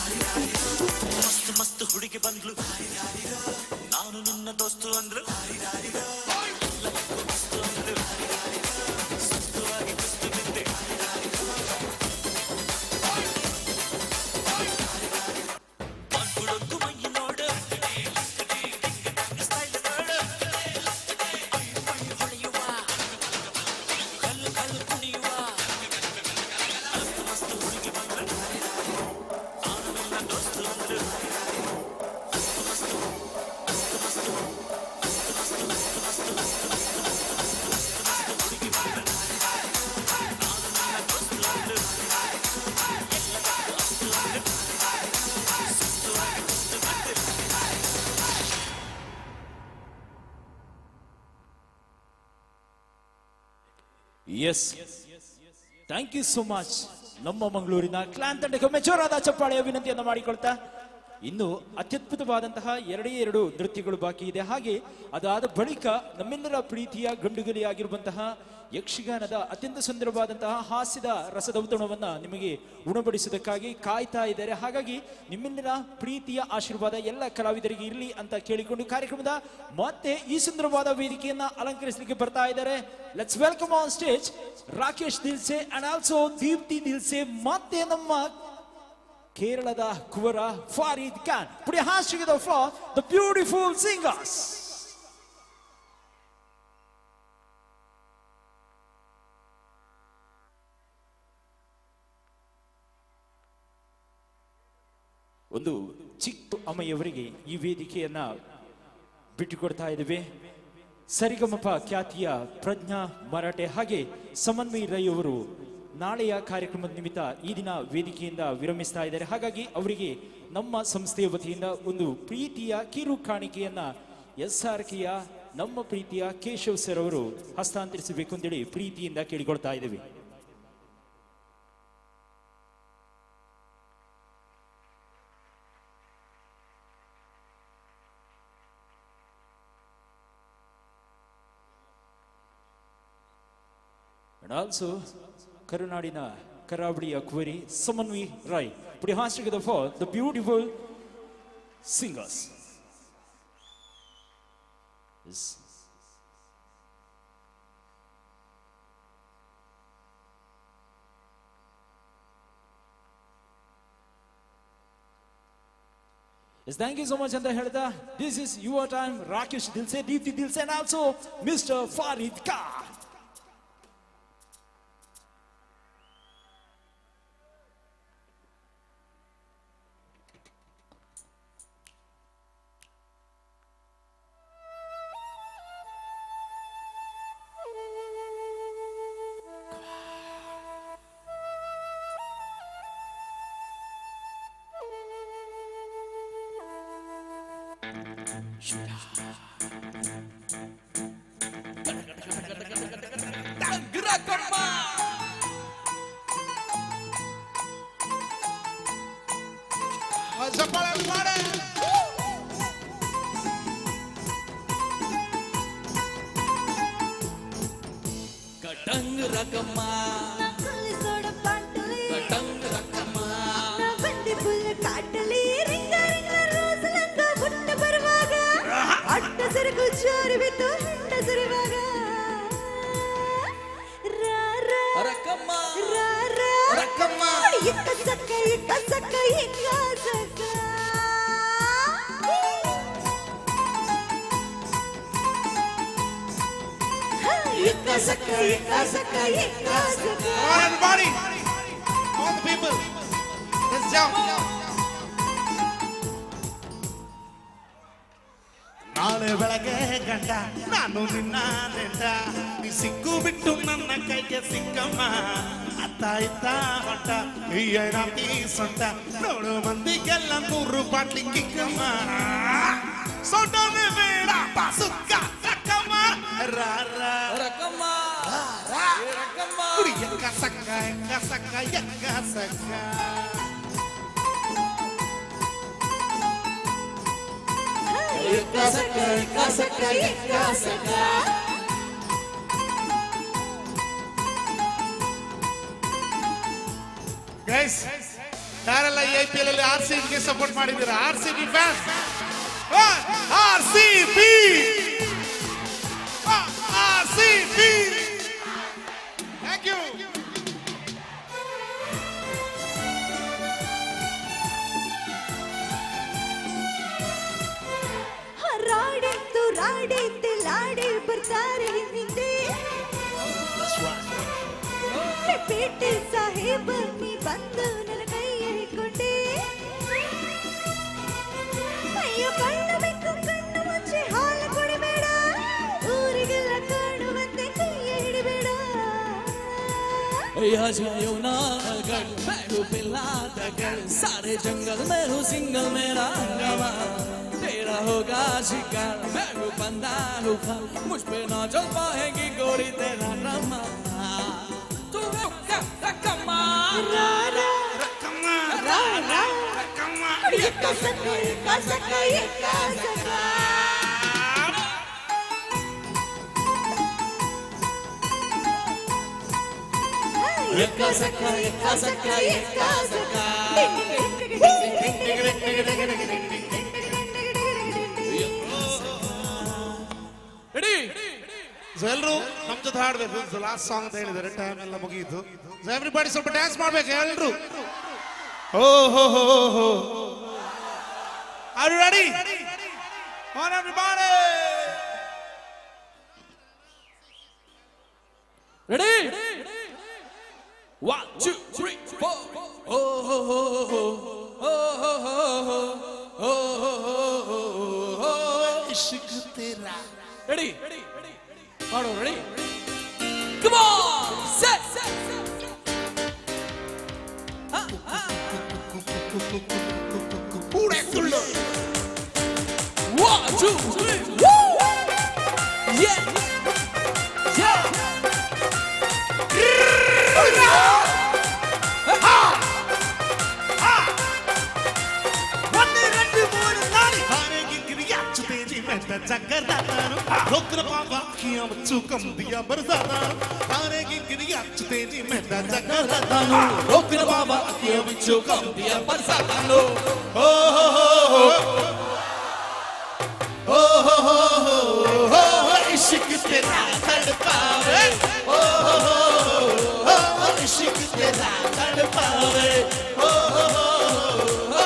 ಮಸ್ತ್ ಮಸ್ತ್ ಹುಡುಗಿ ಬಂದ್ಲು, ನಾನು ನಿನ್ನ ದೋಸ್ತು ಅಂದ್ಲು. ಎಲ್ಲದಕ್ಕೂ ಮಸ್ತು ಅಂದ್ಲು, ಸುಸ್ತುವಾಗಿ ಕುಸ್ತು ಬಿದ್ದೆ. ಡೊಗ್ಗು ಮೈ ನೋಡು, ಸ್ಟೈಲ್ ನೋಡು, ಹೊಳೆಯುವ ಕಲ್ಲು ಕಲ್ಲು ಕುಣಿಯುವ ಮಸ್ತ್ ಮಸ್ತ್ ಹುಡುಗಿ ಬಂದ್ಲು, ನಾನು ನಿನ್ನ ದೋಸ್ತು ಅಂದ್ಲು. ಮಸ್ತ್ ಮಸ್ತ್ ಮಸ್ತ್ ಮಸ್ತ್ ಮಸ್ತ್ ಮಸ್ತ್ ಮಸ್ತ್ ಮಸ್ತ್ ಮಸ್ತ್ ಮಸ್ತ್ ಮಸ್ತ್ ಮಸ್ತ್ ಹುಡುಗಿ ಬಂದ್ಲು, ನಾನು ನಿನ್ನ ದೋಸ್ತು ಅಂದ್ಲು. ಎಲ್ಲದಕ್ಕೂ ಅಸ್ತು ಅಂದ್ಲು, ಸುಸ್ತುವಾಗಿ ಕುಸ್ತು ಬಿದ್ದೆ. Yes, thank you so much. ನಮ್ಮ ಮಂಗಳೂರಿನ ಕ್ಲಾನ್ ತಂಡಕ್ಕೆ ಒಮ್ಮೆ ಜೋರಾದ ಚಪ್ಪಾಳೆಯ ವಿನಂತಿಯನ್ನು ಮಾಡಿಕೊಳ್ತಾ, ಇನ್ನು ಅತ್ಯದ್ಭುತವಾದಂತಹ ಎರಡೇ ಎರಡು ನೃತ್ಯಗಳು ಬಾಕಿ ಇದೆ. ಹಾಗೆ ಅದಾದ ಬಳಿಕ ನಮ್ಮೆಲ್ಲರ ಪ್ರೀತಿಯ ಗಂಡುಗಲಿಯಾಗಿರುವಂತಹ ಯಕ್ಷಗಾನದ ಅತ್ಯಂತ ಸುಂದರವಾದಂತಹ ಹಾಸ್ಯದ ರಸದೌತಣವನ್ನ ನಿಮಗೆ ಉಣಬಡಿಸುವುದಕ್ಕಾಗಿ ಕಾಯ್ತಾ ಇದ್ದಾರೆ. ಹಾಗಾಗಿ ನಿಮ್ಮೆಲ್ಲರ ಪ್ರೀತಿಯ ಆಶೀರ್ವಾದ ಎಲ್ಲ ಕಲಾವಿದರಿಗೆ ಇರಲಿ ಅಂತ ಕೇಳಿಕೊಂಡು ಕಾರ್ಯಕ್ರಮದ ಮತ್ತೆ ಈ ಸುಂದರವಾದ ವೇದಿಕೆಯನ್ನ ಅಲಂಕರಿಸಲಿಕ್ಕೆ ಬರ್ತಾ ಇದ್ದಾರೆ. Let's welcome on stage Rakesh Dilse and also Deepti Dilse, ಮತ್ತೆ ನಮ್ಮ ಕೇರಳದ ಕುವರ ಫಾರೀದ್ Khan. Put your hands together for the beautiful singers. ಒಂದು ಚಿಕ್ಕ ಅಮ್ಮಯ್ಯವರಿಗೆ ಈ ವೇದಿಕೆಯನ್ನ ಬಿಟ್ಟುಕೊಡ್ತಾ ಇದ್ದೇವೆ. ಸರಿಗಮಪ ಖ್ಯಾತಿಯ ಪ್ರಜ್ಞಾ ಮರಾಠೆ ಹಾಗೆ ಸಮನ್ವಯ್ ರೈ ಅವರು ನಾಳೆಯ ಕಾರ್ಯಕ್ರಮದ ನಿಮಿತ್ತ ಈ ದಿನ ವೇದಿಕೆಯಿಂದ ವಿರಮಿಸ್ತಾ ಇದ್ದಾರೆ. ಹಾಗಾಗಿ ಅವರಿಗೆ ನಮ್ಮ ಸಂಸ್ಥೆಯ ವತಿಯಿಂದ ಒಂದು ಪ್ರೀತಿಯ ಕಿರು ಕಾಣಿಕೆಯನ್ನ ಎಸ್ ಆರ್ ಕೆಯ ನಮ್ಮ ಪ್ರೀತಿಯ ಕೇಶವ್ ಸರ್ ಅವರು ಹಸ್ತಾಂತರಿಸಬೇಕು ಅಂತೇಳಿ ಪ್ರೀತಿಯಿಂದ ಕೇಳಿಕೊಳ್ತಾ ಇದ್ದೇವೆ. And also, ಕರುನಾಡಿನ ಕರಾವಳಿಯ Kuwari Samanvi Rai. Put your hands together for the beautiful singers. Yes. Yes, thank you so much ಅಂತ ಹೇಳ್ತಾ, this is your time, Rakesh Dilse, Deepti Dilse and also Mister Farid Khan. Come on, everybody. All the people. Let's jump. ನಾಳೆ ಬೆಳಗ್ಗೆ ಗಂಡ ನಾನು ನಿನ್ನ ನೆಂಟ, ನೀ ಸಿಕ್ಕು ಬಿಟ್ಟು ನನ್ನ ಕೈಗೆ ಸಿಕ್ಕಮ್ಮ. ಅತ್ತ ಇತ್ತ ಹೊಟ್ಟ ಈ ಸೊಂಟ ನೋಡು, ಮಂದಿಗೆಲ್ಲ 100 ಬಾಟ್ಲಿ ಕಿಕ್ಕಮ್ಮ. ಸೊಂಟನೇ ಬೇಡ ಸುಕ್ಕ ರಕ್ಕಮ್ಮ ರಾ ರಾ ರಕ್ಕಮ್ಮ ರಕ್ಕಮ್ಮ. ಎಕ್ಕ ಸಕ್ಕ ಎಕ್ಕ ಸಕ್ಕ ಎಕ್ಕ ಸಕ್ಕ. ಎಕ್ಕ ಸಕ್ಕ ಎಕ್ಕ ಸಕ್ಕ ಎಕ್ಕ ಸಕ್ಕ. ಗೈಸ್, ಯಾರೆಲ್ಲ ಈ ಐಪಿಎಲ್ ಅಲ್ಲಿ ಆರ್ ಸಿ ಬಿಗೆ ಸಪೋರ್ಟ್ ಮಾಡಿದ್ದೀರಾ. R C B fans, R C B, R C B. Thank you. ರಾಡಿತ್ತು ರಾಡಿತ್ತೆ ಲಾಡಿ ಬರ್ತಾರೆ ಹಿಂದೆ. ಪೇಟೆ ಸಾಹೇಬ, ನೀ ಬಂದು ನನ್ನ ಕೈ ಹಿಡ್ಕೊಂಡೆ. ಅಯ್ಯೋ, ಕಣ್ಣು ಬೆಕ್ಕು ಕಣ್ಣು ಮುಚ್ಚಿ ಹಾಲು ಕುಡಿಬೇಡ. ಊರಿಗೆಲ್ಲ ಕಾಣುವಂತೆ ಕೈ ಹಿಡಿಬೇಡ. यह मैं हूँ पिल्ला तगड़, सारे जंगल में हूँ सिंगल। मेरा हंगामा, तेरा होगा शिकार। मैं हूँ बंदा हूँ खान, मुझ पे ना चल पाएगी गोरी तेरा ड्रामा। तू रकमा। ಎಕ್ಕ ಸಕ್ಕ ಎಕ್ಕ ಸಕ್ಕ ಎಕ್ಕ ಸಕ್ಕ. ಎಕ್ಕ ಸಕ್ಕ ಎಕ್ಕ ಸಕ್ಕ ಎಕ್ಕ ಸಕ್ಕ. ರೆಡಿ. ಸೊ ಎಲ್ಲರೂ ನಮ್ಮ ಜೊತೆ ಹಾಡ್ಬೇಕು. ಲಾಸ್ಟ್ ಸಾಂಗ್ ಅಂತ ಹೇಳಿದ್ದಾರೆ. ಟೈಮ್ ಎಲ್ಲ ಮುಗಿಯಿತು. ಸೊ ಎವ್ರಿಬಾಡಿ ಸ್ವಲ್ಪ ಡ್ಯಾನ್ಸ್ ಮಾಡ್ಬೇಕು ಎಲ್ಲರೂ. ಓ ಹೋ ಹೋ ಹೋ. Are you ready? On, everybody. Ready? 1, 2, 3, 4. Oh ho ho ho ho ho ho ho ho ho ho. इश्क तेरा. Ready? ಮಾಡು. Ready? Come on, set. ಪೂಡೆ ಸುಳ್ಳು. 1, 2, 3, woo! Yeah! Yeah! ಒಂದು, రెండు, మూడు, నాలుగు. తేజీ ਮੈਂ ਚੱਕਰਦਾਤਾਂ ਰੋਕ ਨਾ ਪਾਵਾਂ, ਅੱਖੀਆਂ ਵਿੱਚੋਂ ਕੰਬਦੀਆਂ ਬਰਸਾਤਾਂ। ਹਾਰੇ ਗਿਰੀਆਂ ਚ ਤੇਜੀ ਮੈਂ ਤਾਂ ਚੱਕਰਦਾਤਾਂ ਨੂੰ ਰੋਕ ਨਾ ਪਾਵਾਂ, ਅੱਖੀਆਂ ਵਿੱਚੋਂ ਕੰਬਦੀਆਂ ਬਰਸਾਤਾਂ ਨੂੰ। ਹੋ ਹੋ ਹੋ ਹੋ ਹੋ ਹੋ ਹੋ ਹੋ ਹੋ, ਇਸ਼ਕ ਤੇਰਾ ਤੜਪਾਵੇ। ਹੋ ਹੋ ਹੋ ਹੋ, ਇਸ਼ਕ ਤੇਰਾ ਤੜਪਾਵੇ। ਹੋ ਹੋ ਹੋ ਹੋ,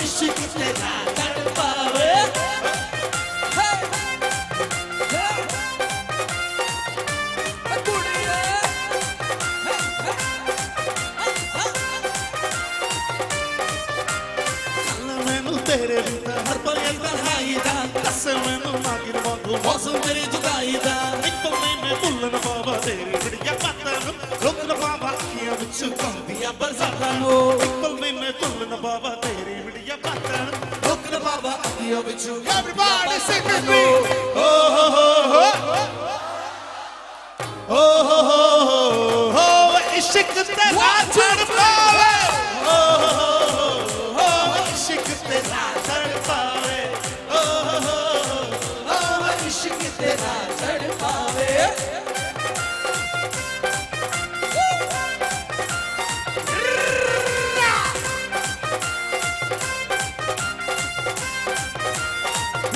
ਇਸ਼ਕ ਤੇਰਾ ਤੜਪਾਵੇ। ਹੇ ਹੇ ਕੁੜੀਏ। ਚੱਲ ਮੈਨੂੰ ਤੇਰੇ ਬਿਨਾਂ ਹਰ ਪਲ ਇਹ ਤਨਹਾਈ ਦਾ। ਦੱਸ ਮੈਨੂੰ ਨਾਗਿਨ ਵਾਂਗੂ ਮੌਸਮ ਤੇਰੀ ਜੁਦਾਈ ਦਾ। ਇੱਕ ਪਲ ਨਹੀਂ ਮੈਂ ਭੁੱਲਣ ਬਾਬਾ ਤੇਰੀ ਬੜੀਆਂ ਬਾਤਾਂ ਨੂੰ। ਰੋਕ ਨਾ ਪਾਵਾਂ, ਅੱਖੀਆਂ ਵਿੱਚ ਕੰਬਦੀਆਂ ਬਰਸਾਤਾਂ ਨੂੰ। ਇੱਕ ਪਲ ਨਹੀਂ ਮੈਂ ਭੁੱਲਣ ਬਾਬਾ ਤੇਰੀ ਬੜੀਆਂ ਬਾਤਾਂ ਨੂੰ। ਰੋਕ ਨਾ ਪਾਵਾਂ, ਅੱਖੀਆਂ ਵਿੱਚੋਂ Everybody sing with me. ਹੋ ਹੋ ਹੋ ਹੋ ਹੋ ਹੋ ਹੋ ਹੋ, ਇਸ਼ਕ ਤੇਰਾ ਤੜਪਾਵੇ। ਹੋ ਹੋ ਹੋ, ਇਸ਼ਕ ਤੇਰਾ ਤੜਪਾਵੇ। ਹੋ ਹੋ ਹੋ, ਇਸ਼ਕ ਤੇਰਾ ਤੜਪਾਵੇ।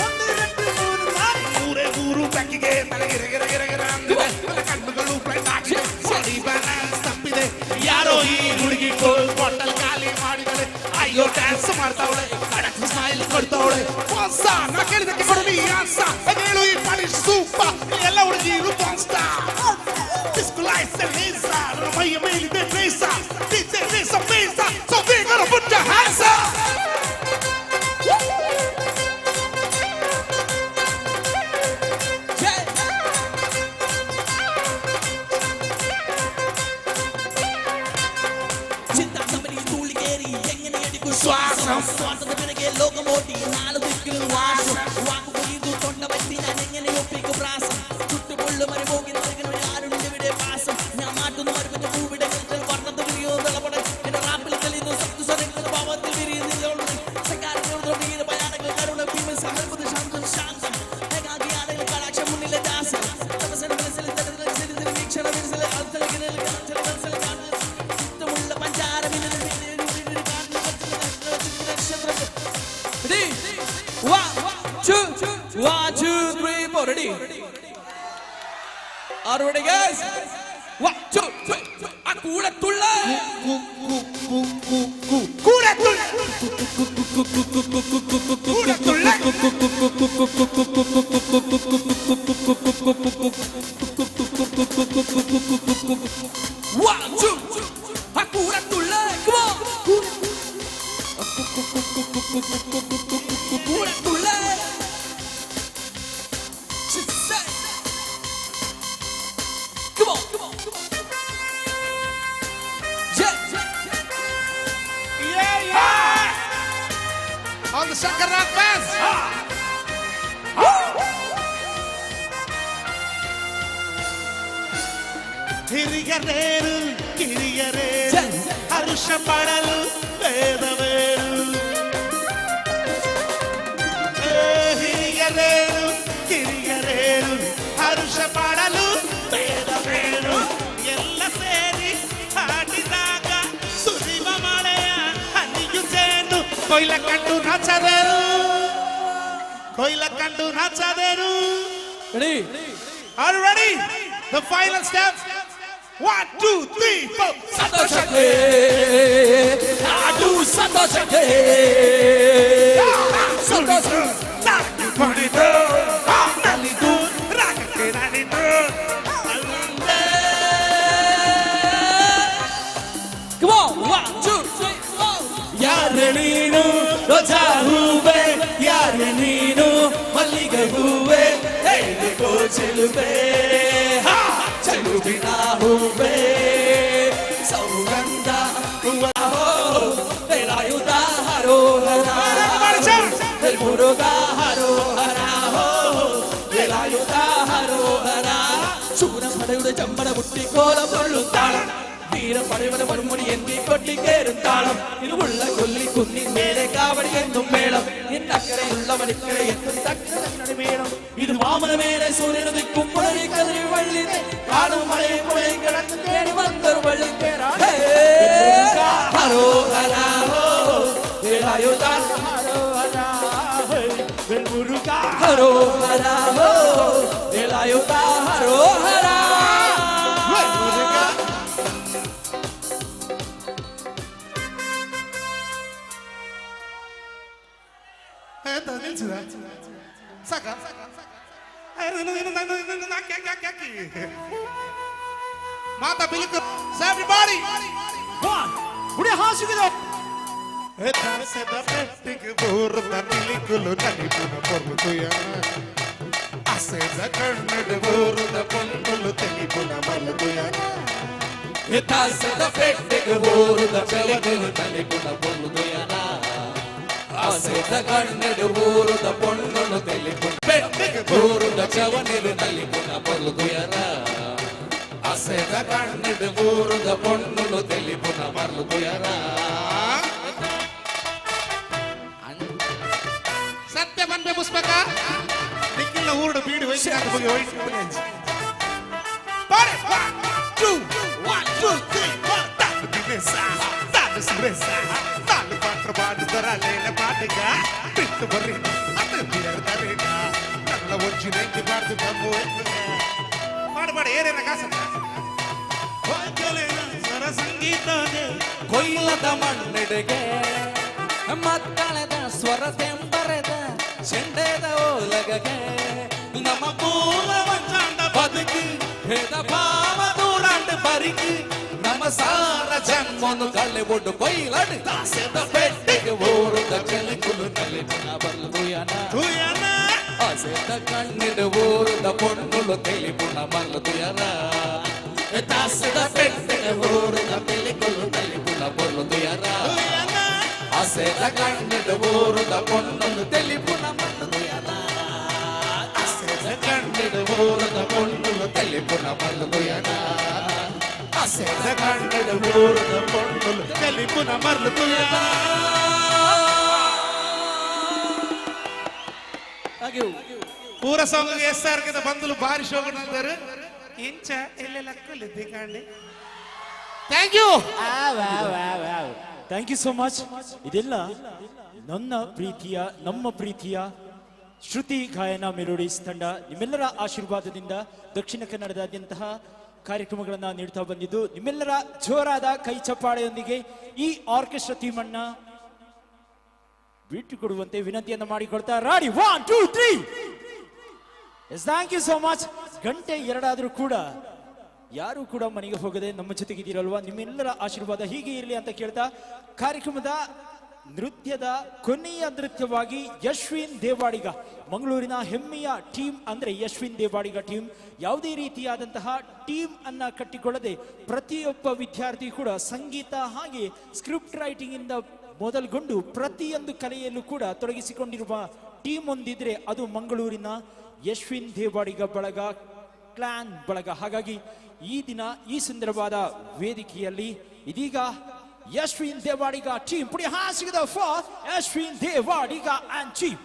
ಒಂದು, ಎರಡು, ಮೂರು, ನಾಲ್ಕು. ಊರೇ ಊರು ಬೆಕ್ಕಿಗೆ ತಲೆ ಗಿರ ಗಿರ ಗಿರ ಗಿರ ಅಂದಿದೆ. ನನ್ನ ಕಣ್ಣುಗಳು ಬ್ಲೈಂಡ್ ಆಗಿದೆ, ಬಾಡಿ ಬ್ಯಾಲೆನ್ಸ್ ತಪ್ಪಿದೆ. ಯಾರೋ ಈ ಹುಡುಗಿ ಕೋಲ್ಡ್ ಬಾಟಲ್ ಖಾಲಿ ಮಾಡಿದಳೆ. ಅಯ್ಯೋ, ಡ್ಯಾನ್ಸ್ ಮಾಡ್ತಾವಳೆ, ಖಡಕ್ ಸ್ಮೈಲ್ ಕೊಡ್ತಾವಳೆ. ಬಾನ್ಸ ನಾ ಕೇಳಿದಕ್ಕೆ ಕೊಡು ನೀ ಆನ್ಸ. ಹೇಳು, ಈ ಪಾಲಿಶ್ ಸೂಪ, ಎಲ್ಲ ಹುಡುಗಿರು ಬಾನ್ಸ್ಟ. ಡಿಸ್ಕೋ ಲೈಟ್ಸ್ ಲೇಸ, ನನ್ನ ಮೈಯ ಮೇಲಿದೆ ರೇಸ. ಡಿಜೆ ರೇಸ ಬೇಸ, so we gonna put your hands up. Yeah! ചിന്താകമ്പനി തൂളികേറി എങ്ങനെ എടുക്കും ശ്വാസം? ശ്വാസത്തിന് പിറകെ ലോകമോടി, നാലു ദിക്കിലും വാസം. വാക്കു കൊയ്തു തൊണ്ട പറ്റി ഞാൻ എങ്ങനെ ഒപ്പിക്കും പ്രാസം? ചുട്ടുപൊള്ളും മരുഭൂമി നൽകണ ആരുണ്ട് ഇവിടെ പാസം? ഞാൻ മാറ്റുന്നു മരുവിന്റെ പൂവിടെ വർണ്ണത്തെ വിരിയോ വിളപടം. എന്റെ റാപ്പിൽ തെളിയുന്നു സപ്തസ്വരങ്ങൾ, ഭാവത്തിൽ വിരിയുന്നു ഭയാനക കരുണ ഭീമ സഹർബുദ്ധ ശാന്തം ശാന്തം ഏകാകിയാണെങ്കിൽ കടാക്ഷം മുന്നിലെ ദാസൻ. തപസ്സന മനസ്സിൽ തരത്തിൽ വീക്ഷണ വിരസല ചിത്തമുള്ള പഞ്ചാര. Ready? 1, 2, 1, 2, 3, 4. Ready? Are you ready, guys? 1, 2, 3. ആ കൂടത്തുള്ള കൂടത്തുള്ള കൂടത്തുള്ള. 1, 2, ആ കൂടത്തുള്ള. Come on. കൂടത്തുള്ള. She said. Come on, come on, come on. Yeah. Yeah, yeah. All the Shankar Nag fans. ಹಿರಿಯರೇರು ಕಿರಿಯರೇರು, ಹರುಷ ಪಡಲು ವೇದವೇರು. ಏ, ಹಿರಿಯರೇರು ಕಿರಿಯರೇರು, ಹರುಷ ಪಡಲು ವೇದವೇರು. ಎಲ್ಲ ಸೇರಿ ಹಾಡಿದಾಗ ಸುರಿವ ಮಳೆಯ ಹನಿಯು ಜೇನು. ಕೊಯ್ಲ ಕಂಡು ನಾಚದೇರು, ಕೊಯ್ಲ ಕಂಡು ನಾಚದೇರು. Ready? Are you ready? The final step. 1, 2, 3, 4. ಸಂತೋಷಕ್ಕೆ ನಾಡು, ಸಂತೋಷಕ್ಕೆ ಸಂತೋಷ. ಕುಣಿದು, ನಲಿದು, ರಾಗಕ್ಕೆ ನಲಿದು. Come on, 1, 2, 3, 4. ಯಾರು ನೀನು? ರೋಜಾ ಹೂವೆ. ಯಾರು ನೀನು? ಮಲ್ಲಿಗೆ ಹೂವೆ. ಹೇಳಿಕೋ ಚೆಲುವೆ, ಹಾ, ಚೆಲುವಿನ ಹೂವೆ, ಸೌಗಂಧ ಹೂವ. ವೇಲಾಯುಧ ಹರೋ ಹರ, ಮುರುಘ ಹರೋ ಹರ, ಹೋ ವೇಲಾಯುಧ ಹರೋ ಹರ. ശൂരപ്പടയുടെ ചമ്പട മുട്ടിക്കോലം കൊള്ളും താളം, വീരപ്പടയുടെ മൺമുടി എന്തി കൊട്ടിക്കേറും താളം, ഇരുവുള്ള കൊല്ലി കുന്നിൻ മേലെ കാവടി എന്നും മേളം, നിന്നക്കരയുള്ളവൻ ഇക്കരെ എത്തും തക്കര മേളം. ഇത് വാമന മേലെ സൂര്യനുദിക്കും പുലരി കതിരി വള്ളി കാണും മഴയും പുഴയും കടന്നു തേടി വന്നൊരു വള്ളി. ഹരോ ഹര ഹോ വേലായുധ ഹരോ ഹര ഹോ വേലായുധ ഹരോ ഹര. ಎಂತ ನಿಲ್ಸಿದ? ಸಾಕ? Hockey hockey hockey. ಮಾತಾ ಬಿಲುಕು. ಎವ್ರಿಬಾಡಿ. ಬೂರದ ಪಿಲಿಕುಲು ನಲಿಪುನ ಪೊರ್ಲುತುಯನ, ಅಸೆದ ಕಣ್ಣಡು ಬೂರದ ಪೊಂಕುಲು ತೆಲಿಪುನ ಮಲುತುಯನ. ತಾಸದ ಪೆಟ್ಟೆಗೆ ಊರುದ ಬೆಳಕಲು ತಲೆಪುನ ಪೊಲ್ಲುದುಯನ, ಆಸೆದ ಕಣ್ಣೆಡು ಊರುದ ಪೊಣ್ಣುನು ತೆಲಿಪುನ ಪೆಟ್ಟೆಗೆ ಊರುದ ಚವನಿರು ನಲಿಪುನ ಪೊಲ್ಲುದುಯನ, ಆಸೆದ ಕಣ್ಣೆಡು ಊರುದ ಪೊಣ್ಣುನು ತೆಲಿಪುನ ಮರ್ಲುದುಯನ. ಸತ್ಯ ಬಂದೆ ಪುಷ್ಪಕ ನಿಕ್ಕಿಲ್ಲ ಊರುಡು ಬೀಡಿ ಹೋಯ್ತು ಹೋಗಿ ಹೋಯ್ತು. ಪಾಡೆ. 1 2 1 2 3 4. ತಾನು ದಿನೇಶ, ತಾನು ಸುರೇಶ, ತಾನು ಪಾತ್ರ ಪಾಡುದರ ಲೇಲ ಪಾಟಗ ಬಿಟ್ಟು ಬರ್ರಿ ಅದು ಬಿಡದರೇಗ ನನ್ನ ಒಂಜಿ ನೈಂಟಿ ಬಾರ್ದು ತಮ್ಮು. ಪಾಡು ಪಾಡು ಏನೇನ ಕಾಸ ಸ್ವರ ಸಂಗೀತ. ಕೊಯ್ಲದ ಮಣ್ಣೆಡೆಗೆ ಮಕ್ಕಳದ ಸ್ವರ ತೆಂಬರೆದ ಚೆಂಡೆದ ಓಲಗಗೆ, ನಮ್ಮ ಪೂರ್ವ ಬದುಕು ಭೇದ ಭಾವ ದೂರಾಂಡ್ ಬರಿಕು, ನಮ್ಮ ಸಾರ ಜನ್ಮನು ಕಳ್ಳೆ ಒಡ್ಡು ಕೊಯ್ಲಡ್ ದಾಸೆದ ಪೆಟ್ಟಿಗೆ ಊರುದ ಚೆಲುಕುಲು ತಲೆಪುನ ಬರ್ಲುಯನ, ಆಸೆದ ಕಣ್ಣಿನ ಊರುದ ಪೊಣ್ಣುಲು ತೆಲಿಪುನ ಮರ್ಲುಯನ. ದಾಸದ ಪೆಟ್ಟಿಗೆ ಊರುದ ತೆಲಿಕುಲು ತಲೆಪುನ ಬೊರ್ಲುಯನ, ಆಸೆದ ಕಣ್ಣಿನ ಊರುದ ಪೊಣ್ಣುಲು ತೆಲಿಪುನ ಮರ್ಲುಯನ, ಆಸೆದ ಕಣ್ಣಿನ ಊರುದ ಪೊಣ್ಣುಲು ತೆಲಿಪುನ ಮರ್ಲುಯನ, ಆಸೆದ ಕಣ್ಣಿನ ಊರುದ ಪೊಣ್ಣುಲು ತೆಲಿಪುನ ಮರ್ಲುತುಯನ. Thank you. ಪೂರ ಸಾಂಗ್ ಎಸ್ ಆರ್ ಗೆ ಬಂದಲು ಭಾರಿ ಶೋಕಂತಾರೆ ಇಂಚ ಎಲ್ಲೆಲ್ಲ ಕಲಿದ್ದಿ ಕಾಂಡಿ. Thank you. Thank you so much. ಇದೆಲ್ಲ ನನ್ನ ಪ್ರೀತಿಯ, ನಮ್ಮ ಪ್ರೀತಿಯ ಶ್ರುತಿ ಗಾಯನ ಮೆಲೋಡೀಸ್ ತಂಡ ನಿಮ್ಮೆಲ್ಲರ ಆಶೀರ್ವಾದದಿಂದ ದಕ್ಷಿಣ ಕನ್ನಡದಾದ್ಯಂತಹ ಕಾರ್ಯಕ್ರಮಗಳನ್ನು ನೀಡ್ತಾ ಬಂದಿದ್ದು, ನಿಮ್ಮೆಲ್ಲರ ಜೋರಾದ ಕೈ ಚಪ್ಪಾಳೆಯೊಂದಿಗೆ ಈ ಆರ್ಕೆಸ್ಟ್ರಾ ಟೀಮ್ ಅನ್ನ ಬಿಟ್ಟುಕೊಡುವಂತೆ ವಿನಂತಿಯನ್ನು ಮಾಡಿಕೊಳ್ತಾ ready 1 2 3. Yes, thank you so much. ಗಂಟೆ ಎರಡಾದ್ರೂ ಕೂಡ ಯಾರು ಕೂಡ ಮನೆಗೆ ಹೋಗದೆ ನಮ್ಮ ಜೊತೆಗಿದ್ದೀರಲ್ವಾ, ನಿಮ್ಮೆಲ್ಲರ ಆಶೀರ್ವಾದ ಹೀಗೆ ಇರಲಿ ಅಂತ ಕೇಳ್ತಾ ಕಾರ್ಯಕ್ರಮದ ನೃತ್ಯದ ಕೊನೆಯ ನೃತ್ಯವಾಗಿ ಯಶ್ವಿನ್ ದೇವಾಡಿಗ, ಮಂಗಳೂರಿನ ಹೆಮ್ಮೆಯ ಟೀಮ್ ಅಂದ್ರೆ ಯಶ್ವಿನ್ ದೇವಾಡಿಗ ಟೀಮ್. ಯಾವುದೇ ರೀತಿಯಾದಂತಹ ಟೀಮ್ ಅನ್ನ ಕಟ್ಟಿಕೊಳ್ಳದೆ ಪ್ರತಿಯೊಬ್ಬ ವಿದ್ಯಾರ್ಥಿ ಕೂಡ ಸಂಗೀತ ಹಾಗೆ ಸ್ಕ್ರಿಪ್ಟ್ ರೈಟಿಂಗ್ ಇಂದ ಮೊದಲುಗೊಂಡು ಪ್ರತಿಯೊಂದು ಕಲೆಯಲ್ಲೂ ಕೂಡ ತೊಡಗಿಸಿಕೊಂಡಿರುವ ಟೀಮ್ ಒಂದಿದ್ರೆ ಅದು ಮಂಗಳೂರಿನ ಯಶ್ವಿನ್ ದೇವಾಡಿಗ ಬಳಗ, ಕ್ಲಾನ್ ಬಳಗ. ಹಾಗಾಗಿ ಈ ದಿನ ಈ ಸುಂದರವಾದ ವೇದಿಕೆಯಲ್ಲಿ ಇದೀಗ Yashwin Devadiga team, put your hands together for Yashwin Devadiga and team.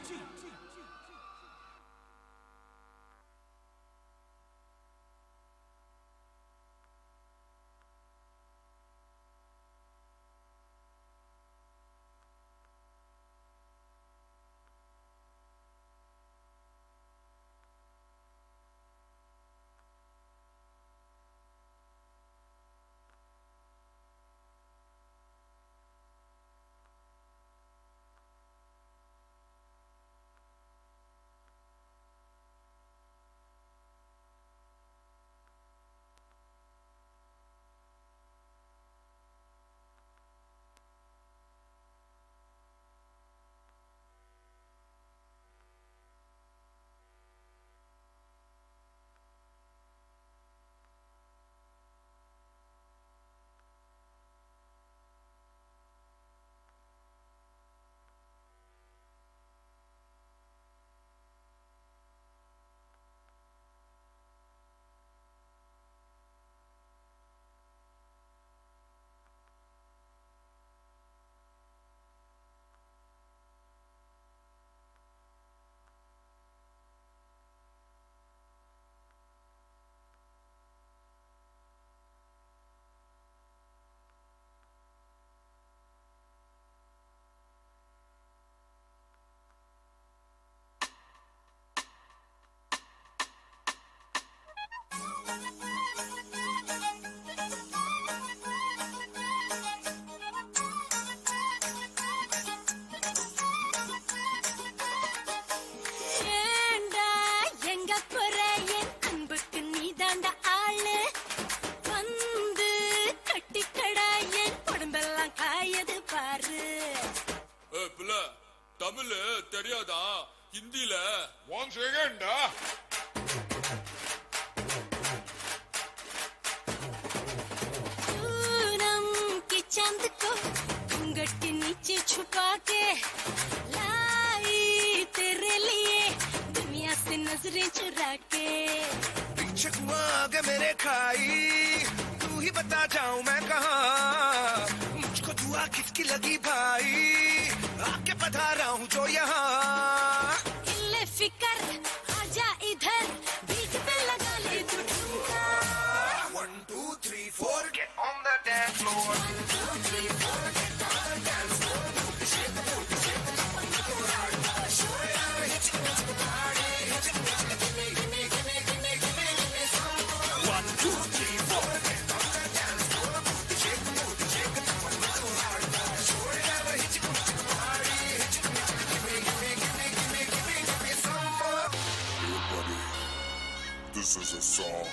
This is a song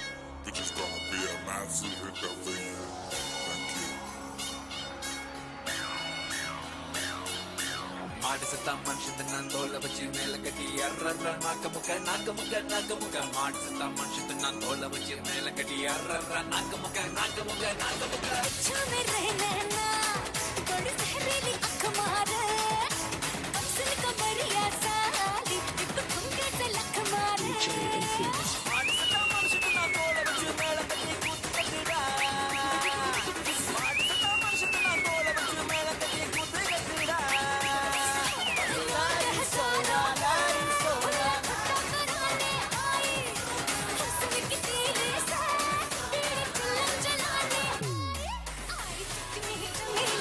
which is gonna be a massive hit of the year. Thank you. ಮಾಡಿಸುತ್ತ ಮನುಷ್ಯನ ತೋಳ ಬಚ್ಚಿ ಮೇಲೆ ಕಟ್ಟಿ ಅರ್ರರ್ರ ನಾಕ ಮುಖ ನಾಕ ಮುಖ ನಾಕ ಮುಖ ಮಾಡಿಸುತ್ತ ಮನುಷ್ಯನ ತೋಳ ಬಚ್ಚಿ ಮೇಲೆ ಕಟ್ಟಿ ಅರ್ರರ್ರ ನಾಕ ಮುಖ ನಾಕ ಮುಖ ನಾಕ ಮುಖ. I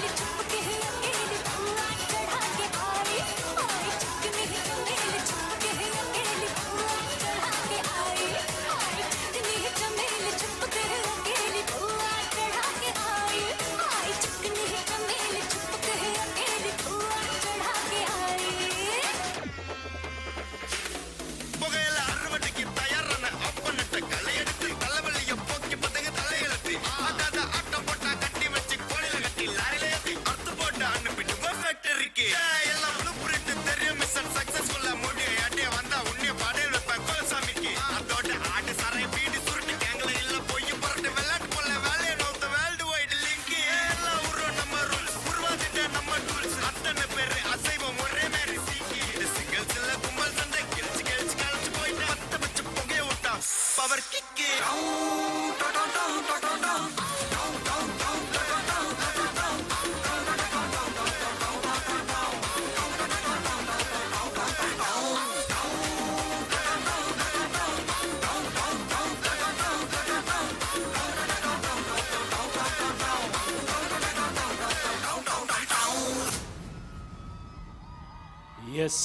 Yes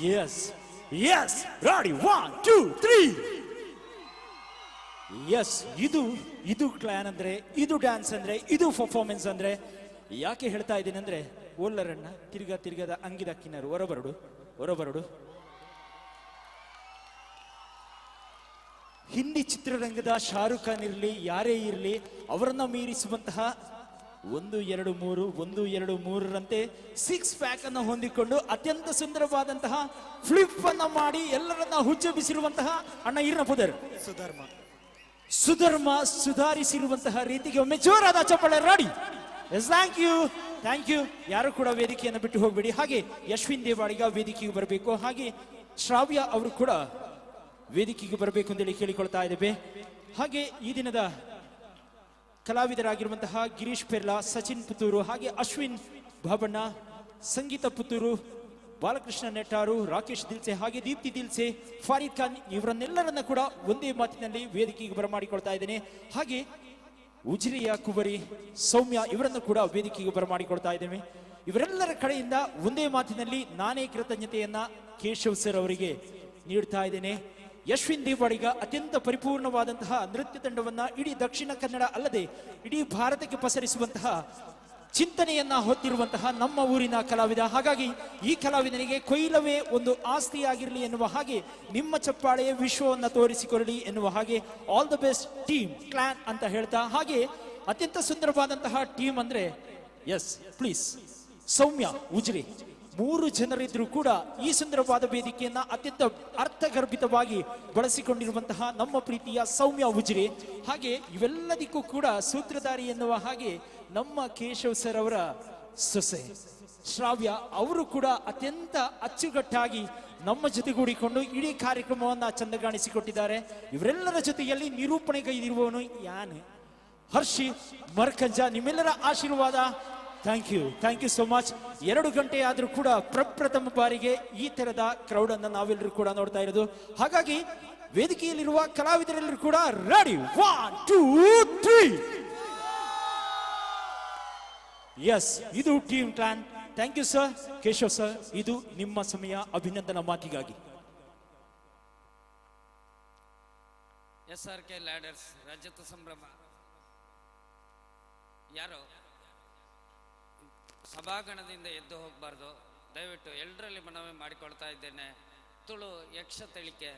yes yes, ready, 1 2 3. Yes, ಇದು ಇದು ಕ್ಲಾನ್ ಅಂದ್ರೆ, ಇದು ಡ್ಯಾನ್ಸ್ ಅಂದ್ರೆ, ಇದು ಪರ್ಫಾರ್ಮೆನ್ಸ್ ಅಂದ್ರೆ. ಯಾಕೆ ಹೇಳ್ತಾ ಇದ್ದೀನಿ ಅಂದ್ರೆ, ಓಲ್ಲರಣ್ಣ ತಿರ್ಗಾ ತಿರ್ಗದ ಅಂಗಿದ ಕಿನ್ನರು ಹೊರಬರಡು ಹೊರಬರಡು. ಹಿಂದಿ ಚಿತ್ರರಂಗದ ಶಾರುಖ್ ಖಾನ್ ಇರಲಿ, ಯಾರೇ ಇರಲಿ, ಅವರನ್ನ ಮೀರಿಸುವಂತಹ 1 2 3 1 2 3ರಂತೆ 6 ಪ್ಯಾಕ್ ಅನ್ನು ಹೊಂದಿಕೊಂಡು ಅತ್ಯಂತ ಸುಂದರವಾದಂತಹ ಫ್ಲಿಪ್ ಅನ್ನ ಮಾಡಿ ಎಲ್ಲರನ್ನ ಹುಚ್ಚೆಬ್ಬಿಸಿರುವಂತಹ ಅಣ್ಣ ಈರ್ನ ಪುದರ್ ಸುಧರ್ಮ. ಸುಧರ್ಮ ಸುಧಾರಿಸಿರುವಂತಹ ರೀತಿಗೆ ಒಮ್ಮೆ ಜೋರಾದ ಚಪ್ಪಾಳೆ. Ready. Yes, thank you, thank you. ಯಾರು ಕೂಡ ವೇದಿಕೆಯನ್ನು ಬಿಟ್ಟು ಹೋಗಬೇಡಿ. ಹಾಗೆ ಯಶ್ವಿನ್ ದೇವಾಡಿಗ ವೇದಿಕೆಗೆ ಬರಬೇಕು, ಹಾಗೆ ಶ್ರಾವ್ಯ ಅವರು ಕೂಡ ವೇದಿಕೆಗೆ ಬರಬೇಕು ಅಂತೇಳಿ ಕೇಳಿಕೊಳ್ತಾ ಇದ್ದೇವೆ. ಹಾಗೆ ಈ ದಿನದ ಕಲಾವಿದರಾಗಿರುವಂತಹ ಗಿರೀಶ್ ಪೆರ್ಲಾ, ಸಚಿನ್ ಪುತ್ತೂರು, ಹಾಗೆ ಅಶ್ವಿನ್ ಭಾಬಣ್ಣ, ಸಂಗೀತ ಪುತ್ತೂರು, ಬಾಲಕೃಷ್ಣ ನೆಟ್ಟಾರು, ರಾಕೇಶ್ ದಿಲ್ಸೆ, ಹಾಗೆ ದೀಪ್ತಿ ದಿಲ್ಸೆ, ಫಾರೀದ್ ಖಾನ್ ಇವರನ್ನೆಲ್ಲರನ್ನ ಕೂಡ ಒಂದೇ ಮಾತಿನಲ್ಲಿ ವೇದಿಕೆಗೆ ಬರಮಾಡಿಕೊಳ್ತಾ ಇದ್ದೇನೆ. ಹಾಗೆ ಉಜಿರೆಯ ಕುವರಿ ಸೌಮ್ಯ ಇವರನ್ನು ಕೂಡ ವೇದಿಕೆಗೆ ಬರಮಾಡಿಕೊಳ್ತಾ ಇದ್ದೇನೆ. ಇವರೆಲ್ಲರ ಕಡೆಯಿಂದ ಒಂದೇ ಮಾತಿನಲ್ಲಿ ನಾನೇ ಕೃತಜ್ಞತೆಯನ್ನ ಕೇಶವ್ ಸರ್ ಅವರಿಗೆ ನೀಡ್ತಾ ಇದ್ದೇನೆ. ಯಶ್ವಿನ್ ದೇವಾಡಿಗ ಅತ್ಯಂತ ಪರಿಪೂರ್ಣವಾದಂತಹ ನೃತ್ಯ ತಂಡವನ್ನ ಇಡೀ ದಕ್ಷಿಣ ಕನ್ನಡ ಅಲ್ಲದೆ ಇಡೀ ಭಾರತಕ್ಕೆ ಪಸರಿಸುವಂತಹ ಚಿಂತನೆಯನ್ನ ಹೊತ್ತಿರುವಂತಹ ನಮ್ಮ ಊರಿನ ಕಲಾವಿದ. ಹಾಗಾಗಿ ಈ ಕಲಾವಿದನಿಗೆ ಕೊಯ್ಲವೇ ಒಂದು ಆಸ್ತಿಯಾಗಿರಲಿ ಎನ್ನುವ ಹಾಗೆ ನಿಮ್ಮ ಚಪ್ಪಾಳೆಯೇ ವಿಶ್ವವನ್ನ ತೋರಿಸಿಕೊಳ್ಳಲಿ ಎನ್ನುವ ಹಾಗೆ all the best team clan ಅಂತ ಹೇಳ್ತಾ, ಹಾಗೆ ಅತ್ಯಂತ ಸುಂದರವಾದಂತಹ ಟೀಮ್ ಅಂದ್ರೆ ಎಸ್ ಪ್ಲೀಸ್ ಸೌಮ್ಯ ಉಜ್ರಿ. 3 ಜನರಿದ್ರು ಕೂಡ ಈ ಸುಂದರವಾದ ವೇದಿಕೆಯನ್ನ ಅತ್ಯಂತ ಅರ್ಥಗರ್ಭಿತವಾಗಿ ಬಳಸಿಕೊಂಡಿರುವಂತಹ ನಮ್ಮ ಪ್ರೀತಿಯ ಸೌಮ್ಯ ಉಜ್ರಿ. ಹಾಗೆ ಇವೆಲ್ಲದಕ್ಕೂ ಕೂಡ ಸೂತ್ರಧಾರಿ ಎನ್ನುವ ಹಾಗೆ ನಮ್ಮ ಕೇಶವ್ ಸರ್ ಅವರ ಸೊಸೆ ಶ್ರಾವ್ಯ ಅವರು ಕೂಡ ಅತ್ಯಂತ ಅಚ್ಚುಕಟ್ಟಾಗಿ ನಮ್ಮ ಜೊತೆಗೂಡಿಕೊಂಡು ಇಡೀ ಕಾರ್ಯಕ್ರಮವನ್ನ ಚಂದಗಾಣಿಸಿಕೊಟ್ಟಿದ್ದಾರೆ. ಇವರೆಲ್ಲರ ಜೊತೆಯಲ್ಲಿ ನಿರೂಪಣೆಗೈದಿರುವವನು ಯಾನು ಹರ್ಷಿ ಮರ್ಕಂಜ. ನಿಮ್ಮೆಲ್ಲರ ಆಶೀರ್ವಾದ. Thank you, thank you so much. 2 ಗಂಟೆ ಆದ್ರೂ ಕೂಡ ಪ್ರಪ್ರಥಮ ಬಾರಿಗೆ ಈ ತರದ ಕ್ರೌಡ್ ಅನ್ನ ನಾವೆಲ್ಲರೂ ಕೂಡ ನೋಡ್ತಾ ಇರೋದು. ಹಾಗಾಗಿ ವೇದಿಕೆಯಲ್ಲಿರುವ ಕಲಾವಿದರೆಲ್ಲರೂ ಕೂಡ ರೆಡಿ, 1 2 3. ಎಸ್, ಇದು team clan. Thank you sir. Keshav sir, ಇದು ನಿಮ್ಮ ಸಮಯ ಅಭಿನಂದನಾ ಮಾತಿಗಾಗಿ. ಎಸ್ ಆರ್ ಕೆ ಲ್ಯಾಡರ್ಸ್ ರಜತ ಸಂಭ್ರಮ. ಯಾರು ಸಭಾಗಣದಿಂದ ಎದ್ದು ಹೋಗಬಾರ್ದು, ದಯವಿಟ್ಟು ಎಲ್ಲರಲ್ಲಿ ಮನವಿ ಮಾಡಿಕೊಳ್ತಾ ಇದ್ದೇನೆ. ತುಳು ಯಕ್ಷ ತಳಿಕೆ,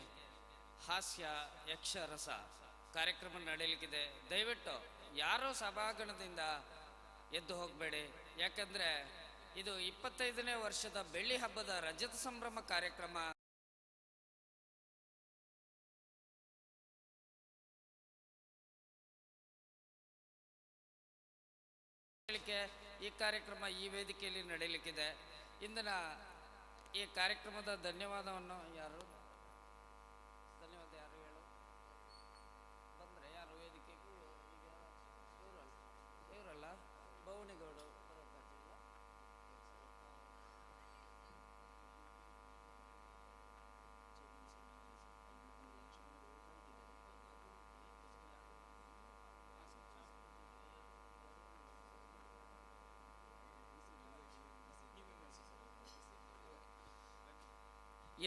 ಹಾಸ್ಯ ಯಕ್ಷರಸ ಕಾರ್ಯಕ್ರಮ ನಡೆಯಲಿಕ್ಕಿದೆ. ದಯವಿಟ್ಟು ಯಾರೂ ಸಭಾಗಣದಿಂದ ಎದ್ದು ಹೋಗಬೇಡಿ. ಯಾಕಂದರೆ ಇದು 25ನೇ ವರ್ಷದ ಬೆಳ್ಳಿ ಹಬ್ಬದ ರಜತ ಸಂಭ್ರಮ ಕಾರ್ಯಕ್ರಮ. ಈ ಕಾರ್ಯಕ್ರಮ ಈ ವೇದಿಕೆಯಲ್ಲಿ ನಡೆಯಲಿಕ್ಕಿದೆ. ಇಂದಿನ ಈ ಕಾರ್ಯಕ್ರಮದ ಧನ್ಯವಾದವನ್ನು ಯಾರು ಧನ್ಯವಾದ ಯಾರು ಹೇಳು ಬಂದರೆ ಯಾರು ವೇದಿಕೆಗೆ ಈಗ ಇವರಲ್ಲ ಬವನಿಗೌಡ.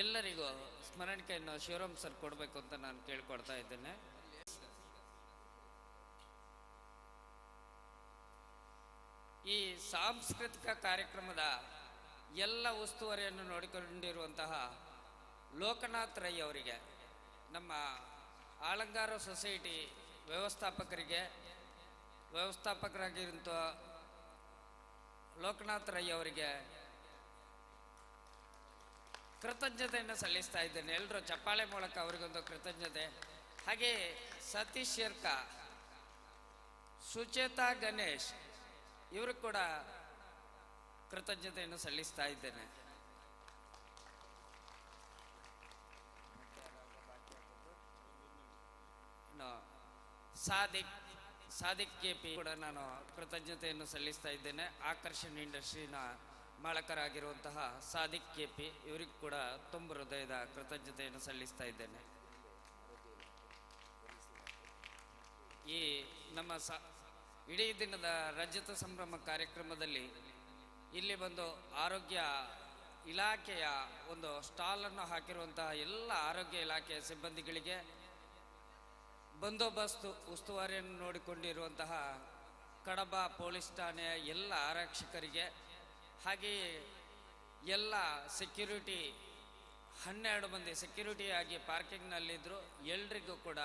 ಎಲ್ಲರಿಗೂ ಸ್ಮರಣಿಕೆಯನ್ನು ಶಿವರಾಮ್ ಸರ್ ಕೊಡಬೇಕು ಅಂತ ನಾನು ಕೇಳಿಕೊಡ್ತಾ ಇದ್ದೇನೆ. ಈ ಸಾಂಸ್ಕೃತಿಕ ಕಾರ್ಯಕ್ರಮದ ಎಲ್ಲ ಉಸ್ತುವಾರಿಯನ್ನು ನೋಡಿಕೊಂಡಿರುವಂತಹ ಲೋಕನಾಥ್ ರೈ ಅವರಿಗೆ, ನಮ್ಮ ಆಲಂಗಾರ ಸೊಸೈಟಿ ವ್ಯವಸ್ಥಾಪಕರಿಗೆ, ವ್ಯವಸ್ಥಾಪಕರಾಗಿರುವಂಥ ಲೋಕನಾಥ್ ರೈ ಅವರಿಗೆ ಕೃತಜ್ಞತೆಯನ್ನು ಸಲ್ಲಿಸ್ತಾ ಇದ್ದೇನೆ. ಎಲ್ಲರೂ ಚಪ್ಪಾಳೆ ಮೂಲಕ ಅವರಿಗೊಂದು ಕೃತಜ್ಞತೆ. ಹಾಗೆಯೇ ಸತೀಶ್ ಶೇರ್ಕಾ, ಸುಚೇತಾ ಗಣೇಶ್ ಇವರು ಕೂಡ ಕೃತಜ್ಞತೆಯನ್ನು ಸಲ್ಲಿಸ್ತಾ ಇದ್ದೇನೆ. ಇನ್ನು ಸಾದಿಕ್ ಕೆ ಪಿ ಕೂಡ ನಾನು ಕೃತಜ್ಞತೆಯನ್ನು ಸಲ್ಲಿಸ್ತಾ ಇದ್ದೇನೆ. ಆಕರ್ಷಣ್ ಇಂಡಸ್ಟ್ರಿನ ಮಾಲಕರಾಗಿರುವಂತಹ ಸಾದಿಕ್ ಕೆ ಪಿ ಇವರಿಗೂ ಕೂಡ ತುಂಬ ಹೃದಯದ ಕೃತಜ್ಞತೆಯನ್ನು ಸಲ್ಲಿಸ್ತಾ ಇದ್ದೇನೆ. ಈ ನಮ್ಮ ಇಡೀ ದಿನದ ರಜತ ಸಂಭ್ರಮ ಕಾರ್ಯಕ್ರಮದಲ್ಲಿ ಇಲ್ಲಿ ಬಂದು ಆರೋಗ್ಯ ಇಲಾಖೆಯ ಒಂದು ಸ್ಟಾಲನ್ನು ಹಾಕಿರುವಂತಹ ಎಲ್ಲ ಆರೋಗ್ಯ ಇಲಾಖೆಯ ಸಿಬ್ಬಂದಿಗಳಿಗೆ, ಬಂದೋಬಸ್ತ್ ಉಸ್ತುವಾರಿಯನ್ನು ನೋಡಿಕೊಂಡಿರುವಂತಹ ಕಡಬ ಪೊಲೀಸ್ ಠಾಣೆಯ ಎಲ್ಲ ಆರಕ್ಷಕರಿಗೆ, ಹಾಗೆಯೇ ಎಲ್ಲ ಸೆಕ್ಯೂರಿಟಿ 12 ಮಂದಿ ಸೆಕ್ಯೂರಿಟಿಯಾಗಿ ಪಾರ್ಕಿಂಗ್ನಲ್ಲಿದ್ದರು ಎಲ್ರಿಗೂ ಕೂಡ,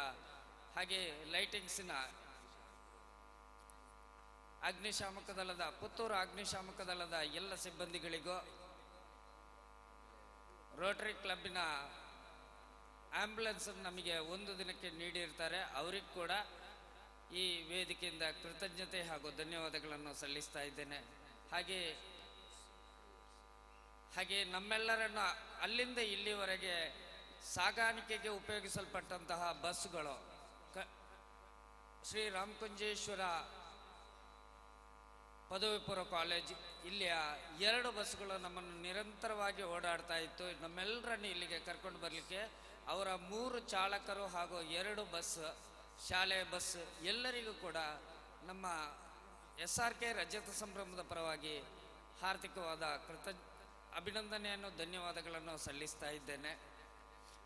ಹಾಗೆ ಲೈಟಿಂಗ್ಸಿನ ಅಗ್ನಿಶಾಮಕ ದಳದ ಪುತ್ತೂರು ಅಗ್ನಿಶಾಮಕ ದಳದ ಎಲ್ಲ ಸಿಬ್ಬಂದಿಗಳಿಗೂ, ರೋಟರಿ ಕ್ಲಬ್ಬಿನ ಆಂಬ್ಯುಲೆನ್ಸ್ ನಮಗೆ ಒಂದು ದಿನಕ್ಕೆ ನೀಡಿರ್ತಾರೆ, ಅವ್ರಿಗೆ ಕೂಡ ಈ ವೇದಿಕೆಯಿಂದ ಕೃತಜ್ಞತೆ ಹಾಗೂ ಧನ್ಯವಾದಗಳನ್ನು ಸಲ್ಲಿಸ್ತಾ ಇದ್ದೇನೆ. ಹಾಗೆ ಹಾಗೆ ನಮ್ಮೆಲ್ಲರನ್ನು ಅಲ್ಲಿಂದ ಇಲ್ಲಿವರೆಗೆ ಸಾಗಾಣಿಕೆಗೆ ಉಪಯೋಗಿಸಲ್ಪಟ್ಟಂತಹ ಬಸ್ಸುಗಳು ಶ್ರೀ ರಾಮಕುಂಜೇಶ್ವರ ಪದವಿ ಪೂರ್ವ ಕಾಲೇಜ್ ಇಲ್ಲಿಯ 2 ಬಸ್ಸುಗಳು ನಮ್ಮನ್ನು ನಿರಂತರವಾಗಿ ಓಡಾಡ್ತಾ ಇತ್ತು. ನಮ್ಮೆಲ್ಲರನ್ನು ಇಲ್ಲಿಗೆ ಕರ್ಕೊಂಡು ಬರಲಿಕ್ಕೆ ಅವರ 3 ಚಾಲಕರು ಹಾಗೂ 2 ಬಸ್, ಶಾಲೆಯ ಬಸ್ ಎಲ್ಲರಿಗೂ ಕೂಡ ನಮ್ಮ SRK ರಜತ ಸಂಭ್ರಮದ ಪರವಾಗಿ ಹಾರ್ದಿಕವಾದ ಅಭಿನಂದನೆಯನ್ನು ಧನ್ಯವಾದಗಳನ್ನು ಸಲ್ಲಿಸ್ತಾ ಇದ್ದೇನೆ.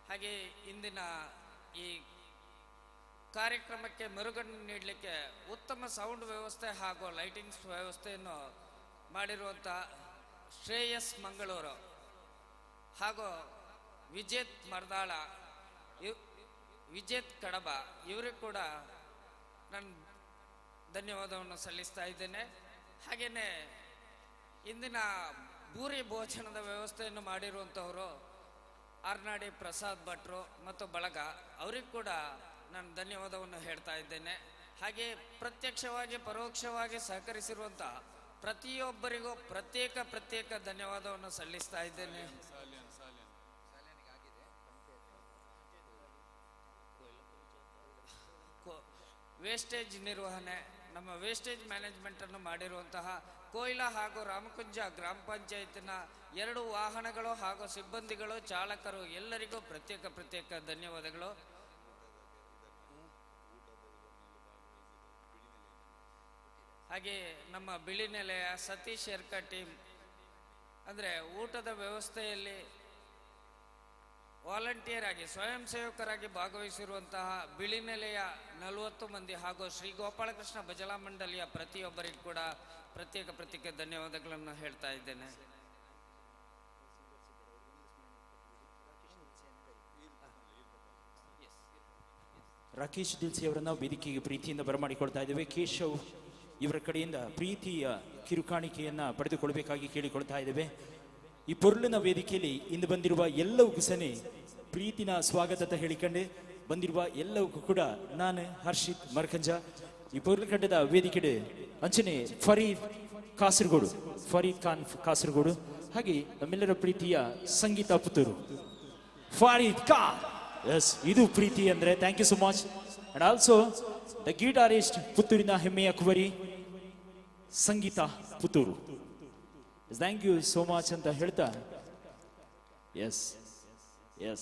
ಹಾಗೆ ಇಂದಿನ ಈ ಕಾರ್ಯಕ್ರಮಕ್ಕೆ ಮೆರುಗನ್ನು ನೀಡಲಿಕ್ಕೆ ಉತ್ತಮ ಸೌಂಡ್ ವ್ಯವಸ್ಥೆ ಹಾಗೂ ಲೈಟಿಂಗ್ಸ್ ವ್ಯವಸ್ಥೆಯನ್ನು ಮಾಡಿರುವಂಥ ಶ್ರೇಯಸ್ ಮಂಗಳೂರು ಹಾಗೂ ವಿಜೇತ್ ಮರ್ದಾಳ, ವಿಜೇತ್ ಕಡಬ ಇವರಿಗೂ ಕೂಡ ನಾನು ಧನ್ಯವಾದವನ್ನು ಸಲ್ಲಿಸ್ತಾ ಇದ್ದೇನೆ. ಹಾಗೆಯೇ ಇಂದಿನ ಭೂರಿ ಭೋಜನದ ವ್ಯವಸ್ಥೆಯನ್ನು ಮಾಡಿರುವಂಥವರು ಆರ್ನಾಡಿ ಪ್ರಸಾದ್ ಭಟ್ರು ಮತ್ತು ಬಳಗ ಅವ್ರಿಗೆ ಕೂಡ ನಾನು ಧನ್ಯವಾದವನ್ನು ಹೇಳ್ತಾ ಇದ್ದೇನೆ. ಹಾಗೆ ಪ್ರತ್ಯಕ್ಷವಾಗಿ ಪರೋಕ್ಷವಾಗಿ ಸಹಕರಿಸಿರುವಂಥ ಪ್ರತಿಯೊಬ್ಬರಿಗೂ ಪ್ರತ್ಯೇಕ ಪ್ರತ್ಯೇಕ ಧನ್ಯವಾದವನ್ನು ಸಲ್ಲಿಸ್ತಾ ಇದ್ದೇನೆ. ವೇಸ್ಟೇಜ್ ನಿರ್ವಹಣೆ, ನಮ್ಮ ವೇಸ್ಟೇಜ್ ಮ್ಯಾನೇಜ್ಮೆಂಟನ್ನು ಮಾಡಿರುವಂತಹ ಕೊಯ್ಲಾ ಹಾಗೂ ರಾಮಕುಂಜ ಗ್ರಾಮ ಪಂಚಾಯತಿನ 2 ವಾಹನಗಳು ಹಾಗೂ ಸಿಬ್ಬಂದಿಗಳು, ಚಾಲಕರು ಎಲ್ಲರಿಗೂ ಪ್ರತ್ಯೇಕ ಪ್ರತ್ಯೇಕ ಧನ್ಯವಾದಗಳು. ಹಾಗೆ ನಮ್ಮ ಬಿಳಿ ನೆಲೆಯ ಸತೀಶ್ ಎರ್ಕ ಟೀಮ್, ಅಂದರೆ ಊಟದ ವ್ಯವಸ್ಥೆಯಲ್ಲಿ ವಾಲಂಟಿಯರ್ ಆಗಿ ಸ್ವಯಂ ಸೇವಕರಾಗಿ ಭಾಗವಹಿಸಿರುವಂತಹ ಬಿಳಿ ನೆಲೆಯ 40 ಮಂದಿ ಹಾಗೂ ಶ್ರೀ ಗೋಪಾಲಕೃಷ್ಣ ಭಜನಾ ಮಂಡಳಿಯ ಪ್ರತಿಯೊಬ್ಬರಿಗೂ ಕೂಡ ಪ್ರತ್ಯೇಕ ಪ್ರತ್ಯೇಕ ಧನ್ಯವಾದಗಳನ್ನು ಹೇಳ್ತಾ ಇದ್ದೇನೆ. ರಾಕೇಶ್ ದಿಲ್ಸಿ ಅವರನ್ನು ವೇದಿಕೆಗೆ ಪ್ರೀತಿಯಿಂದ ಬರಮಾಡಿಕೊಳ್ತಾ ಇದ್ದೇವೆ. ಕೇಶವ್ ಇವರ ಕಡೆಯಿಂದ ಪ್ರೀತಿಯ ಕಿರುಕಾಣಿಕೆಯನ್ನು ಪಡೆದುಕೊಳ್ಬೇಕಾಗಿ ಕೇಳಿಕೊಳ್ತಾ ಇದ್ದೇವೆ. ಈ ಪೊರ್ಲಿನ ವೇದಿಕೆಯಲ್ಲಿ ಇಂದು ಬಂದಿರುವ ಎಲ್ಲವಕ್ಕೂ ಸನೆ ಪ್ರೀತಿನ ಸ್ವಾಗತ ಅಂತ ಹೇಳಿಕೊಂಡು ಬಂದಿರುವ ಎಲ್ಲವಕ್ಕೂ ಕೂಡ ನಾನು ಹರ್ಷಿತ್ ಮರ್ಕಂಜ ಈ ಪೊರ್ಲುಖಂಡದ ವೇದಿಕೆಡೆ ಅಂಚನೆ ಫರೀದ್ ಕಾಸರಗೋಡು, ಫರೀದ್ ಖಾನ್ ಕಾಸರಗೋಡು, ಹಾಗೆ ನಮ್ಮೆಲ್ಲರ ಪ್ರೀತಿಯ ಸಂಗೀತ ಪುತ್ತೂರು ಫರೀದ್ ಖಾನ್. ಎಸ್, ಇದು ಪ್ರೀತಿ ಅಂದ್ರೆ. Thank you so much. And also the guitarist ಪುತ್ತೂರಿನ ಹೆಮ್ಮೆಯ Kuwari Sangeetha Puttur, thank you so much ಅಂತ ಹೇಳ್ತಾ, yes yes,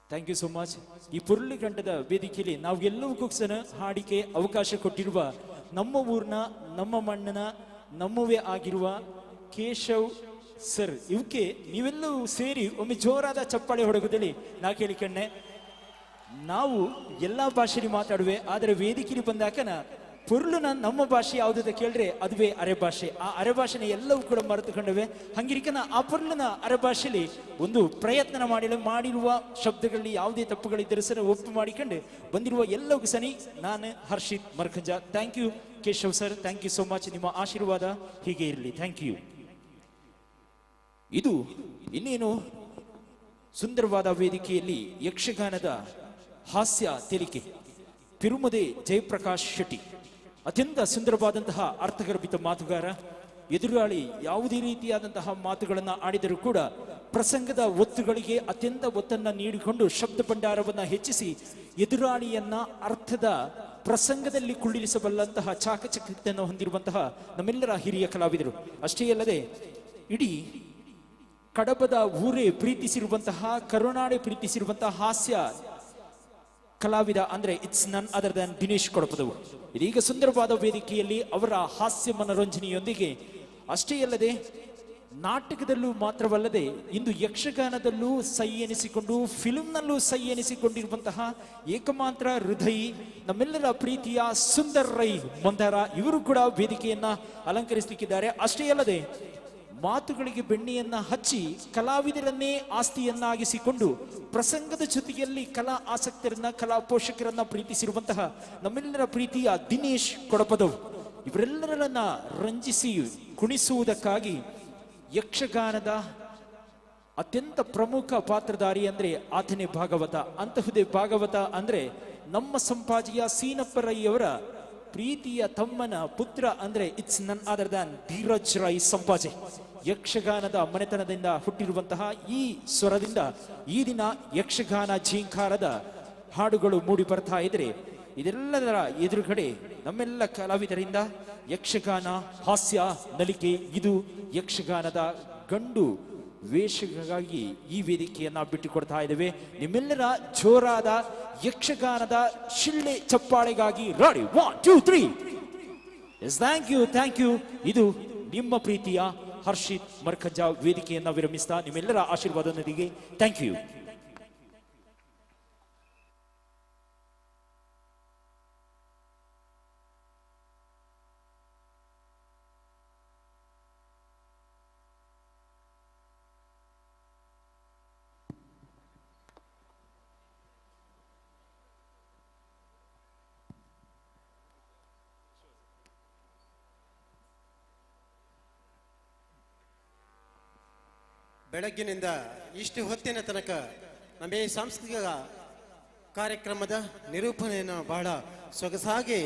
thank you so much. ಈ ಪುರುಳಿಗಂಡದ ವೇದಿಕೆಯಲ್ಲಿ ನಾವು ಎಲ್ಲವಕ್ಕೂ ಸಹ ಹಾಡಿಕೆ ಅವಕಾಶ ಕೊಟ್ಟಿರುವ ನಮ್ಮ ಊರಿನ, ನಮ್ಮ ಮಣ್ಣಿನ, ನಮ್ಮವೇ ಆಗಿರುವ ಕೇಶವ್ ಸರ್ ಇವಕ್ಕೆ ನೀವೆಲ್ಲವೂ ಸೇರಿ ಒಮ್ಮೆ ಜೋರಾದ ಚಪ್ಪಾಳೆ ಹೊಡಗುದಲ್ಲಿ ನಾ ಕೇಳಿಕಣ್ಣೆ. ನಾವು ಎಲ್ಲ ಭಾಷೆಯಲ್ಲಿ ಮಾತಾಡುವೆ, ಆದರೆ ವೇದಿಕೆಯಲ್ಲಿ ಬಂದಾಕನ ಪೊರ್ಲುನ ನಮ್ಮ ಭಾಷೆ ಯಾವುದಂತ ಕೇಳಿದ್ರೆ ಅದುವೇ ಅರೆ ಭಾಷೆ. ಆ ಅರೆ ಭಾಷೆನ ಎಲ್ಲವೂ ಕೂಡ ಮರೆತುಕೊಂಡವೆ. ಹಂಗಿರಿಕನ ಆ ಪೊರ್ಲುನ ಅರೆ ಭಾಷೆಯಲ್ಲಿ ಒಂದು ಪ್ರಯತ್ನ ಮಾಡಿರುವ ಶಬ್ದಗಳಲ್ಲಿ ಯಾವುದೇ ತಪ್ಪುಗಳಿದ್ದರೆ ಸರ್ ಒಪ್ಪು ಮಾಡಿಕೊಂಡು ಬಂದಿರುವ ಎಲ್ಲವೂ ಸನಿ ನಾನು Harshit Markanja. Thank you Keshav sir, thank you so much. ನಿಮ್ಮ ಆಶೀರ್ವಾದ ಹೀಗೆ ಇರಲಿ. Thank you. ಇದು ಇನ್ನೇನು ಸುಂದರವಾದ ವೇದಿಕೆಯಲ್ಲಿ ಯಕ್ಷಗಾನದ ಹಾಸ್ಯ ತೇಲಿಕೆ ತಿರುಮದೆ ಜಯಪ್ರಕಾಶ್ ಶೆಟ್ಟಿ, ಅತ್ಯಂತ ಸುಂದರವಾದಂತಹ ಅರ್ಥಗರ್ಭಿತ ಮಾತುಗಾರ. ಎದುರಾಳಿ ಯಾವುದೇ ರೀತಿಯಾದಂತಹ ಮಾತುಗಳನ್ನು ಆಡಿದರೂ ಕೂಡ ಪ್ರಸಂಗದ ಒತ್ತುಗಳಿಗೆ ಅತ್ಯಂತ ಒತ್ತನ್ನು ನೀಡಿಕೊಂಡು ಶಬ್ದ ಭಂಡಾರವನ್ನು ಹೆಚ್ಚಿಸಿ ಎದುರಾಳಿಯನ್ನ ಅರ್ಥದ ಪ್ರಸಂಗದಲ್ಲಿ ಕುಳ್ಳಿರಿಸಬಲ್ಲಂತಹ ಚಾಕಚಕ್ಯತೆಯನ್ನು ಹೊಂದಿರುವಂತಹ ನಮ್ಮೆಲ್ಲರ ಹಿರಿಯ ಕಲಾವಿದರು. ಅಷ್ಟೇ ಅಲ್ಲದೆ ಇಡೀ ಕಡಬದ ಊರೇ ಪ್ರೀತಿಸಿರುವಂತಹ, ಕರುನಾಡೆ ಪ್ರೀತಿಸಿರುವಂತಹ ಹಾಸ್ಯ ಕಲಾವಿದ ಅಂದ್ರೆ it's none other than Dinesh Kodapadavu. ಇದೀಗ ಸುಂದರವಾದ ವೇದಿಕೆಯಲ್ಲಿ ಅವರ ಹಾಸ್ಯ ಮನೋರಂಜನೆಯೊಂದಿಗೆ, ಅಷ್ಟೇ ಅಲ್ಲದೆ ನಾಟಕದಲ್ಲೂ ಮಾತ್ರವಲ್ಲದೆ ಇಂದು ಯಕ್ಷಗಾನದಲ್ಲೂ ಸೈ ಎನಿಸಿಕೊಂಡು ಫಿಲ್ಮ್ನಲ್ಲೂ ಸೈ ಎನಿಸಿಕೊಂಡಿರುವಂತಹ ಏಕಮಾತ್ರ ಹೃದಯಿ ನಮ್ಮೆಲ್ಲರ ಪ್ರೀತಿಯ ಸುಂದರ್ ರೈ ಮಂದಾರ ಇವರು ಕೂಡ ವೇದಿಕೆಯನ್ನ ಅಲಂಕರಿಸಲಿಕ್ಕಿದ್ದಾರೆ. ಅಷ್ಟೇ ಅಲ್ಲದೆ ಮಾತುಗಳಿಗೆ ಬೆಣ್ಣೆಯನ್ನ ಹಚ್ಚಿ ಕಲಾವಿದರನ್ನೇ ಆಸ್ತಿಯನ್ನಾಗಿಸಿಕೊಂಡು ಪ್ರಸಂಗದ ಜೊತೆಯಲ್ಲಿ ಕಲಾ ಆಸಕ್ತರನ್ನ, ಕಲಾ ಪೋಷಕರನ್ನ ಪ್ರೀತಿಸಿರುವಂತಹ ನಮ್ಮೆಲ್ಲರ ಪ್ರೀತಿಯ ದಿನೇಶ್ ಕೊಡಪದವ್ ಇವರೆಲ್ಲರನ್ನ ರಂಜಿಸಿ ಕುಣಿಸುವುದಕ್ಕಾಗಿ ಯಕ್ಷಗಾನದ ಅತ್ಯಂತ ಪ್ರಮುಖ ಪಾತ್ರಧಾರಿ ಅಂದ್ರೆ ಆತನೇ ಭಾಗವತ. ಅಂತಹುದೇ ಭಾಗವತ ಅಂದ್ರೆ ನಮ್ಮ ಸಂಪಾಜಿಯ ಸೀನಪ್ಪ ರೈಯವರ ಪ್ರೀತಿಯ ತಮ್ಮನ ಪುತ್ರ ಅಂದ್ರೆ it's none other than Dheeraj Rai Sampaje. ಯಕ್ಷಗಾನದ ಮನೆತನದಿಂದ ಹುಟ್ಟಿರುವಂತಹ ಈ ಸ್ವರದಿಂದ ಈ ದಿನ ಯಕ್ಷಗಾನ ಝೀಂಕಾರದ ಹಾಡುಗಳು ಮೂಡಿ ಬರ್ತಾ ಇದ್ರೆ ಇದೆಲ್ಲದರ ಎದುರುಗಡೆ ನಮ್ಮೆಲ್ಲ ಕಲಾವಿದರಿಂದ ಯಕ್ಷಗಾನ ಹಾಸ್ಯ ನಲಿಕೆ, ಇದು ಯಕ್ಷಗಾನದ ಗಂಡು ವೇಷಗಾಗಿ ಈ ವೇದಿಕೆಯನ್ನ ಬಿಟ್ಟುಕೊಡ್ತಾ ಇದ್ದೇವೆ. ನಿಮ್ಮೆಲ್ಲರ ಜೋರಾದ ಯಕ್ಷಗಾನದ ಶಿಳ್ಳೆ ಚಪ್ಪಾಳೆಗಾಗಿ ready, 1 2 3. Yes, thank you, thank you. ಇದು ನಿಮ್ಮ ಪ್ರೀತಿಯ ಹರ್ಷಿತ್ ಮರ್ಕಂಜ ವೇದಿಕೆಯನ್ನ ವಿರಮಿಸ್ತಾ ನಿಮ್ಮೆಲ್ಲರ ಆಶೀರ್ವಾದದೊಂದಿಗೆ thank you. ಬೆಳಗ್ಗಿನಿಂದ ಇಷ್ಟು ಹೊತ್ತಿನ ತನಕ ನಮ್ಮ ಈ ಸಾಂಸ್ಕೃತಿಕ ಕಾರ್ಯಕ್ರಮದ ನಿರೂಪಣೆಯನ್ನು ಬಹಳ ಸೊಗಸಾಗಿ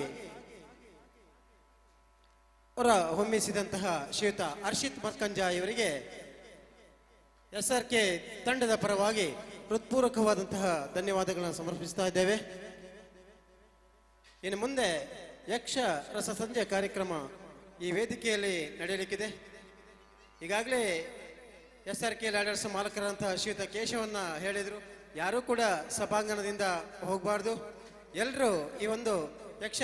ಹೊರ ಹೊಮ್ಮಿಸಿದಂತಹ ಶ್ರೀಯುತ ಹರ್ಷಿತ್ ಮರ್ಕಂಜ ಇವರಿಗೆ ಎಸ್ ಆರ್ ಕೆ ತಂಡದ ಪರವಾಗಿ ಹೃತ್ಪೂರ್ವಕವಾದಂತಹ ಧನ್ಯವಾದಗಳನ್ನು ಸಮರ್ಪಿಸ್ತಾ ಇದ್ದೇವೆ. ಇನ್ನು ಮುಂದೆ ಯಕ್ಷ ರಸ ಸಂಜೆ ಕಾರ್ಯಕ್ರಮ ಈ ವೇದಿಕೆಯಲ್ಲಿ ನಡೆಯಲಿಕ್ಕಿದೆ. ಈಗಾಗಲೇ ಎಸ್ ಆರ್ ಕೆ ಲ್ಯಾಡರ್ಸ್ ಮಾಲಕರಂತಹ ಶ್ರೀಯುತ ಕೇಶವನ್ನ ಹೇಳಿದರು, ಯಾರೂ ಕೂಡ ಸಭಾಂಗಣದಿಂದ ಹೋಗಬಾರ್ದು, ಎಲ್ಲರೂ ಈ ಒಂದು ಯಕ್ಷ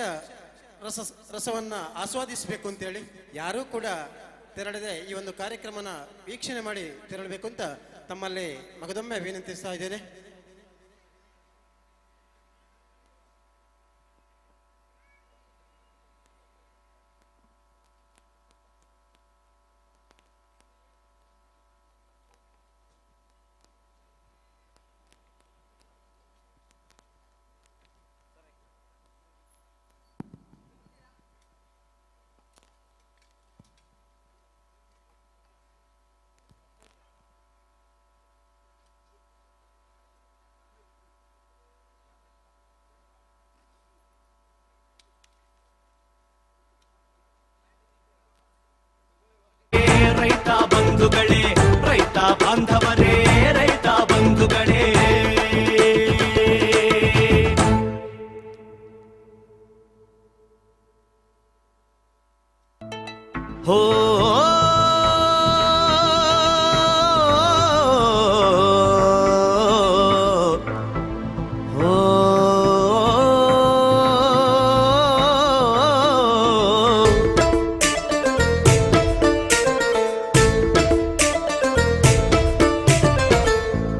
ರಸವನ್ನು ಆಸ್ವಾದಿಸಬೇಕು ಅಂತೇಳಿ ಯಾರೂ ಕೂಡ ತೆರಳದೆ ಈ ಒಂದು ಕಾರ್ಯಕ್ರಮನ ವೀಕ್ಷಣೆ ಮಾಡಿ ತೆರಳಬೇಕು ಅಂತ ತಮ್ಮಲ್ಲಿ ಮಗದೊಮ್ಮೆ ವಿನಂತಿಸ್ತಾ ಇದ್ದೇನೆ. ರೈತ ಬಂಧುಗಳೇ, ರೈತ ಬಾಂಧವರೇ, ರೈತ ಬಂಧುಗಳೇ, ಹೋ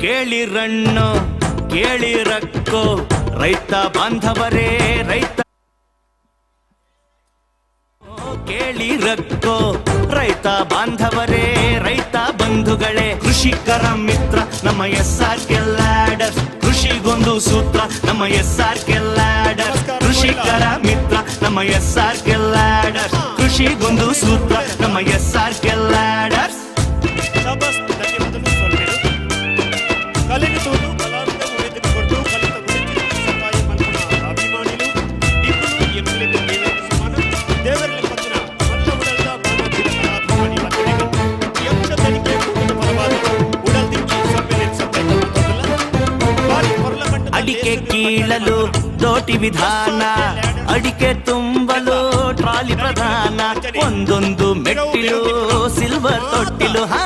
ಕೇಳಿರಣ್ಣು ಕೇಳಿರಕ್ಕೋ ರೈತ ಬಾಂಧವರೇ, ರೈತ ಕೇಳಿರಕ್ಕೋ ರೈತ ಬಾಂಧವರೇ, ರೈತ ಬಂಧುಗಳೇ, ಕೃಷಿಕರ ಮಿತ್ರ ನಮ್ಮ ಎಸ್ ಆರ್ ಕೆ ಲ್ಯಾಡರ್ಸ್, ಕೃಷಿಗೊಂದು ಸೂತ್ರ ನಮ್ಮ ಎಸ್ ಆರ್ ಕೆ ಲ್ಯಾಡರ್ಸ್, ಕೃಷಿಕರ ಮಿತ್ರ ನಮ್ಮ ಎಸ್ ಆರ್ ಕೆ ಲ್ಯಾಡರ್ಸ್, ಕೃಷಿಗೊಂದು ಸೂತ್ರ ನಮ್ಮ ಎಸ್ ಆರ್ ಕೆ ಲ್ಯಾಡರ್ಸ್. ಅಡಿಕೆ ಕೀಳಲು ದೋಟಿ ವಿಧಾನ, ಅಡಿಕೆ ತುಂಬಲು ಟ್ರಾಲಿ ಪ್ರಧಾನ, ಒಂದೊಂದು ಮೆಟ್ಟಿಲು ಸಿಲ್ವರ್ ತೊಟ್ಟಿಲು, ಹಾ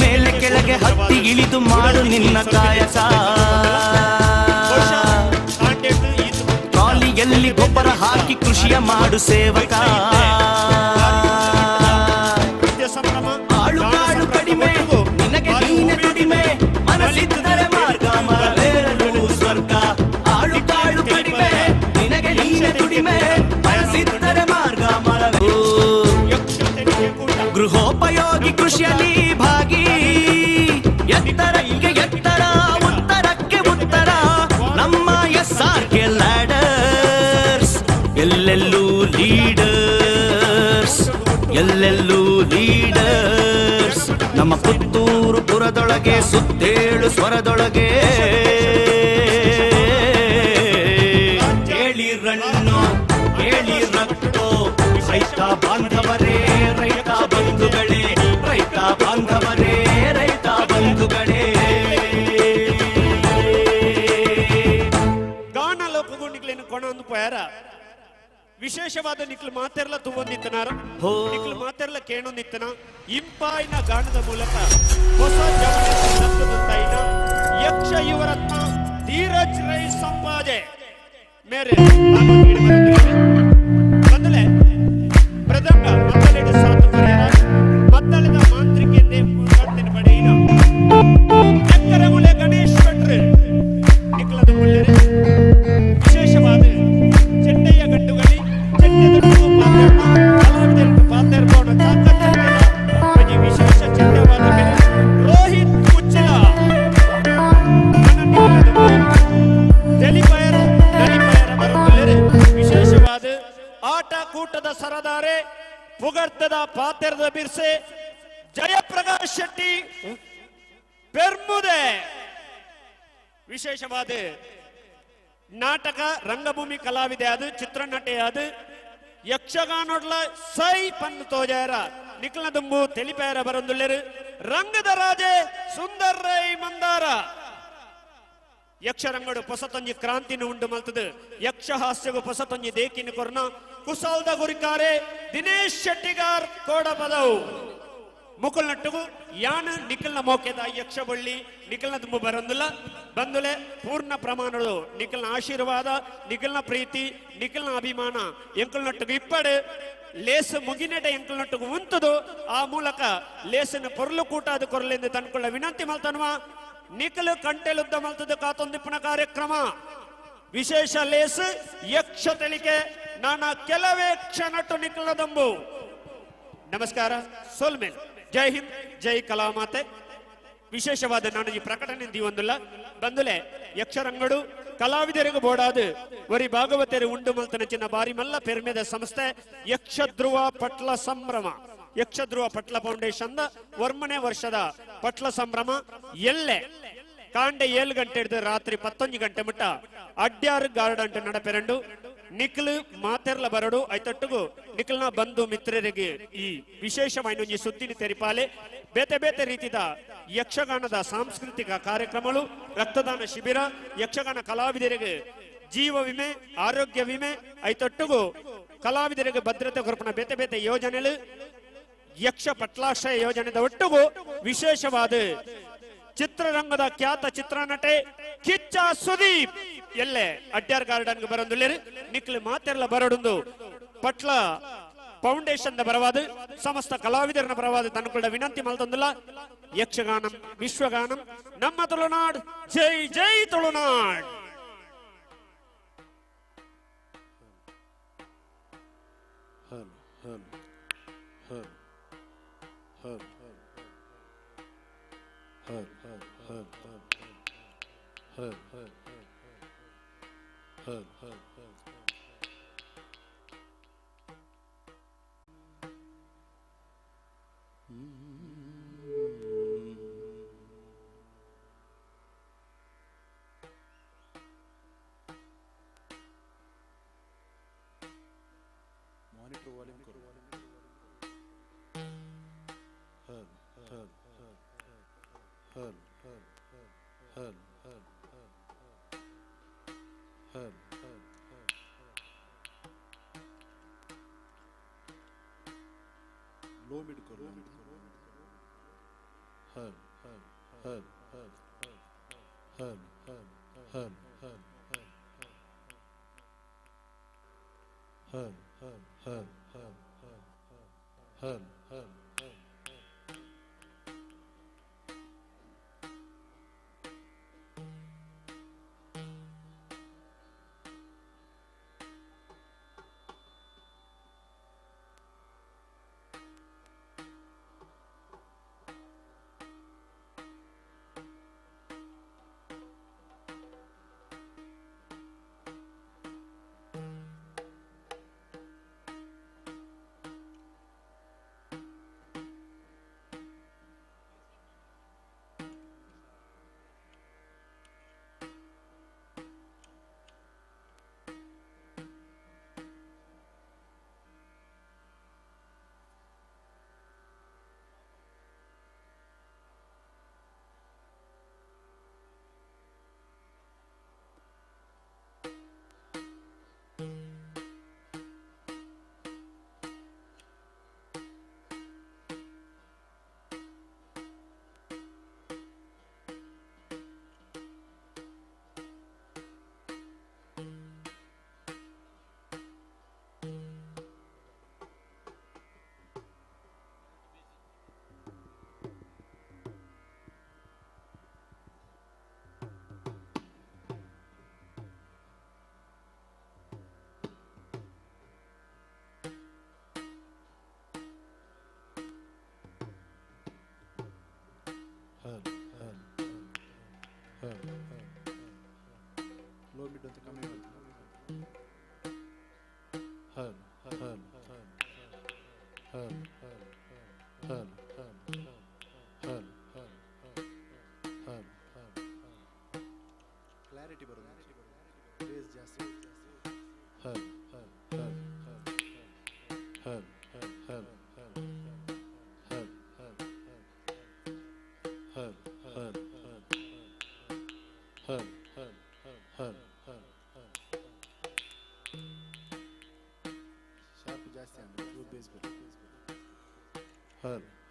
ಮೇಲೆ ಕೆಳಗೆ ಹತ್ತಿ ಇಳಿದು ಮಾಡು ನಿನ್ನ ಕಾಯಕ, ಟ್ರಾಲಿಯಲ್ಲಿ ಗೊಬ್ಬರ ಹಾಕಿ ಕೃಷಿಯ ಮಾಡು ಸೇವಕ. ಗೃಹೋಪಯೋಗಿ ಕೃಷಿಯಲ್ಲಿ ಭಾಗಿ. ಎತ್ತರಕ್ಕೆ ಎತ್ತರ, ಉತ್ತರಕ್ಕೆ ಉತ್ತರ, ನಮ್ಮ ಎಸ್ ಆರ್ ಕೆ ಲ್ಯಾಡರ್ಸ್. ಎಲ್ಲೆಲ್ಲೂ ಲೀಡರ್ಸ್, ಎಲ್ಲೆಲ್ಲೂ ಲೀಡರ್ಸ್. ನಮ್ಮ ಪುತ್ತೂರು ಪುರದೊಳಗೆ ಸುತ್ತೇಳು ಸ್ವರದೊಳಗೆ ಕೇಳಿರಣ್ಣು ಕೇಳಿರಕ್ಕೋ ರೈತ ಬಾಂಧವರೇ, ರೈತ ಬಂಧುಗಳೇ, ರೈತ ಬಾಂಧವರೇ, ರೈತ ಬಂಧುಗಳೇ. ಗಾನ ಲೋಕಗುಂಡಿಗಳೇನು ಕೊಣೊಂದು ಪೋಯಾರ ವಿಶೇಷವಾದ ನಿಕ್ಲು ಮಾತೆರ್ಲ ತೂವೊಂದಿತ್ತನಾರ, ನಿಕ್ಲು ಮಾತೆರ್ಲ ಕೇಣೊಂದಿತ್ತನ. ಇಂಪಾಯಿನ ಗಾನದ ಮೂಲಕ ಹೊಸ ಜವನ ಯಕ್ಷ ಯುವರತ್ನ ಧೀರಜ್ ರೈ ಸಂಪಾಜೆ ಮೇರೆ ಬಂದಲೆ ಪ್ರದಂಗ ಮತ್ತಲೆಡ ಸಾತು ಕರೆಯರ ಮತ್ತಲೆದ ಮಾಂತ್ರಿಕೆಂದೇ ಪಡೆಯಿನ ಎಕ್ಕರಮುಲೆ ಗಣೇಶ್ ಭಟ್ರು ನಿಕ್ಲದ ಮುಲ್ಲೆರೆ. ವಿಶೇಷವಾದ ಚೆಂಡೆಯ ಗಂಡುಗಳಿ ಚೆಂಡೆದೊಡಗು ಪಾತ್ರ ಪಾತ್ರ ತಾಕತ್ತು ವಿಶೇಷ ಚೆಂಡೆ ವಾದಕರು ರೋಹಿತ್ ಉಚ್ಚಲ ದಲಿಪಯರ ದಲಿಪಯರ ಬರುತ್ತಲೇ. ವಿಶೇಷವಾದ ಆಟ ಕೂಟದ ಸರದಾರೆ ಪುಗರ್ತದ ಪಾತ್ರದ ಬಿರ್ಸೆ ಜಯಪ್ರಕಾಶ್ ಶೆಟ್ಟಿ ಪೆರ್ಮುದೆ. ವಿಶೇಷವಾದ ನಾಟಕ ರಂಗಭೂಮಿ ಕಲಾವಿದೆ ಅದು ಚಿತ್ರನಟೆ ಅದು ಯಕ್ಷಗಾನೊಡ್ಲ ಸೈ ಪನ್ನು ತೋಜಾರ ನಿಕ್ಲನ ದುಂಬು ತೆಲಿಪೇರ ಬರಂದುಲ್ಲೆರು ರಂಗದ ರಾಜೆ ಸುಂದರ್ ರೈ ಮಂದಾರ. ಯಕ್ಷರಂಗಡು ಪೊಸತೊಂಜಿ ಕ್ರಾಂತಿನ ಉಂಡು ಮಲ್ತದು ಯಕ್ಷ ಹಾಸ್ಯಗು ಪೊಸತೊಂಜಿ ದೇಕಿನ ಕೊರ್ನ ಕುಸಾಲ್ದ ಗುರಿಕಾರೆ ದಿನೇಶ್ ಶೆಟ್ಟಿಗಾರ್ ಕೋಡಪದವು. ಮುಕುಲ್ ನಟ್ಟುಗು ಯಾನ ನಿಖಲ್ನ ಮೋಕೆದ ಯಕ್ಷಬಳ್ಳಿ ನಿಖಲ್ನ ದುಂಬು ಬರಂದುಲ್ಲ ಬಂದುಲೆ ಪೂರ್ಣ ಪ್ರಮಾಣಗಳು ನಿಖಲ್ನ ಆಶೀರ್ವಾದ ನಿಖಲ್ನ ಪ್ರೀತಿ ನಿಖಲ್ನ ಅಭಿಮಾನ ಎಂಕುಲ್ ನಟ್ಟುಗು ಇಪ್ಪಡು ಲೇಸು ಮುಗಿನೆಟ ಎಂಕುಲ್ ನಟ್ಟುಗು ಉಂತದು ಆ ಮೂಲಕ ಲೇಸನ್ನು ಪೊರ್ಲು ಕೂಟ ಅದು ಕೊರಲೆಂದು ತನ್ಕೊಳ್ಳ ವಿನಂತಿ ಮಲ್ತನ್ವ. ನಿಖಲು ಕಂಟೆಲುದ್ದ ಮಲ್ತದು ಕಾತೊಂದಿಪ್ಪನ ಕಾರ್ಯಕ್ರಮ ವಿಶೇಷ ಲೇಸು ಯಕ್ಷ ತಳಿಕೆ ನಾನಾ ಕೆಲವೇ ಕ್ಷಣಟ್ಟು ನಿಖಲ್ನ ದಂಬು. ನಮಸ್ಕಾರ ಸೋಲ್ಮೇಲ್, ಜೈ ಹಿಂದ್, ಜೈ ಕಲಾಮಾತೆ. ವಿಶೇಷವಾದ ನಾನು ಈ ಪ್ರಕಟಣೆ ದೀವೊಂದುಲ್ಲ ಬಂದುಲೆ ಯಕ್ಷರಂಗಡು ಕಲಾವಿದರಿಗೂ ಬೋಡಾದು ಒರಿ ಭಾಗವತರು ಉಂಡು ಮಲ್ತನ ಚಿನ್ನ ಬಾರಿ ಮಲ್ಲ ಪೆರ್ಮೆದ ಸಂಸ್ಥೆ ಯಕ್ಷಧ್ರುವ ಪಟ್ಲ ಸಂಭ್ರಮ. ಯಕ್ಷಧ್ರುವ ಪಟ್ಲ ಫೌಂಡೇಶನ್ ವರ್ಮನೆ ವರ್ಷದ ಪಟ್ಲ ಸಂಭ್ರಮ ಎಲ್ಲೆ ಕಾಂಡೆ 7 ಗಂಟೆ ಹಿಡಿದು ರಾತ್ರಿ 11 ಗಂಟೆ ಮುಟ್ಟ ಅಡ್ಯಾರು ಗಾರ್ಡನ್ ನಡಪೆರಂಡು. ನಿಖಲು ಮಾತೆರ್ಲ ಬರಡು ಐತೊಟ್ಟುಗು ನಿಖಲ್ನ ಬಂಧು ಮಿತ್ರರಿಗೆ ಈ ವಿಶೇಷವಾದ ಒಂಜಿ ಸುದ್ದಿನ ತೆರಿಪಾಲೆ. ಬೇತೆ ಬೇತೆ ರೀತಿದ ಯಕ್ಷಗಾನದ ಸಾಂಸ್ಕೃತಿಕ ಕಾರ್ಯಕ್ರಮಗಳು, ರಕ್ತದಾನ ಶಿಬಿರ, ಯಕ್ಷಗಾನ ಕಲಾವಿದರಿಗೆ ಜೀವ ವಿಮೆ, ಆರೋಗ್ಯ ವಿಮೆ, ಐತೊಟ್ಟುಗು ಕಲಾವಿದರಿಗೆ ಭದ್ರತೆ ಕೊರಪಣ ಬೇತೆ ಬೇತೆ ಯೋಜನೆಗಳು, ಯಕ್ಷ ಪಟ್ಲಾಶ್ರಯ ಯೋಜನೆದ ಒಟ್ಟುಗು ವಿಶೇಷವಾದ ಚಿತ್ರರಂಗದ ಖ್ಯಾತ ಚಿತ್ರನಟೆ ಕಿಚ್ಚ ಸುದೀಪ್ ಎಲ್ಲೆ ಅಡ್ಯಾರ್ ಗಾರ್ಡನ್ ಬರಂದುಲ್ಲೇರು. ನಿಕ್ಲು ಮಾತೆರ್ಲ ಬರಡುಂದು ಪಟ್ಲ ಫೌಂಡೇಶನ್ ಪರವಾದ ಸಮಸ್ತ ಕಲಾವಿದರನ ಪರವಾದ ತನ್ನುಕೊಳ್ಳ ವಿನಂತಿ ಮಲ್ತೊಂದುಲ್ಲ. ಯಕ್ಷಗಾನಂ ವಿಶ್ವಗಾನಂ ನಮ್ಮ ತುಳುನಾಡ್, ಜೈ ಜೈ ತುಳುನಾಡ್. ಹಲ್ ಹಲ್ ಹಲ್ ಹಲ್ ಹಲ್ ಹಲ್ ಹಲ್ ಹಲ್ ಹಲ್ ಹಲ್. मॉनिटर वॉल्यूम करो. हल हल हल हल हल हल हल. लो मिड करो. हल हल हल हल हल हल हल हल हल हल हल हल.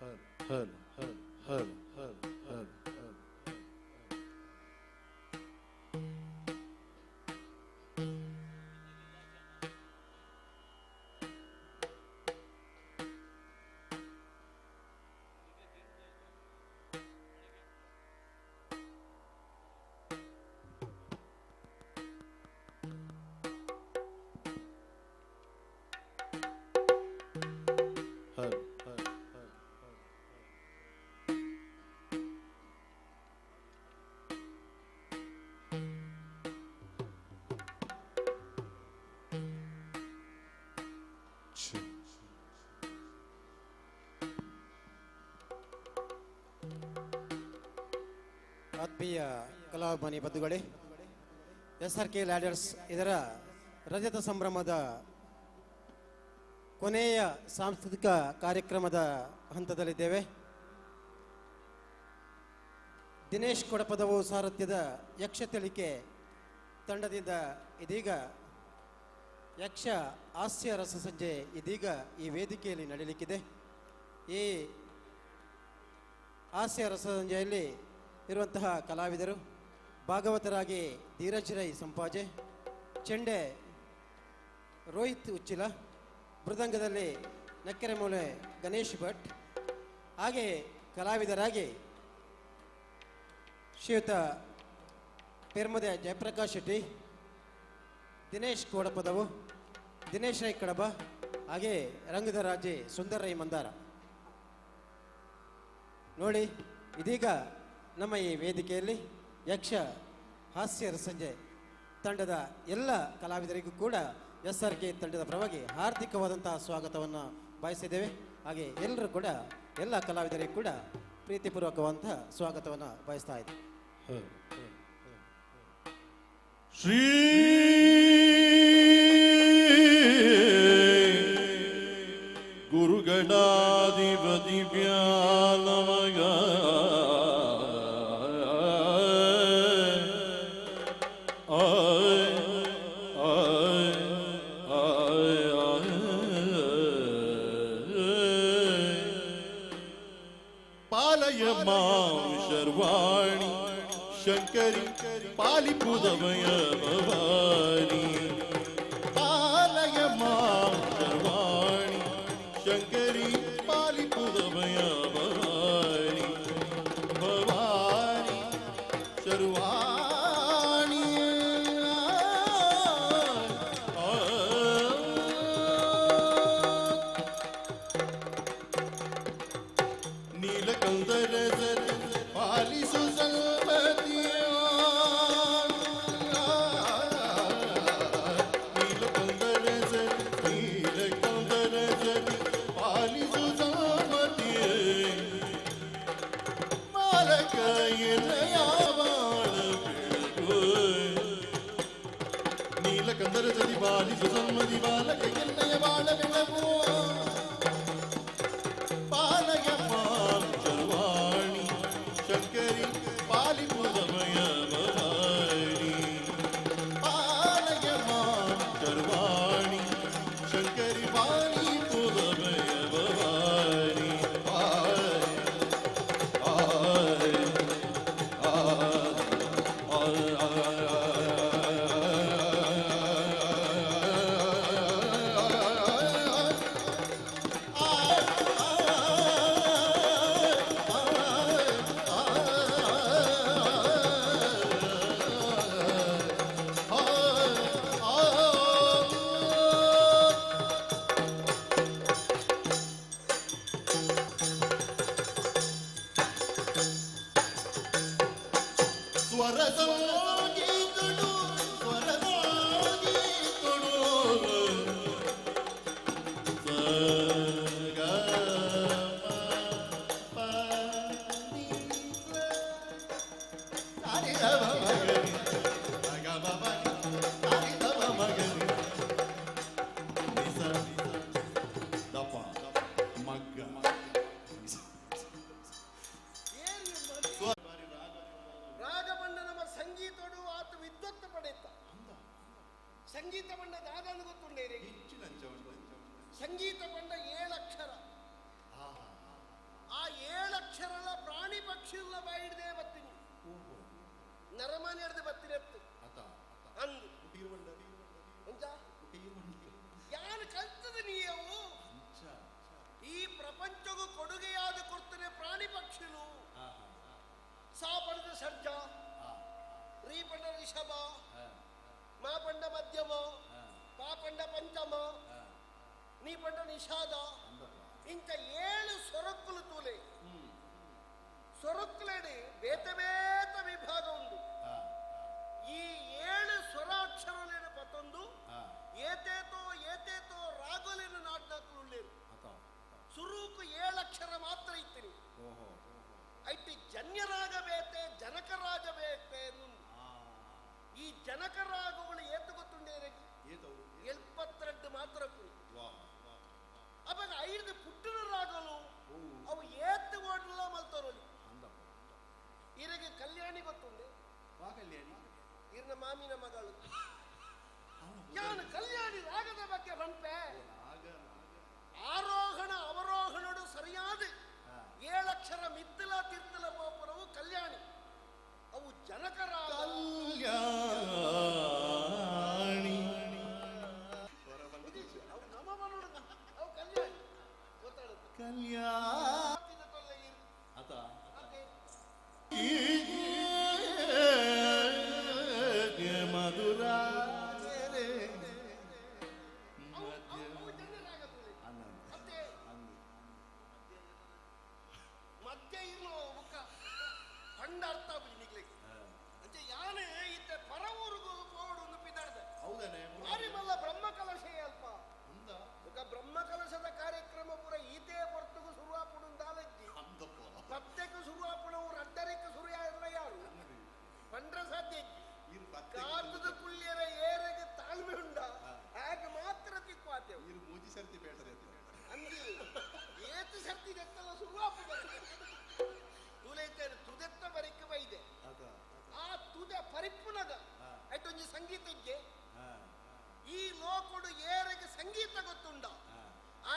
Hello hello hello hello. Hello hello. ಆತ್ಮೀಯ ಕಲಾಭಿಮಾನಿ ಬಂಧುಗಳೇ, ಎಸ್ ಆರ್ ಕೆ ಲ್ಯಾಡರ್ಸ್ ಇದರ ರಜತ ಸಂಭ್ರಮದ ಕೊನೆಯ ಸಾಂಸ್ಕೃತಿಕ ಕಾರ್ಯಕ್ರಮದ ಹಂತದಲ್ಲಿದ್ದೇವೆ. ದಿನೇಶ್ ಕೊಡಪದವು ಸಾರಥ್ಯದ ಯಕ್ಷ ತೆಲಿಕೆ ತಂಡದಿಂದ ಇದೀಗ ಯಕ್ಷ ಹಾಸ್ಯ ರಸ ಸಂಜೆ ಇದೀಗ ಈ ವೇದಿಕೆಯಲ್ಲಿ ನಡೆಯಲಿಕ್ಕಿದೆ. ಈ ಹಾಸ್ಯ ರಸ ಸಂಜೆಯಲ್ಲಿ ಇರುವಂತಹ ಕಲಾವಿದರು ಭಾಗವತರಾಗಿ ಧೀರಜ್ ರೈ ಸಂಪಾಜೆ, ಚೆಂಡೆ ರೋಹಿತ್ ಉಚ್ಚಿಲ, ಮೃದಂಗದಲ್ಲಿ ನಕ್ಕೆರೆಮೂಲೆ ಗಣೇಶ್ ಭಟ್, ಹಾಗೆ ಕಲಾವಿದರಾಗಿ ಶ್ರೀಯುತ ಪೆರ್ಮದೆ ಜಯಪ್ರಕಾಶ್ ಶೆಟ್ಟಿ, ದಿನೇಶ್ ಕೋಡಪದವು, ದಿನೇಶ್ ರೈ ಕಡಬ, ಹಾಗೆ ರಂಗದ ರಾಜೆ ಸುಂದರ್ ರೈ ಮಂದಾರ. ನೋಡಿ, ಇದೀಗ ನಮ್ಮ ಈ ವೇದಿಕೆಯಲ್ಲಿ ಯಕ್ಷ ಹಾಸ್ಯ ಸಂಜೆ ತಂಡದ ಎಲ್ಲ ಕಲಾವಿದರಿಗೂ ಕೂಡ ಎಸ್ ಆರ್ ಕೆ ತಂಡದ ಪರವಾಗಿ ಹಾರ್ದಿಕವಾದಂತಹ ಸ್ವಾಗತವನ್ನು ಬಯಸಿದ್ದೇವೆ. ಹಾಗೆ ಎಲ್ಲರೂ ಕೂಡ, ಎಲ್ಲ ಕಲಾವಿದರಿಗೂ ಕೂಡ ಪ್ರೀತಿಪೂರ್ವಕವಾದಂತಹ ಸ್ವಾಗತವನ್ನು ಬಯಸ್ತಾ ಇದ್ದೇವೆ. ಶ್ರೀ ಗುರುಗಣಾಧಿಪತಿಭ್ಯಾ ನಮಃ. ಪಾಲಯ ಮಾಂ ಶರ್ವಾಣಿ ಶಂಕರಿ ಪಾಲಿಪುದಮಯ ಭವಾನಿ. ಪಾಲಯ ಮಾಂ ಶರ್ವಾಣಿ ಶಂಕರಿ ಪಾಲಿಪುದಮಯ ಭವಾನಿ. ಭವಾನಿ ಶರ್ವಾಣಿ. ನೀಲಕಂದರ ಪಾಲಿಸು ಸಲ್ಮತಿಯ. ನೀಲಕಂದರ ನೀಲಕಂದರ ಪಾಲಿಸು ಸಲ್ಮತಿಯ. ಮಾಲಕ ಬೆಳಗು. ನೀಲಕಂದರ ಜದಿ ಪಾಲಿಸು ಸನ್ಮತಿ ಬಾಲಕ ಎನ್ನಯ ಬಾಳ ಬೆಳಗು. ಪಾಲಯ ಮಾಂ ಶರ್ವಾಣಿ ಶಂಕರಿ ಪಾಲಿಪುದಮಯ ಭವಾನಿ. ಪಾಲಯ ಮಾಂ ಶರ್ವಾಣಿ ಶಂಕರಿ ಪಾಲಿಪುದಮಯ ಭವಾನಿ. ಆಯ್ ಆಯ್ ಆಯ್ ಆಯ್. ಸ್ವರಸಂಗೀತಡು ಸ್ವರಸಂಗೀತಡು ಸ ಗ ಮ ಪ ನಿ ಸ ಸ ರಿ ಗ ಮ ಮ ಗ ರಿ ಗ ಮ ಪ ಸ ರಿ ಗ ಮ ಮ ಗ ರಿ ನಿ ಸ the ಪ ಮ ಗ. ರಾಗಬಣ್ಣ ನಮ್ಮ ಸಂಗೀತೋಡು ಆತ ವಿದ್ವತ್ತ ಪಡೆಯುತ್ತ. ಸಂಗೀತ ಬಣ್ಣ ದಾದನು ಗೊತ್ತುಂಡೇರಿ. ಸಂಗೀತ ಬಣ್ಣ ಏಳಕ್ಷರ. ಆ ಬೇತೆ ಬೇತೆ ವಿಭಾಗ ಉಂಡು. ಈ 7 ಸ್ವರಾಕ್ಷರಲೇನ ಪತ್ತೊಂದು ಏತೇತೋ ಏತೇತೋ ರಾಗೋಲೇನ ನಾಟ್ನಾಕುಲುಳ್ಳೇರು. ಸುರೂಕು 7 ಅಕ್ಷರ ಮಾತ್ರ ಇತ್ತೀನಿ. ಐತಿ ಜನ್ಯರಾಗ ಬೇತೆ ಜನಕರಾಜ ಬೇತೆ. ಈ ಜನಕರಾಗಗಳು ಏತು ಗೊತ್ತುಂಡೇರಗಿ 72 ಮಾತ್ರ. ಅವಾಗ 5 ಪುಟ್ಟನ ರಾಗಲು ಅವು ಏತು ಓಡಲ ಮಲ್ತೋರಲಿ. ಇರಗೆ ಕಲ್ಯಾಣಿ ಗೊತ್ತುಂಡೆ, ಇರ್ನ ಮಾಮಿನ ಮಗಳು. ಯಾನು ಕಲ್ಯಾಣಿ ರಾಗದ ಬಗ್ಗೆ ಬಂಪೆ ಆರೋಹಣ ಅವರೋಹಣಡು ಸರಿಯಾದ 7 ಅಕ್ಷರ ಮಿತ್ತಲ ತಿರ್ತಲ ಪೋಪುರವು ಕಲ್ಯಾಣಿ. ಅವು ಜನಕರಾಗ ಕಲ್ಯಾಣಿ ಅವು ನಮ್ಮ ಮನೋಡು ಅವು ಕಲ್ಯಾಣಿ ಗೊತ್ತಾಡುತ್ತೆ. ಕಲ್ಯಾಣ ಮಧುರ ಮಧ್ಯ ಇರ್ಲೋ ಬುಕ್ಕ ಪಂಡ ಅರ್ಥ ನಿಗ್ಲಿಕ್ಕೆ ಅಂಚೆ ಯಾನೆ ಇತ್ತೆ ಪರವೂರಿಗೂ ಪೋಡು ಒಂದು ಪಿದಾಡ್ದೆ. ಮಾರಿ ಮಲ್ಲ ಬ್ರಹ್ಮ ಕಲಶ ಅಲ್ಪ ಬುಕ್ಕ ಬ್ರಹ್ಮ ಕಲಶದ ಕಾರ್ಯಕ್ರಮ ಪೂರ ಈತೆ ಹೊರತುಗು ಶುರುವಾಪುಡು ದಾಲಜ್ಜಿ ಪತ್ತೆக்கு ಶುರುವಾಪುಣವು ಅಡ್ಡರಕ್ಕೆ ಶುರು ಯಾರು ಪಂಡ್ರ ಸಾಧ್ಯ ಕಾತದ ಕುಳ್ಳಿಯರ ಏರೆಗೆ ತಾಳ್ಮೆ ಉಂಡ ಹಾಗೆ ಮಾತ್ರ ತಿಕ್ವಾತೇವು. ಮೂಜಿ ಸರ್ತಿ ಬೇಟರೆ ಅಂದಿ ಏತು ಸರ್ತಿ ದೆತ್ತಲ ಶುರುವಾಪುಡ ತುಲೈತೇನೆ ತುದೆತ್ತ ಬರಿಕೆ ಬೈದೆ. ಆ ತುದೆ ಪರಿಪುನಗ ಆಯ್ತೊಂಜಿ ಸಂಗೀತಕ್ಕೆ ಈ ಲೋಕಡು ಏರೆಗೆ ಸಂಗೀತ ಗೊತ್ತುಂಡ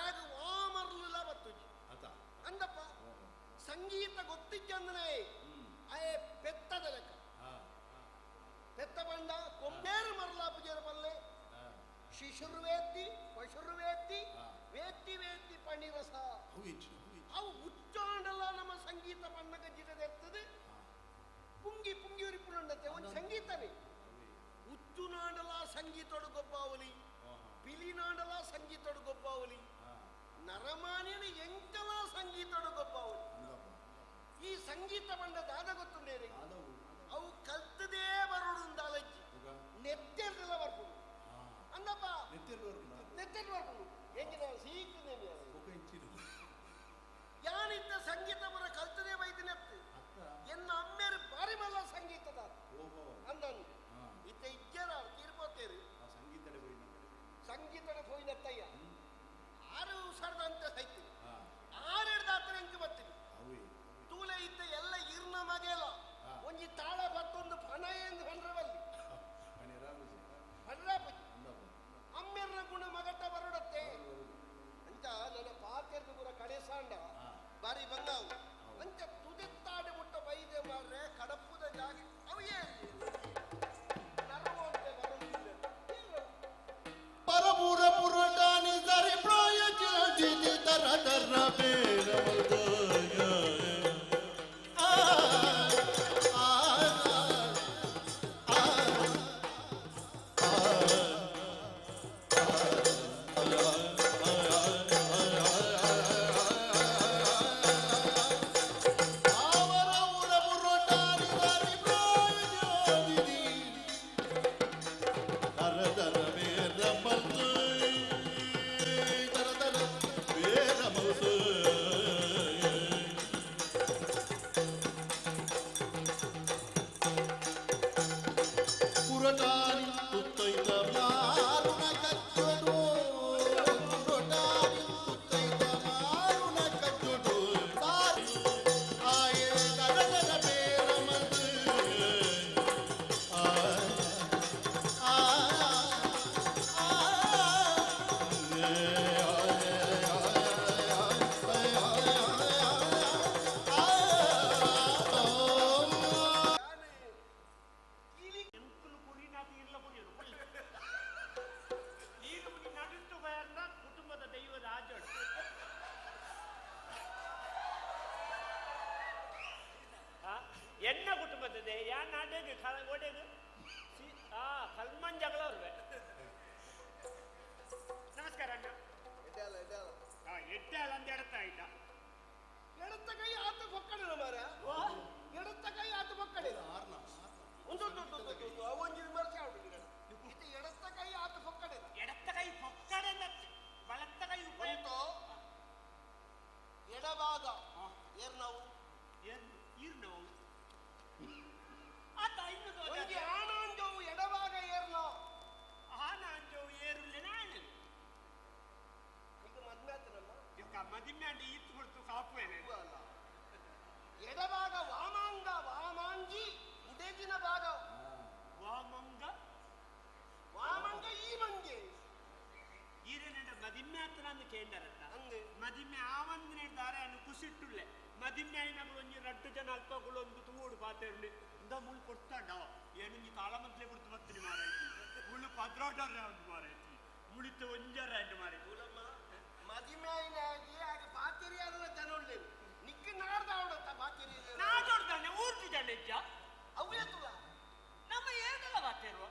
ಆಗ ವಾಮರ್ಲುಲ ಬತ್ತುಜಿ ಅಂದಪ್ಪ. ಸಂಗೀತ ಗೊತ್ತಿಜ್ಜಂದ್ರೆ ಆಯೆ ಪೆತ್ತದ ಲೆಕ್ಕ ಪೆತ್ತ ಬಂಡ ಕೊಂಬೇರು ಮರಲಾಪುಜರ ಬಲ್ಲೆ ಶಿಶುರ್ವೇತ್ತಿ ಪಶುರ್ವೇತ್ತಿ ವೇತ್ತಿ ವೇತ್ತಿ ಪಣಿರಸ ಅವು ಉಚ್ಚಾಂಡಲ ನಮ್ಮ ಸಂಗೀತ ಬಣ್ಣಗ ಜಿಗದೆತ್ತದೆ ಪುಂಗಿ ಪುಂಗಿ ಉರಿಪುಂಡತೆ ಒಂದು ಸಂಗೀತನೇ. ಉಚ್ಚುನಾಡಲ ಸಂಗೀತೊಡು ಗೊಬ್ಬಾವಲಿ, ಪಿಲಿನಾಡಲ ಸಂಗೀತೊಡು ಗೊಬ್ಬಾವಲಿ, ನರಮಾನ್ಯನ ಎಂಕಲ ಸಂಗೀತೊಡು ಗೊಬ್ಬಾವಲಿ. ಈ ಸಂಗೀತ ಬಂಡ ದಾದ ಗೊತ್ತುಂಡೇರಿ ಅವು ಕಲ್ತದೇ ಬರೋಡು ಅಲಜ್ಜಿ ನೆತ್ತೆರ್ದೆಲ್ಲ ಬರ್ಪುಂಡು ಅಂದಪ್ಪ. ನೆತ್ತೆರ್ ಬರ್ಪುಂಡು ಎಂಚಿನ ಸೀಕು ಯಾನಿದ್ದ ಸಂಗೀತ ಬರ ಕಲ್ತದೇ ಬೈದಿನೆತ್ತು ಎನ್ನ ಅಮ್ಮೇರು ಬಾರಿ ಮಲ್ಲ ಸಂಗೀತದ ಅಂದನು. ಇತ್ತ ಇಜ್ಜರ ತೀರ್ಪೋತೇರು ಸಂಗೀತದ ಹೋಯಿನತ್ತಯ್ಯ 6 ಸಾವಿರದ ಅಂತ ಸೈತೀನಿ 6 ಹಿಡ್ದಾತ್ರ ಎಂಕ್ ಬರ್ತೀನಿ ತೂಲೆ ಇದ್ದ ಎಲ್ಲ ಇರ್ನ ಮಗೆಲ ಒಂಜಿ ತಾಳ ಬತ್ತೊಂದು ಫಣ ಎಂದು ಫಂಡ್ರವಲ್ಲಿ ಫಂಡ್ರಾಪುಜಿ ಅಮ್ಮೆರ್ನ ಗುಣ ಮಗಟ ಬರೋಡತ್ತೆ ಅಂತ ನನ್ನ ಪಾತೆರ್ದು ಪೂರ ಕಡೆ ಸಾಂಡ ಬಾರಿ ಬಂದಾವು ಅಂಚ ತುದಿತ್ತಾಡಿ ಮುಟ್ಟ ಬೈದೆ ಮಾರ್ರೆ ಕಡಪುದ ಜಾಗ ಅವು ನರವಂತೆ ಬರುವುದಿಲ್ಲ. ಪರಪುರ ಪುರಟಾನಿ ಸರಿ ಪ್ರಾಯ ಜಿತಿ ತರ ತರ ಬೇರ ಎನ್ನ ಕುಟುಂಬದ ಯಾ ನಾಟಕ ಓಡೇದು ಆ ಕಲ್ಮಂಜಗಳ ನಮಸ್ಕಾರ ಅಣ್ಣ. ಎಡ್ಡಾಲ ಅಂತ ಎಡತ್ತ ಆಯ್ತಾ? ಎಡತ್ತ ಕೈ ಆತ ಕೊಕ್ಕಣ ಮಾರ, ಎಡತ್ತ ಕೈ ಆತ ಮದಿಮೆ ಅಂಡ ಈತ್ ಕೊಡ್ತು ಕಾಪುವೇನೆ. ಎಡಭಾಗ ವಾಮಾಂಗ ವಾಮಾಂಗಿ ಉಡೇಜಿನ ಭಾಗ. ವಾಮಂಗ ವಾಮಂಗ ಈ ಮಂಗೆ. ಈರೇನೆಂಡ ಮದಿಮೆ ಆತನ ಕೇಂಡರತ್ತ ಮದಿಮೆ ಆವಂದಿನ ದಾರೆ ಅನ್ನು ಕುಸಿಟ್ಟುಳ್ಳೆ ಮದಿಮೆ ಐನಗಳು ಒಂಜಿ ರಡ್ಡು ಜನ ಅಲ್ಪಗಳು ಒಂದು ತೂಡು ಪಾತೆರ್ಲಿ ಇಂದ ಮುಳ್ಳು ಕೊಡ್ತಾಂಡ ಏನೊಂಜಿ ತಾಳಮಂತ್ಲೆ ಬಿಡ್ತು ಬತ್ತೀನಿ ಮಾರಾಯ್ತಿ ಮುಳ್ಳು ಪದ್ರೋಟರ ಒಂದು ಮಾರಾಯ್ತಿ ಮುಳಿತ ಒಂಜರ ಅಂಡ್ ಮಾರಾಯ್ತಿ. ಮದಿಮೆ ಐನಾಗಿ ಆಗ ಪಾತೆರಿ ಆದ ಜನ ಉಳ್ಳೇನು ನಿಕ್ಕ ನಾಡ್ದ ಅವಡತ್ತ ಪಾತೆರಿ ನಾಡೋಡ್ದಾನೆ ಊರ್ಜು ಜನ ಇಜ್ಜ ಅವು ಎತ್ತುಲ ನಮ್ಮ ಏನೆಲ್ಲ ಪಾತೆರುವ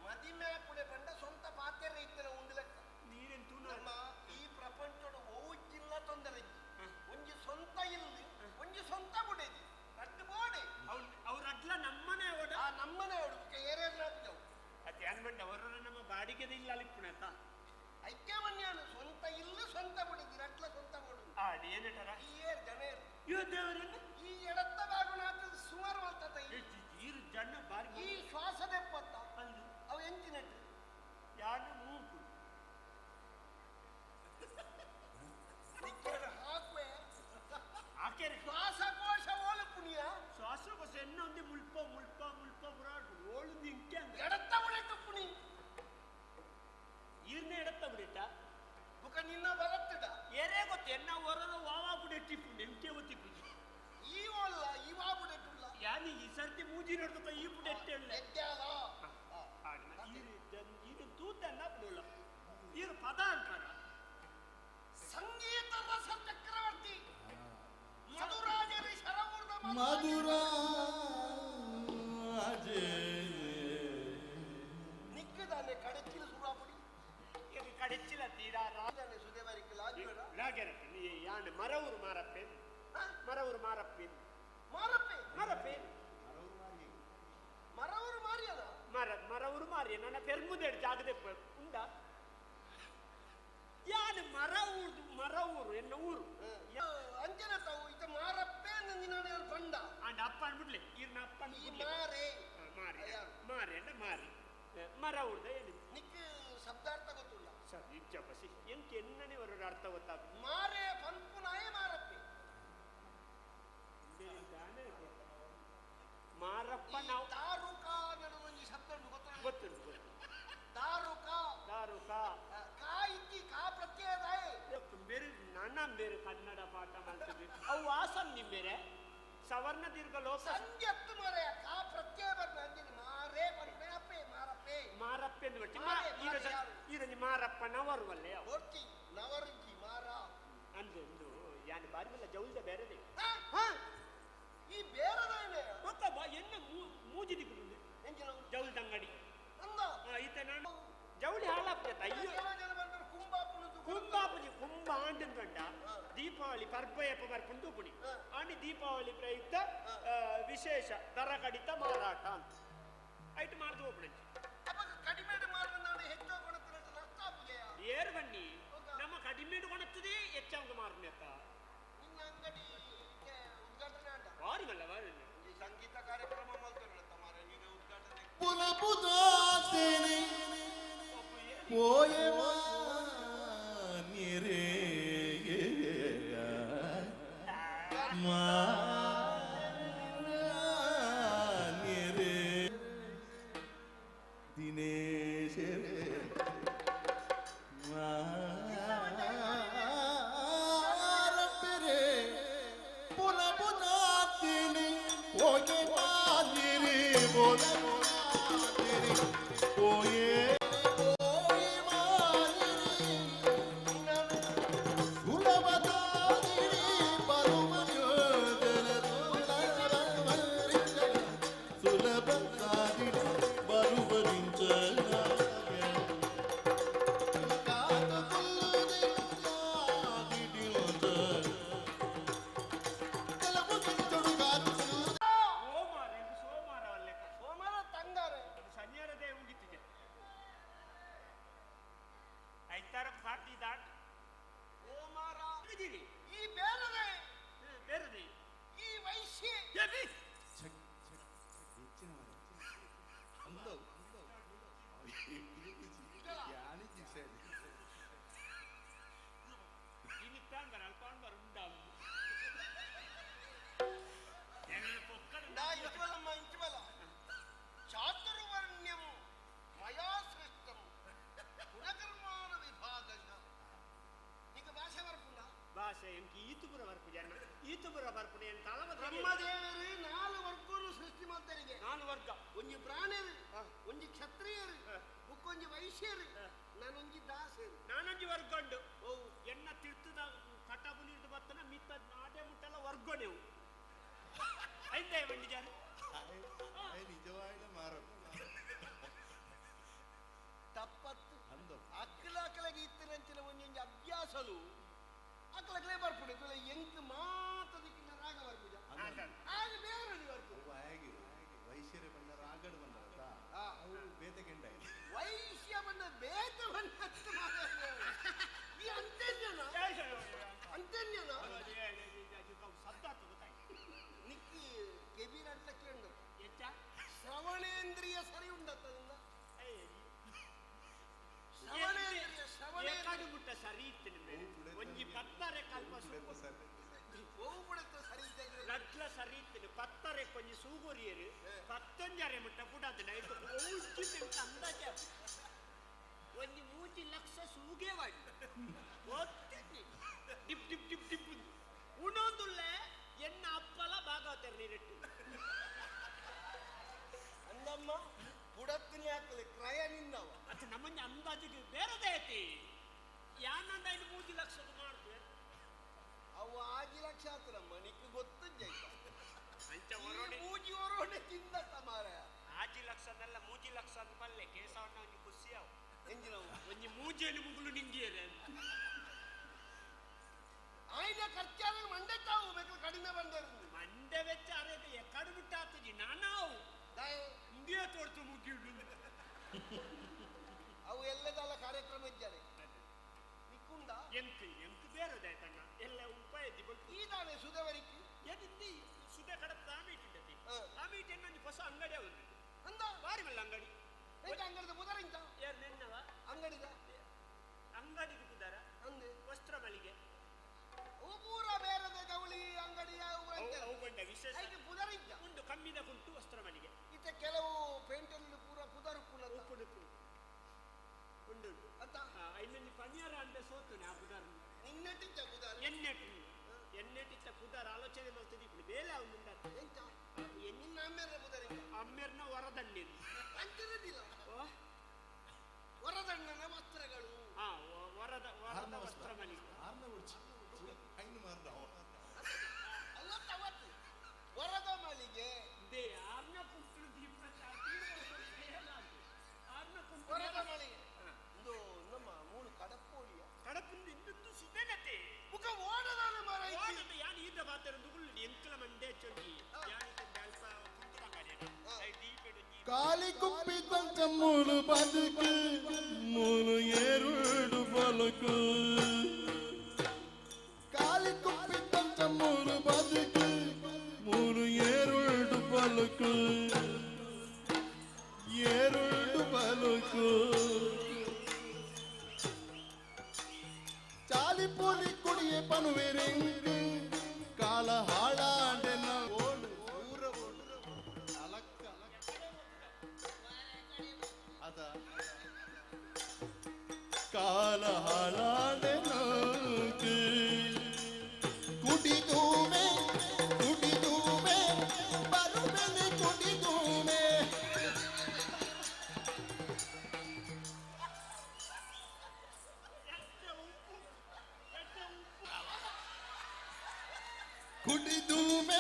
ಮದಿಮೆ ಪುಡೆ ಪಂಡ ಸ್ವಂತ ಪಾತೆರ ಇತ್ತನ ಉಂಡು ಲೆಕ್ಕ. ನೀರೆಂತೂ ನಮ್ಮ ಈ ಪ್ರಪಂಚದ ಒವ್ಜಿಲ್ಲ ತೊಂದರೆ ಒಂಜಿ ಸ್ವಂತ ಇಲ್ಲಿ ಒಂಜಿ ಸ್ವಂತ ಬುಡೇಜಿ ರಡ್ಡು ಬೋಡೆ. ಅವ್ರ ಅಡ್ಲ ನಮ್ಮನೆ ಓಡ ಆ ನಮ್ಮನೆ ಓಡು ಏರೇರ್ ನಾಪಿದವು ಅತ್ತೆ ಅನ್ಬಂಡ ಅವರ ನಮ್ಮ ಬಾಡಿಗೆದ ಇಲ್ಲ ಅಲ್ಲಿಪ್ಪುಣತ ಐಕ್ಯಮನ್ಯಾನು ಸ್ವಂತ ಇಲ್ಲ ಸ್ವಂತ ಬುಡೇಜಿ ರಡ್ಲ ಸ್ವಂತ ಬೋಡು. ಆ ಏನೇಟರ ಈ ಏರ್ ಜನ ಏರ್ ಇವ ದೇವರನ್ನ ಈ ಎಡತ್ತ ಬಾಗುನಾಥ ಸುಮಾರು ಮಲ್ತತ ಈರು ಜನ ಬಾರಿ ಈ ಶ್ವಾಸದೆಪ್ಪತ್ತ ಅವು ಎಂಚಿನೆಟ್ಟು ಯಾರು ಮೂಕು ಹಾಕುವೆ ಆಕೆರೆ ಶ್ವಾಸಕೋಶ ಓಲು ಪುಣ್ಯ ಶ್ವಾಸಕೋಶ ಎನ್ನೊಂದು ಮುಲ್ಪ ಮುಲ್ಪ ಮುಲ್ಪ ಬುರಾಡು ಓಳು ನಿಂಕೆ ಎಡತ್ತ ಬುಡೆಟ್ಟು ಪುಣಿ ಈರ್ನೆ ಎಡತ್ತ ಬುಡೆಟ ಬುಕ ನಿನ್ನ ಬಲತ್ತಡ ಏರೇ ಗೊತ್ತು ಎನ್ನ ಹೊರರು ವಾವಾ ಬುಡೆಟ್ಟಿ ಪುಣ್ಯ ಎಂಕೆ ಒತ್ತಿ ಪುಣ್ಯ ಈ ಓಲ್ಲ ಈ ವಾ ಬುಡೆಟ್ಟುಲ್ಲ ಯಾನಿ ಈ ಸರ್ತಿ ಮೂಜಿ ನೋಡ್ದಕ್ಕ ಈ ಬುಡೆಟ್ಟೆ ಎದ್ದಾಲ ಈರು ತೂತನ್ನ ಬಿಡೋಲ್ಲ ಈರು ಪದ ಅಂತಾರ ಸಂಗೀತ ರಸ ಚಕ್ರವರ್ತಿ ಮಧುರಾಜರಿ ಶರವೂರ್ದ ಮಧುರಾಜೇ ನಿಕ್ಕದಾನೆ ಕಡೆಚ್ಚಿಲ ಸುರಾಪುಡಿ ಇದು ಕಡೆಚ್ಚಿಲ ತೀರಾ ರಾಜಾನೆ ಸುದೇವರಿಗೆ ಲಾಜ್ಬೇಡ ಲಾಗ್ಯಾರಪ್ಪ ನೀ ಯಾನ್ ಮರವೂರು ಮಾರಪ್ಪೆ ಮರವೂರು ಮಾರಪ್ಪೆ ಮಾರಪ್ಪೆ ಮಾರಪ್ಪೆ ಮರವೂರು ಮಾರಿಯದ ಮರ ಮರವೂರು ಮಾರಿ ನನ್ನ ಪೆರ್ಮುದೇಡು ಜಾಗದೆಪ್ಪ ಉಂಡ ಯಾನ್ ಮರ ಊರ್ದು ಮರ ಊರು ಎನ್ನ ಊರು ಅಂಜನ ತಾವು ಇತ ಮಾರಪ್ಪೆ ನಂದಿನ ಬಂಡ ಅಂಡ ಅಪ್ಪ ಅನ್ಬಿಡ್ಲಿ ಈರ್ನ ಅಪ್ಪ ಈ ಮಾರೆ ಮಾರಿ ಮಾರಿ ಅಂಡ ಮಾರಿ ಮರ ಊರ್ದ ಏನು ನಿಕ್ ಶಬ್ದಾರ್ಥ ಗೊತ್ತಿಲ್ಲ ಸರ್ ಇಜ್ಜ ಬಸಿ ಎಂಕ ಎನ್ನನೆ ಅವರ ಅರ್ಥ ಗೊತ್ತಾಗ ಮಾರೆ ಪಂಪುನಾಯೇ ಮಾರಪ್ಪೆ ಮಾರಪ್ಪ ನಾವು ದಾರುಕ ಅನ್ನೋದು ಒಂಜಿ ಶಬ್ದ ಉಂಟು ಗೊತ್ತುಂಟು ಗೊತ್ತುಂಟು ದಾರುಕ ದಾರುಕ ಕಾ ಇತ್ತಿ ಕಾ ಪ್ರತ್ಯಯದಾಯ ಬೇರೆ ನನ್ನ ಬೇರೆ ಕನ್ನಡ ಪಾಠ ಮಾಡ್ತಿದ್ವಿ ಅವು ವಾಸನ್ ನಿಮ್ ಬೇರೆ ಸವರ್ಣ ದೀರ್ಘ ಲೋಕ ಸಂಜತ್ತು ಮಾರೆಯ ಕಾ ಪ್ರತ್ಯಯ ಬರ್ನ ಅಂಜಿನಿ ಮಾರೇ ಪನ್ಪೆ ಅಪ್ಪೆ ಮಾರಪ್ಪೆ ಮಾರಪ್ಪೆ ಅಂದ್ ಬಟ್ಟಿ ಮಾರೆ, ಮಾರೆ ಯಾರು? ಈರೊಂಜಿ ಮಾರಪ್ಪ ನವರುವಲ್ಲೆ ಒರ್ತಿ ನವರ್ಜಿ ಮಾರ ಅಂದು ಒಂದು ಯಾನ್ ಬಾರಿ ಮಲ್ಲ ಜೌಲ್ದ ಬೇರೆದೆ ಈ ಬೇರೆದಾಯನೆ ಮತ್ತ ಬಾ ಎನ್ನ ಮೂಜಿ ದಿಕ್ಕುಂಡು ಎಂಜಿನ ಜೌಲ್ದ ಅಂಗಡಿ ಅಂದ ಈತ ನಾನು ಜೌಳಿ ಹಾಳಾಗ್ತದೆ ಅಯ್ಯೋ ಕೆಲವು ಜನ ಬಂದರು ಕುಂಬಾಪುಣದು ಕುಂಬಾಪುಜಿ ಕುಂಬ ಆಂಡಂದ ದೀಪಾವಳಿ ಪರ್ಬಯಪ್ಪ ಬರ್ಪುಂಡು ಪುಣಿ ಆಂಡಿ ದೀಪಾವಳಿ ಪ್ರಯುಕ್ತ ವಿಶೇಷ ದರ ಕಡಿತ ಮಾರಾಟ ಅಂತ ಐಟ್ ಮಾರ್ದು ಹೋಗ್ಬಿಡಂಚಿ ಅವಾಗ ಕಡಿಮೆ ಮಾರನಾಡು ಹೆಚ್ಚು ಕೊಡುತ್ತಿರಟ್ಟು ನಷ್ಟ ಆಪುಜೆಯ ಏರು ಬನ್ನಿ ನಮ್ಮ ಕಡಿಮೆ ಕೊಡುತ್ತದೆ ಹೆಚ್ಚಾಗ ಮಾರನೇತ ನಿನ್ನ ಅಂಗಡಿ ಉದ್ಘಾಟನೆ ಆಂಡ ಬಾರಿ ಮಲ್ಲ ಬಾರಿ ಈ ಸಂಗೀತ ಕಾರ್ಯಕ್ರಮ ಮಲ್ತೊಲ್ಲ ಮಾರ ನೀನು ಉದ್ಘಾಟನೆ ಪುಲಪುದಾಸೇನೆ ಪೋಯೆ ಮಾನ್ಯರೇ ಮಾನ್ಯರೇ ದಿನೇಶರೇ ಮಾರಪ್ಪರೇ ಪುಲಪುದಾಸೇನೆ ಪೋಯೆ ಮಾನ್ಯರೇ ಪುಲಪುದಾಸೇನೆ ಪೋಯೆ ಸೋಮಾರ ಇದು ಸೋಮಾರ ಅಲ್ಲ ಸೋಮಾರ ತಂಗಾರೆ ಶನಿವಾರದೇ ಮುಗಿತಿದೆ ಬ್ರಾಹ್ಮಣರು, ಒಂಜಿ ಕ್ಷತ್ರಿಯರು, ಬುಕ್ಕೊಂಜಿ ವೈಶ್ಯರು, ನಾನೊಂಜಿ ದಾಸರು. ನಾನೊಂಜಿ ವರ್ಗೊಂಡು ಓ ಎಣ್ಣ ತಿರ್ತದ ಕಟಬು ನೀರ್ದು ಬತ್ತನ ಮಿತ್ತ ನಾಟೆ ಮುಟ್ಟಲ್ಲ ವರ್ಗೊನೆವು ಐಂದೇ ಬಂಡಿಜಾರು ನಿಜವಾದ ಮಾರ ತಪ್ಪತ್ತು ಅಕ್ಕಲಕ್ಕಲಗೆ ಇತ್ತಿನಂಚಿನ ಒಂಜೊಂಜಿ ಅಭ್ಯಾಸಲು ಅಕ್ಕಲಕ್ಕಲೇ ಬರ್ಪುಡು ತುಲೆ ಎಂಕ್ ಮಾತ ದಿಕ್ಕಿನ ರಾಗ ಬರ್ಪುಜ ಆಗ ಬೇರೆ ಬರ್ಪುಡು. ಹೇಗೆ ವೈಶ್ಯರೇ ಬಂದ ರಾಗಡ್ ಬಂದರತ್ತ ಅವರು ಬೇತೆ ಕೆಂಡ ವೈಶ್ಯ ಬಂದ ಬೇತೆ ಬಂದ ಈ ಅಂತೇನ್ಯನ ಅಂತೇನ್ಯನ ನಿಕ್ಕಿ ಕೆಬಿರಡ್ಲ ಕೇಂದ್ರ ಶ್ರವಣೇಂದ್ರಿಯ ಸರಿ ಉಂಡತ್ತದಿಂದ ಶ್ರವಣೇಂದ್ರಿಯ ಶ್ರವಣೇಂದ್ರಿಯ ಮುಟ್ಟ ಸರಿ ಇತ್ತು ಒಂಜಿ ಪತ್ತಾರೆ ಕಲ್ಪ ಹೋಗ್ಬಿಡುತ್ತೆ ಸರಿ ಇದ್ದಂಗೆ ರಡ್ಲ ಸರಿ ಇತ್ತು ಪತ್ತಾರೆ ಕೊಂಜಿ ಸೂಗುರಿಯರು ಪತ್ತೊಂಜರೆ ಮುಟ್ಟ ಪುಡದ ನೈಟ್ ಅಂದಾಜೆ ಒಂಜಿ ಮೂಜಿ ಲಕ್ಷ ಸೂಗೆ ಮಾಡಿ ಒತ್ತಿ ಡಿಪ್ ಡಿಪ್ ಡಿಪ್ ಡಿಪ್ ಉಣೊಂದುಲ್ಲೆ ಎನ್ನ ಅಪ್ಪಲ ಭಾಗವತರು ನೀರಿಟ್ಟು ಅಂದಮ್ಮ ಬುಡತ್ತಿನಿ ಹಾಕಲಿ ಕ್ರಯ ನಿನ್ನವ ಅದು ನಮ್ಮನ್ನ ಅಂದಾಜಿಗೆ ಬೇರೆದೇ ಐತಿ ಯಾನಂದ ಐದು ಮೂಜಿ ಲಕ್ಷದ ಮಾಡ್ತೇವೆ ಅವು ಆಜಿ ಲಕ್ಷ ಆತನಮ್ಮ ನಿಕ್ಕು ಗೊತ್ತು ಜೈತ ಅಂಚ ಒರೋಡೆ ಮೂಜಿ ಒರೋಡೆ ತಿಂದತ್ತ ಮಾರ ಆಜಿ ಲಕ್ಷದಲ್ಲ ಮೂಜಿ ಲಕ್ಷ ಅಂತ ಪಲ್ಲೆ ಕೇಸವಣ್ಣ ಒಂಜಿ ಖುಷಿ ಅವು ಎಂಜಿನವು ಒಂಜಿ ಮೂಜಿಯಲ್ಲಿ ಮುಗುಲು ನಿಂಗಿಯರೆ ಆಯ್ನ ಖರ್ಚಾದ ಮಂಡೆ ತಾವು ಬೇಕು ಕಡಿಮೆ ಬಂದರು ಮಂಡೆ ವೆಚ್ಚ ಅರೆ ಎಕ್ಕಡು ಬಿಟ್ಟಾತಜಿ ನಾನಾವು ಇಂಡಿಯಾ ತೋರ್ತು ಮುಗಿಯುಡು ಅವು ಎಲ್ಲದಲ್ಲ ಕಾರ್ಯಕ್ರಮ ಇದ್ದಾರೆ ನಿಕ್ಕುಂಡ ಎಂಕ್ ಎಂಕ್ ಬೇರೆದಾಯ್ತಣ್ಣ ಎಲ್ಲ ಉಪಾಯ ಈದಾನೆ ಸುಧವರಿಕ್ ಎದಿಂದಿ ಸುಧೆ ಕಡಪ ಆಮೀಟ್ ಇಟ್ಟತಿ ಆಮೀಟ್ ಎನ್ನೊಂಜಿ ಹೊಸ ಅಂಗಡಿ ಅವು ಅಂದ ಬಾರಿ ಮಲ್ಲ ಅಂಗಡಿ ಎಂತ ಅಂಗಡಿದ ಬುದರಿಂತ ಯಾರು ನಿನ್ನವ ಅಂಗಡಿದ ಅಂಗಡಿಗೆ ಪುದರ ಅಂದೆ ವಸ್ತ್ರ ಮಳಿಗೆ ಅವು ಪೂರ ಬೇರೆದ ಜವಳಿ ಅಂಗಡಿ ಅವು ಅಂತೆಲ್ಲ. ಅವು ಬಂಡ ವಿಶೇಷ ಐಕೆ ಪುದರಿಂತ ಉಂಟು ಕಮ್ಮಿದ ಕುಂಟು ವಸ್ತ್ರ ಮಳಿಗೆ ಇತ್ತ ಕೆಲವು ಪೇಂಟಲ್ಲಿ ಪೂರ ಪುದರ್ ಉಪ್ಪುನತ್ತ ಉಪ್ಪು ಉಂಡು ಅತ್ತ ಇನ್ನೊಂದು ಪನಿಯಾರ ಅಂಡೆ ಸೋತು ನಾ ಪುದರ್ ನಿನ್ನೆಟ್ಟಿದ್ದ ಪುದರ್ ಎನ್ನೆಟ್ಟು ಎನ್ನೆಟ್ಟಿತ್ತ ಪುದರ್ ಆಲೋಚನೆ ಮಾಡ್ತದೆ ఇప్పుడు ಬೇಲೆ ಅವನು ಎಂತ ನಿನ್ನ ಅಮ್ಮೆರ್ನ ಪುದರಿಂದ ಅಮ್ಮೆರ್ನ ವರದಂಡಿ ಅಂತಿರೋದಿಲ್ಲ ವರದಣ್ಣನ ವಸ್ತ್ರಗಳು ಹಾ ವರದ ವರದ ವಸ್ತ್ರ ಮಳಿಗೆ ಅವತ್ತು ಅವತ್ತು ವರದ ಮಳಿಗೆ they ಆರ್ನ ಕುಂಟು ದೀಪ ಆರ್ನ ಕುಂಟು ವರದ ಮಳಿಗೆ ಒಂದು ನಮ್ಮ ಮೂಳು ಕಡಪೋಳಿಯ ಕಡಪಿಂದ ಇನ್ನೊಂದು ಸುದೇನತೆ ಮುಖ ಓಡದಾನ ಮರ ಓಡದ ಯಾನ್ ಈದ ಬಾತರ ದುಗುಳ್ಳಿ ಎಂಕಲ ಮಂಡೆ ಚೊಂಡಿ ಯಾನ್ ಅಲ್ಪ ಕುಂಟು ಕಾಲಿ ಕುಪ್ಪಿ ತಂಚ ಮೂಲು ಬದುಕು ಮೂಲು ಏರುಡು ಬಲುಕು ಕಾಲಿ ಕುಪ್ಪಿ ತಂಚ ಮೂಲು ಬದುಕು ಮೂಲು ಏರುಡು ಬಲುಕು ಏರುಡು ಬಲುಕು ಚಾಲಿ ಪೂಲಿ ಕುಡಿಯೆ ಪನುವೆರಿಂಗು ಕಾಲ ಹಾಳಾಂಡೆನ ಓಡು ಊರ ಓಡು ಅಲಕ್ಕ ಅದ ಕಾಲ ಹಾಳಾಂಡೆನೋಕೆ ಕುಡಿದೂಮೆ ಕುಡಿದೂಮೆ ಬರುವೆನೆ ಕುಡಿದೂಮೆ ಕುಡಿದೂಮೆ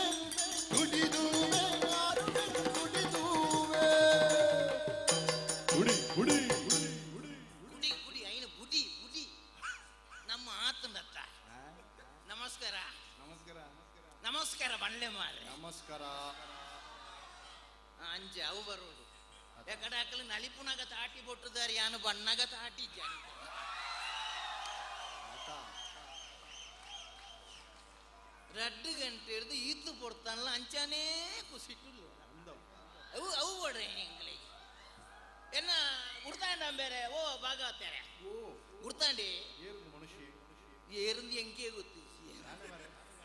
ಕುಡಿದೂಮೆ ಕುಡಿದೂಮೆ ಕುಡಿ ಕುಡಿ ಗುಡಿ ಗುಡಿ ಐನು ಗುಡಿ ಗುಡಿ ನಮ್ಮ ಆತನತ್ತ ನಮಸ್ಕಾರ ನಮಸ್ಕಾರ ನಮಸ್ಕಾರ ಬಂಡ್ಲೆ ಮಾರ್ರೆ ನಮಸ್ಕಾರ ಅಂಜೆ ಅವು ಬರೋಡು ಯಾಕಡೆ ಹಾಕಲಿ ನಲಿಪುನಾಗ ತಾಟಿ ಬೊಟ್ಟುದಾರಿ ಯಾನು ಬಣ್ಣಾಗ ತಾಟಿ ರಡ್ಡು ಗಂಟೆ ಹಿಡಿದು ಈತು ಪೊಡ್ತಾನಲ್ಲ ಅಂಚಾನೇ ಕುಸಿಟ್ಟು ಅವು ಅವು ಕೊಡ್ರಿ ಎಂಗ್ಲಿಗೆ ಎನ್ನ ಗುರ್ತಾಂಡ ಬೇರೆ ಓ ಭಾಗವತಾರೆ ಗುರ್ತಾಂಡಿ ಏರ್ದು ಮನುಷ್ಯ ಏருந்து ಎಂಕೇ ಗೊತ್ತು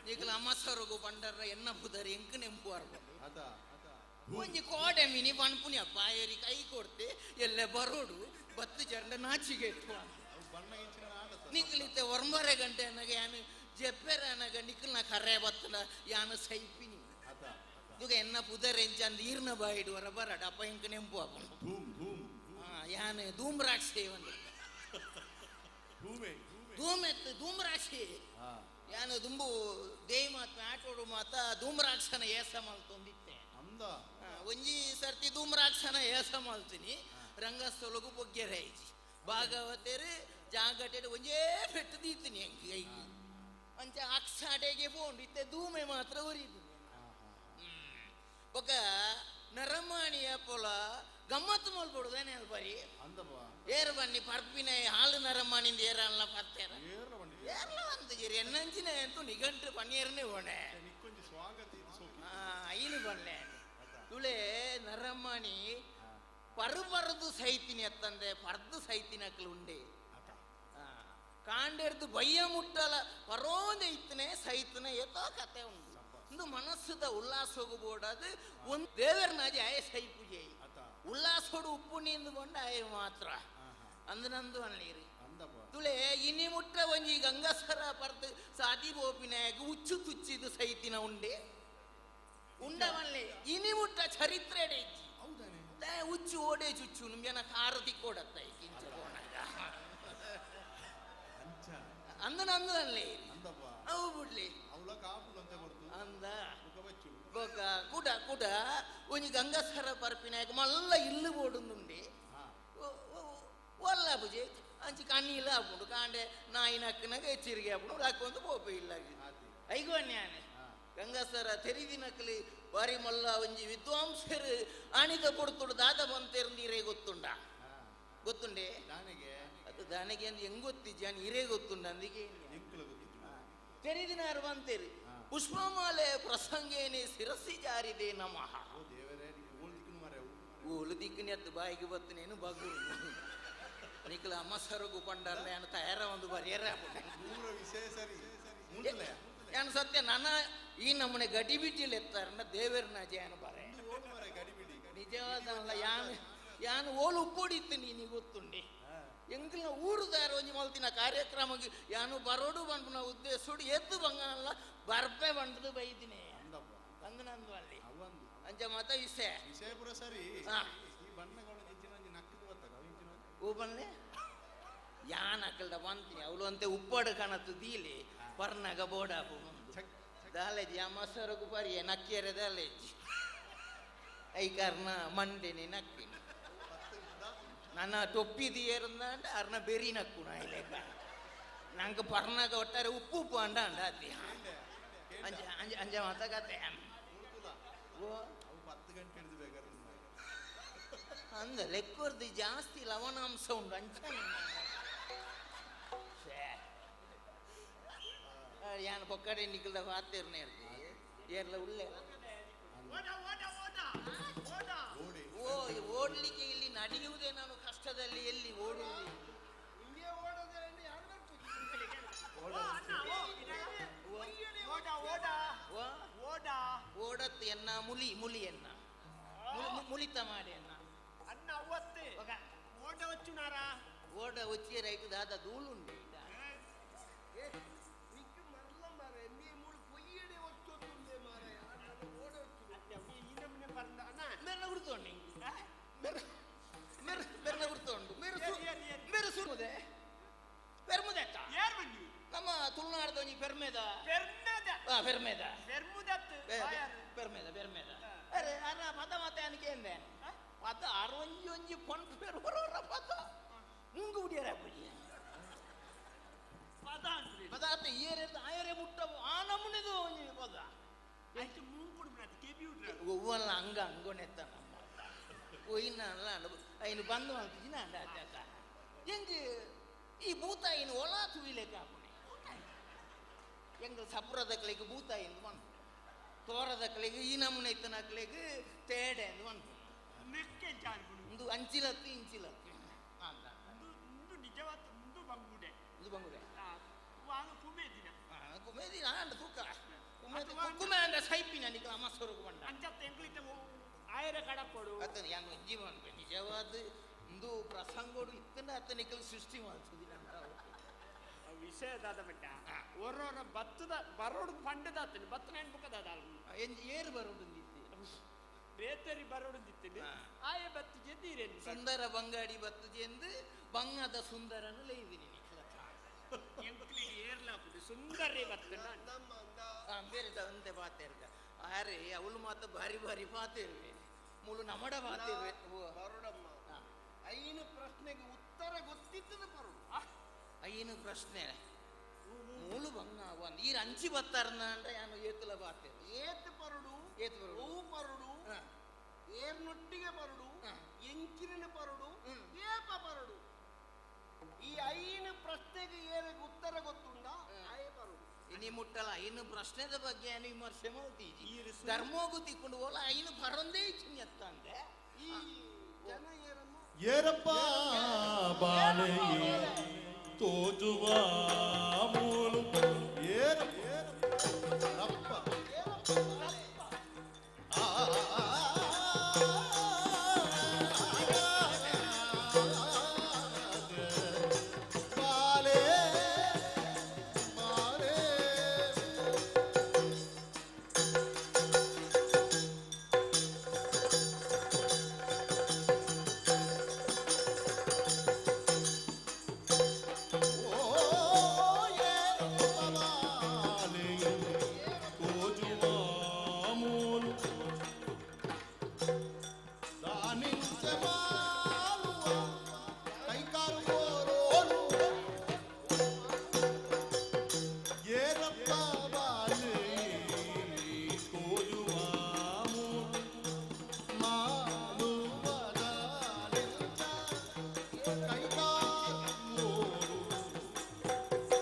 ನೀಕಲ ಅಮ್ಮಸರಗು ಪಂಡರ್ರ ಎನ್ನ ಬುದರ್ ಎಂಕ್ ನೆಂಪು ಅದ ಒಂಜಿ ಕೋಟೆ ಮಿನಿ ಪನ್ಪುನಿ ಅಪ್ಪ ಏರಿ ಕೈ ಕೊಡ್ತೆ ಎಲ್ಲೆ ಬರೋಡು ಬತ್ತು ಜಂಡ ನಾಚಿಗೆ ಇಟ್ಟು ಬಣ್ಣ ಇಂಚಿನ ಆಡತ್ತ ನಿಕ್ಲಿತ್ತೆ ಒಂಬರೆ ಗಂಟೆ ಅನಗ ಯಾನು ಜೆಪ್ಪೆರ ಅನಗ ನಿಕ್ಲ್ನ ಕರೆ ಬತ್ತಲ ಯಾನು ಸೈಪಿನಿ ಅದ ತುಗ ಎನ್ನ ಪುದರ್ ಎಂಚಂದ್ ಈರ್ನ ಬಾಯಿಡು ಹೊರ ಬರಡ ಅಪ್ಪ ಇಂಕ ನೆಂಪು ಆಪುಂಡು. ಧೂಮ್ ಧೂಮ್. ಯಾನ್ ಧೂಮ್ರಾಕ್ಷಿ ಒಂದು. ಧೂಮೆ. ಧೂಮೆತ್ತು ಧೂಮ್ರಾಕ್ಷಿ. ಯಾನು ದುಂಬು ದೇವಿ ಮಾತ ಆಟೋಡು ಮಾತ ಧೂಮ್ರಾಕ್ಷನ ಏಸ ಮಲ್ತೊಂದಿತ್ತೆ. ಒಂಜಿ ಸರ್ತಿ ಧೂಮ್ರಾಕ್ಷನ ಏಸ ಮಲ್ತೀನಿ ರಂಗಸ್ಥಳಗು ಬೊಗ್ಗೆರೆ ಐಜಿ ಭಾಗವತರು ಜಾಗಟೆ ಒಂಜೇ ಪೆಟ್ಟು ದೀತೀನಿ ಅಂಕಿ ಐಕಿ ಅಂಚ ಅಕ್ಷಾಟೆಗೆ ಪೋಂಡು ಇತ್ತೆ ಧೂಮೆ ಮಾತ್ರ ಒರಿದು. ಬೊಕ ನರಮಾಣಿಯ ಪೊಲ ಗಮ್ಮತ್ತು ಮಲ್ಪಡುದೇನೆ ಅಲ್ಬರಿ ಏರು ಬನ್ನಿ ಪರ್ಪಿನ ಹಾಲು ನರಮಾಣಿಂದ ಏರಲ್ಲ ಪತ್ತೇರ ಏರ್ಲ ಬಂತು ಜೀರಿ ಎನ್ನಂಚಿನ ಎಂತು ನಿಘಂಟು ಪನ್ನೀರನೇ ಓಣೆ ಐನು ಬಲ್ಲೆ ತುಳೆ ನರಮಾಣಿ ಪರು ಪರದು ಸೈತಿನಿ ಅತ್ತಂದೆ ಪರ್ದು ಸೈತಿನಕ್ಲು ಉಂಡೆ ಕಾಂಡೆರ್ದು ಬಯ್ಯ ಮುಟ್ಟಲ ಪರೋಂದೆ ಇತ್ತನೆ ಸೈತನೆ ಏತೋ ಕತೆ ಉಂಡು. ಇಂದು ಮನಸ್ಸುದ ಉಲ್ಲಾಸೋಗು ಬೋಡದು ಒಂದು ದೇವರನಾಜಿ ಆಯ ಸೈ ಪೂಜೆ ಉಲ್ಲಾಸೋಡು ಉಪ್ಪು ನೀಂದುಕೊಂಡ ಆಯ ಮಾತ್ರ ಅಂದನಂದು ಅನ್ಲೀರಿ ತುಳೆ ಇನಿ ಮುಟ್ಟ ಒಂಜಿ ಗಂಗಾಸರ ಪರ್ದು ಸಾದಿ ಬೋಪಿನಾಯಕ ಉಚ್ಚು ತುಚ್ಚಿದು ಸೈತಿನ ಉಂಡೆ ಉಂಡವನ್ಲೆ ಇನಿ ಮುಟ್ಟ ಚರಿತ್ರೆ ಉಚ್ಚು ಓಡೆ ಚುಚ್ಚು ನಿಮ್ಗೆ ಕಾರು ತಿಕ್ಕೋಡತ್ತ ಇಂಚ ಹೋನಾಗ ಅಂದನಂದು ಅನ್ಲಿ ಅವು ಬಿಡ್ಲಿ ಅಂದ ಬೊಕ ಕುಡ ಕುಡ ಒಂಜಿ ಗಂಗಾಸರ ಪರ್ಪಿನಾಯಕ ಮಲ್ಲ ಇಲ್ಲು ಬೋಡುಂದುಂಡೆ ಒಲ್ಲ ಪೂಜೆ ಅಂಚಿ ಕಣ್ಣೀಲ ಆಪುಂಡು ಕಾಂಡೆ ನಾಯಿ ನಕ್ಕನಾಗ ಎಚ್ಚರಿಗೆ ಆಪುಂಡು ಹಾಕೊಂದು ಪೋಪೆ ಇಲ್ಲ ಐಗೋ ನ್ಯಾನೆ ಗಂಗಾಸರ ತೆರಿದಿನಕಲಿ ಬಾರಿ ಮಲ್ಲ ಒಂಜಿ ವಿದ್ವಾಂಸರು ಆಣಿದ ಕೊಡ್ತುಡು ದಾದ ಬಂತೆರ್ಂದು ಗೊತ್ತುಂಡ ಗೊತ್ತುಂಡೆ ಅದು ದಾನಿಗೆ ಅಂದ್ ಹೆಂಗ್ ಗೊತ್ತಿಜ್ಜಿ ಅನ್ ಹಿರೇ ಗೊತ್ತುಂಡ ಅಂದಿಗೆ ತೆರಿದಿನಾರು ಬಂತೇರಿ ಪುಷ್ಪಮಾಲೆ ಪ್ರಸಂಗೇನೆ ಶಿರಸಿ ಜಾರಿದೆ ನಮಃ ಓಲು ದಿಕ್ಕನೆ ಅತ್ತು ಬಾಯಿಗೆ ಬತ್ತನೇನು ಬಗ್ಗು ನಿಕ್ಲ ಅಮ್ಮಸರಗು ಪಂಡರ್ಲ ಯಾನು ತಯಾರ ಒಂದು ಬರಿಯರ ಯಾನು ಸತ್ಯ ನನ್ನ ಈ ನಮ್ಮನೆ ಗಡಿ ಬಿಟ್ಟಿಲ್ಲ ಎತ್ತಾರನ್ನ ದೇವರನ್ನ ಜಯಾನು ಬರೆ ನಿಜವಾದ ಯಾನು ಯಾನು ಓಲು ಉಪ್ಪೊಡಿತ್ತು ನೀನು ಗೊತ್ತುಂಡಿ ಎಂಕಲ್ನ ಊರುದಾರ ಒಂಜಿ ಮಲ್ತಿನ ಕಾರ್ಯಕ್ರಮಕ್ಕೆ ಯಾನು ಬರೋಡು ಬಂಡ್ಪುನ ಉದ್ದೇಶೋಡು ಎದ್ದು ಬಂಗಾಲ ಬರ್ಪೆ ಬಂಡದು ಬೈದಿನಿ ಅಂದು ನಂದು ಅಲ್ಲಿ ಅಂಚ ಮಾತ ವಿಷಯ ವಿಷಯ ಪೂರ ಸರಿ. ಈ ಬಣ್ಣಗಳು ಇಂಚಿನ ಒಂಜಿ ನಕ್ಕದು ಬತ್ತಾಗ ಅವು ಇಂಚಿನ ಓ ಬನ್ನೆ ಯಾನ್ ಅಕ್ಕಲ್ದ ಬಂತೀನಿ ಅವಳು ಅಂತೆ ಉಪ್ಪಾಡು ಕಾಣತ್ತು ದೀಲಿ ಪರ್ನಾಗ ಬೋಡಾಪು ದಾಲೇಜಿ ಆ ಮಸರಗು ಬರಿಯೆ ನಕ್ಕಿಯರೆ ದಾಲೇಜಿ I ಕಾರಣ ಮಂಡಿನಿ ನಕ್ಕಿನಿ ನನ್ನ ಟೊಪ್ಪಿ ದಿಯರ್ಂದ ಅರ್ನ ಬೆರಿ ನಕ್ಕುಣ ಇಲ್ಲೇಕ ನಂಗೆ ಪರ್ನಾಗ ಒಟ್ಟಾರೆ ಉಪ್ಪು ಉಪ್ಪು ಅಂಡ ಅಂಡ ಅತಿ ಅಂಜ ಅಂಜ ಅಂಜ ಮಾತ ಕತೆ ಓ ಅವು 10 ಗಂಟೆ ಹಿಡಿದು ಬೇಕಾದ್ರೆ ಅಂದ ಲೆಕ್ಕೊರ್ದು ಜಾಸ್ತಿ ಲವಣಾಂಶ ಉಂಟು ಅಂಚ ಯಾನ್ ಪೊಕ್ಕಡೆ ನಿಕ್ಕಲ್ದ ಪಾತಿರ್ನೇ ಇರ್ತಿ ಏರ್ಲ ಉಳ್ಳೆ ಓ ಓಡ್ಲಿಕ್ಕೆ ಇಲ್ಲಿ ನಡೆಯುವುದೇ ನಾನು ಕಷ್ಟದಲ್ಲಿ ಎಲ್ಲಿ ಓಡುವುದು ಓಡತ್ತು ಎನ್ನ ಮುಲಿ ಮುಲಿ ಎನ್ನ ಮುಲಿತ ಮಾಡಿ ಎನ್ನ ಅಣ್ಣ ಅವತ್ತೆ ಓಡ ವಚ್ಚುನಾರ ಓಡ ವಚ್ಚಿ ರೈಟ್ ದಾದ ಧೂಳುಂಡೆ ಮೆರ್ನ ಗುರ್ತೋಂಡು ಮೆರ್ನ ಗುರ್ತೋಂಡು ಮೆರು ಸುರುದೆ ಪೆರ್ಮುದೆ ನಮ್ಮ ತುಳುನಾಡ್ದ ಒಂಜಿ ಪೆರ್ಮೆದ ಪೆರ್ಮೆದ ಪೆರ್ಮೆದ ಪೆರ್ಮೆದ ಅರೆ ಅರ ಪದ ಮಾತೆ ಅನ್ಕೇಂದೆ ಪದ ಅರೊಂಜಿ ಒಂಜಿ ಪೊನ್ ಪೆರ್ ಹೊರ ಪದ ಮುಂಗು ಬಿಡಿಯರ ಪೂಜೆ ಪದ ಪದ ಆತ ಏರೆ ಆಯರೆ ಮುಟ್ಟ ಆ ನಮೂನೆದು ಒಂಜಿ ಪದ ಒವ್ವಲ್ಲ ಅಂಗ ಅಂಗೋನೆತ್ತ ನಮ್ಮ ಒಯ್ನ ಅಲ್ಲ ಐನು ಬಂದು ಮಲ್ತಿಜಿನ ಅಂಡ ಆತ ಎಂಗ್ ಈ ಭೂತಾಯಿನ ಒಲ ತುವಿಲೆಕ್ಕ ಆಪುಣೆ ಎಂಗ್ ಸಪುರದಕ್ಲೆಗ್ ಭೂತಾಯಿ ಎಂದು ಮನ್ಪು ತೋರದಕ್ಲೆಗ್ ಈ ನಮೂನೆ ಇತ್ತನಕ್ಲೆಗ್ ತೇಡೆ ಎಂದು ಮನ್ಪು ಒಂದು ಅಂಚಿಲತ್ತು ಇಂಚಿಲತ್ತು ನಿಜವಾದ ಮುಂದು ಬಂಗುಡೆ ಇದು ಬಂಗುಡೆ ಕುಮೇದಿನ ಕುಮೇದಿನ ಅಂಡ ತೂಕ ಕುಮೆ ಅಂಡ ಸೈಪಿನ ನಿಕಲ ಅಮಸರುಗು ಬಂಡ ಅಂಚತ್ತ ಎಂಕ್ಲಿತ ಆಯರ ಕಡಪಡು ಅತನ ಯಾನ್ ಜೀವನ ನಿಜವಾದ ಒಂದು ಪ್ರಸಂಗೋಡು ಇತ್ತನ ಅತ ನಿಕಲ್ ಸೃಷ್ಟಿ ಮಾಡ್ತಿದಿನ ವಿಷಯ ದಾದ ಬಿಟ್ಟ ಒರೋರ ಬತ್ತದ ಬರೋಡು ಪಂಡದಾತನ ಬತ್ತನ ಹೆಣ್ಬುಕದಾದ ಏರು ಬರೋಡು ಬರೋಡುಂದಿತ್ತೇನೆ ಆಯೆ ಬತ್ತು ಜೆಂದು ಸುಂದರ ಬಂಗಾಡಿ ಬತ್ತು ಜೆಂದು ಬಂಗದ ಸುಂದರನು ಲೈದಿನಿ ಸುಂದರೇ ಬತ್ತು ಬೇರೆ ಅಂತೆ ಪಾತೆರ್ಗ ಆರೆ ಅವಳು ಮಾತ ಬಾರಿ ಬಾರಿ ಪಾತಿರ್ವೆ ಮುಳು ನಮಡ ಪಾತಿರ್ವೆ ಬರುಡಮ್ಮ ಐನು ಪ್ರಶ್ನೆಗೆ ಉತ್ತರ ಗೊತ್ತಿದ್ದದ ಬರುಡು ಐನು ಪ್ರಶ್ನೆ ಮೂಲು ಬಂಗ ಒಂದು ಈ ಅಂಚಿ ಬತ್ತಾರನ ಅಂದ್ರೆ ಯಾನು ಏತುಲ ಬಾತೆ ಏತ್ ಪರುಡು ಏತ್ ಪರುಡು ಹೂ ಪರುಡು ಏರ್ನೊಟ್ಟಿಗೆ ಪರುಡು ಎಂಕಿನ ಪರುಡು ಏಪ ಪರುಡು ಈ ಐನು ಪ್ರಶ್ನೆಗೆ ಏನಿಗೆ ಉತ್ತರ ಗೊತ್ತುಂಡ ಆಯೆ ಪರುಡು ಇನಿ ಮುಟ್ಟಲ ಐನು ಪ್ರಶ್ನೆದ ಬಗ್ಗೆ ಏನು ವಿಮರ್ಶೆ ಮಾಡ್ತೀಜಿ ಧರ್ಮೋಗು ತಿಕ್ಕೊಂಡು ಹೋಲ ಐನು ಬರಂದೇ ಚಿನ್ಯತ್ತಂದೆ ಈ ಜನ ಏರಮ್ಮ ಏರಪ್ಪ ಬಾಲೆಯೇ ತೋಜುವ ಮೂಲು ಏರಪ್ಪ ಬಾಲೆ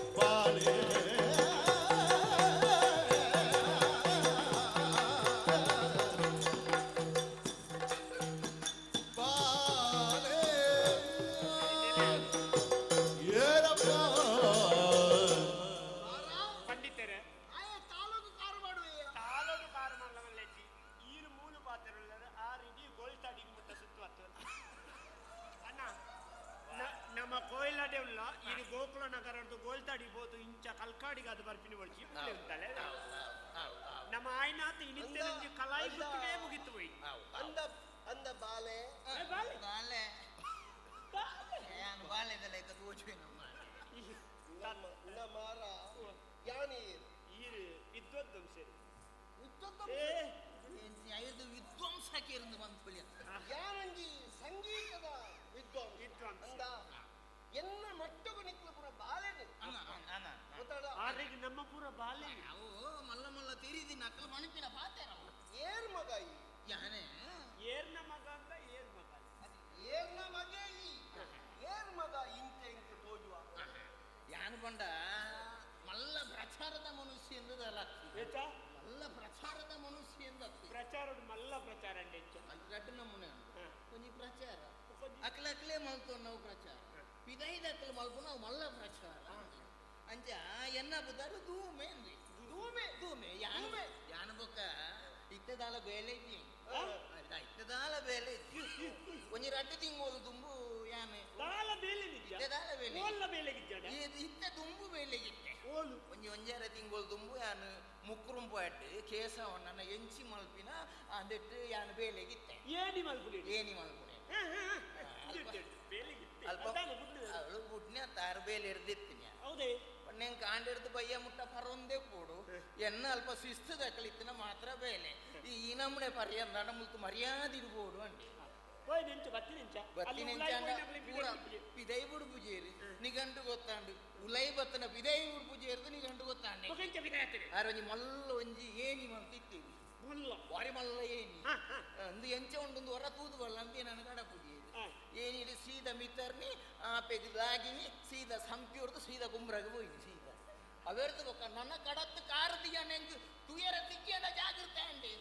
ಬಾಲೆ ಪಂಡಿತರೇ ತಾಲೂಕು ಕಾರು ಮಾಡುವೆ ತಾಲೂಕು ಕಾರು ಮಾಡಲವಲ್ಲೆಜ್ಜಿ ಈರು ಮೂಲು ಪಾತ್ರರುಳ್ಳರು ಆ ರೀತಿ ಗೋಲ್ತಾಡಿಗೆ ಮುಟ್ಟ ಸುತ್ತು ಅಣ್ಣ ನಮ್ಮ ಕೋಯಿಲಾಡೆ ಉಲ್ಲ ಇದು ಗೋಕುಲ ನಗರದ್ದು ಗೋಲ್ತಾಡಿ ಬೋದು ಇಂಚ ಕಲ್ಕಾಡಿಗೆ ಅದು ಬರ್ಪಿನಿ ಒಳಚಿ ಉಂಟಲೆ ನಮ್ಮ ಆಯ್ನಾತ್ ಇನಿತ್ತೆ ಕಲಾಯಿ ಗುತ್ತುನೇ ಮುಗಿತು ಹೋಯ್ ಅಂದ ಅಂದ ಬಾಲೆ ಬಾಲೆ ಬಾಲೆ ಯಾನು ಬಾಲೆದ ಲೆಕ್ಕ ತೋಚುವೆ ನಮ್ಮ ನಮ್ಮ ಮಾರ ಯಾನಿ ಈರು ವಿದ್ವದ್ವಂಸರು ಐದು ವಿದ್ವಾಂಸಕ್ಕೆ ಇருந்து ಬಂದು ಯಾನಂಜಿ ಸಂಗೀತದ ವಿದ್ವಾಂಸ ವಿದ್ವಾಂಸ ಅಂದ ಎನ್ನ ಮಟ್ಟಗೂ ನಿಕ್ಲು ಪೂರ ಬಾಲೆನೆ ಗೊತ್ತಾಡ ಆರಿಗೆ ನಮ್ಮ ಪೂರ ಬಾಲೆ ಅವು ಮಲ್ಲ ಮಲ್ಲ ತಿರಿದಿ ನಕಲು ಮಣಪಿನ ಪಾತೇರ ಏರ್ ಮಗ ಈ ಯಾನೆ ಏರ್ನ ಮಗ ಅಂತ ಏರ್ ಮಗ ಏರ್ನ ಮಗೆ ಈ ಏರ್ ಮಗ ಇಂಚ ಇಂಚ ತೋಜುವ ಯಾನು ಬಂಡ ಮಲ್ಲ ಪ್ರಚಾರದ ಮನುಷ್ಯ ಎಂದಲ್ಲ ಮಲ್ಲ ಪ್ರಚಾರದ ಮನುಷ್ಯ ಎಂದ ಪ್ರಚಾರ ಮಲ್ಲ ಪ್ರಚಾರ ರಡ್ಡು ನಮೂನೆ ಒಂಜಿ ಪ್ರಚಾರ ಅಕ್ಲ ಅಕ್ಲೇ ಮಲ್ತು ನಾವು ಪ್ರಚಾರ ಪಿದೈದ ಅಕ್ಲ ಮಲ್ಪು ನಾವು ಮಲ್ಲ ಪ್ರಚಾರ ಅಂಚ ಎನ್ನ ಬುದಾರು ಧೂಮೆ ಅಂದ್ರಿ ಧೂಮೆ ಧೂಮೆ ಯಾನು ಯಾನು ಬೊಕ್ಕ ಇತ್ತದಾಲ ಬೇಲೆ ಇದ್ದಿ ಇತ್ತದಾಲ ಬೇಲೆ ಇದ್ದಿ ಒಂಜಿ ರಡ್ಡು ತಿಂಗೋಲು ದುಂಬು ಯಾನೆ ದಾಲ ಬೇಲೆ ನಿಜ ಇತ್ತದಾಲ ಬೇಲೆ ಓಲ್ಲ ಬೇಲೆಗಿಜ್ಜಾಡ ಇತ್ತ ದುಂಬು ಬೇಲೆಗಿತ್ತೆ ಓಲು ಒಂಜಿ ಒಂಜಾರ ತಿಂಗೋಲು ದುಂಬು ಯಾನು ಮುಕ್ರುಂಪಾಟ್ ಕೇಸವಣ್ಣನ ಎಂಚಿ ಮಲ್ಪಿನ ಅದೆಟ್ಟು ಯಾನು ಬೇಲೆಗಿತ್ತೆ ಏನಿ ಮಲ್ಪುಡಿ ಏನಿ ಮಲ್ಪುಡಿ ಬೇಲೆಗಿತ್ತೆ ಅಲ್ಪ ಅವಳು ಬುಡ್ನೆ ತಾರು ಬೇಲೆ ಹಿಡ್ದಿತ್ತೀನಿ ಹೌದೇ ಪಣ್ಣೆಂಗ್ ಕಾಂಡಿಡ್ದು ಬಯ್ಯ ಮುಟ್ಟ ಪರೊಂದೇ ಪೋಡು ಎನ್ನ ಅಲ್ಪ ಶಿಸ್ತು ದಕ್ಕಲಿತ್ತಿನ ಮಾತ್ರ ಬೇಲೆ ಈ ಈ ನಮ್ಮನೆ ಪರ್ಯಂದಾಣ ಮುಲ್ತು ಮರ್ಯಾದೆ ಇರ್ಬೋಡು ಅಂಡಿ ಹೋಯ್ ನಿಂಚು ಬತ್ತಿ ನಿಂಚ ಬತ್ತಿ ನಿಂಚಾಂಡ ಪೂರ ಪಿದೈ ಬುಡುಪು ಜೇರು ನಿಗಂಟು ಗೊತ್ತಾಂಡು ಉಲೈ ಬತ್ತನ ಪಿದೈ ಬುಡುಪು ಜೇರ್ದು ನಿಗಂಟು ಗೊತ್ತಾಂಡೆ ಆರ್ ಒಂಜಿ ಮಲ್ಲ ಒಂಜಿ ಏನಿ ಮಂತ ಇತ್ತೀವಿ ಮಲ್ಲ ಬಾರಿ ಮಲ್ಲ ಏನಿ ಅಂದು ಎಂಚ ಉಂಡೊಂದು ಹೊರ ತೂದು ಬಲ್ಲ ಅಂತ ನಾನು ಕಡಪುಜಿ ಏನಿಡು ಸೀದಾ ಮಿತ್ತರ್ನಿ ಆ ಪೆಗ್ ಲಾಗಿನಿ ಸೀದಾ ಸಂಪಿ ಹೊಡ್ದು ಸೀದಾ ಕುಂಬ್ರಾಗ ಹೋಯ್ನಿ ಸೀದಾ ಅವೆರ್ದು ಬೊಕ್ಕ ನನ್ನ ಕಡತ್ತು ಕಾರದಿಯ ನೆಂಗ್ ತುಯರ ತಿಕ್ಕಿಯನ ಜಾಗೃತ ಅಂಡಿ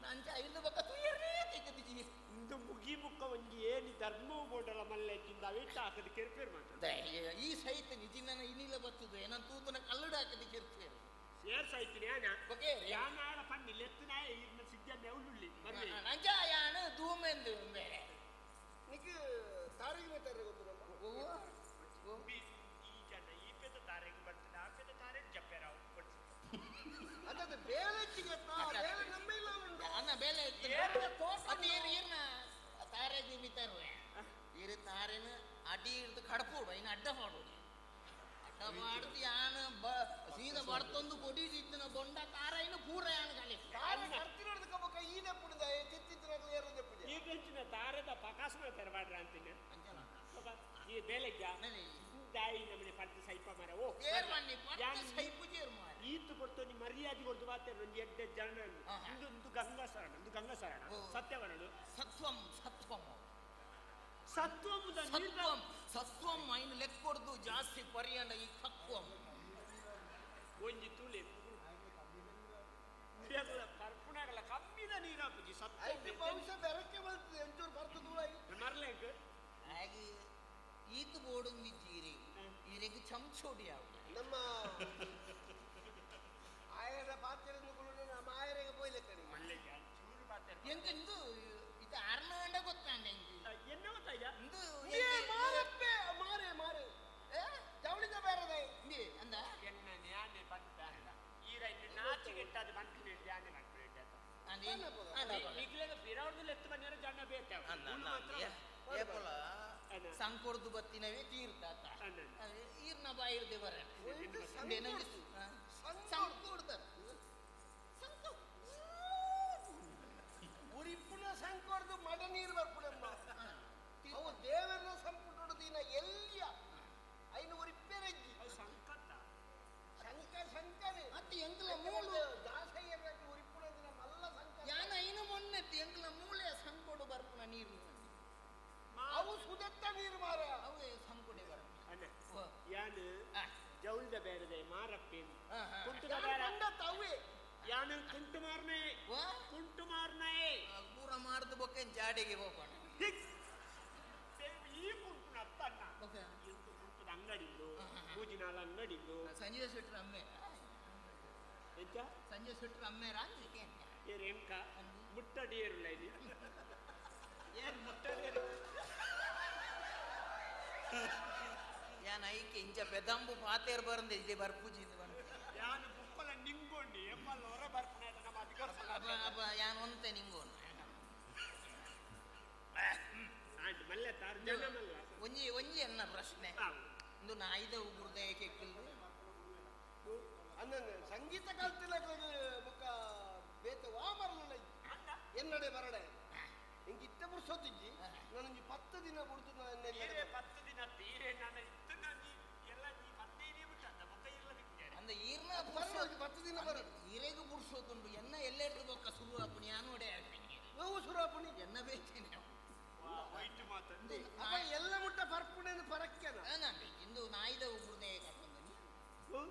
ನಂಚ ಐದು ಬೊಕ್ಕ ತುಯರೇ ತಿಕ್ಕದಿಜಿ ಇಂದು ಮುಗಿ ಮುಕ್ಕ ಒಂಜಿ ಏನಿ ಧರ್ಮ ಬೋಡಲ ಮಲ್ಲೆ ತಿಂದ ಅವಿಟ್ಟ ಹಾಕದು ಕೆರ್ಪೇರ್ ಮಾತ್ರ ಈ ಸಹಿತ ನಿಜಿನ ಇನ್ನಿಲ್ಲ ಬರ್ತದೆ ನಾನು ತೂತನ ಕಲ್ಲಡ ಹಾಕದಿ ಕೆರ್ಪೇರು ಏರ್ ಸಾಯ್ತೀನಿ ಯಾನ ಬೊಕೆ ಯಾನಾಡ ಪನ್ನಿ ಲೆತ್ತನಾಯ ಇರ್ನ ಸಿದ್ಧ ನೆವಲುಳ್ಳಿ ಬರ್ರಿ ನಂಜ ಯಾನು ಧೂಮೆಂದು ಬೇರೆ ನಿಕ್ ತಾರಿಗೆ ಮೆತ್ತಾರೆ ಗೊತ್ತುಂಡ ಈ ಜನ ಈ ಪೆದ ತಾರೆಗೆ ಬರ್ತದೆ ಆ ಪೆದ ತಾರೆಗೆ ಜಪ್ಪೆರಾವ್ ಅದೇ ಬೇಲೆ ಬೇಲೆ ನಮ್ಮ ಇಲ್ಲ ಉಂಟು ಅನ್ನ ಬೇಲೆ ಅದು ಈರ್ನ ತಾರೆ ಮಿತರುವೆ ಈರು ತಾರೆನ ಅಡಿ ಹಿಡ್ದು ಕಡಪೋಡು ಇನ್ನು ಅಡ್ಡ ಪಾಡೋಡು ಅಡ್ಡ ಪಾಡ್ದು ಯಾನ್ ಸೀದಾ ಬರ್ತೊಂದು ಕೊಡಿ ಇತ್ತಿನ ಬೊಂಡ ತಾರ ಇನ್ನು ಪೂರ ಯಾನ್ ಕಲಿ ತಾರೆ ಕರ್ತಿನೋಡ್ದು ಈ ದೆಪ್ಪುಡುದ ತಿತ್ತಿತ್ತಿನಾಗಲು ಏರು ದೆಪ್ಪುಜೆ ಈ ಬೆಂಚಿನ ತಾರದ ಪಕಾಸ್ ಮಾಡ್ತಾರೆ ಬಾಡ್ರ ಅಂತೀನಿ ಈ ಬೇಲೆಗ್ಗ ದಾಯಿ ನಮ್ಮನೆ ಪಟ್ಟು ಸೈಪ ಮರ ಓ ಏರ್ ಮನ್ನಿ ಪಟ್ಟು ಸೈಪು ಜೇರ್ ಮಾರ ಈತು ಕೊಡ್ತು ನೀ ಮರ್ಯಾದೆ ಕೊಡ್ತು ಬಾತೇರು ಒಂಜಿ ಎಡ್ಡೆ ಜನ ಇಂದು ಇಂದು ಗಂಗಾಸರಣ ಇಂದು ಗಂಗಾಸರಣ ಸತ್ಯವನಡು ಸತ್ವಂ ಸತ್ವಂ ಸತ್ವಂ ಸತ್ವಂ ಸತ್ವಂ ಐನು ಲೆಕ್ಕ ಕೊಡ್ದು ಜಾಸ್ತಿ ಪರಿಯಂಡ ಈ ಸತ್ವಂ ಒಂಜಿ ತುಳಿ ಪರ್ಪುಣಾಗಲ ಕಮ್ಮಿದ ನೀರಾಪುಜಿ ಸತ್ವ ಐದು ಬಹುಶಃ ಬೆರಕೆ ಬರ್ತದೆ ಒಂಚೂರು ಬರ್ತದೆ ಮರ್ಲೆಂಕ್ ಹಾಗೆ ಈತು ಬೋಡುಂದಿ ಜೀರಿ ಈರೆಗೆ ಚಮಚೋಡಿ ಆವು ನಮ್ಮ ಆಯರ ಪಾತ್ರೆಯನ್ನು ನಮ್ಮ ಆಯರಿಗೆ ಪೋಯ್ಲೆಕ್ಕಡಿ ಎಂಕ ಇಂದು ಇದು ಅರ್ನ ಗಂಡ ಗೊತ್ತಾಂಡ ಎನ್ನ ಗೊತ್ತಾಯ್ತಾ ಇಂದು ಏ ಮಾರಪ್ಪೆ ಮಾರೆ ಮಾರೆ ಜವಳಿದ ಬೇರೆದ ಇಂದು ಅಂದ ಎನ್ನ ನ್ಯಾನೆ ಬಂತ ಈರ ಇನ್ನು ನಾಚಿಗೆಟ್ಟಾದ ಬಂತು ಧ್ಯಾನ ಮಾಡ್ಬಿಟ್ಟು ನಿಗ್ಲೆಗ ಬಿರೌರ್ದಲ್ಲಿ ಎತ್ತು ಬಂದ್ರೆ ಜನ ಬೇತೇವೆ ಏಪಲ ಸಂಕೊಡ್ದು ಬತ್ತಿನವೇ ತೀರ್ಥ ಈರ್ನ ಬಾಯಿರ್ದೆ ಬರ ಸಂಕೊಡ್ದ ಉರಿಪುನ ಸಂಕೊಡ್ದು ಮಡ ನೀರು ಬರ್ಪುಡಮ್ಮ ಅವು ದೇವರನ್ನ ಸಂಪುಟೊಡು ದಿನ ಎಲ್ಲಿಯ ಐನು ಉರಿಪ್ಪೆರೆಜ್ಜಿ ಸಂಕಟ ಶಂಕ ಶಂಕನೆ ಮತ್ತೆ ಎಂಕಲ ಮೂಲ ದಾಸಯ್ಯರ ಉರಿಪುನ ದಿನ ಮಲ್ಲ ಸಂಕ ಯಾನ ಐನು ಮೊನ್ನೆ ಎಂಕಲ ಮೂಲೆ ಸಂಕೊಡು ಬರ್ಪುನ ನೀರು ಅವು ಸುದತ್ತ ನೀರು ಮಾರ ಅವು ಸಂಕೊಡೆ ಬರ್ಪುನ ಯಾನು ಜೌಲ್ದ ಬೇರೆದೆ ಮಾರಪ್ಪೇನು ಕುಂಟುದ ಬೇರೆ ಅವೇ ಯಾನು ಕುಂಟು ಮಾರ್ನೆ ಕುಂಟು ಮಾರ್ನೆ ಪೂರ ಮಾರ್ದು ಬೊಕ್ಕ ಜಾಡಿಗೆ ಹೋಗೋಣ ಈ ಕುಂಟು ಅತ್ತಣ್ಣ ಕುಂಟದ ಅಂಗಡಿದ್ದು ಪೂಜಿನಾಲ ಅಂಗಡಿದ್ದು ಸಂಜೆ ಶೆಟ್ರ ಅಮ್ಮೆ ಎಂತ ಸಂಜೆ ಶೆಟ್ರ ಅಮ್ಮೇರ ಏರು ಎಂಕ ಮುಟ್ಟಡಿ ಏರುಲ್ಲ ಇದು ಏನ್ ಮುಟ್ಟಡಿ ಯಾನ್ ಐಕೆ ಇಂಚ ಪೆದಂಬು ಪಾತೇರ್ ಬರಂದೆ ಇದೆ ಬರ್ಪೂಜಿ ಇದು ಬಂದು ಯಾನು ಬುಕ್ಕಲ ನಿಂಗೊಂಡಿ ಎಮ್ಮಲ್ಲ ಹೊರ ಬರ್ಪುಣ ನಮ್ಮ ಅಧಿಕಾರ ಅಪ್ಪ ಅಪ್ಪ ಯಾನ್ ಒಂತೆ ನಿಂಗೋನು ಆಂಡ್ ಮಲ್ಲ ತಾರ್ ಜನ ಮಲ್ಲ ಒಂಜಿ ಒಂಜಿ ಎನ್ನ ಪ್ರಶ್ನೆ ಇಂದು ನಾಯಿದ ಉಗುರ್ದ ಏಕೆ ಕಿಲ್ಲು ಅನ್ನ ಸಂಗೀತ ಕಲ್ತಿಲ್ಲ ಬುಕ್ಕ ಬೇತ ವಾ ಮರಲಿಲ್ಲ ಎನ್ನಡೆ ಬರಡೆ ಇಂಕ ಇತ್ತ ಪುರ್ಸೊತ್ತಿಜ್ಜಿ ನಾನೊಂಜಿ 10 ದಿನ ಬುಡ್ದು ನಾನು ಈರೆ 10 ದಿನ ತೀರೆ ನಾನು ಇತ್ತು ನಾನು ಎಲ್ಲ ನೀ ಪತ್ತೇನೇ ಬಿಟ್ಟಂತ ಬೊಕ್ಕ ಇರ್ಲ ಬಿಟ್ಟಿದ್ದಾರೆ ಅಂದ ಈರ್ನ ಬರೋದು 10 ದಿನ ಬರೋದು ಈರೆಗೂ ಪುರ್ಸೊತ್ತುಂಡು ಎನ್ನ ಎಲ್ಲೆಡ್ದು ಬೊಕ್ಕ ಶುರು ಆಪುಣಿ ಯಾನೋಡೆ ಅವು ಶುರು ಆಪುಣಿ ಎನ್ನ ಬೇತೇನೆ ವೈಟ್ ಮಾತು ಅಪ್ಪ ಎಲ್ಲ ಮುಟ್ಟ ಪರ್ಪುಣೆ ಪರಕ್ಕೆನ ಇಂದು ನಾಯಿದ ಉಗುರ್ದೆ ಕಟ್ಟೊಂದು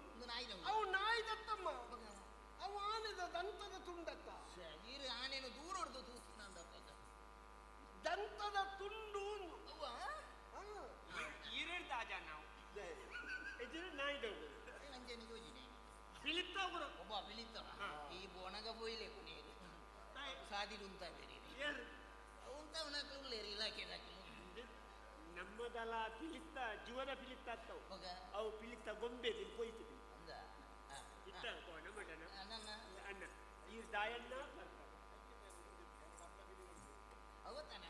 ಇಂದು ನಾಯಿದ ಅವು ನಾಯಿದತ್ತಮ್ಮ ಅವು ಆನೆದ ದಂತದ ತುಂಡತ್ತ ಈರು ಆನೆನು ದೂರ ಹೊಡೆದು ತೂಸ್ತಾಂದಪ್ಪ ದಂತದ ತುಂಡು ಈರೆಡ್ ತಾಜಾ ನಾವು ಎಜ್ಜು ನಾಯಿದ ಉಗುರು ಅಂಜನಿ ಯೋಜನೆ ಪಿಲಿತ್ತ ಉಗುರು ಒಬ್ಬ ಪಿಲಿತ್ತ ಈ ಬೋಣಗ ಪೋಯ್ಲೆ ಕುನೇರು ಸಾದಿ ಉಂತ ಬೇರೆ ಉಂತವನಕ್ಲು ಉಳ್ಳೇರು ಇಲಾಖೆದಾಕ್ಲು ನಮ್ಮದಲ ಪಿಲಿತ್ತ ಜೀವದ ಪಿಲಿತ್ತ ಅತ್ತವು ಅವು ಪಿಲಿತ್ತ ಗೊಂಬೆ ತಿನ್ ಕೊಯ್ತು ಇತ್ತ ಕೋಣ ಮಟನ ಅಣ್ಣ ಈ ದಾಯಣ್ಣ ಅವತ್ತಾನ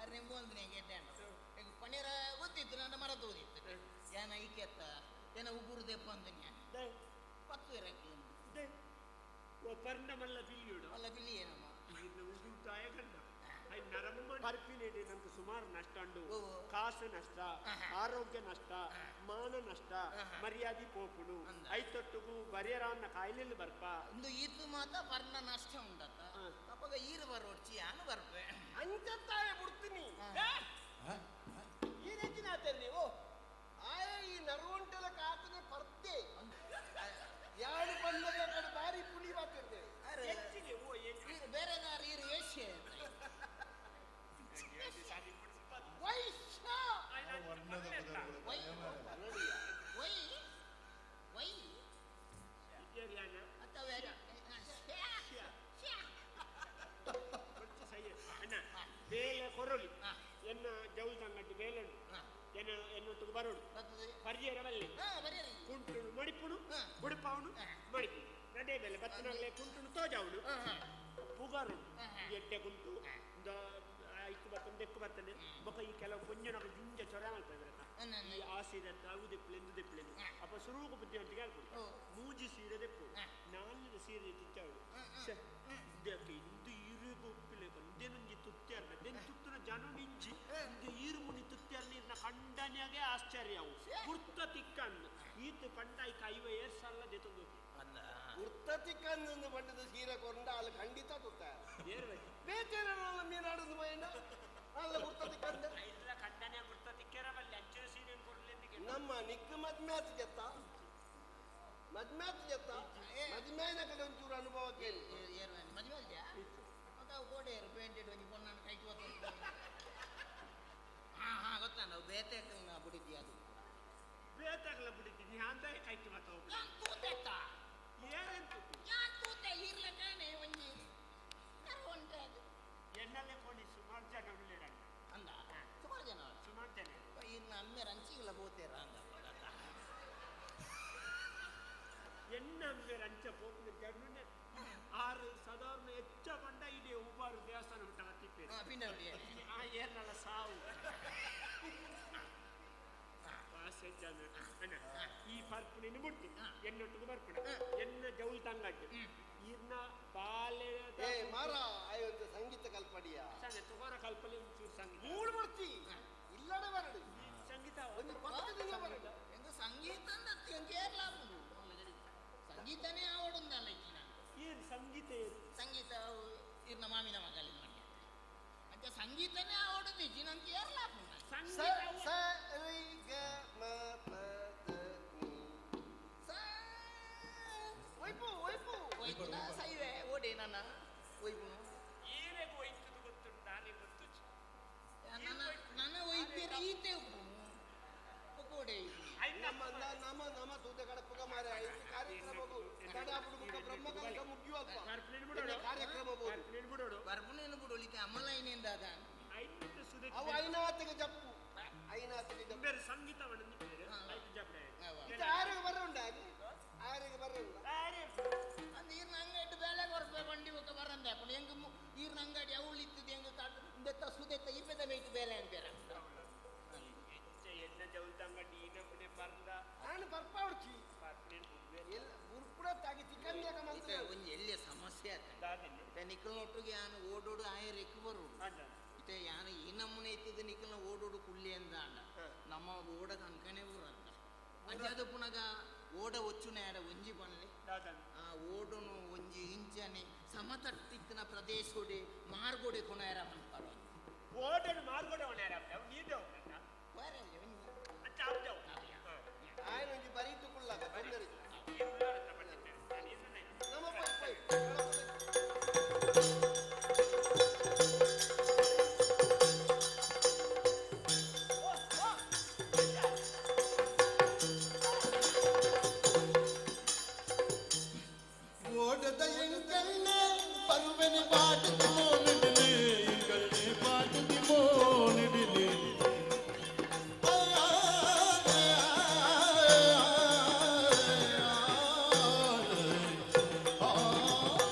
ಅರೆ ನಿಂಬೊಂದು ಗೆಡ್ಡೆ ಪಣೇರ ಗೊತ್ತಿತ್ತು ನನ್ನ ಮರ ತೋದಿತ್ತು ಏನ ಐಕೆತ್ತ ಏನ ಉಗುರು ದೆಪ್ಪ ಅಂದ ಪತ್ತು ಇರಕ್ಕೆ ಪರ್ಣ ಮಲ್ಲ ಬಿಲಿಯುಡು ಮಲ್ಲ ಬಿಲಿ ಏನಮ್ಮ ಉಗುರು ದಾಯ ಕಂಡ ನರಮ್ಮ ಪರ್ಪಿನೇಟಿ ನಮ್ಗೆ ಸುಮಾರು ನಷ್ಟ ಉಂಡು ಕಾಸು ನಷ್ಟ ಆರೋಗ್ಯ ನಷ್ಟ ಮಾನ ನಷ್ಟ ಮರ್ಯಾದೆ ಪೋಪುಡು ಐತೊಟ್ಟುಗು ಬರಿಯರಾನ್ನ ಕಾಯಿಲೆಯಲ್ಲಿ ಬರ್ಪ ಇಂದು ಈತು ಮಾತ ಪರ್ಣ ನಷ್ಟ ಉಂಡತ್ತ ಅಪ್ಪಗ ಈರು ಬರೋಡ್ಚಿ ಯಾನು ಬರ್ಪೆ ಅಂಚತ್ತಾಯ ಬಿಡ್ತೀನಿ ಈ ಹೆಚ್ಚಿನ ಆತೇರಿ ನೀವು ಆಯ ಈ ನರುವಂಟೆಲ ಕಾತನೆ ಪರ್ತೆ ಯಾರು ಬಂದರೆ ಕಡೆ ಬಾರಿ ಪುಳಿ ಮಾತಿರ್ತೇವೆ ಬೇರೆ ಈರು ಏಷ್ಯ ವೈಶ್ಯ ವೈ ವೈ ವೈ ಅಥವಾ ಅಣ್ಣ ಬೇಲೆ ಕೊರೊಲಿ ಎನ್ನ ಜೌಲ್ ತಂಗಟ್ಟು ಬೇಲೆ ಎನ್ನ ಎನ್ನೊಟ್ಟಿಗೆ ಬರೋಡು ಪರಿಯರ ಬಲ್ಲೆ ಕುಂಟುನು ಮಡಿಪುಣು ಬುಡುಪಾವನು ಮಡಿಪು ನಡೆ ಬೇಲೆ ಬತ್ತನಾಗಲೇ ಕುಂಟುನು ತೋಜಾವನು ಪುಗಾರು ಎಡ್ಡೆ ಗುಂಟು ಐಕು ಬರ್ತದೆ ದೆಕ್ಕು ಬರ್ತದೆ ಬೊಕ ಈ ಕೆಲವು ಪೊಂಜನಕ ಜಿಂಜ ಚೊರ ಮಲ್ಪೆ ಈ ಆ ಸೀರೆ ಅವು ದೆಪ್ಪಲೆ ಎಂದು ದೆಪ್ಪಲೆ ಅಪ್ಪ ಸುರುಕು ಬುದ್ಧಿ ಅಂತ ಕೇಳ್ಕೊಂಡು ಮೂಜಿ ಸೀರೆ ದೆಪ್ಪು ನಾಲ್ಕು ಸೀರೆ ತಿಂಚಾಡು ಇಂದು ಈರುಗು ಉಪ್ಪಿಲೆ ಒಂದೇನೊಂಜಿ ತುತ್ತಿಯರ್ನ then ತುತ್ತುನ ಜನ ನಿಂಜಿ ಇಂದು ಈರು ಮುನಿ ತುತ್ತಿಯರ್ನ ಇರ್ನ ಕಂಡನ್ಯಾಗೆ ಆಶ್ಚರ್ಯ ಅವು ಗುರ್ತ ತಿಕ್ಕಂದು ಈತ ಪಂಡ ಈ ಕೈವ ಏರ್ಸಲ್ಲ ದೆತ್ತೊಂದು ಗುರ್ತ ತಿಕ್ಕಂದು ಪಂಡದ ಸೀರೆ ಕೊಂಡ ಅಲ್ಲಿ ಖಂಡಿತ ತುತ್ತ ಮೀನಾಡುದು ಮೈಂಡ ಅಲ್ಲ ಗುರ್ತ ತಿಕ್ಕಂದ ಕಂಡನ್ಯ ಗುರ್ತ ತಿಕ್ಕರವಲ್ಲಿ ಅಂಚಿನ ಸೀರೆ ಕೊಡ್ಲಿ ನಮ್ಮ ನಿಕ್ಕ ಮದ್ಮ್ಯಾತ್ ಜತ್ತ ಮದ್ಮ್ಯಾತ್ ಜತ್ತ ಮದ್ಮ್ಯಾನ ಕಡೆ ಒಂಚೂರು ಅನುಭವ ಕೇಳಿ ಮದ್ವೆ ಕೋಟೆಯರು ಪೇಂಟೆಡ್ ಒಂಜಿ ಪೊಣ್ಣನ ಕೈಟ್ ಒತ್ತೊಂದು ಹಾ ಹಾ ಗೊತ್ತಾ ನಾವು ಬೇತೆಕಲ್ನ ಬಿಡಿದ್ದಿ ಅದು ಬೇತೆಕಲ್ನ ಬಿಡಿದ್ದಿ ಅಂತ ಕೈಟ್ ಮಾತ ಯಾನ್ ತೂತೆತ್ತ ಏರೆಂತ ಯಾನ್ ತೂತೆ ಇರ್ಲ ಕಾಣೆ ಒಂಜಿ ಕರವಂತೆ ಅದು ಎನ್ನಲ್ಲೇ ಕೋಣಿ ಸುಮಾರು ಜನ ಉಳ್ಳೇರ ಅಂದ ಸುಮಾರು ಜನ ಸುಮಾರು ಜನ ಇನ್ನು ಅಮ್ಮೆರ ಅಂಚಿಗೆಲ್ಲ ಹೋತೇರ ಅಂದ ಎನ್ನ ಅಮ್ಮೆರ ಅಂಚ ಪೋಪುನ ಜನ ಆರು ಸಾಧಾರಣ ಹೆಚ್ಚ ಪಂಡ ಇಡೀ ಉಬಾರು ದೇವಸ್ಥಾನ ಉಂಟ ತಿಪ್ಪೆ ಆ ಏರ್ನಲ್ಲ ಸಾವು ಈ ಪರ್ಪುಣಿನ ಬುಟ್ಟಿ ಎನ್ನೊಟ್ಟಿಗೆ ಬರ್ಪುಣ ಎನ್ನ ಜೌಲ್ ತಂಗಡ್ಡು ಇರ್ನ ಬಾಲೆ ಏ ಮಾರ ಆಯೊಂದು ಸಂಗೀತ ಕಲ್ಪಡಿಯ ತುಗೋರ ಕಲ್ಪಲಿ ಒಂಚೂರು ಸಂಗೀತ ಮೂಡು ಬರ್ತಿ ಇಲ್ಲಡೆ ಬರಡು ಸಂಗೀತ ಒಂದು 10 ದಿನ ಬರಡು ಎಂಗ ಸಂಗೀತ ಕೇರಳ ಸಂಗೀತನೇ ಆವಡುಂದಲ್ಲ ಇಚ್ಚಿನ ಏನು ಸಂಗೀತ ಏನು ಸಂಗೀತ ಇರ್ನ ಮಾಮಿನ ಮಗಲಿ ಮಾಡಿ ಅಂಚ ಸಂಗೀತನೇ ಆವಡುಂದು ಇಚ್ಚಿನ ಅಂತ ಕೇರಳ ಸ ಸ ರಿ ಗ ಮ ಪ the ನಿ ಸ ಒಯ್ಪು ಒಯ್ಪು ಒಯ್ಪುನ ಸೈವೆ ಓಡೆ ನನ್ನ ಒಯ್ಪುನು ಏನೇಗು ಒಯ್ತದು ಗೊತ್ತುಂಟು ನಾನೇ ಗೊತ್ತು ನನ್ನ ನನ್ನ ಒಯ್ಪೇರ ಈತೆ ಉಪ್ಪುನು ಓಡೆ ನಮ್ಮ ನಮ್ಮ ನಮ್ಮ ತೂತೆ ಕಡಪುಗ ಮಾರೆ ಕಾರ್ಯಕ್ರಮಗೂ ತಡಾಪುಡು ಬುಕ್ಕ ಬ್ರಹ್ಮಕಲಶ ಮುಗಿಯುವಲ್ಪ ಕಾರ್ಯಕ್ರಮ ಬರ್ಪುನೇನು ಬಿಡೋಲಿಕ್ಕೆ ಅಮಲೈನಿಂದ ಅದ ಅವು ಐನಾತಿಗೆ ಜಪ್ಪು ಐನಾತಿಗೆ ಜಪ್ಪು ಬೇರೆ ಸಂಗೀತ ಇದು ಆರಿಗೆ ಬರ ಉಂಡ ಆರಿಗೆ ಬರ ಉಂಡ ಅಂದ್ ಈರ್ನ ಅಂಗಡಿ ಬೇಳೆ ಕೊರ್ಪೆ ಬಂಡಿ ಬೊಕ್ಕ ಬರಂದೆ ಅಪ್ಪಣ ಹೆಂಗ್ ಈರ್ನ ಅಂಗಡಿ ಅವಳು ಇತ್ತದ ಹೆಂಗ್ ಬೆತ್ತ ಸುದೆತ್ತ ಇಪ್ಪೆದ ಬೇಕು ಬೇಲೆ ಅಂತೀರ ಎನ್ನ ಜೌಲ್ದಂಗಡಿ ಈ ನಮ್ಮನೆ ಬರ್ದ ನಾನು ಬರ್ಪ ಉಡ್ಚಿ ಎಲ್ಲ ಬುರ್ಪುಡ ತಾಗಿ ಚಿಕನ್ ಯಾಕ ಮಂತ್ರ ಒಂಜಿ ಎಲ್ಲಿಯ ಸಮಸ್ಯೆ ಆತ ನಿಕ್ಕಲ್ನೊಟ್ಟಿಗೆ ಯಾನು ಓಡೋಡು ಆಯರ್ ಎಕ್ಕು ಬರೋಡು ಇತ್ತೆ ಯಾನು ಈ ನಮ್ಮನೆ ಇತ್ತಿದ್ದು ನಿಕ್ಕಲ್ನ ಓಡೋಡು ಕುಳ್ಳಿ ಅಂದ ಅಂಡ ನಮ್ಮ ಓಡ ಕಂಕನೆ ಊರಂತ ಅಂಚಾದ ಪುನಗ ಓಡ ಒಚ್ಚುನ ಯಾಡ ಒಂಜಿ ಪನ್ಲೆ ಆ ಓಡನು ಒಂಜಿ ಇಂಚನೆ ಸಮತಟ್ಟಿತ್ತಿನ ಪ್ರದೇಶೋಡೆ ಮಾರ್ಗೋಡೆ ಕೊಣಯಾರ ಪನ್ಪಾರು ಓಡನು ಮಾರ್ಗೋಡೆ ಕೊಣಯಾರ ನೀರು ఆయన ಒಂಜಿ ಬರೀತು ಕುಳ್ಳಾಗ ತೊಂದರೆ ನಮ್ಮ ಪೈ ಓಡದ ಎಂಕಲ್ಲೆ ಪರುವೆನೆ ಪಾಟದಿ ಮೋನಿಡಿಲಿ ಎಂಕಲ್ಲೆ ಪಾಟದಿ ಮೋನಿಡಿಲಿ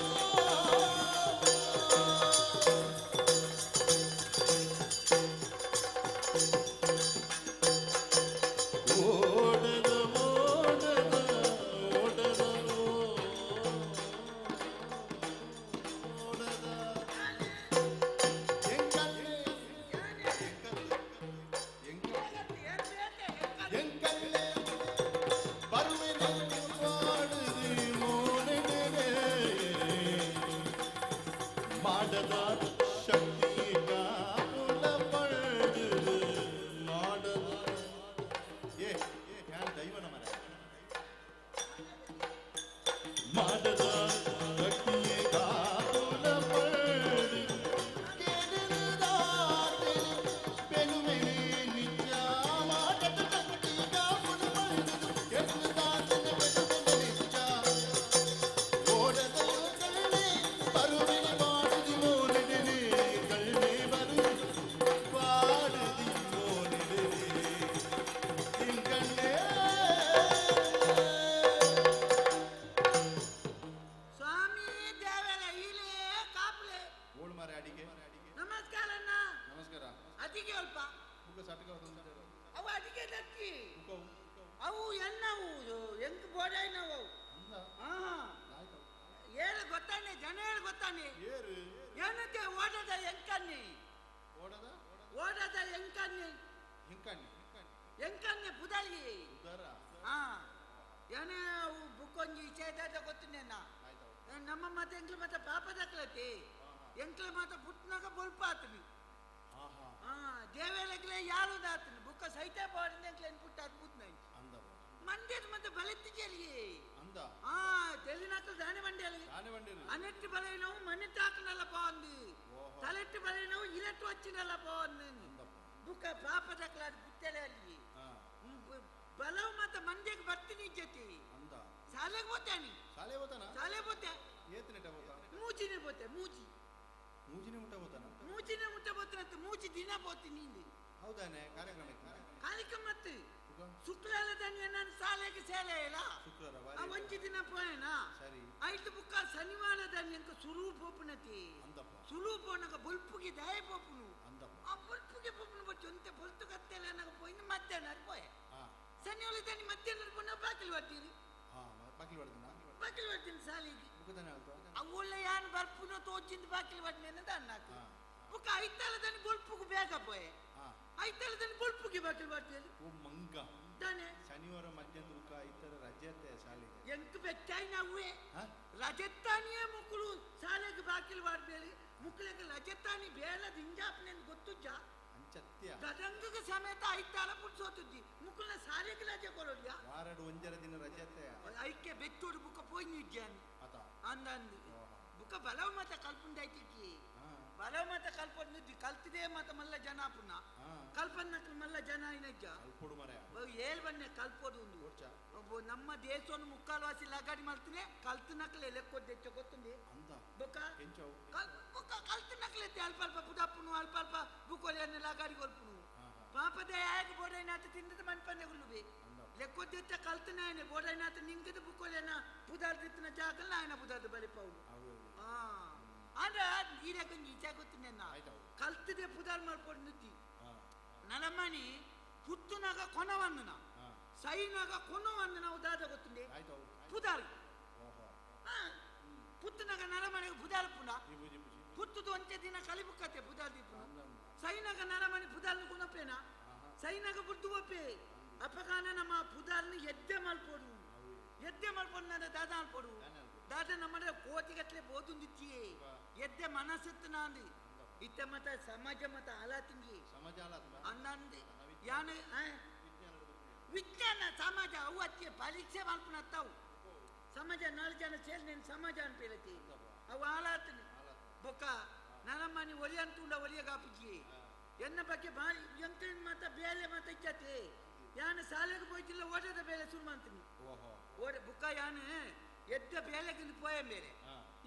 ಓಡದ ಓಡದ ಓಡದ ಓಡದ ಎಂಕಲ್ಲೆ ಎಂಕಲ್ಲೆ ಬರುವೆನೆ ಪಾಡುದಿ ಮೋನಿಡಿಲೆ ಮಾಡದ ಶಕ್ತಿ ಕಾಪುಲ ಪಡೆದು ಮಾಡದ ಏ ಯಾನ್ ದೈವನ ಮರ ಮಾಡದ ಶಕ್ತಿಯೇ ಕಾಪುಲ ಪಡೆದು ಕೇಳಿದಾತೆ ಬೆಲುವೆನೆ ನಿತ್ಯ ಮಾಡದ ಶಕ್ತಿ ಕಾಪುಲ ಪಡೆದು ಕೇಳಿದಾತೆ ಬೆಲುವೆನೆ ನಿತ್ಯ ಓಡದ ಕಳ್ಳೆ ಬರುವೆನೆ ಮಾಡಿದಿ ಮೋನಿಡಿಲಿ ಕಳ್ಳೆ ಬೋಡು ಮಾರೆ ಅಡಿಗೆ. ನಮಸ್ಕಾರ ಅಣ್ಣ. ನಮಸ್ಕಾರ. ಅಡಿಗೆ ಅಲ್ಪ ಬುಕ್ಕ ಸಟ್ಕ ಅವು ಅಡಿಗೆ ದಕ್ಕಿ ಅವು ಎನ್ನವು ಎಂಕ್ ಬೋಡಾಯ್ನವು ಹಾ ಏಳು ಗೊತ್ತಾನೆ ಜನ ಹೇಳು ಗೊತ್ತಾನೆ ಏನಂತೆ ಓಡದ ಎಂಕನ್ನಿ ಓಡದ ಓಡದ ಎಂಕನ್ನಿ ಎಂಕನ್ನಿ ಎಂಕನ್ನಿ ಬುದಾಯಿ ಹಾ ಏನೇ ಅವು ಬುಕ್ಕೊಂಜಿ ಇಚೆ ಗೊತ್ತಿನೇನ ನಮ್ಮ ಮತ್ತೆ ಎಂಕ್ಲ ಮತ್ತೆ ಪಾಪ ದಕ್ಕಲತಿ ಎಂಕ್ಲ ಮಾತ ಪುಟ್ಟನಾಗ ಬೊಲ್ಪಾತನಿ ಹಾ ದೇವೇಲಕ್ಲೆ ಯಾರು ದಾತನಿ ಬುಕ್ಕ ಸೈತ ಬಾಡಿನ ಎಂಕ್ಲ ಪುಟ್ಟ ಪುಟ್ನ ಮಂಡ್ಯದ ಮತ್ತೆ ಬಲೆತ್ತಿಜಲಿ ಅಂದ ಹಾ ತೆಲಿನಾಕಲ್ ದಾನೆ ಬಂಡೆಲಿ ದಾನೆ ಬಂಡೆಲಿ ಅನೆಟ್ಟು ಬಲೆನವು ಮನೆಟ್ಟು ಹಾಕನಲ್ಲ ಬಾಂದು ತಲೆಟ್ಟು ಬಲೆನವು ಇಲೆಟ್ಟು వచ్చినಲ್ಲ ಬಾಂದು ಬುಕ್ಕ ಪಾಪ ದಕ್ಕಲಾದ ಪುಟ್ಟಲೆ ಅಲ್ಲಿ ಬಲವು ಮತ್ತೆ ಮಂಡ್ಯಕ್ಕೆ ಬರ್ತೀನಿ ಜೊತೆ ಅಂದ ಶಾಲೆಗೆ ಹೋಗ್ತಾನೆ ಶಾಲೆ ಹೋತಾನ ಶಾಲೆ ಹೋತೆ ಏತನೆಟ ಹೋತ ಮೂಚಿನೇ ಹೋತೆ ಮೂಚಿ ಮೂಜಿನೇ ಮುಟ್ಟ ಹೋತಾನ ಮೂಚಿನೇ ಮುಟ್ಟ ಹೋತಾನಂತ ಮೂಚಿ ದಿನ ಹೋತೀನಿ ಇಲ್ಲಿ ಹೌದಾನೆ ಕಾರ್ಯಕ್ರಮ ಕಾರ್ಯಕ್ರಮ ಮತ್ತೆ ಶುಕ್ರವಾರ ನಾನು ಶಾಲೆಗೆ ಸೇರೆ ಇಲ್ಲ ಶುಕ್ರವಾರ ಆ ಒಂಜಿ ದಿನ ಪೋಯನಾ ಸರಿ ಐದು ಬುಕ್ಕ ಶನಿವಾರ ದಾನಿ ಸುರು ಪೋಪುನತಿ ಅಂದಪ್ಪ ಸುರು ಪೋನಗ ಬೊಲ್ಪುಗೆ ದಾಯ ಪೋಪುನು ಅಂದಪ್ಪ ಆ ಬೊಲ್ಪುಗೆ ಪೋಪುನು ಬಚ್ಚು ಅಂತೆ ಬೊಲ್ತು ಕತ್ತೆಲ್ಲ ನಾಗ ಪೋಯಿನ ಮಧ್ಯಾಹ್ನ ಪೋಯೆ ಶನಿವಾರ ದಾನಿ ಮಧ್ಯಾಹ್ನ ಪೋನ ಬಾಕಿಲ್ ಬರ್ತೀರಿ ಹಾ ಬಾಕಿಲ್ ಬರ್ತೀನ ಬಾಕಿಲ್ ಬರ್ತೀನಿ ಶಾಲೆಗೆ ಬುಕ್ಕದಾನೆ ಆಲ್ತ ಅವುಳ್ಳ ಯಾನ್ ಬರ್ಪುನ ತೋಚಿಂದ ಬಾಕಿಲ್ ಬರ್ತೀನಿ ಅಂತ ಅನ್ನಾಕ ಬುಕ್ಕ ಐತಲದಾನಿ ಬೊಲ್ಪುಗೆ ಬೇಗ ಪೋಯೆ ಐತಲದಾನಿ ಬೊಲ್ಪುಗೆ ಬಾಕಿಲ್ ಬರ್ತೀರಿ ಓ ಮಂಗ ದಾನೆ ಶನಿವಾರ ಮಧ್ಯಾಹ್ನ ಬುಕ್ಕ ಐತರ ರಜೆ ಅತ್ತೆ ಶಾಲೆಗೆ ಎಂಕ್ ಬೆಚ್ಚಾಯಿ ನಾವೇ ರಜೆತ್ತಾನಿಯೇ ಮುಕ್ಕಳು ಶಾಲೆಗೆ ಬಾಕಿಲ್ ಬಾರ್ಬೇಲಿ ಮುಕ್ಕಳಿಗೆ ರಜೆತ್ತಾನಿ ಬೇಲ ದಿಂಜಾಪ್ನೆ ಗೊತ್ತುಜ್ಜ ಅಂಚತ್ಯ ಗದಂಗಗೆ ಸಮೇತ ಐತಾಳ ಪುಟ್ಸೋತುದ್ದಿ ಮುಕ್ಕಳನ್ನ ಶಾಲೆಗೆ ರಜೆ ಕೊಡೋದ್ಯಾ ವಾರಡು ಒಂಜರ ದಿನ ರಜೆ ಅತ್ತೆ ಐಕೆ ಬೆಚ್ಚೋಡು ಬುಕ್ಕ ಪೋಯಿ ನಿಜ್ಜಾನಿ ಆತ ಅಂದ ಅಂದು ಬುಕ್ಕ ಬಲವ ಮತ ಕಲ್ಪುಂಡೈತಿಕ್ಕಿ ಬಲವ ಮತ ಕಲ್ಪೊಂದು ಕಲ್ತಿದೆ ಮತ ಮಲ್ಲ ಜನ ಪುನಃ ಕಲ್ಪನ್ನಕ್ಲು ಮಲ್ಲ ಜನ ಇನಜ್ಜ ಕಲ್ಪೊಡು ಮರೆಯ ಏಳ್ ಬನ್ನೆ ಕಲ್ಪೋದು ಒಂದು ನಮ್ಮ ದೇಶವನ್ನು ಮುಕ್ಕಾಲ್ವಾಸಿ ಲಗಾಡಿ ಮಾಡ್ತೀನಿ ಕಲ್ತನಕ್ಲೆ ಲೆಕ್ಕೊದ್ದೆಚ್ಚ ಗೊತ್ತುಂದಿ ಅಂದ ಬೊಕ್ಕ ಎಂಚವು ಬೊಕ್ಕ ಕಲ್ತನಕ್ಲೆ ಅಲ್ಪ ಅಲ್ಪ ಪುಡಪ್ಪುನು ಅಲ್ಪ ಅಲ್ಪ ಬುಕ್ಕೊಲೆಯನ್ನು ಲಗಾಡಿ ಕೊಲ್ಪುನು ಪಾಪದ ಯಾಕೆ ಬೋಡೈನಾಥ ತಿಂದದ ಮನ್ಪನ್ನೆ ಗುಲ್ಲುಬಿ ಲೆಕ್ಕೊದ್ದೆಚ್ಚ ಕಲ್ತನಾಯನೆ ಬೋಡೈನಾಥ ನಿಂಗದ ಬುಕ್ಕೊಲೆನ ಪುದಾರ್ದಿತ್ತಿನ ಜಾಗಲ್ ನಾಯನ ಪುದಾರ್ದು ಬಲಿಪವು ಹಾ ಅಂದ್ರೆ ಈರಕ ಈಚೆ ಗೊತ್ತಿನ ಕಲ್ತದೆ ಪುದಾರ್ ಮಾಡ್ಕೊಂಡು ನಿದ್ದಿ ನಲಮನಿ ಹುತ್ತುನಾಗ ಕೊನವಂದನ ಸೈನಾಗ ಕೊನವಂದನ ನಾವು ದಾದ ಗೊತ್ತುಂಡೆ ಪುದಾರ್ ಪುತ್ತನಾಗ ನರಮನೆಗೆ ಪುದಾರ್ ಪುನ ಪುತ್ತದು ಒಂಚೆ ದಿನ ಕಲಿಬುಕ್ಕತೆ ಪುದಾರ್ ದೀಪುನ ಸೈನಾಗ ನರಮನೆ ಪುದಾರ್ನ ಕೊನಪೇನ ಸೈನಾಗ ಬುಡ್ದು ಒಪ್ಪೆ ಅಪಕಾನ ನಮ್ಮ ಪುದಾರ್ನ ಎದ್ದೆ ಮಲ್ಪೋಡು ಎದ್ದೆ ಮಲ್ಪೋಡು ನನ್ನ ದಾದ ಅಲ್ಪೋಡು ದಾದ ನಮ್ಮನೆ ಕೋಟಿಗಟ್ಟಲೆ ಬೋದುಂದಿತ್ತಿಯೇ ಎದ್ದೆ ಮನಸ್ಸತ್ತು ನಾಂದು ಇತ್ತ ಮತ ಸಮಾಜ ಮತ ಅಲಾತಿಂಗಿ ಸಮಾಜ ಅಲಾತ್ಮ ಅನ್ನಂದು ಯಾನು ವಿಜ್ಞಾನ ಸಮಾಜ ಅವು ಅತ್ತಿ ಪರೀಕ್ಷೆ ಮಲ್ಪನತ್ತಾವು ಸಮಾಜ ನಾಲ್ಕು ಜನ ಸೇರಿ నేను ಸಮಾಜ ಅನ್ಪೇಲತಿ ಅವು ಆಲಾತನಿ ಬೊಕ್ಕ ನನ್ನಮ್ಮನಿ ಒಲಿ ಅಂತುಂಡ ಒಲಿಯ ಕಾಪುಜಿ ಎನ್ನ ಬಗ್ಗೆ ಭಾರಿ ಎಂತ ಮಾತ ಬೇಲೆ ಮಾತ ಇಚ್ಚತಿ ಯಾನು ಶಾಲೆಗೆ ಹೋಯ್ತಿಲ್ಲ ಓಟದ ಬೇಲೆ ಶುರು ಮಾಡ್ತೀನಿ ಓಡ ಬುಕ್ಕ ಯಾನು ಎದ್ದ ಬೇಲೆಗಿಂದ ಪೋಯ ಮೇಲೆ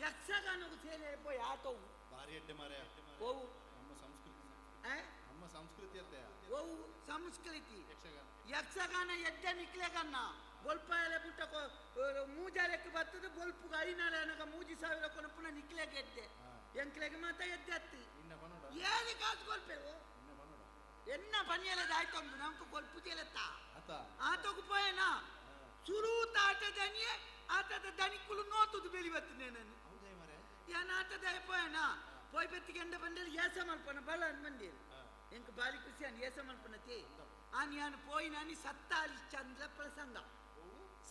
ಯಕ್ಷಗಾನಕ್ಕೆ ಸೇರಿ ಪೋಯ್ ಆಟೋವು ಭಾರಿ ಎಡ್ಡೆ ಮಾರಾಯ ಓವು ನಮ್ಮ ಸಂಸ್ಕೃತಿ ನಮ್ಮ ಸಂಸ್ಕೃತಿ ಅತ್ತೆ ಓವು ಸಂಸ್ಕೃತಿ ಯಕ್ಷಗಾನ ಯಕ್ಷಗಾನ ಎದ್ದ ನಿಕ್ಲೆಗನ್ನ ಬೊಲ್ಪಾಯಲೆ ಪುಟ್ಟ ಮೂಜಾಲೆಕ್ಕೆ ಬರ್ತದೆ ಬೊಲ್ಪುಗ ಐನಾಲೆ ಅನಗ ಮೂಜಿ ಸಾವಿರ ಕೊನಪುನ ನಿಕ್ಲೆಗೆ ಎದ್ದೆ ಎಂಕ್ಲೆಗೆ ಮಾತ ಎದ್ದೆ ಅತ್ತಿ ಏಳಿ ಕಾಸು ಕೊಲ್ಪೆವು ಎನ್ನ ಪನಿಯಲದ ಆಯ್ತೊಂದು ನಮ್ಗೆ ಕೊಲ್ಪು ಚೆಲತ್ತ ಆತೋಗು ಪೋಯನಾ ಸುರೂತ ಆಟದನಿಯೇ ಆಟದ ದನಿಕುಲು ನೋತುದು ಬೆಳಿ ಬರ್ತದೆ ನಾನು ಯಾನ ಆಟದ ಪೋಯನಾ ಪೋಯ್ ಬೆತ್ತಿಗೆ ಎಂಡ ಬಂದೇಳಿ ಏಸ ಮಲ್ಪನ ಬಲ ಬಂದೇಳಿ ಎಂಕ್ ಬಾರಿ ಖುಷಿ ಅನ್ ಏಸ ಮಲ್ಪನತಿ ಆನ್ ಯಾನ್ ಪೋಯಿ ನಾನಿ ಸತ್ತ ಹರಿಶ್ಚಂದ್ರ ಪ್ರಸಂಗ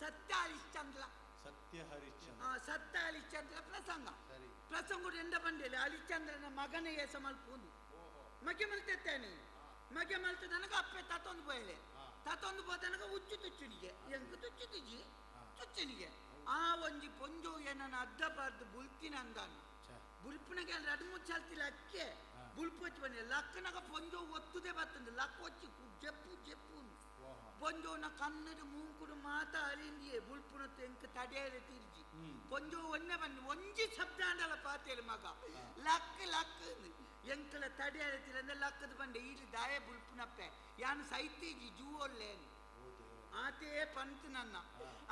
ಸತ್ಯ ಹರಿಶ್ಚಂದ್ರ ಸತ್ಯ ಹರಿಶ್ಚಂದ್ರ ಸತ್ಯ ಹರಿಶ್ಚಂದ್ರ ಪ್ರಸಂಗ ಪ್ರಸಂಗ ಎಂಡ ಬಂದೇಳಿ ಹರಿಶ್ಚಂದ್ರನ ಮಗನ ಏಸ ಮಲ್ಪುಂದು ಮಗೆ ಮಲ್ತೆತ್ತಾನೆ ಮಗೆ ಮಲ್ತ ನನಗೆ ಅಪ್ಪೆ ತತ್ತೊಂದು ಪೋಯಲೆ ತತ್ತೊಂದು ಪೋತನಗ ಉಚ್ಚು ತುಚ್ಚುನಿಗೆ ಎಂಕ್ ತುಚ್ಚು ತುಜ್ಜಿ ತುಚ್ಚುನಿಗೆ ಆ ಒಂಜಿ ಪೊಂಜು ಏನನ್ನ ಅಡ್ಡ ಬಾರ್ದು ಬುಲ್ತಿನ ಅಂದಾನು ಬುಲ್ಪುನಗೆ ಎರಡು ಮೂರು ಚಲ್ತಿಲ್ಲ ಅಕ್ಕೆ ಬುಲ್ಪು వచ్చి ಬನ್ನಿ ಲಕ್ಕನಗ ಪೊಂಜೋ ಒತ್ತುದೇ ಬರ್ತದೆ ಲಕ್ಕ వచ్చి ಜಪ್ಪು ಜಪ್ಪು ಪೊಂಜೋನ ಕನ್ನಡ ಮೂಂಕುಡು ಮಾತ ಅರಿಂದಿಯೇ ಬುಲ್ಪುನ ತೆಂಕ ತಡೆಯಲೆ ತಿರ್ಜಿ ಪೊಂಜೋ ಒನ್ನೆ ಬನ್ನಿ ಒಂಜಿ ಶಬ್ದ ಅಂಡಲ ಪಾತೇಲಿ ಮಗ ಲಕ್ ಲಕ್ ಎಂಕಲ ತಡೆಯಲೆ ತಿರಂದ ಲಕ್ಕದ ಬಂಡೆ ಇಲ್ಲಿ ದಾಯ ಬುಲ್ಪುನಪ್ಪೆ ಯಾನು ಸೈತೀಜಿ ಜೂವೊಲ್ಲೇನು ಆತೇ ಪಂತ್ ನನ್ನ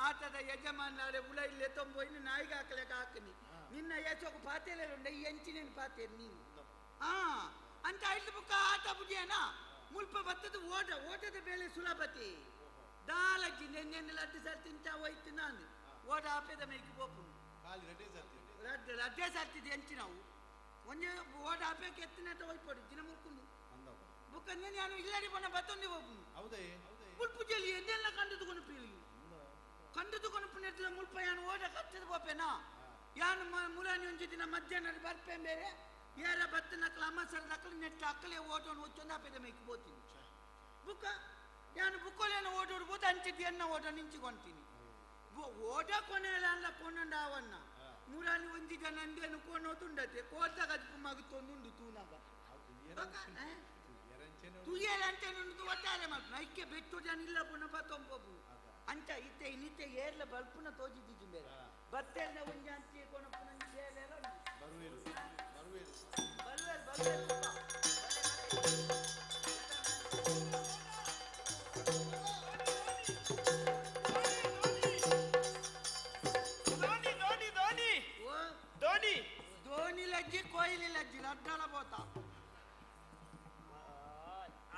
ಆತದ ಯಜಮಾನಾರೆ ಉಳ ಇಲ್ಲೇ ತೊಂಬೋಯ್ನು ನಾಯಿಗೆ ಹಾಕ್ಲಿಕ್ಕೆ ಹಾಕನಿ ನಿನ್ನ ಏಸೋಕು ಪಾತೆಲೆ ಉಂಡ ಈ ಎಂಚಿನ ಪಾತೆ ನೀನು ಆ ಅಂತ ಐದು ಬುಕ್ಕ ಆಟ ಬುಡಿಯನ ಮುಲ್ಪ ಬತ್ತದ ಓಟ ಓಟದ ಬೇಳೆ ಸುಲಭತಿ ದಾಲಜ್ಜಿ ನೆನ್ನೆ ಲಡ್ಡು ಸರ್ ತಿಂತ ಹೋಯ್ತು ನಾನು ಓಟ ಆಪೆದ ಮೇಲ್ಗೆ ಪೋಪುನು ರಡ್ಡೆ ರಡ್ಡೆ ಸರ್ತಿದೆ ಎಂಚಿನವು ಒಂಜಿ ಓಟ ಆಪೆಗೆ ಎತ್ತಿನಟ ಹೋಯ್ಪೋಡು ದಿನ ಮುಲ್ಕೊಂಡು ಬುಕ್ಕ ನಾನು ಇಲ್ಲಡಿ ಬಣ್ಣ ಬತ್ತೊಂದು ಹೋಗುನು ಹೌದೇ ಮುಲ್ಪು ಜಲಿ ಎಂದೆಲ್ಲ ಕಂಡುಕೊಂಡು ಪೀಳಿ ಕಂಡುಕೊಂಡು ಪುಣ್ಯದ ಮುಲ್ಪ ಯಾನು ಓಟ ಕಟ್ಟದ ಪೋಪೆನಾ ಯಾನು ಮುಲಾನಿ ಒಂಜಿ ದಿನ ಮಧ್ಯಾಹ್ನ ಬರ್ಪೆ ಬೇರೆ ಯಾರ ಬತ್ತ ನಕಲ ಅಮ್ಮಸರ ನಕಲು ನೆಟ್ಟ ಅಕ್ಕಲೆ ಓಟೋನು ಒಚ್ಚೊಂದು ಆಪೆದ ಮೇಕ್ ಪೋತೀನಿ ಬುಕ್ಕ ಯಾನು ಬುಕ್ಕೋಲೇನು ಓಟೋಡು ಬೋತ ಅಂಚಿದ್ದು ಎನ್ನ ಓಟ ನಿಂಚಿಕೊಂತೀನಿ ಓಟ ಕೊನೆಯಲ್ಲ ಅಲ್ಲ ಕೊನಂಡ ಅವನ್ನ ಮುರಾನಿ ಒಂಜಿ ಜನ ಅಂದೇನು ಕೊನೋದುಂಡತೆ ಕೋಟ ಗಜ್ಪು ಮಗುತ್ತೊಂದುಂಡು ತೂನಾಗ ತುಯ್ಯಲ ಅಂತ ಒಟ್ಟಾರೆ ಮಲ್ಪುನ ಐಕ್ಕೆ ಬೆಟ್ಟು ಜನ ಇಲ್ಲ ಪುನಃ ಬತ್ತೊಂಪು ಅಂಚ ಇತ್ತೆ ಇನ್ನಿತ್ತೆ ಏರ್ಲ ಬಲ್ಪುನ ತೋಜಿದ್ದೀಜಿ ಬೇರೆ ಬತ್ತೆಲ್ಲ ಒಂಜಿ ಅಂಚೆ ಕೊನಪುನ ಬೇರೆ ಬರುವೇರು ಬರುವೇರು ಬಲ್ವೇಲ್ ಬಲ್ವೇಲ್ ಧೋನಿ ಧೋನಿ ಧೋನಿ ಧೋನಿ ಧೋನಿ ಲಜ್ಜಿ ಕೊಹ್ಲಿ ಲಜ್ಜಿ ಲಡ್ಡಾಲ ಬೋತ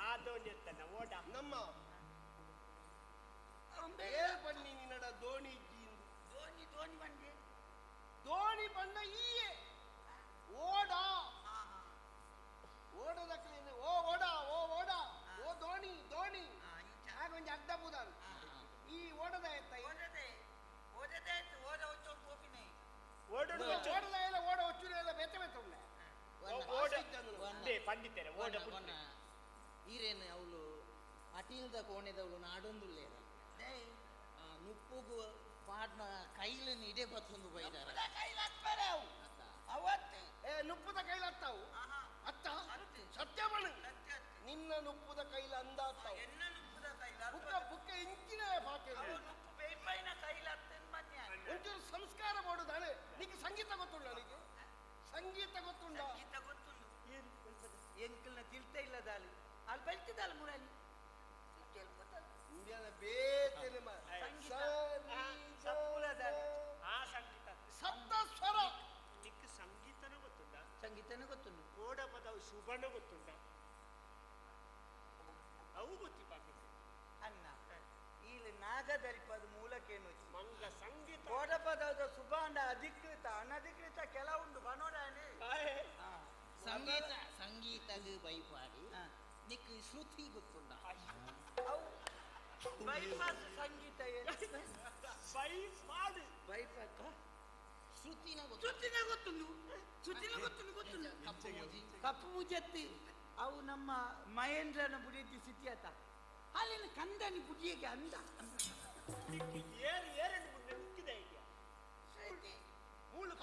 ಆ ಧೋನಿ ಅಂತಾನ ಓಡ ನಮ್ಮ ಏರ್ ಬನ್ನಿ ನಿನ್ನಡ ಧೋನಿ ಧೋನಿ ಧೋನಿ ಬಂಡಿ ಧೋನಿ ಬಣ್ಣ ಈಯೆ ಓಡ ಓಡದಕ್ಕಲೇನು ಓ ಓಡ ಓ ಓಡ ಓ ಧೋನಿ ಧೋನಿ ಆಗ ಒಂಜಿ ಅಡ್ಡ ಬೂದಾನು ಈ ಓಡದ ಎತ್ತ ಓಡದೆ ಓಡದೆ ಆಯ್ತು ಓಡ ಒಚ್ಚೋಡು ಪೋಪಿನೆ ಓಡೋಡು ಓಡದ ಎಲ್ಲ ಓಡ ಒಚ್ಚುನ ಎಲ್ಲ ಬೆತ್ತ ಬೆತ್ತ ಉಂಡೆ ಓಡ ಪಂಡಿತರೆ ಓಡ ಈರೇನು ಅವಳು ಅಟೀಲ್ದ ಕೋಣೆದವಳು ನಾಡೊಂದುಲ್ಲೇರ ನುಪ್ಪುಗು ಪಾಡ್ನ ಕೈಲನ್ನು ಇಡೆ ಬತ್ತೊಂದು ಬೈದಾರ ಅವತ್ತು ಏ ನುಪ್ಪುದ ಕೈಲ ಅತ್ತಾವು ಅತ್ತ ಸತ್ಯ ನಿನ್ನ ನುಪ್ಪುದ ಕೈಲ ಅಂದ ಅತ್ತಾವು ಎನ್ನ ನುಪ್ಪುದ ಕೈಲ ಬುಕ್ಕ ಬುಕ್ಕ ಇಂಚಿನ ಪಾಕೆ ನುಪ್ಪು ಬೇಪೈನ ಕೈಲ ಅತ್ತನ್ ಬನ್ನಿ ಒಂಚೂರು ಸಂಸ್ಕಾರ ಮಾಡುದಾನೆ ನಿಕ್ಕೆ ಸಂಗೀತ ಗೊತ್ತುಂಡ ನಿಕ್ಕೆ ಸಂಗೀತ ಗೊತ್ತುಂಡ ಸಂಗೀತ ಗೊತ್ತುಂಡು ಎಂಕಲ್ನ ತಿಳ್ತ ಇಲ್ಲದಾಲಿ ಅಲ್ಲಿ ಬೆಳ್ತಿದ್ದಲ್ಲ ಮುರಾಲಿ ಇಂಡಿಯಾದ ಬೇತೇನೆ ಸಂಗೀತ ಸಪ್ತ ಸ್ವರ ನಿಕ್ ಸಂಗೀತನೂ ಗೊತ್ತುಂಡ ಸಂಗೀತನೂ ಗೊತ್ತುಂಡು ಓಡ ಪದವು ಶುಭನೂ ಗೊತ್ತುಂಡ ಅವು ಗೊತ್ತಿ ಬಾಕಿ ಅಣ್ಣ ಇಲ್ಲಿ ನಾಗದರಿಪದ ಮೂಲಕೇನು ಮಂಗ ಸಂಗೀತ ಕೋಡಪದದ ಸುಬಾಂಡ ಅಧಿಕೃತ ಅನಧಿಕೃತ ಕೆಲವುಂಡು ಬನೋಡಾನೆ ಸಂಗೀತ ಸಂಗೀತಗ್ ಬೈಪಾಡಿ ನಿಕ್ ಶ್ರುತಿ ಗೊತ್ತುಂಡ ಅವು ಬೈಪಾಸ್ ಸಂಗೀತ ಏನು ಬೈಪಾಡು ಬೈಪಾಸ್ ಶ್ರುತಿನ ಶ್ರುತಿನ ಗೊತ್ತುಂಡು ಶ್ರುತಿನ ಗೊತ್ತುಂಡು ಗೊತ್ತುಂಡು ಕಪ್ಪು ಮೂಜಿ ಕಪ್ಪು ಮೂಜತ್ತಿ ಅವು ನಮ್ಮ ಮಹೇಂದ್ರನ ಬುಡಿಯತಿ ಸಿಟಿಯತ ಅಲ್ಲಿನ ಕಂದನಿ ಬುಡಿಯಗೆ ಅಂದ ಏರು ಏರನ್ನು ಮುಂದೆ ನುಗ್ಗಿದೆ ಈಗ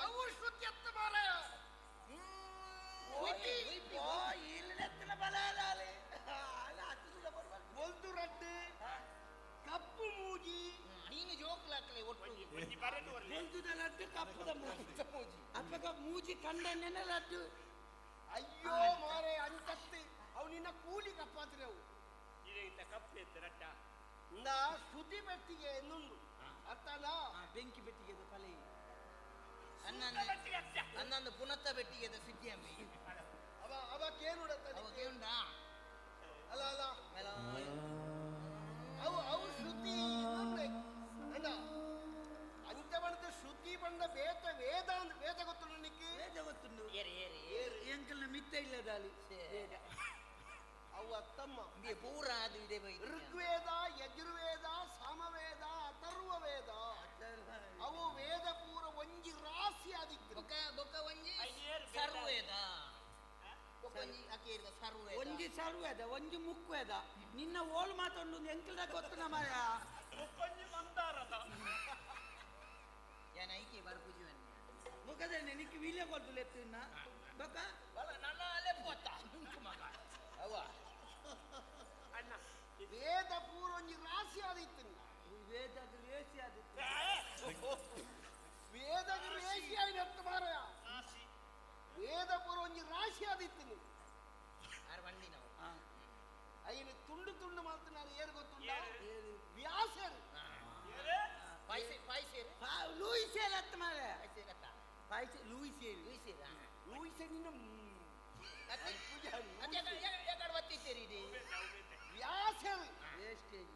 ಅವು ಶ್ರುತಿ ಅತ್ತ ಮಾರಾಯ ಒಲ್ದು ರಡ್ಡು ಕಪ್ಪು ಮೂಜಿ ನೀನು ಜೋಕ್ಲಾಕ್ಲೆ ಒಟ್ಟು ಒಲ್ದುದ ಲಡ್ಡು ಕಪ್ಪುದ ಮೂಜಿ ಅಪ್ಪಗ ಮೂಜಿ ಕಂಡನೆನ ಲಡ್ಡು ಅಯ್ಯೋ ಮಾರೆ ಅಂಚತ್ತಿ ಅವು ನಿನ್ನ ಕೂಲಿ ಕಪ್ಪಾತ್ರೆ ಅವು ಇದ ಕಪ್ಪು ಎತ್ತ ರಡ್ಡ ನಾ ಶ್ರುತಿ ಬೆಟ್ಟಿಗೆ ಎನ್ನುಂಡು ಅರ್ಥನಾ ಬೆಂಕಿ ಬೆಟ್ಟಿಗೆ ಫಲೆ ಅನ್ನಂದು ಪುನತ್ತ ಬೆಟ್ಟಿಗೆ ಸಿದ್ಧಿ ಅಮ್ಮಿ ಅವ ಅವ ಕೇನುಡತ್ತ ಅವ ಕೇನುಂಡಾ ಅಲ್ಲ ಅಲ್ಲ ಅವು ಅವು ಶ್ರುತಿ ಅಣ್ಣ ಅಂಚ ಬಣ್ಣದ ಶ್ರುತಿ ಬಣ್ಣ ವೇದ ವೇದ ಅಂದ್ರೆ ವೇದ ಗೊತ್ತುಂಡು ನಿಕ್ಕಿ ವೇದ ಗೊತ್ತುಂಡು ಎಂಕಲ್ನ ಮಿತ್ತ ಇಲ್ಲದಾಲಿ ವೇದ ಅವು ಅತ್ತಮ್ಮ ಪೂರ ಅದು ಇದೆ ಋಗ್ವೇದ ಯಜುರ್ವೇದ ಸಾಮವೇದ ಅಥರ್ವ ವೇದ ಅವು ವೇದ ಪೂರ ಒಂಜಿ ರಾಶಿ ಆದಿತ್ತು ಬೊಕ್ಕ ಬೊಕ್ಕ ಒಂಜಿ ಸರ್ವೇದ ಬೊಕ್ಕ ಒಂಜಿ ಅಕೇರಿದ ಸರ್ವೇದ ಒಂಜಿ ಸರ್ವೇದ ಒಂಜಿ ಮುಕ್ವೇದ ನಿನ್ನ ಓಳು ಮಾತೊಂಡು ಎಂಕಲ್ದ ಗೊತ್ತು ನಮ್ಮ ಬೊಕ್ಕೊಂಜಿ ಮಂದಾರದ ಯಾನ್ ಐಕೆ ಬರ್ಪುಜಿ ಬೊಕ್ಕದ ನಿನಗೆ ವೀಲ್ಯ ಕೊಡ್ತು ಲೆತ್ತಿನ ಬೊಕ್ಕ ಬಲ ನನ್ನ ಅಲ್ಲೇ ಪೋತ ಮಗ ಅವ ಅಣ್ಣ ವೇದ ಪೂರ ಒಂಜಿ ರಾಶಿ ಆದಿತ್ತು ವೇದ ರೇಸಿ ಆದಿತ್ತು ವೇದ ರೇಸಿ ಆಯ್ತು ಮಾರಾಯ ವೇದ ಪೂರ ಒಂಜಿ ರಾಶಿ ಆದಿತ್ತು ಆರ್ ಬಂಡಿ ನಾವು ಐನು ತುಂಡು ತುಂಡು ಮಾಡ್ತಾನೆ ಏನು ಗೊತ್ತುಂಡ ವ್ಯಾಸರು ಪಾಯ್ಸೆ ಪಾಯ್ಸೇರು ಲೂಯಿಸೇರ್ ಅತ್ತ ಮಾರ್ರೆ ಪಾಯ್ಸೇರತ್ತ ಪಾಯ್ಸ ಲೂಯಿಸೇರಿ ಲೂಯಿಸೇರಾ ಲೂಯಿಸೆ ನಿನ್ನ ಎಕಡೆ ಬತ್ತಿತ್ತೀರಿ ಇದು ವ್ಯಾಸರು ವೇಸ್ಟೇಜ್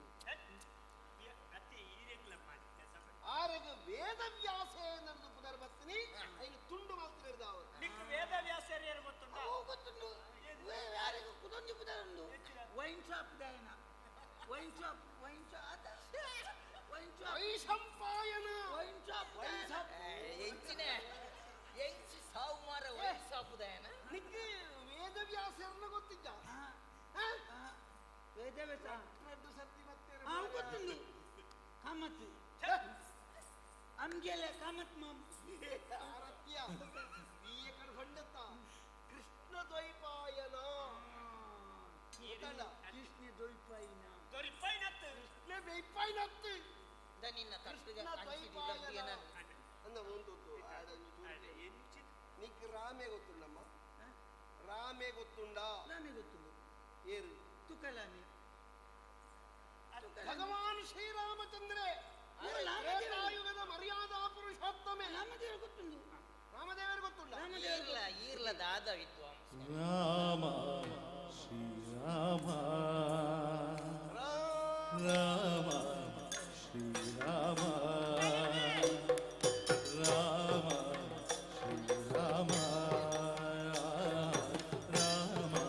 ಆರೆಗ ವೇದ ವ್ಯಾಸೆ ನನ್ನದು ಪುನರ್ಬತ್ತೀನಿ ಐನು ತುಂಡು ಮಲ್ತಿರ್ದ ಅವರು ನಿಕ್ ವೇದ ವ್ಯಾಸರು ಗೊತ್ತುಂಡ ಅವು ಗೊತ್ತುಂಡು ಯಾರಿಗೂ ಕುದೊಂಜಿ ಪುದರುಂಡು ವೈನ್ ಶಾಪ್ ದಾಯನ wine shop wine shop wine shop Vaishampayana wine shop wine shop ಎಂಚಿನ ಎಂಚಿ ಸಾವು ಮಾರ ವೈನ್ ಶಾಪ್ ದಾಯನ ನಿಕ್ ವೇದ ವ್ಯಾಸರನ್ನ ಗೊತ್ತಿದ್ದ ವೇದವ್ಯಾಸ ರಡ್ಡು ಸತಿ ಮತ್ತೆ ಅವು ಗೊತ್ತುಂಡು ಕಾಮತ್ ಅಮ್ಗೆಲೆ ಕಾಮತ್ ಮಾಮ್ ಆರತ್ಯ ಈ ಕಡೆ ಹೊಂಡತ್ತ ಕೃಷ್ಣ ದ್ವೈಪಾಯನ ಗೊತ್ತಲ್ಲ? ಕೃಷ್ಣ ದ್ವೈಪಾಯನ ದೊರಿಪೈನತ್ತು ಕೃಷ್ಣ ದ್ವೈಪಾಯನತ್ತು ನಿನ್ನ ಕೃಷ್ಣ ದ್ವೈಪಾಯನ ಅಂದ ಒಂದು ನಿಕ್ ರಾಮೆ ಗೊತ್ತುಂಡಮ್ಮ ರಾಮೆ ಗೊತ್ತುಂಡ ರಾಮೆ ಗೊತ್ತುಂಡು ಏರು ತುಕಲಾಮಿ ಭಗವಾನ್ ಶ್ರೀರಾಮಚಂದ್ರೆ ತ್ರೇತಾಯುಗದ ಮರ್ಯಾದಾ ಪುರುಷೋತ್ತಮೆ ರಾಮದೇವರು ಗೊತ್ತುಂಡು ರಾಮದೇವರು ಗೊತ್ತುಂಡ ಈರ್ಲ ಈರ್ಲ ದಾದ ವಿದ್ವಾಂಸ ರಾಮ ಶ್ರೀರಾಮ ರಾಮ ಶ್ರೀರಾಮ ರಾಮ ಶ್ರೀರಾಮ ರಾಮ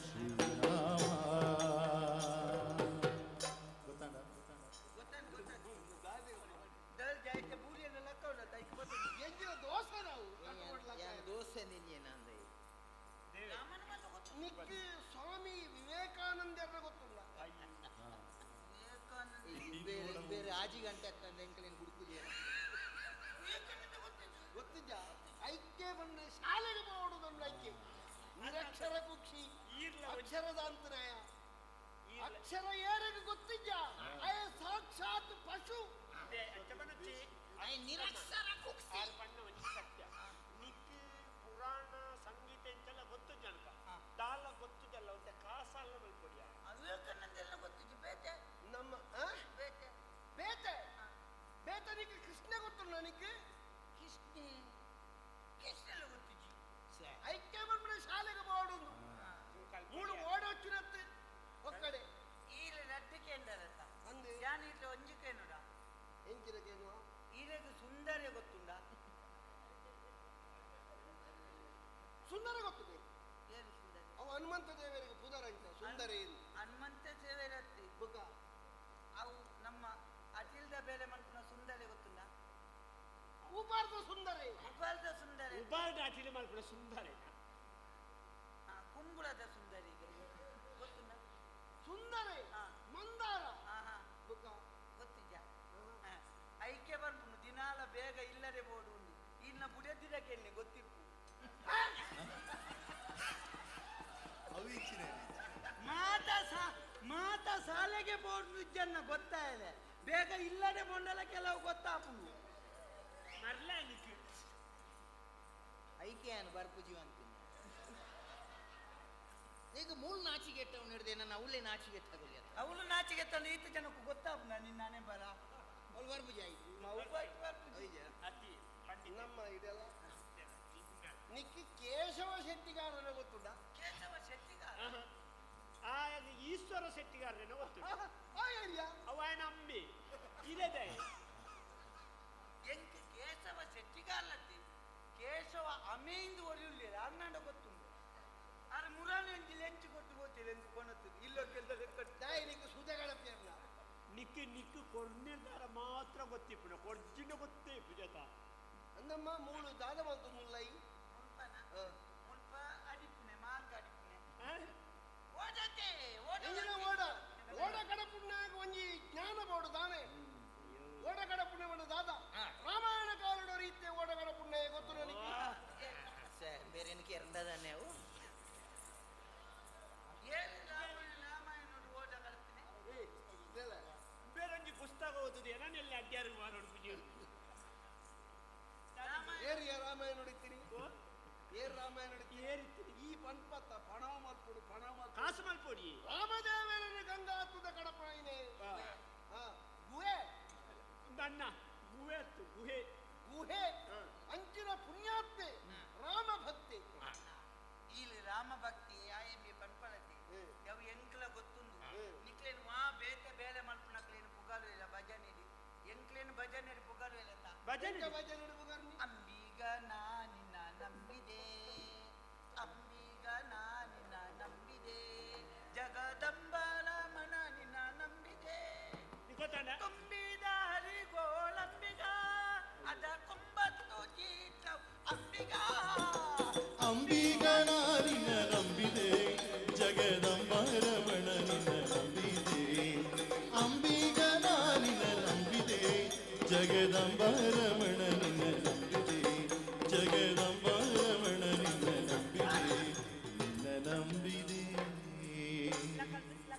ಶ್ರೀರಾಮ ಗೊತ್ತಾಂಡ ಎಂಜಿನ ದೋಸೆ ನಾವು ದೋಸೆ ನಿನ್ನೆ ನಿಕ್ ಸ್ವಾಮಿ ವಿವೇಕಾನಂದರ ಗೊತ್ತುಂಡ ಬೇರೆ ಬೇರೆ ಆಜಿ ಗಂಟೆ ಆಗ್ತದೆ ಎಂಕಲೇನು ಹುಡುಕುಜೆ ಗೊತ್ತಿದ್ದ ಐಕ್ಯ ಬಂದ್ರೆ ಶಾಲೆಗೆ ಮಾಡುವುದೊಂದು ಐಕ್ಯ ನಿರಕ್ಷರ ಕುಕ್ಷಿ ಅಕ್ಷರದಾಂತನಾಯ ಅಕ್ಷರ ಏರಿಗೆ ಗೊತ್ತಿದ್ದ ಅಯ ಸಾಕ್ಷಾತ್ ಪಶು ನಿರಕ್ಷರ ಕುಕ್ಷಿ ಸತ್ಯ ನಿಕ್ ಪುರಾಣ ಸಂಗೀತ ಎಂತೆಲ್ಲ ಗೊತ್ತು ಜನಕ ದಾಲ ಗೊತ್ತುದಲ್ಲ ಒಂತೆ ಕಾಸಲ್ಲ ಮಲ್ಪೊಡಿಯ ವಿವೇಕಾನಂದೆಲ್ಲ ಗೊತ್ತಿದ್ದು ಬೇತೆ ನಮ್ಮ ಬೇತೆ ಬೇತೆ ಬೇತೆ ನಿಕ್ ಕೃಷ್ಣ ಗೊತ್ತುಂಡ ನಿಕ್ ಕೃಷ್ಣ ಕೃಷ್ಣೆಲ್ಲ ಗೊತ್ತಿದ್ದು ಐಕ್ಯ ಬಂದ್ರೆ ಶಾಲೆಗೆ ಮಾಡುದು ಮೂಡು ಓಡೋಚುನತ್ತು ಒಕ್ಕಡೆ ಈಲ ರಡ್ಡು ಕೇಂದ್ರತ್ತ ಅಂದು ಯಾನ್ ಇಟ್ಲ ಒಂಜಿ ಕೇನುಡ ಎಂಚಿನ ಕೇನುವ ಈರೆಗ್ ಸುಂದರ ಗೊತ್ತುಂಡ ಸುಂದರ ಗೊತ್ತಿದೆ ಏನು ಸುಂದರ ಅವು ಹನುಮಂತ ದೇವರಿಗೆ ಪುದರಂತ ಸುಂದರ ಏನು ಹನುಮಂತ ದೇವರತ್ತಿ ಬುಕ ಅವು ನಮ್ಮ ಅಟಿಲ್ದ ಬೇಲೆ ಮಲ್ಪುನ ಸುಂದರ ಗೊತ್ತುಂಡ ಉಪಾರ್ದ ಸುಂದರ ಉಪಾರ್ದ ಸುಂದರ ಉಪಾರ್ದ ಅಟಿಲ್ ಮಲ್ಪುನ ಸುಂದರ ಕುಂಬುಳದ ಸುಂದರಿಗೆ ಗೊತ್ತುಂಡ ಸುಂದರ ಮಂದಾರ ಬುಕ ಗೊತ್ತಿದ್ಯಾ ಐಕ್ಯ ಬರ್ಪುನು ದಿನಾಲ ಬೇಗ ಇಲ್ಲದೆ ಬೋಡು ಇನ್ನ ಬುಡದಿರ ಕೇಳಿ ಗೊತ್ತಿಪ್ಪು ಮಾತಾ ಶಾಲೆಗೆ ಬೋರ್ಡ್ ಜನ ಗೊತ್ತಾಯದೆ ಬೇಗ ಇಲ್ಲದೆ ಬೋಂಡಲ ಕೆಲವು ಗೊತ್ತಾಪುನು ಐಕ್ಯಾನ್ ಬರ್ಪುಜಿ ಅಂತೀನಿ ಈಗ ಮೂಲ ನಾಚಿಗೆಟ್ಟವನು ಹಿಡಿದೆ ನನ್ನ ಅವಳೇ ನಾಚಿಗೆಟ್ಟಾಗಲಿ ಅವಳು ನಾಚಿಗೆಟ್ಟಲ್ಲ ಈತ ಜನಕ್ಕೂ ಗೊತ್ತಾಪುನ ನಿನ್ನಾನೇ ಬರ ಅವಳು ಬರ್ಪುಜಿ ಆಯ್ತು ನಮ್ಮ ಇದೆಲ್ಲ ನಿಕ್ಕಿ ಕೇಶವ ಶೆಟ್ಟಿಗಾರನ ಗೊತ್ತುಂಡ ಕೇಶವ ಶೆಟ್ಟಿಗಾರ ಆ ಈಶ್ವರ ಶೆಟ್ಟಿಗಾರನ ಗೊತ್ತು ಅವ ನಂಬಿ ಇಲ್ಲದೆ ಎಂಕ್ ಕೇಶವ ಶೆಟ್ಟಿಗಾರಲತ್ತಿ ಕೇಶವ ಅಮೇಂದು ಒರಿಯುಳ್ಳಿರ ಅನ್ನಾಂಡ ಗೊತ್ತುಂಡು ಆರೆ ಮುರಾನಿ ಒಂಜಿ ಲೆಂಚು ಕೊಟ್ಟು ಗೊತ್ತಿಲ್ಲ ಎಂದು ಕೊನತ್ತದು ಇಲ್ಲೊಕ್ಕೆಲ್ಲ ದಾಯಿ ನಿಕ್ಕು ಸುದೆಗಳ ನಿಕ್ಕು ನಿಕ್ಕು ಕೊರ್ನಿರ್ದಾರ ಮಾತ್ರ ಗೊತ್ತಿಪ್ಪುನ ಕೊರ್ಜಿನ ಗೊತ್ತೇ ಪುಜತ ಅಂದಮ್ಮ ಮೂಳು ದಾದ ಮಂತು ಮುಲ್ಲೈ ಮುಲ್ಪ ಅಡಿಪುನೆ ಮಾರ್ಗ ಅಡಿಪುನೆ ಓಡತೆ ಎಂಜಿನ ಓಡ ಓಡ ಕಡಪುಣ್ಯಾಗ ಒಂಜಿ ಜ್ಞಾನ ಬೋಡು ದಾನೆ ಓಡ ಕಡಪುಣ್ಯ ಬಂದ ದಾದ ರಾಮಾಯಣ ಕಾಲದ ರೀತಿಯ ಓಡ ಕಡಪುಣ್ಯ ಗೊತ್ತು ನನಗೆ ಸರ್ ಬೇರೆ ಏನಕ್ಕೆ ಎರಡದಾನೆ ಅವು ಏನು ರಾಮಾಯಣ ರಾಮಾಯಣ ಓಡ ಕಡಪುನೆ ಬೇರೊಂಜಿ ಪುಸ್ತಕ ಓದುದು ನಾನೆಲ್ಲ ಅಡ್ಡಾರು ಮಾಡೋಡು ಪೂಜೆ ಏರಿಯ ರಾಮಾಯಣ ನೋಡಿತ್ತೀರಿ ಏರ್ ರಾಮಾಯಣ ನೋಡಿತ್ತೀರಿ ಈ ಪನ್ಪತ್ತ ಪಣ ಮಲ್ಪೊಡು ಪಣ ಮಲ್ಪೊಡು ಕಾಸು ಮಲ್ಪೊಡಿ ರಾಮದೇವರನ್ನು ಗಂಗಾತುದ ಕಡಪೈನೆ ಗುಹೆ ನನ್ನ ಗುಹೆ ಅತ್ತು ಗುಹೆ ಗುಹೆ ಅಂಚಿನ ಪುಣ್ಯಾತ್ಮೆ ರಾಮ ಭಕ್ತಿ ಇಲ್ಲಿ ರಾಮ ಭಕ್ತಿ ಆಯಮ್ಮೆ ಪನ್ಪಳತಿ ಯಾವ ಎಂಕ್ಲ ಗೊತ್ತುಂದು ನಿಕ್ಲೇನು ವಾ ಬೇತೆ ಬೇಲೆ ಮಲ್ಪುನಕ್ಲೇನು ಪುಗಾಲು ಇಲ್ಲ ಭಜನೆ ಎಂಕ್ಲೇನು ಭಜನೆ ಪುಗಾಲು ಇಲ್ಲ ಭಜನೆ ಭಜನೆ ಪುಗಾರ್ನಿ ಅಂಬೀಗ ನಾನಿನ ನಂಬಿದೆ ಅಂಬೀಗ ನಾನಿನ ನಂಬಿದೆ ಜಗದಂಬಲ ಮನ ನಿನ್ನ ನಂಬಿದೆ ತುಂಬಿದ ಹರಿಗೋಳಂಬಿಗ ಅದ ಕೊಂಬತ್ತು ಜೀತ ಅಂಬಿಗ ಅಂಬಿಗ ನಾನಿನ ನಂಬಿದೆ ಜಗದಂಬ ರಮಣ ನಿನ್ನ ನಂಬಿದೆ ಅಂಬಿಗ ನಾನಿನ ನಂಬಿದೆ ಜಗದಂಬ ರಮಣ ನಿನ್ನ ನಂಬಿದೆ ಜಗದಂಬ ರಮಣ ನಿನ್ನ ನಂಬಿದೆ ನಿನ್ನ ನಂಬಿದೆ.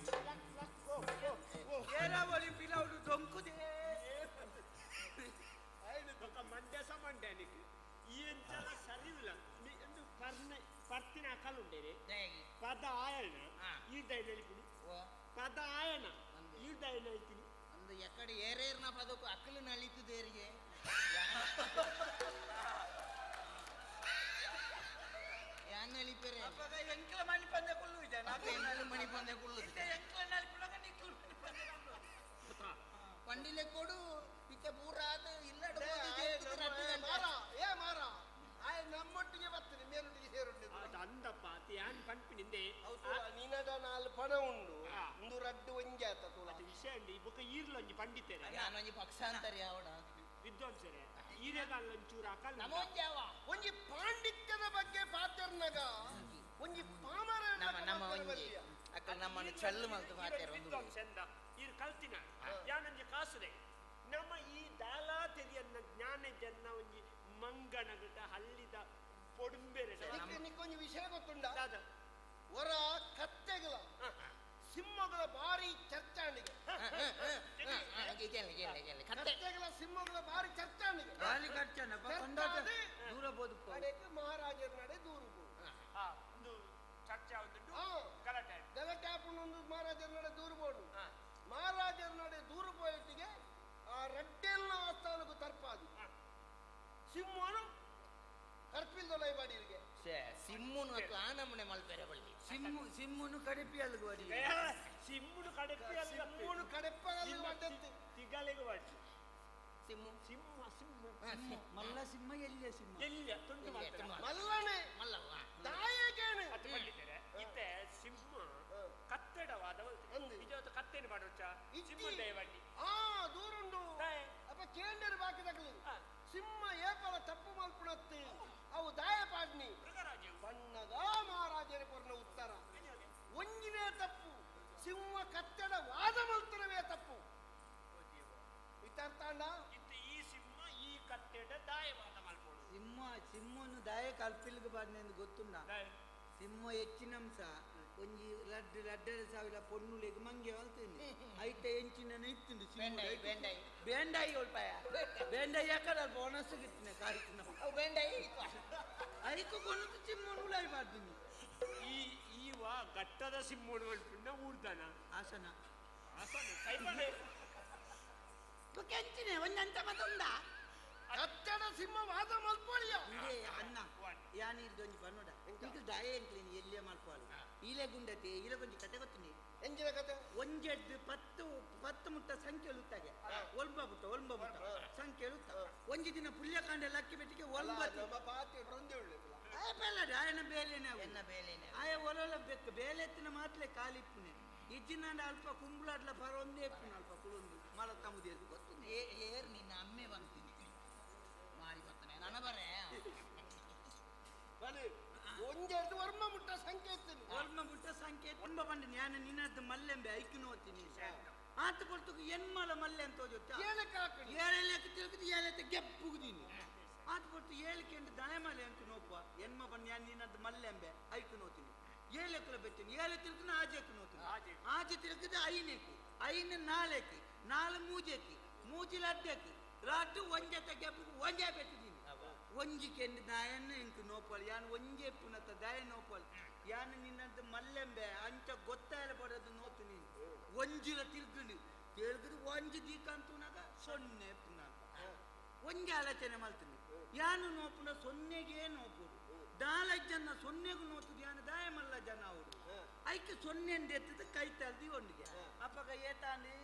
ಏರಾವಳಿ ಪಿಲೌಡು ದೊಂಕುದೆ ಮಂಡ್ಯ ಮಂಡ್ಯನಿಗೆ ಎಂಚಲ ಸರಿವಿಲ್ಲ ಎಂದು ಪರ್ನ ಪರ್ತಿನ ಅಕಲುಂಡೇನೆ ಪದ ಆಯಣ ಈ ದೈನಳಿಪಿನಿ ಪದ ಆಯಣ ಈ ದೈನಳಿಪಿನಿ ಒಂದು ಎಕಡೆ ಏರೇರ್ನ ಪದಕ್ಕೂ ಅಕ್ಕಲು ನಳಿತುದೇರಿಗೆ ಯಾನ್ ನಳಿಪೆರೆ ಅಪ್ಪಗ ಎಂಕ್ಲ ಮಣಿ ಪಂದೆ ಕುಲ್ಲು ಇದೆ ಎಂಕ್ಲ ಮಣಿ ಪಂದೆ ಕುಲ್ಲು ಎಂಕ್ಲ ನಳಿಪುನಗ ನಿಕ್ಲು ಮಣಿ ಪಂದೆ ಕುಲ್ಲು ಪಂಡಿಲೆ ಕೊಡು ಇತ್ತೆ ಪೂರ ಅದು ಇಲ್ಲಡ ಮಾರ ಏ ಮಾರ ಆಯ್ ನಮ್ಮೊಟ್ಟಿಗೆ ಬರ್ತದೆ ಮೇಲೊಟ್ಟಿಗೆ ಸೇರುಂಡು ಅಂದಪ್ಪ ಯಾನ್ ಪನ್ಪಿನಿಂದೆ ನಿನದ ನಾಲ್ ಪಣ ಉಂಡು ಒಂದು ರಡ್ಡು ಒಂಜಿ ಆತ ತುಳ ಅದು ವಿಷಯ ಉಂಡು ಈ ಬೊಕ್ಕ ಈರ್ಲೊಂಜಿ ಪಂಡಿತೇನೆ ಯಾನೊಂಜಿ ಪಕ್ಷಾಂತರಿ ಅವಡ ವಿದ್ವಾಂಸರೇ ಈರೆಗಾಲೊಂಚೂರು ಅಕಲ್ ನಮೊಂಜಾವ ಒಂಜಿ ಪಾಂಡಿತ್ಯದ ಬಗ್ಗೆ ಪಾತೆರ್ನಗ ಒಂಜಿ ಪಾಮರ ನಮ್ಮ ನಮ್ಮ ಒಂಜಿ ಅಕ್ಕ ನಮ್ಮನ್ನು ಚಲ್ಲು ಮಲ್ತು ಪಾತೆರ್ ಒಂದು ವಿದ್ವಾಂಸ ಈರ್ ಕಲ್ತಿನ ಯಾನೊಂಜಿ ಕಾಸುದೆ ನಮ್ಮ ಈ ದಾಲಾ ತೆರಿಯನ್ನ ಜ್ಞಾನ ಜನ್ನ ಒಂಜಿ ಮಂಗನಗಟ ಹಲ್ಲಿದ ಪೊಡುಂಬೆರೆ ನಿಕ್ಕೊಂಜಿ ವಿಷಯ ಗೊತ್ತುಂಡ ಹೊರ ಕತ್ತೆಗಳ ಸಿಂಹಗಳ ಭಾರಿ ಚರ್ಚಾಣಿಗೆ ಕತ್ತೆಗಳ ಸಿಂಹಗಳ ಭಾರಿ ಚರ್ಚಾಣಿಗೆ ಬಾಲಿ ಖರ್ಚನ ದೂರ ಬೋದು ಮಹಾರಾಜರ ನಡೆ ದೂರು ಒಂದು ಚರ್ಚೆ ಗಲಾಟೆ ಗಲಾಟೆ ಆಪುಂಡು ಮಹಾರಾಜರ ನಡೆ ದೂರು ಬೋಡು ಮಹಾರಾಜರ ನಡೆ ದೂರು ಪೋಯಿಟ್ಟಿಗೆ ಆ ರಡ್ಡೆಲ್ಲ ಆಸ್ಥಾನಕ್ಕೂ ತರ್ಪಾದು ಸಿಂಹನು ಕರ್ಪಿಲ್ದೊಲೈ ಬಾಡಿರಿಗೆ ಸಿಮ್ಮುನು ಆ ನಮೂನೆ ಮಲ್ಪೆರೆ ಬಳ್ಳಿ ಸಿಮ್ಮು ಸಿಮ್ಮುನು ಕಡಿಪಿ ಅಲ್ಗು ಬಡಿ ಸಿಮ್ಮುನು ಕಡಿಪಿ ಸಿಮ್ಮುನು ಕಡೆಪ್ಪಗಲ್ಲು ಬಡ್ಡಂತೆ ತಿಗಲಿಗೆ ಬಡ್ಡಿ ಸಿಮ್ಮು ಸಿಂಹ ಸಿಂಹ ಮಲ್ಲ ಸಿಂಹ ಎಲ್ಲಿಯ ಸಿಂಹ ಎಲ್ಲಿಯ ತುಂಡು ಮಲ್ಲನೆ ಮಲ್ಲವ ದಾಯಕೇನೆ ಅದು ಬಂದಿದ್ದಾರೆ ಇತ್ತೆ ಸಿಂಹ ಕತ್ತೆಡವಾದ ನಿಜವಾದ ಕತ್ತೆನು ಮಾಡೋಚ ಸಿಂಹ ದಯವಾಡಿ ಆ ದೂರುಂಡು ಅಪ್ಪ ಕೇಂದ್ರ ಬಾಕಿ ತಗಲು ಸಿಂಹ ಏಪಲ ತಪ್ಪು ಮಲ್ಪುಣತ್ತಿ ಅವು ದಾಯ ಪಾಡ್ನಿ ಬಣ್ಣದ ಮಹಾರಾಜರ ಕೊರ್ನ ಉತ್ತರ ಒಂಜಿನೇ ತಪ್ಪು ಸಿಂಹ ಕತ್ತೆಡ ವಾದ ಮಲ್ತರವೇ ತಪ್ಪು ಇತ್ತಾರ್ತಾಂಡ ಇತ್ತೆ ಈ ಸಿಂಹ ಈ ಕತ್ತೆಡ ದಾಯವಾದ ಮಲ್ಪೋಡು ಸಿಂಹ ಸಿಂಹನು ದಾಯ ಕಲ್ಪಿಲ್ಗೆ ಬಾಡ್ನೆ ಗೊತ್ತುಂಡ ಸಿಂಹ ಹೆಚ್ಚಿನಂಶ ಒಂಜಿ ಲಡ್ಡು ಲಡ್ಡರ ಸಾವಿರ ಪೊಣ್ಣುಲೆಗ್ ಮಂಗೆ ವಲ್ತೀನಿ ಐತ ಎಂಚಿನ ಇತ್ತುಂಡು ಬೆಂಡಾಯಿ, ಬೆಂಡಾಯಿ. ಬೆಂಡಾಯಿ ಒಳ್ಪಾಯ ಬೆಂಡಾಯಿ ಯಾಕಡ ಅಲ್ಪ ಒಣಸುಗಿತ್ತಿನ ಕಾರಿನ ಅವು ಬೆಂಡಾಯಿ ಐಕು ಕೊನದು ಸಿಂಹನು ಉಳಾಯಿ ಮಾಡ್ತೀನಿ ಈ ಈವ ಗಟ್ಟದ ಸಿಂಹನು ಮಲ್ಪುಂಡ ಊರ್ದನ ಆಸನ ಆಸನ ಕೈಪಡೆ ಕೆಂಚಿನೆ ಒಂದಂತ ಮತ್ತೊಂದ ಕತ್ತೆಡ ಸಿಂಹ ವಾದ ಮಲ್ಪೋಳಿಯ ಇಂದೇ ಅನ್ನ ಯಾನ್ ಇರ್ದೊಂಜಿ ಬನ್ನೋಡ ಈಗ ದಾಯ ಎಂಕ್ಲೇನಿ ಎಲ್ಲೇ ಮಲ್ಪೋಳು ಇಲೆ ಗುಂಡತೆ ಇಲೆ ಗೊಂಜಿ ಕತೆ ಗೊತ್ತಿನಿ ಎಂಜಿನ ಕತೆ ಒಂಜೆಡ್ದು ಪತ್ತು ಪತ್ತು ಮುಟ್ಟ ಸಂಖ್ಯೆ ಉತ್ತಾಗೆ ಒಲ್ಬ ಬುಟ್ಟ ಒಲ್ಬ ಬುಟ್ಟ ಸಂಖ್ಯೆ ಉತ್ತ ಒಂಜಿ ದಿನ ಪುಲ್ಯಕಾಂಡ ಲಕ್ಕಿ ಬೆಟ್ಟಿಗೆ ಒಲ್ಬತ್ತು ನಮ್ಮ ಪಾತಿ ರೊಂದೆ ಉಳ್ಳೆ ಆಯ ಬೇಲಡ ಆಯನ ಬೇಲೆನೆ ಅವು. ಎನ್ನ ಬೇಲೆನೆ ಆಯ ಒಲೊಲ ಬೆಕ್ಕು ಬೇಲೆತ್ತಿನ ಮಾತ್ಲೆ ಕಾಲಿಪ್ಪುನೆ ಇಜ್ಜಿನಾಂಡ ಅಲ್ಪ ಕುಂಬುಳಾಡ್ಲ ಪರ ಒಂದೇ ಇಪ್ಪುನ ಅಲ್ಪ ಕುಳೊಂದು ಮಲ ತಮ್ಮದೇದು ಗೊತ್ತು ಏರ್ ನಿನ್ನ ಅಮ್ಮೆ ಬಂತೀನಿ ಮಾರಿ ಬರ್ತಾನೆ ನನ್ನ ಬರೇ ಬಲಿ ಒಂಜೆಡ್ದು ವರ್ಮ ಮುಟ್ಟ ಸಂಖ್ಯೆ ಇತ್ತು ಒಲ್ಮ ಮುಟ್ಟ ಸಂಖ್ಯೆ ತುಂಬ ಬಂಡ ಜ್ಞಾನ ನಿನ್ನದ್ದು ಮಲ್ಲೆಂಬೆ ಐಕ್ಕು ನೋತೀನಿ ಆತ ಕೊಡ್ತುಕು ಎನ್ಮಲ ಮಲ್ಲೆ ಅಂತ ಹೋಜೊತ್ತ ಏಳಕ್ಕೆ ಹಾಕಿ ಏಳಕ್ಕೆ ತಿರುಗಿದು ಏಳಕ್ಕೆ ಗೆಪ್ಪುಗುದೀನಿ ಆತ ಕೊಡ್ತು ಏಳಕ್ಕೆ ಅಂತ ದಯಮಲೆ ಅಂತ ನೋಪ ಎನ್ಮ ಬಣ್ಣ ಯಾನ್ ನಿನ್ನದ್ದು ಮಲ್ಲೆಂಬೆ ಐಕ್ಕು ನೋತೀನಿ ಏಳಕ್ಕಲ ಬೆತ್ತೀನಿ ಏಳು ತಿರುಗಿನ ಆಜೆಕ್ಕು ನೋತೀನಿ ಆಜೆ ತಿರುಗಿದು ಐನೇಕು ಐನ ನಾಲ್ಕು ನಾಲ್ ಮೂಜೆಕ್ ಮೂಜಿಲ ಅಡ್ಡಕ್ಕೆ ರಾಟು ಒಂಜೆತ ಗೆಪ್ಪು ಒಂಜೆ ಬೆಟ್ಟಿದ್ದೀನಿ ಒಂಜಿ ಕೆಂಡು ದಾಯನ್ನ ಇಂಕು ನೋಪಲ್ ಯಾನ್ ಒಂಜೆ ಪುನತ ದಾಯ ನೋಪಲ್ ಯಾನ್ ನಿನ್ನದ್ದು ಮಲ್ಲೆಂಬೆ ಅಂಚ ಗೊತ್ತಾಯಲ ಬರೋದು ನೋತು ನೀನು ಒಂಜಿಲ ತಿರ್ಗುಂಡು ತಿರ್ಗುದು ಒಂಜಿ ದೀಕಂತುನಾಗ ಸೊನ್ನೆ ಪುನಃ ಒಂಜಿ ಆಲೋಚನೆ ಮಲ್ತೀನಿ ಯಾನು ನೋಪುನ ಸೊನ್ನೆಗೆ ನೋಪುಡು ದಾಲ ಜನ ಸೊನ್ನೆಗೂ ನೋತುದು ಯಾನು ದಾಯ ಮಲ್ಲ ಜನ ಅವರು ಐಕೆ ಸೊನ್ನೆ ಎತ್ತದ ಕೈ ತಲ್ದಿ ಒಂಡಿಗೆ ಅಪ್ಪಗ ಏತಾಂಡಿ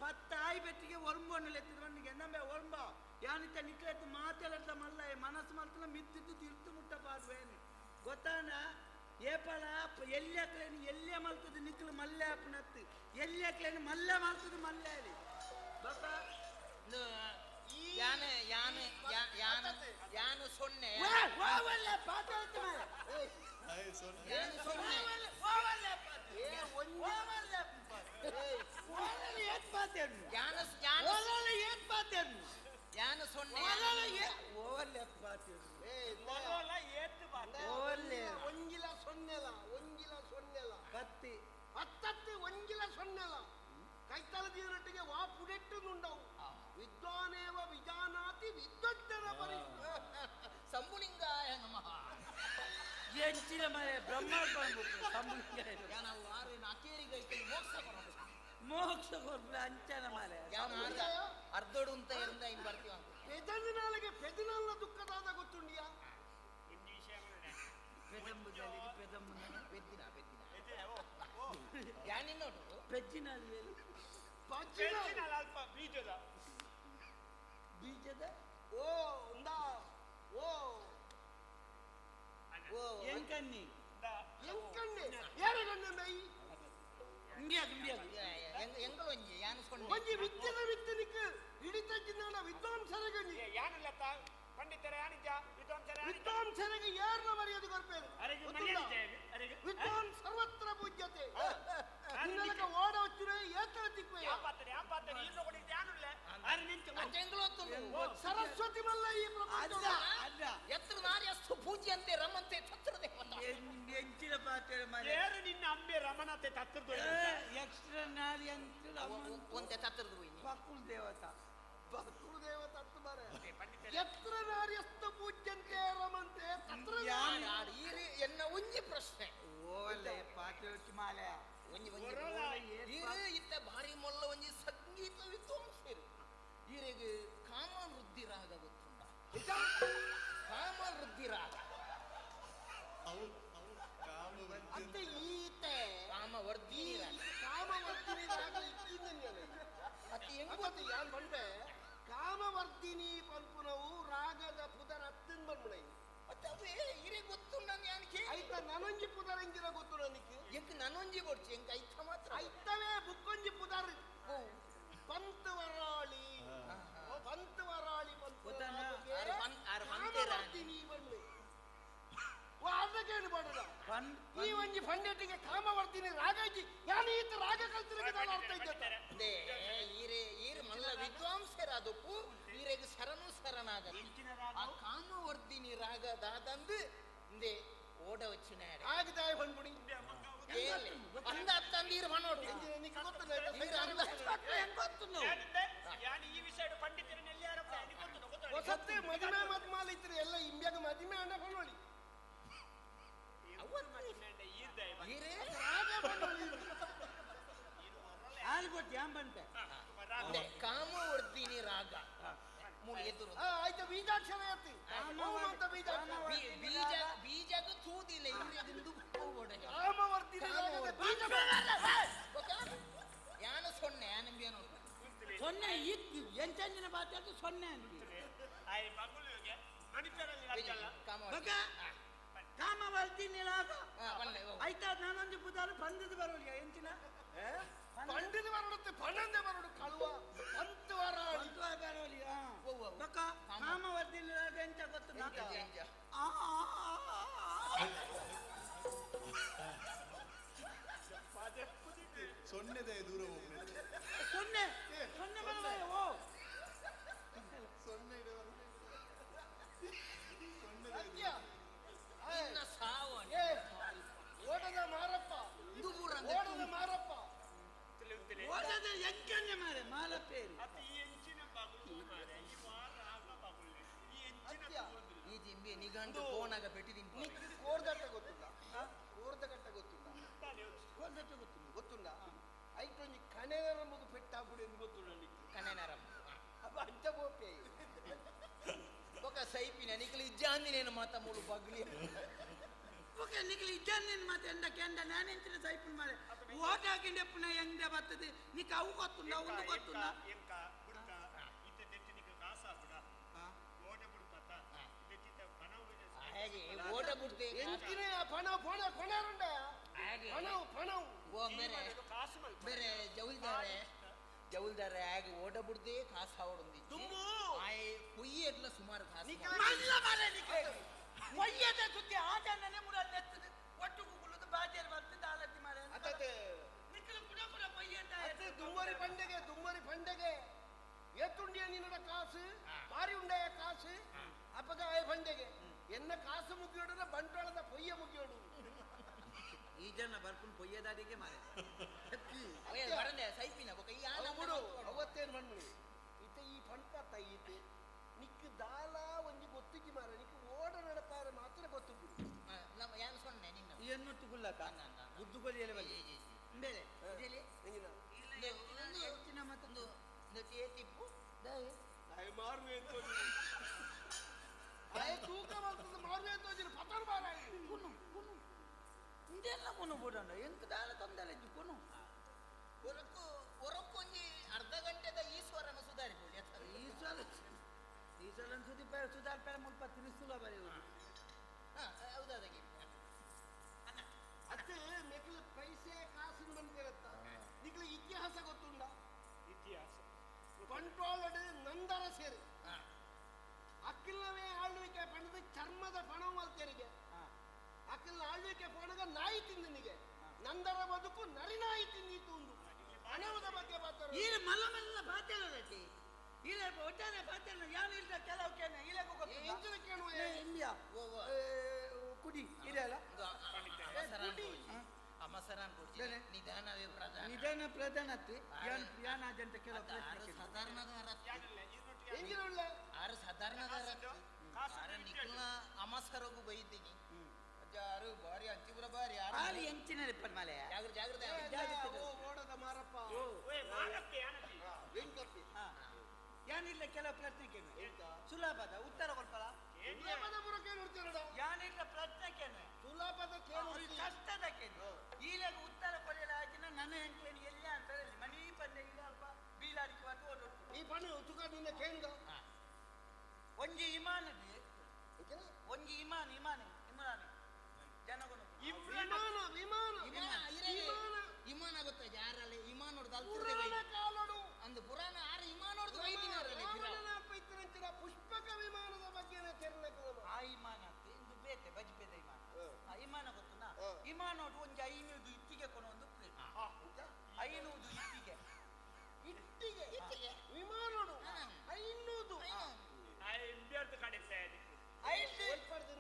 ಪತ್ತಾಯಿ ಬೆಟ್ಟಿಗೆ ಒರ್ಂಬೊಣ್ಣು ಎತ್ತಿದ ಒಂಡಿಗೆ ನಂಬೆ ಒರ್ಂಬ ಯಾನಿತ ನಿಕ್ಲೆತ್ತು ಮಾತೆಲ್ಲ ಮಲ್ಲ ಮನಸ್ಸು ಮಲ್ತನ ಮಿತ್ತಿದ್ದು ತಿರ್ತು ಮುಟ್ಟ ಪಾಡ್ವೇನು ಗೊತ್ತಾನ ಏಪಲ ಎಲ್ಲಿ ಎಲ್ಲೇ ಮಲ್ತದ ನಿಕ್ಲು ಮಲ್ಲೆ ಅಪ್ಪನತ್ತು ಎಲ್ಲಿ ಹಾಕ್ಲೇನು ಮಲ್ಲೆ ಮಲ್ತದ ಮಲ್ಲೆ ಅಲ್ಲಿ ಬಾಬಾ ಯಾನೆ ಯಾನೆ ಯಾನು ಯಾನು ಸೊನ್ನೆ ಯಾನು ಸೊನ್ನೆ ಒಂಜಿಲ ಸೊನ್ನೆಲ ಒಂಜಿಲ ಸೊನ್ನೆಲ ಕತ್ತಿ ಹತ್ತತ್ತು ಒಂಜಿಲ ಸೊನ್ನೆಲ ಕೈತಲದೀರೊಟ್ಟಿಗೆ ವಾ ಪುಡೆಟ್ಟುಂಡವು ವಿದ್ವಾನೇವ ವಿಜಾನಾತಿ ವಿದ್ವಜ್ಜನ ಪರಿ ಸಂಬುಲಿಂಗಾಯ ನಮಃ ಎಂಚಿನ ಮನೆ ಬ್ರಹ್ಮ ಸಂಬುಲಿಂಗಾಯ ನಾವು ಆರಿನ ಅಕೇರಿಗೆ ಮೋಕ್ಷ ಕೊರಪು ಮೋಕ್ಷ ಕೊರಪು ಅಂಚನ ಮನೆ ಅರ್ಧೋಡು ಅಂತ ಇರಂದ ಇನ್ ಬರ್ತೀವ ಪೆದನಾಳಿಗೆ ಪೆದನಾಳ ದುಃಖದಾದ ಗೊತ್ತುಂಡಿಯಾ ಪೆದಂಬುದಲ್ಲಿಗೆ ಪೆದಂಬುನ ಪೆದ್ದಿನ ಪೆದ್ದಿನ ಯಾನಿನ್ನೋಡು ಪೆಜ್ಜಿನಲ್ಲಿ ಅಲ್ಪ ಬೀಜದ ಬೀಜದ ಓ ಉಂದಾ ಓ ಓ ಎಂಕನ್ನಿ ಎಂಕಣ್ಣೆ ಯಾರಗಣ್ಣೆ ಮೈ ಇಂಡಿಯಾಗ ಇಂಡಿಯಾಗ ಎಂಗಳೊಂಜಿ ಯಾನು ಸೊನ್ನೆ ಒಂಜಿ ವಿದ್ಯದ ವಿತ್ತನಿಕ್ ಹಿಡಿತ ಜಿನ್ನಾಡ ವಿದ್ವಾಂಸರಗಣಿ ಯಾನಲ್ಲತ್ತ ಪಂಡಿತರ ಯಾನಿಜ ವಿದ್ವಾಂಸರ ವಿದ್ವಾಂಸರಿಗೆ ಯಾರನ್ನ ಮರ್ಯಾದೆ ಕೊರ್ಪೇರು ವಿದ್ವಾನ್ ಸರ್ವತ್ರ ಪೂಜ್ಯತೆ ನಿನ್ನಲಕ ಓಡ ವಚ್ಚುರೆ ಏತರ ತಿಕ್ವೆ ಸರಸ್ವತಿ ಮಲ್ಲ ಈ ಪ್ರಪಂಚ ಎತ್ರ ನಾರ್ಯಸ್ತು ಪೂಜ್ಯಂತೆ ರಮಂತೆ ತತ್ರ ದೇವತಾ ಎಂಚಿನ ಪಾತ್ರ ಮನೆ ಏರು ನಿನ್ನ ಅಂಬೆ ರಮಣತೆ ತತ್ರದು ಎಕ್ಸ್ಟ್ರಾ ನಾರಿ ಅಂತ ಒಂತೆ ತತ್ರದು ಹೋಯ್ನಿ ಬಕ್ಕುಲ್ ದೇವತಾ ಬಕ್ಕುಲ್ ದೇವತಾ ಅತ್ತು ಬಾರೆ ಎತ್ರ ನಾರ್ಯಸ್ತು ಪೂಜ್ಯಂತೆ ರಮಂತೆ ತತ್ರ ಎನ್ನ ಒಂಜಿ ಪ್ರಶ್ನೆ ಓಲೆ ಪಾತ್ರ ಮಾಲೆ ಒಂಜಿ ಒಂಜಿ ಈರು ಇತ್ತ ಭಾರಿ ಮೊಲ್ಲ ಒಂಜಿ ಸಂಗೀತ ವಿದ್ವಾಂಸರು ಈರೆಗ್ ಕಾಮ ವೃದ್ಧಿ ರಾಗ ಗೊತ್ತುಂಡ ಕಾಮ ವೃದ್ಧಿ ರಾಗ ಅತ್ತೆ ಈತೆ ಕಾಮ ವರ್ಧಿ ಕಾಮವರ್ಧಿನಿ ರಾಗ ಇಕ್ಕಿಂದನ್ಯನೆ ಅತ್ತೆ ಹೆಂಗ್ ಗೊತ್ತು ಯಾನ್ ಬಂಡೆ ಕಾಮವರ್ಧಿನಿ ಪನ್ಪುನವು ರಾಗದ ಪುದರ ಅತ್ತಿನ ಬಂದ್ಬಿಡೈ ಅತ್ತೆ ಅವೇ ಇರೆ ಗೊತ್ತುಂಡ ನಾನು ಕೇಳಿ ಐತ ನನೊಂಜಿ ಪುದರ ಎಂಜಿನ ಗೊತ್ತು ನನಗೆ ಎಂಕ್ ನನೊಂಜಿ ಕೊಡ್ಚಿ ಎಂಕ್ ಐತ ಮಾತ್ರ ಐತವೇ ಬುಕ್ಕೊಂಜಿ ಪುದರ್ ಪಂತವರಾಳಿ ಪಂತವರಾಳಿ ಕಾಮವರ್ಧಿನಿ ಬಂದ್ಬಿಡೈ ಅರ್ಧ ಬಾಡದ ಈ ಒಂಜಿ ಪಂಡಿತಿಗೆ ಕಾಮವರ್ಧಿನಿ ರಾಗ ಇಜ್ಜಿ ಯಾನು ಈತ ರಾಗ ಕಲ್ತಿರಕ್ಕೆ ಅರ್ಥ ಇದ್ದ ಈರೆ ಈರೆ ಮಲ್ಲ ವಿದ್ವಾಂಸರಾದಪ್ಪು ಈರೆಗ್ ಶರಣು ಶರಣಾಗ ಆ ಕಾಮವರ್ಧಿನಿ ರಾಗ ದಾದಂದು ಇಂದೆ ಓಡ ವಚ್ಚಿನ ಆಗದಾಯ ಬಂದ್ಬಿಡಿ ಅಂದ ಅತ್ತಂದು ಈರು ಮನೋಡು ಈ ವಿಷಯ ಪಂಡಿತರನ್ನೆಲ್ಲ ಹೊಸತ್ತೆ ಮದಿಮೆ ಮದ್ಮಾಲ ಇತ್ತು ಎಲ್ಲ ಇಂಬ್ಯಾಗ ಮದಿಮೆ ಅಣ್ಣ ಕೊಂಡೋಳಿ ಕಾಮವರ್ಧಿನಿ ರಾಗ ಮೂಲ ಎದುರು ಆಯ್ತು ಬೀಜಾಕ್ಷರ ಎತ್ತಿ ಅಂತ ಬೀಜಾಕ್ಷರ ಬೀಜ ಬೀಜಗ ತೂದಿಲ್ಲ ಇವ್ರೆದಿಂದು ಕಾಮವರ್ಧಿನಿ ರಾಗದ ಬೀಜ ಯಾನು ಸೊನ್ನೆ ಯಾನಂಬಿಯನು ಸೊನ್ನೆ ಇತ್ತು ಎಂಟಂಜಿನ ಬಾತು ಸೊನ್ನೆ ಅಂದ್ವಿ ಕಾಮವರ್ಧಿನಿ ರಾಗ ಆಯ್ತಾ ನಾನೊಂದು ಪುದಾರು ಬಂದದ್ದು ಬರೋಲ್ಲ ಎಂಚಿನ ಪಂಡಿತ ಬರೋಡುತ್ತೆ ಪನ್ನೊಂದೇ ಬರೋಡು ಕಳುವ ಪಂತವರಾಳಿ ಬರೋಲಿ ಬಕ್ಕ ಕಾಮವರ್ಧಿನಿ ರಾಗ ಎಂಚ ಗೊತ್ತು ಆ ಸೊನ್ನೆದೇ ದೂರ ಹೋಗ್ಲಿ ಸೊನ್ನೆ ಸೊನ್ನೆ ಬರಲ್ಲ ಓ ಸೊನ್ನೆ ನಿನ್ನ ಸಾವು ಓಟದ ಮಾರಪ್ಪ ಓಟದ ಮಾರಪ್ಪ ಓಟದ ಎಂಕನ್ನೆ ಮಾರೆ ಮಾರಪ್ಪೇರಿ ಈ ಜಿಂಬೆ ನಿಘಂಟು ಫೋನಾಗ ಪೆಟ್ಟಿದ್ದೀನಿ ಕೋರ್ದಟ್ಟ ಗೊತ್ತಿಲ್ಲ ಕೋರ್ದಗಟ್ಟ ಗೊತ್ತಿಲ್ಲ ಕೋರ್ದಟ್ಟ ಗೊತ್ತಿಲ್ಲ ಗೊತ್ತುಂಡ ಐಟೊಂಜಿ ಕಣೆನರ ಮಗು ಪೆಟ್ಟಾಗುಡು ಎಂದು ಗೊತ್ತುಂಡ ಕಣೆನರ ಅಪ್ಪ ಅಂಚ ಬೋಪೆ ಸೈಪಿನ ನಿಕಲಿ ಇಜ್ಜಾಂದಿನೇನು ಮಾತ ಮೂಲು ಬಗ್ಲಿ ಓಕೆ ನಿಕಲಿ ಇಜ್ಜಾಂದಿನ ಮಾತ ಎಂದ ಕೆಂಡ ನಾನೆಂಚಿನ ಸೈಪಿನ ಮಾರೆ ಓಟ ಹಾಕಿಂಡೆ ಪುನಃ ಎಂದ ಬರ್ತದೆ ನಿಕ ಅವು ಗೊತ್ತುಂಡ ಒಂದು ಗೊತ್ತುಂಡ ಎಂಕ ಬುಡ್ಕ ಇತ್ತೆ ದೆತ್ತಿ ನಿಕ ಕಾಸ ಬುಡ ಓಟ ಬುಡ್ಪತ್ತ ದೆತ್ತಿತ ಪಣವು ಹಾಗೆ ಓಟ ಬುಡ್ತೆ ಎಂಚಿನ ಪಣ ಪಣ ಕೊಣರುಂಡ ಪಣವು ಪಣವು ಓ ಬೇರೆ ಬೇರೆ ಜೌಲ್ದಾರೆ ಜೌಲ್ದಾರೆ ಆಗಿ ಓಟ ಬುಡ್ದೆ ಕಾಸು ಹಾವಡುಂದಿ ದುಮ್ಮು ಆಯ್ ಕುಯ್ಯಿ ಎಟ್ಲ ಸುಮಾರು ಕಾಸು ಮಲ್ಲ ಮಾರೆ ನಿಕ ಒಯ್ಯದ ಸುದ್ದಿ ಆಟನೇ ಮುರ ನೆತ್ತದು ಒಟ್ಟು ಕುಗುಲುದು ಬಾಜಾರ್ ಬರ್ತದೆ ಆಲತಿ ಮಾರೆ ಅತ್ತತೆ ನಿಕಲು ಕುಡ ಕುಡ ಪೊಯ್ಯದ ಅತ್ತೆ ದುಮ್ಮರಿ ಪಂಡೆಗೆ ದುಮ್ಮರಿ ಪಂಡೆಗೆ ಏತುಂಡಿಯ ನಿನ್ನಡ ಕಾಸು ಮಾರಿ ಉಂಡೆಯ ಕಾಸು ಅಪ್ಪಗ ಆಯ ಪಂಡೆಗೆ ಎನ್ನ ಕಾಸು ಮುಗಿಯೋಡ ಬಂಟ್ವಾಳದ ಪೊಯ್ಯ ಮುಗಿಯೋಡು ಈ ಜನ ಬರ್ಪುನ್ ಪೊಯ್ಯದಾಡಿಗೆ ಮಾರೆ ಬರನೆ ಸೈಪಿನ ಬೊಕ ಈ ಆನ ಬಿಡು ಅವತ್ತೇನು ಮಣ್ಣು ಇತ್ತೆ ಈ ಪಂಪ ತೈತೆ ನಿಕ್ ದಾಲ ಒಂಜಿ ಗೊತ್ತಿಜ್ಜಿ ಮಾರ ನಿಕ್ ಓಡ ನಡಪಾರ ಮಾತ್ರ ಗೊತ್ತು ಬಿಡು ನಮ್ಮ ಯಾನ್ ಸೊನ್ನೆ ನಿನ್ನ ಎನ್ನೊಟ್ಟು ಗುಲ್ಲಕ ಗುದ್ದುಗೊಲಿಯಲೆ ಬಲ್ಲಿ ಬೇರೆ ಇದೆಲೆ ಹೆಚ್ಚಿನ ಮತ್ತೊಂದು ತಿಪ್ಪು ಆಯ್ ಮಾರುವೆ ಆಯ್ ತೂಕ ಬರ್ತದೆ ಮಾರುವೆ ತೋಜಿನ ಪತರ್ ಬಾರ ಕುನು ಕುನು ಇಂದೆಲ್ಲ ಕುನು ಬಿಡೋಣ ಎಂತ ದಾಲ ತೊಂದರೆ ಇಜ್ಜಿ ಕುನು ಒರಕು ಒರಕ್ಕೊಂಜಿ ಅರ್ಧ ಗಂಟೆದ ಈಶ್ವರನ ಸುಧಾರಿಪೊಲಿ ಈಶ್ವರ ಈಶ್ವರನ ಸುದೀಪ ಸುಧಾರ್ಪೆ ಮುಲ್ಪ ತಿನಿಸುಲ ಬರೆಯುವುದು ಹೌದಾದಾಗಿ ಅತ್ತೆ ಮೆಕ್ಲ ಪೈಸೆ ಕಾಸು ಬಂದಿರತ್ತ ನಿಕ್ಲ ಇತಿಹಾಸ ಗೊತ್ತುಂಡ ಇತಿಹಾಸ ಬಂಟ್ವಾಳಡು ನಂದರ ಸೇರಿ ಅಕ್ಕಿಲ್ಲವೇ ಆಳ್ವಿಕೆ ಪಣದ ಚರ್ಮದ ಪಣವು ಮಲ್ತೆರಿಗೆ ಅಕ್ಕಿಲ್ಲ ಆಳ್ವಿಕೆ ಪಣಗ ನಾಯಿ ತಿಂದನಿಗೆ ನಂದರ ಬದುಕು ನರಿನಾಯಿ ತಿಂದಿತ್ತು ಒಂದು ಹಣವದ ಬಗ್ಗೆ ಮಾತಾಡ ಈ ಮಲ್ಲ ಮಲ್ಲ ಪಾತೆಲದಕ್ಕೆ ಇಲ್ಲ ಒಟ್ಟಾರೆ ಪಾತೆಲ ಯಾನು ಇಲ್ಲ ಕೆಲವು ಕೇನ ಇಲ್ಲಗೂ ಗೊತ್ತಿಲ್ಲ ಎಂಚಿನ ಕೇಳುವ ಇಂಡಿಯಾ ಕುಡಿ ಇದೆಲ್ಲ ಅಮಸರಾನ್ ಕೊಡ್ತೀನಿ ನಿಧಾನವೇ ಪ್ರಧಾನ ನಿಧಾನ ಪ್ರಧಾನ ಅತ್ತೆ ಯಾನ್ ಯಾನ್ ಆದಂತ ಕೆಲವು ಪ್ರಶ್ನೆ ಸಾಧಾರಣದಾರ ಎಂಜಿನ ಆರು ಸಾಧಾರಣದಾರ ಆರು ನಿಖಿಲ್ನ ಅಮಸರಗು ಬೈತೀನಿ ಅಜ್ಜ ಆರು ಬಾರಿ ಅಂಚಿಪುರ ಬಾರಿ ಆರು ಎಂಚಿನ ರಿಪ್ಪನ್ ಮಾಲೆ ಜಾಗ್ರ ಜಾಗ್ರತೆ ಓಡದ ಮಾರಪ್ಪ ವೆಂಕಪ್ಪಿ ಯಾನಿಲ್ಲ ಕೆಲವು ಪ್ರಶ್ನೆ ಕೇಳು ಸುಲಭದ ಉತ್ತರ ಕೊಡ್ಪಲ ಸುಲಭದ ಬುರ ಕೇಳಿರ್ತೀರಡ ಯಾನಿಲ್ಲ ಪ್ರಶ್ನೆ ಕೇಳು ಸುಲಭದ ಕೇಳು ಕಷ್ಟದ ಕೇಳು ಈಗ ಉತ್ತರ ಕೊಡಲಿಲ್ಲ ಹಾಕಿನ ನನ್ನ ಹೆಂಗ್ಲೇನು ಎಲ್ಲ ಅಂತ ಹೇಳಿ ಮನಿ ಪಂದೆ ಇಲ್ಲ ಅಲ್ಪ ಬೀಲಾಡಿಕೆ ಬಂದು ಓಡೋಡು ಈ ಪಣ್ಣು ತುಕ ನಿನ್ನ ಕೇಂದ್ರ ಒಂಜಿ ಇಮಾನದಿ ಒಂಜಿ ಇಮಾನ ಇಮಾನ ಇಮ್ರಾನ್ ಜನಗುಣ ವಿಮಾನ ವಿಮಾನ ವಿಮಾನ ಇಮಾನ ಗೊತ್ತಾ ಯಾರಲ್ಲಿ ಇಮಾನ ಪುರಾಣ ಕಾಲಡು ಅಂದು ಪುರಾಣ ಆರು ಇಮಾನ ಹೊಡ್ದು ವೈದಿನಾರಲ್ಲ ರಾವಣನ ಪೈತ್ರಂಚಿನ ಪುಷ್ಪಕ ವಿಮಾನದ ಬಗ್ಗೆ ತೆರನಕದ ಆ ಇಮಾನ ಇಂದು ಬೇತೆ ಬಜ್ಪೆದ ಇಮಾನ ಆ ಇಮಾನ ಗೊತ್ತುನಾ ಇಮಾನೋಡು ಒಂಜಿ 500 ಇಟ್ಟಿಗೆ ಕೊನ ಒಂದು ಪ್ಲೇಟ್ 500 ಇಟ್ಟಿಗೆ ಇಟ್ಟಿಗೆ ಇಟ್ಟಿಗೆ ವಿಮಾನೋಡು 500 ಐದು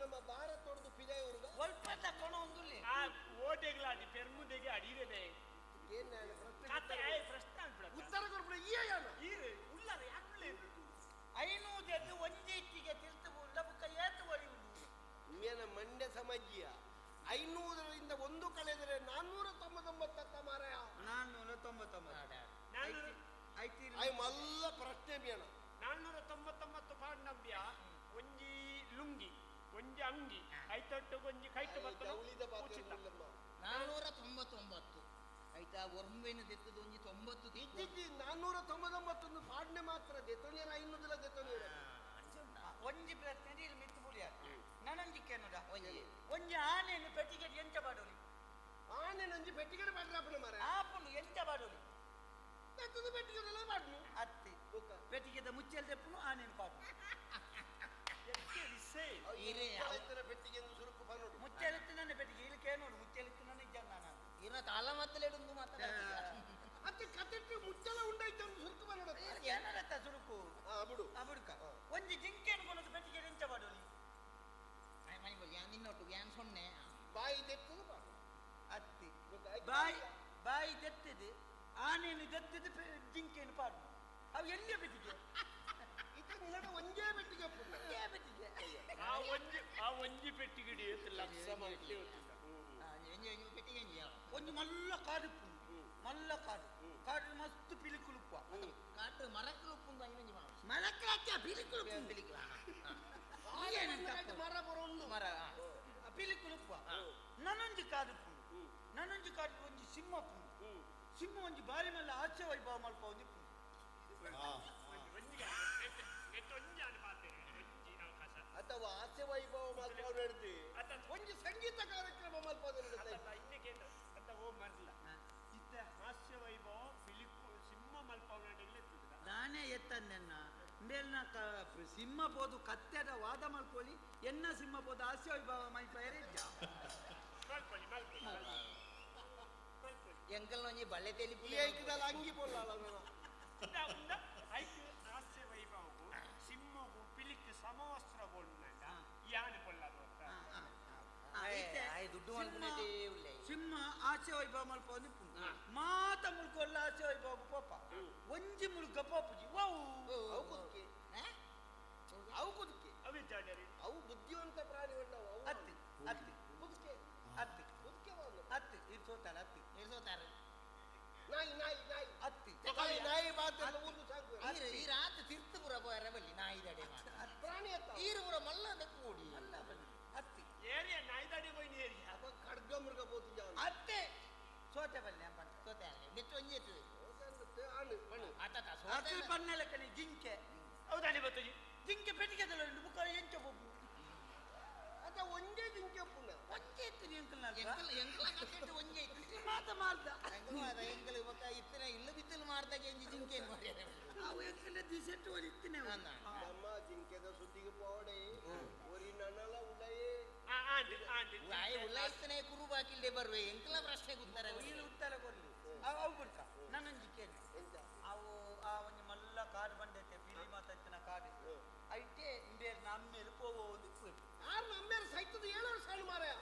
ನಮ್ಮ ಭಾರತದೊಡದು ಪಿದಾಯವ್ರದ ಒಲ್ಪದ ಕೊನ ಒಂದು ಆ ಓಟೆಗ್ಲಾದಿ ಪೆರ್ಮುದೆಗೆ ಅಡಿರದೆ ಏನ್ ಕತೆ ಆಯ್ ಪ್ರಶ್ನೆ ಅನ್ಬಿಡ ಉತ್ತರ ಕೊಡ್ಬಿಡ ಈ ಯಾನ ಈರು ಉಳ್ಳಾರ ಯಾಕೆ 500 ಎದ್ದು ಒಂಜಿ ಇಟ್ಟಿಗೆ ತಿರ್ತು ಉಂಡ ಬುಕ್ಕ ಏತು ಒಳಿ ಉಂಡು ಮೇನ ಮಂಡ್ಯ ಸಮಾಜಿಯ 500ರಿಂದ ಒಂದು ಕಳೆದರೆ 499 ಮಾರಾಯ 499 ಆಯ್ ಮಲ್ಲ ಪ್ರಶ್ನೆ ಮೇನ 499 ಪಾಂಡಂಬ್ಯ ಒಂಜಿ ಲುಂಗಿ ಒಂಜಿ ಅಂಗಿ ಐತೊಟ್ಟು ಒಂಜಿ ಕೈಟು ಬರ್ತದೆ ಉಚಿತ 499 ಆಯ್ತಾ ಒರ್ಮೆನ ದೆತ್ತದ ಒಂಜಿ 90 ಇದ್ದಿದ್ದು 499 ಪಾಡ್ನೆ ಮಾತ್ರ ದೆತ್ತೊನಿಯರ 500 ದೆತ್ತೊನಿಯರ ಒಂಜಿ ಪ್ರಶ್ನೆ ಇಲ್ಲಿ ಮಿತ್ತು ಪುಡಿಯ ನಾನೊಂಜಿ ಕೇನುಡ ಒಂಜಿ ಒಂಜಿ ಆನೆಯನ್ನು ಪೆಟ್ಟಿಗೆ ಎಂಚ ಬಾಡೋಲಿ ಆನೆ ನಂಜಿ ಪೆಟ್ಟಿಗೆ ಬಾಡ್ರಾಪಣ ಮಾರ ಆಪುಂಡು ಎಂಚ ಬಾಡೋಲಿ ದೆತ್ತದ ಪೆಟ್ಟಿಗೆ ಎಲ್ಲ ಬಾಡ್ನು ಅತ್ತಿ ಪೆಟ್ಟಿಗೆದ ಮುಚ್ಚಲ್ ದೆಪ್ಪುನು ಆನೆಯನ್ನು ಪಾಡು ಪೆಟ್ಟಿಗೆ ಸುರುಕು ಪನ್ನೋಡು ಮುಚ್ಚಲಿತ್ತು ನನ್ನ ಪೆಟ್ಟಿಗೆ ಇಲ್ಲಿ ಕೇನೋಡು ಮುಚ್ಚಲಿತ್ತು ನನ್ನ ಇಜ್ಜ ನಾನು ಇರ ತಾಲ ಮತ್ತಲೆಡುಂದು ಮಾತಾಡ ಅತ್ತೆ ಕತೆಟ್ಟು ಮುಚ್ಚಲ ಉಂಡಾಯ್ತು ಅಂತ ಸುರುಕು ಪನ್ನೋಡು ಏನರತ್ತ ಸುರುಕು ಆ ಬಿಡು ಆ ಬುಡುಕ ಒಂಜಿ ಜಿಂಕೆಯನ್ನು ಕೊನದು ಪೆಟ್ಟಿಗೆ ಎಂಚ ಬಾಡೋಲಿ ಯಾನ್ ನಿನ್ನೊಟ್ಟು ಯಾನ್ ಸೊನ್ನೆ ಬಾಯಿ ದೆತ್ತದ ಬಾಡು ಅತ್ತಿ ಬಾಯಿ ಬಾಯಿ ದೆತ್ತದೆ ಆನೆಯನ್ನು ದೆತ್ತದ ಜಿಂಕೆಯನ್ನು ಪಾಡು ಅವು ಎಲ್ಲಿಯ ಪೆಟ್ಟಿಗೆ ಇದು ನಿನ್ನಡ ಒಂಜೇ ಪೆಟ್ಟಿಗೆ ಒಂಜೇ ಪೆಟ್ಟಿಗೆ ಆ ಒಂಜಿ ಪೆಟ್ಟಿಗೆ ಲಕ್ಷ ಮಾಡ್ಲಿ ಪೆಟ್ಟಿಗೆ ಒಂಜಿ ಮಲ್ಲ ಕಾಡು ಮಲ್ಲ ಕಾಡು ಕಾಡು ಮಸ್ತ್ ಪಿಲಿಕುಲುಪ್ಪ ಕಾಟು ಮರಕ್ಕಲು ಉಪ್ಪುಂದು ಐನಂಜಿ ಮರಕ್ಕಲಾಚ ಪಿಲಿಕುಲು ಪಿಲಿಕುಲ ಮರ ಬರೋಂಡು ಮರ ಪಿಲಿಕುಲು ಉಪ್ಪ ನನೊಂಜಿ ಕಾಡು ಪುಂಡು ನನೊಂಜಿ ಕಾಡು ಒಂಜಿ ಸಿಂಹ ಪುಂಡು ಸಿಂಹ ಒಂಜಿ ಬಾರಿ ಮಲ್ಲ ಹಾಸ್ಯ ವೈಭವ ಮಲ್ಪ ಒಂಜಿ ಪುಂಡು ಅಥವಾ ಹಾಸ್ಯ ವೈಭವ ಮಲ್ಪ ನಡೆದು ಒಂಜಿ ಸಂಗೀತ ಕಾರ್ಯಕ್ರಮ ಮಲ್ಪ ಹಾಸ್ಯ ವೈಭವ ಪಿಲಿಕು ಸಿಂಹ ಮಲ್ಪ ನಾನೇ ಎತ್ತಂದೆನ್ನ ಮೇಲ್ನ ಸಿಂಹ ಪೋದು ಕತ್ತೆದ ವಾದ ಮಲ್ಕೊಳ್ಳಿ ಎನ್ನ ಸಿಂಹ ಪೋದು ಹಾಸ್ಯ ವೈಭವ ಮಲ್ಪಯರೆ ಎಂಕಲ್ ಒಂಜಿ ಬಳ್ಳೆ ತೆಲಿಪು ಅಂಗಿ ಪೊಲ್ಲ ಐಕ್ ಹಾಸ್ಯ ವೈಭವಗು ಸಿಂಹಗು ಪಿಲಿಕ್ ಸಮವಸ್ತ್ರ ಬೋಂಡ ಯಾನ್ ಪೊಲ್ಲದು ದುಡ್ಡು ಮಲ್ಪುನದೇ ಉಲ್ಲೆ ಸಿಂಹ ಹಾಸ್ಯ ವೈಭವ ಮಲ್ಪ ಒಂಜಿ ಪುಂಡು ಮಾತ ಮುಲ್ಕೊಲ್ಲ ಹಾಸ್ಯ ವೈಭವ ಪೋಪ ಒಂಜಿ ಮುಲ್ಕ ಪೋಪುಜಿ ವಾವು ಅವು ಕುದುಕೆ ಅವು ಕುದುಕೆ ಅವು ಬುದ್ಧಿವಂತ ಪ್ರಾಣಿ ಉಂಡವು ಅತ್ತಿ ಅತ್ತಿ ಕುದುಕೆ ಅತ್ತಿ ಕುದುಕೆ ಅತ್ತಿ ಇದು ಸೋತಾರ ಅತ್ತಿ ಇದು ಸೋತಾರ ನಾಯಿ ನಾಯಿ ನಾಯಿ ಅತ್ತಿ ನಾಯಿ ನಾಯಿ ಬಾತೆಲ್ಲ ಊರು ಸಾಕು ಈ ರಾತ್ರಿ ತಿರ್ತು ಪುರ ಪೋಯರ ಬಲ್ಲಿ ನಾಯಿ ದಡೆ ಪ್ರಾಣಿ ಅತ್ತ ಈರು ಪುರ ಮಲ್ಲ ಕೂಡಿ ಅಲ್ಲ ಬಲ್ಲಿ ಅತ್ತಿ ಏರಿಯಾ ನಾಯಿ ದಡೆ ಹೋಯ್ನಿ ಏರಿಯಾ ಅಪ್ಪ ಖಡ್ಗ ಮೃಗ ಪೋತು ಅತ್ತೆ ಸೋತೆ ಬಲ್ಲಿ ಅಂಬ ಸೋತೆ ನೆಟ್ಟು ಒಂಜಿ ಎತ್ತು ಅಕಲ್ ಪನ್ನೆಲ ಕಣಿ ಜಿಂಕೆ ಹೌದಾನೆ ಬತ್ತುಜಿ ಜಿಂಕೆ ಪೆಟ್ಟಿಗೆದಲ್ಲ ಉಂಟು ಬುಕ್ಕ ಎಂಚ ಪೋಪು ಅದ ಒಂಜೇ ಜಿಂಕೆ ಪುನ ಒಂಜೇ ಇತ್ತು ಎಂಕಲ್ ಎಂಕಲ್ ಎಂಕಲ ಕಟ್ಟೆಟ್ಟು ಒಂಜೇ ಇತ್ತು ಮಾತ ಮಾರ್ದ ಎಂಕಲ್ ಬೊಕ್ಕ ಇತ್ತಿನ ಇಲ್ಲು ಬಿತ್ತಲು ಮಾರ್ದಾಗ ಎಂಜಿ ಜಿಂಕೆ ಮಾಡ್ಯಾರ ಅವು ಎಂಕಲ್ ದಿಸೆಟ್ಟು ಒಲಿತ್ತಿನ ನಮ್ಮ ಜಿಂಕೆದ ಸುದ್ದಿಗೆ ಪೋಡೆ ಒರಿ ನನ್ನಲ ಉಳ್ಳಯೇ ಉಳ್ಳಾಯ್ತನೆ ಕುರು ಬಾಕಿಲ್ದೆ ಬರುವೆ ಎಂಕಲ ಪ್ರಶ್ನೆಗೆ ಉತ್ತರ ಇಲ್ಲಿ ಉತ್ತರ ಕೊರ್ಲಿ ಅವು ಬಿಡ್ಕ ನನ್ನೊಂಜಿ ಕೇಳಿ ಅವು ಆ ಒಂಜಿ ಮಲ್ಲ ಕಾಡು ಬಂದೈತೆ ಪಿಲಿ ಮಾತಾಯ್ತಿನ ಕಾಡು ಐಟೆ ಇಂಬೇರ್ ನಮ್ಮೇಲೆ ಪೋವೋದು ಆರು ನಮ್ಮೇಲೆ ಸೈತದ 7 ವರ್ಷ ಮಾರಾಯ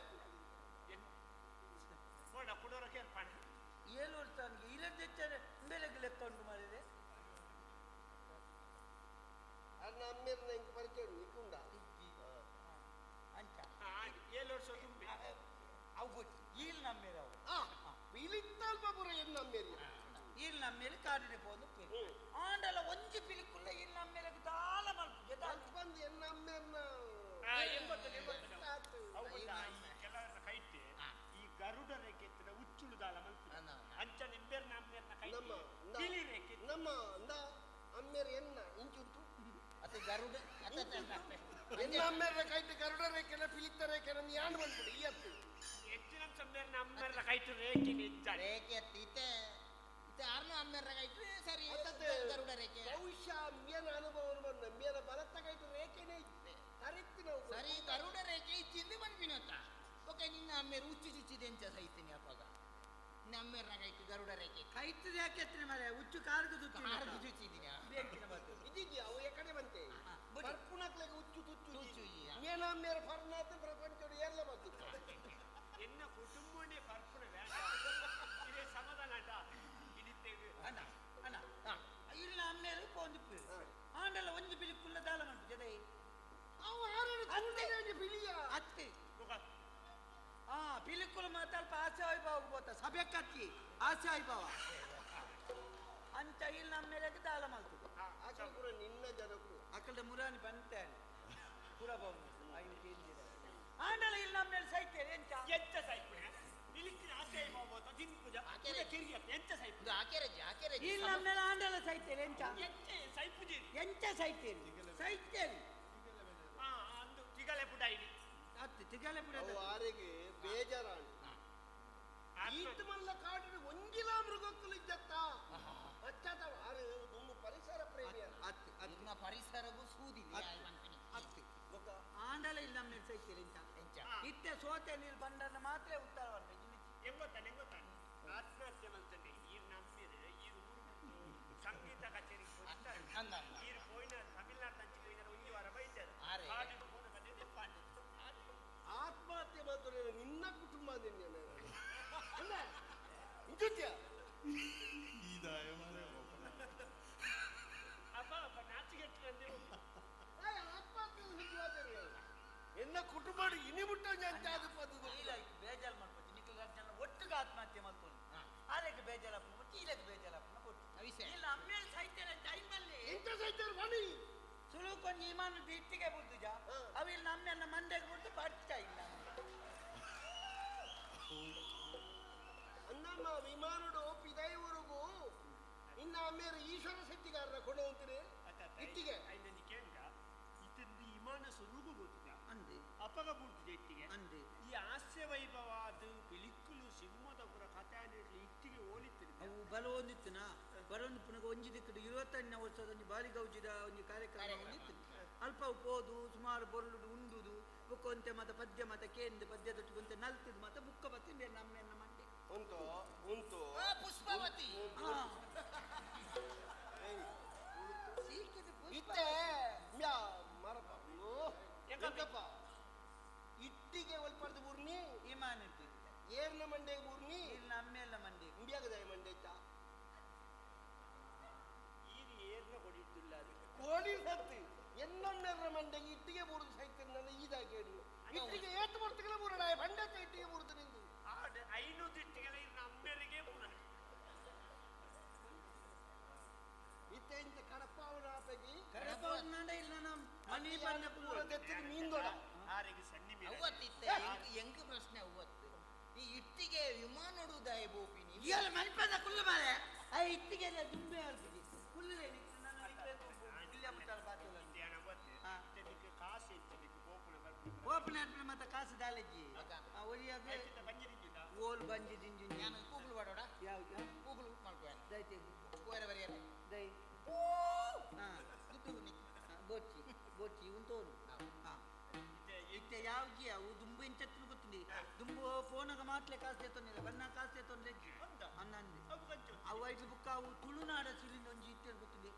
7 ವರ್ಷ ಇಲ್ಲದೆ ಇಂಬೇಲೆಗೆ ಲೆಕ್ಕ ಉಂಟು ಮಾಡಿದೆ ಅದು ನಮ್ಮೇಲೆ ಇಂಕ ಪರಿಚಯ ನಿಕ್ಕುಂಡ ಅಂಚ 7 ವರ್ಷ ತುಂಬಿ ಅವು ಗೊತ್ತು ಈಲ್ ನಮ್ಮೇಲೆ ಅವು ಪಿಲಿತ್ತಲ್ಪ ಪುರ ಏನು ನಮ್ಮೇಲೆ ಈಲ್ ನಮ್ಮೇಲೆ ಕಾಡಿನ ಪೋದು ಪಿಲಿ ಆಂಡಲ ಒಂಜಿ ಪಿಲಿಕುಲ್ಲ ಈಲ್ ನಮ್ಮೇಲೆ ದಾಲ ಮಲ್ಪು ಬಂದು ಎನ್ನ ಅಮ್ಮೇರ್ನ ಕೆಲವರ ಕೈಟೆ ಈ ಗರುಡ ರೇಖೆ ಉಚ್ಚುಳು ದಾಲ ಮಲ್ಪು ಅಂಚ ನಿಂಬೇರ್ನ ಅಮ್ಮೇರ್ನ ಕೈ ಪಿಲಿ ರೇಖೆ ನಮ್ಮ ಅಂದ ಅಮ್ಮೇರ್ ಎನ್ನ ಇಂಚುಂಟು ಅತ್ತೆ ಗರುಡ ಎನ್ನ ಅಮ್ಮೇರ್ನ ಕೈಟು ಗರುಡ ರೇಖೆನ ಪಿಲಿತ್ತ ರೇಖೆನ ಯಾನ್ ಬಂದ್ಬಿಡು ಈ ಅತ್ತು ಹೆಚ್ಚಿನ ಅಮ್ಮೇರ್ನ ಅಮ್ಮೇರ್ನ ಕೈಟು ರೇಖೆ ನಿಜ ರೇಖೆ ಅತ್ತಿ ಇತ್ತೆ ಇತ್ತೆ ಆರ್ನ ಅಮ್ಮೇರ್ನ ಕೈಟು ಸರಿ ಗರುಡ ರೇಖೆ ಬಹುಶಃ ಮೇನ ಅನುಭವ ಬಂದ ಮೇನ ಬಲತ್ತ ಕೈಟು ರೇಖೆನೇ ಇತ್ತೆ ತರಿತ್ತಿನ ಸರಿ ಗರುಡ ರೇಖೆ ಇಚ್ಚಿಂದು ಬಂದ್ಬಿನತ್ತ ಓಕೆ ನಿನ್ನ ಅಮ್ಮೇರು ಉಚ್ಚು ಚುಚ್ಚಿದೆ ಎಂಚ ಸಹಿತೀನಿ ಅಪ್ಪಗ ನಿನ್ನ ಅಮ್ಮೇರ್ನ ಕೈಟು ಗರುಡ ರೇಖೆ ಕೈತದ ಯಾಕೆ ಎತ್ತಿನ ಮರೆ ಉಚ್ಚು ಕಾರ್ಗು ಚುಚ್ಚಿ ಕಾರ್ಗು ಚುಚ್ಚಿದ್ದೀನಿ ಇದಿದ್ಯಾ ಅವು ಎಕಡೆ ಬಂತೆ ಪರ್ಪುಣಕ್ಲೆಗೆ ಉಚ್ಚು ತುಚ್ಚು ಮೇನ ಅಮ್ಮೇರ ಪರ್ನಾಥ ಪ್ರಪಂಚೋಡು ಎಲ್ಲ ಬಂತು ಎನ್ನ ಕುಟುಂಬನೇ ಪರ್ಪುಣ ಇದೇ ಸಮಾಧಾನ ಅಣ್ಣ ಅಣ್ಣ ಇಲ್ಲ ಅಮ್ಮೇರು ಪೋಂದು ಪಿಲಿ ಆಂಡಲ ಒಂಜಿ ಪಿಲಿ ಕುಲ್ಲ ದಾಲ ಮಂಟು ಜದೆ ಅವು ಆರು ಪಿಲಿಯ ಅತ್ತೆ ಆ ಪಿಲಿಕುಲ ಮಾತಾಲ್ಪ ಆಸೆ ವೈಭವ ಬೋತ ಸಭೆ ಕತ್ತಿ ಆಸೆ ವೈಭವ ಅಂಚ ಇಲ್ಲಿ ನಮ್ಮ ಮೇಲೆ ದಾಲ ಮಾಡ್ತದೆ ಆಕಳ ಪೂರ ನಿನ್ನ ಜನಕ್ಕೂ ಆಕಳ ಮುರಾನಿ ಬಂತೆ ಪೂರ ಬಾವು ಆಂಡಲ ಇಲ್ಲಿ ನಮ್ಮ ಮೇಲೆ ಸೈತೇನೆ ಎಂಚ ಎಂಚ ಸೈಪುಣ ಪಿಲಿಕ್ಕಿನ ಆಸೆ ವೈಭವ ಬೋತ ತಿನ್ಪುಜ ಎಂಚ ಸೈಪು ಆಕೆರಜಿ ಆಕೆರಜಿ ಇಲ್ಲಿ ನಮ್ಮ ಮೇಲೆ ಆಂಡಲ ಸೈತೇನೆ ಎಂಚ ಎಂಚ ಸೈಪುಜಿ ಎಂಚ ಸೈತೇನೆ ಸೈತೇನೆ ಅಂದು ತಿಗಲೆ ಪುಟ ಇಲ್ಲಿ ಅತ್ತು ತಿಗಲೆ ಪುಟ ಆರೆಗೆ ಬೇಜಾರಾಣ ಈತ ಮಲ್ಲ ಕಾಡಿನ ಒಂಜಿಲ ಮೃಗಕ್ಕಲು ಇದ್ದತ್ತ ಪಶ್ಚಾತ್ತಾಪ ಆರು ದುಮ್ಮು ಪರಿಸರ ಪ್ರೇಮಿ ಅತ್ತು ನಿಮ್ಮ ಪರಿಸರಗೂ ಸೂದಿ ಅತ್ತು ಆಂಡಲ ಇಲ್ಲಿ ನಮ್ಮ ಮೇಲೆ ಸೈತೇನೆ ಎಂಚ ಇತ್ತೆ ಸೋತೆ ನೀರು ಬಂಡನ್ನ ಮಾತ್ರ ಉತ್ತರ ಬರ್ಬೇಕು ಎಂಗೊತ್ತಾನೆ ಎಂಗೊತ್ತಾನೆ ಆತ್ಮಹತ್ಯೆ ಮಲ್ತಂಡೆ ಈ ನಮ್ಮಿರು ಈ ಊರು ಸಂಗೀತ ಕಚೇರಿ ಈರು ಪೋಯಿನ ತಮಿಳ್ನಾಡು ತಂಚಿ ಪೋಯಿನ ಒಂಜಿ ವಾರ ಬೈತಾರೆ ಆತ್ಮಹತ್ಯೆ ಮಾಡ್ತಾರೆ ನಿನ್ನ ಕುಟುಂಬ ನಿನ್ನ ಅಪ್ಪ ಅಪ್ಪ ನಾಚಿಗೆಟ್ಟು ಆತ್ಮಹತ್ಯೆ ಎನ್ನ ಕುಟುಂಬ ಇನಿ ಮುಟ್ಟ ಬೇಜಾರು ಮಾಡ್ಬೋದು ನಿಖಲ್ ಜನ ಒಟ್ಟಿಗೆ ಆತ್ಮಹತ್ಯೆ ಮಾಡ್ಕೊಂಡು ಆರಕ್ಕೆ ಬೇಜಾರಪ್ಪನ ಒಟ್ಟು ಇಲ್ಲಕ್ಕೆ ಬೇಜಾರಪ್ಪನ ಒಟ್ಟು ಇಲ್ಲ ಅಮ್ಮೇಲೆ ಸಾಯ್ತಾರೆ ಟೈಮಲ್ಲಿ ಎಂತ ಸಾಯ್ತಾರೆ ಬನ್ನಿ ಸುಳು ಸುರುಕೊಂಜಿ ಇಮಾನ ಇಟ್ಟಿಗೆ ಬುದ್ಧುಜ ಅವಿಲ್ ನಮ್ಮೆಲ್ಲ ಮಂದೆಗೆ ಬುಡ್ದು ಪಡ್ತಾ ಇಲ್ಲ ಅನ್ನಮ್ಮ ವಿಮಾನಡು ಪಿದೈ ಊರುಗು ಇನ್ನ ಅಮ್ಮೇರು ಈಶ್ವರ ಶೆಟ್ಟಿಗಾರನ ಕೊಂಡು ಹೋಗ್ತೀರಿ ಇಟ್ಟಿಗೆ ಇತಂದು ವಿಮಾನ ಸುರುಗು ಗೊತ್ತಿದೆ ಅಂದೆ ಅಪಗ ಬುಡ್ತಿದೆ ಇಟ್ಟಿಗೆ ಅಂದೆ ಈ ಹಾಸ್ಯ ವೈಭವ ಅದು ಪಿಲಿಕ್ಕುಲು ಸಿಂಹದ ಪುರ ಕಥೆ ಇಟ್ಟಿಗೆ ಹೋಲಿತ್ತಿದೆ ಅವು ಬಲ ಒಂದಿತ್ತುನಾ ಬಲೊಂದು ಪುನಗ ಒಂಜಿ ದಿಕ್ಕಡು 25ನೇ ವರ್ಷದ ಒಂಜಿ ಬಾರಿ ಗೌಜಿದ ಒಂಜಿ ಕಾರ್ಯಕ್ರಮ ಒಂದಿತ್ತು ಅಲ್ಪ ಅವು ಪೋದು ಸುಮಾರು ಬೊರ್ಲುಡು ಉಂಡುದು ಬುಕ್ಕೊಂತೆ ಮತ ಪದ್ಯ ಮತ ಕೇಂದ್ರ ಪದ್ಯದೊಟ್ಟಿಗೆ ನಲ್ತಿದ್ ಮತ ಬುಕ್ಕ ಬತ್ತಿ ನಮ್ಮೆನ್ನ ಮಂಡೆ ಉಂಟು ಉಂಟು ಪುಷ್ಪಾವತಿ ಇತ್ತೆ ಮ್ಯಾ ಮರಪ ಎಂಕಪ್ಪ ಇಟ್ಟಿಗೆ ಒಲ್ಪಡ್ದು ಬೂರ್ನಿ ಇಮಾನ ಏರ್ನ ಮಂಡೆಗೆ ಬೂರ್ನಿ ಇಲ್ಲ ನಮ್ಮೆಲ್ಲ ಮಂಡೆ ಇಂಬಿಯಾಗದ ಮಂಡೆ ಇತ್ತ ಈಗ ಏರ್ನ ಕೊಡಿದ್ದಿಲ್ಲ ಅದಕ್ಕೆ ಕೋಡಿ ಸತ್ತಿ ಎನ್ನೊನ್ನೆರ ಮಂಡೆಗೆ ಇಟ್ಟಿಗೆ ಬೂರ್ದು ಸೈತಿರ್ನಲ್ಲ ಈದಾಗಿ ಹೇಳಿ ಇಟ್ಟಿಗೆ ಏತು ಬರ್ತಗಲ ಬೂರಣ ಬಂಡಕ್ಕೆ ಇಟ್ಟಿಗೆ ಬೂರ್ದು ನಿಂದು 500 ಇಟ್ಟಿಗೆಲ್ಲ ಇರ್ನ ಅಮ್ಮೆರಿಗೆ ಪುರ ಇತ್ತೆ ಇಂತ ಕಡಪ ಅವನ ಆಪೆಗಿ ಕಡಪ ಅವನ ಇಲ್ಲ ನಮ್ಮ ಮನಿ ಬಣ್ಣ ಪೂರ ದೆತ್ತಿದ ಮೀನ್ದೊಡ ಆರಿಗೆ ಸಣ್ಣಿ ಮೀನ ಅವ್ವತ್ತಿತ್ತ ಎಂಕ್ ಪ್ರಶ್ನೆ ಅವ್ವತ್ತು ಈ ಇಟ್ಟಿಗೆ ವಿಮಾನಡು ದಾಯ ಬೋಪಿನಿ ಇಯಲ್ಲ ಮನಿಪದ ಕುಲ್ಲು ಮಾರೆ ಆ ಇಟ್ಟಿಗೆ ಎಲ್ಲ ದುಂಬೆ ಆಲ್ಪಿಗೆ ಕುಲ್ಲುಲೇ ನನ್ನ ಇಲ್ಲೇ ಮುಟ್ಟಾರ ಬಾತುಲ ಕಾಸು ಇತ್ತು ಓಪನ್ ಆದ್ಮೇಲೆ ಮತ್ತೆ ಕಾಸು ದಾಲಜ್ಜಿ ಆ ಒಲಿಯಾಗ ಓಲ್ ಬಂಜಿ ದಿಂಜಿ ನಾನು ಕೂಗುಲು ಮಾಡೋಡ ಯಾವ ಕೂಗುಲು ಮಾಡ್ಕೊ ದಯತೆ ಕೋಯರ ಬರಿಯಲ್ಲ ದೈ ಹಾ ಬೋಚಿ ಬೋಚಿ ಉಂಟೋನು ಹಾ ಇತ್ತೆ ಯಾವ್ಗೆ ಅವು ದುಂಬು ಇಂಚತ್ತಿನ ಗೊತ್ತಿಲ್ಲ ದುಂಬು ಫೋನಾಗ ಮಾತ್ಲೆ ಕಾಸು ತೇತೊಂದಿಲ್ಲ ಬಣ್ಣ ಕಾಸು ತೇತೊಂದಿಲ್ಲ ಅನ್ನಂದೆ ಅವು ಐದು ಬುಕ್ಕ ಅವು ತುಳುನಾಡ ಸಿರಿಯಿಂದ ಒಂಜಿ ಇತ್ತೇಳಿ ಗೊತ್ತಿಲ್ಲ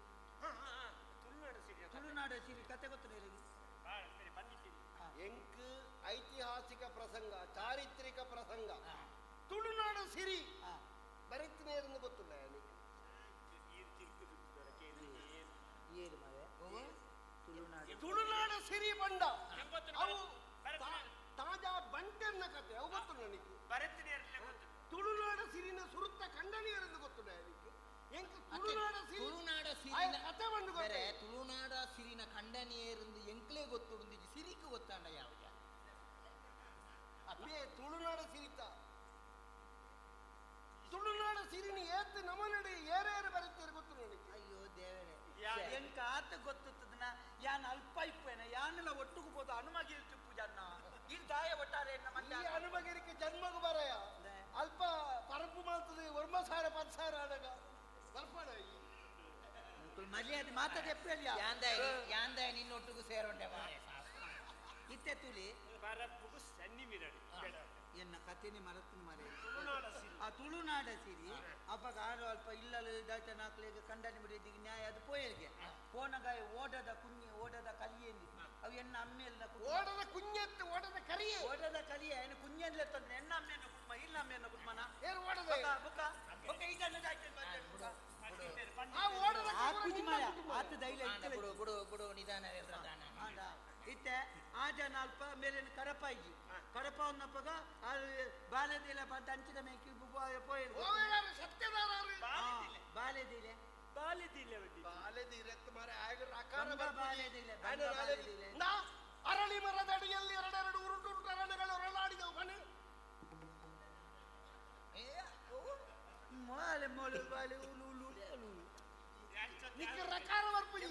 ತುಳುನಾಡ ಸಿರಿ ಕತೆ ಗೊತ್ತಿಲ್ಲ ಎಂಕ್ ಐತಿಹಾಸಿಕ ಪ್ರಸಂಗ ಚಾರಿತ್ರಿಕ ಪ್ರಸಂಗ ತುಳುನಾಡ ಸಿರಿ ಬರೆತಿನೇರೆಂದು ಗೊತ್ತಿಲ್ಲ ನನಗೆ ಏಳು ಮರೆ ತುಳುನಾಡ ತುಳುನಾಡ ಸಿರಿ ಬಂಡ ಅವು ತಾಜಾ ಬಂಟೆನ್ನ ಕತೆ ಅವು ಗೊತ್ತು ನನಗೆ ತುಳುನಾಡ ಸಿರಿನ ಸುರುತ್ತ ಕಂಡನಿಯರೆಂದು ಗೊತ್ತಿಲ್ಲ ನನಗೆ ಎಂಕ್ ತುಳುನಾಡ ಸಿರಿ ತುಳುನಾಡ ಆಯ ಕತೆ ಬಂದು ಗೊತ್ತೇ ತುಳುನಾಡ ಸಿರಿನ ಖಂಡನಿಯರೆಂದು ಎಂಕ್ಲೇ ಗೊತ್ತುಂದು ಸಿರಿക്ക് ಗೊತ್ತಾಂಡ ಯಾವ ಅದೇ ತುಳುನಾಡ ಸಿರಿತ ತುಳುನಾಡ ಸಿರಿನಿ ಏತ್ ನಮನಡೆ ಏರೇರು ಬರುತ್ತೀರ ಗೊತ್ತು ನನಗೆ ಅಯ್ಯೋ ದೇವರೇ ಎಂಕ ಆತ ಗೊತ್ತುತ್ತದನ ಯಾನ್ ಅಲ್ಪ ಇಪ್ಪೇನ ಯಾನೆಲ್ಲ ಒಟ್ಟುಗು ಹೋದ ಹನುಮಗಿರಿ ಟಿಪ್ಪು ಜನ್ನ ಇಲ್ಲಿ ದಾಯ ಒಟ್ಟಾರೆ ಈ ಹನುಮಗಿರಿಗೆ ಜನ್ಮಗು ಬರಯ ಅಲ್ಪ ಪರಪು ಮಾಡ್ತದೆ ವರ್ಮ ಸಾವಿರ 10 ಸಾವಿರ ಆದಾಗ ಬರ್ಪಾಡ ಮರ್ಯಾದೆ ಮಾತಾಡಿ ಎಪ್ಪೆಲ್ಲ ಯಾಂದಾಯ ನಿನ್ನೊಟ್ಟಿಗೂ ಸೇರೋಂಡೆ ಇತ್ತೆ ತುಲಿ ಬರಪ್ಪುಗು ಸನ್ನಿ ಮಿರಡಿ ಎನ್ನ ಕಥೆನೆ ಮರತ್ತಿನ ಮರೆ ಆ ತುಳುನಾಡ ಸಿರಿ ಅಪ್ಪಗ ಆರು ಅಲ್ಪ ಇಲ್ಲಲು ದಾಚ ನಾಲ್ಕಲೇಗ ಕಂಡನಿ ಬಿಡಿದಿಗೆ ನ್ಯಾಯ ಅದು ಪೋಯಲ್ಗೆ ಪೋನಗಾಯ ಓಡದ ಕುഞ്ഞೆ ಓಡದ ಕಲಿಯೇಂದಿ ಅವು ಎನ್ನ ಅಮ್ಮೆಲ್ಲ ಓಡದ ಕುഞ്ഞೆತ್ತು ಓಡದ ಕರಿಯೇ ಓಡದ ಕಲಿಯ ಏನು ಕುഞ്ഞೆಂದ್ಲೆ ತಂದ್ರೆ ಎನ್ನ ಅಮ್ಮೆಯನ್ನ ಕುಟುಂಬ ಇಲ್ಲ ಅಮ್ಮೆಯನ್ನ ಕುಟುಂಬನ ಏನು ಓಡದ ಬುಕ್ಕ ಬುಕ್ಕ ಬುಕ್ಕ ಈ ಜನ ಆ ಓಡದ ಆ ಕುಜಿ ಮಾಯ ಆತ ದೈಲ ಬಿಡು ಬಿಡು ಬಿಡು ನಿಧಾನ ಇತ್ತೆ ಆ ಜನ ಅಲ್ಪ ಮೇಲಿನ ಕಡಪ ಇಜ್ಜಿ ಕಡಪ ಅನ್ನಪ್ಪಗ ಬಾಲೆದಿಲ್ಲ ಬಂತ ಅಂಚಿನ ಮೇಕಿ ಪೋಯಲ್ ಬಾಲೆದಿಲ್ಲ ಬಾಲೆದಿಲ್ಲ ಬಾಲೆದಿರತ್ ಮಾರೆ ಆಗ ರಕಾರ ಬಾಲೆದಿಲ್ಲ ನಾ ಅರಳಿ ಮರದ ಅಡಿಯಲ್ಲಿ ಎರಡೆರಡು ಉರುಟು ಅರಳುಗಳು ಹೊರಳಾಡಿದವು ಬನ್ನಿ ಮಾಲೆ ಮೋಲೆ ಬಾಲೆ ಉಲು ಉಲು ಉಲು ನಿಕ್ಕೆ ರಕಾರ ಬರ್ಪಿಡಿ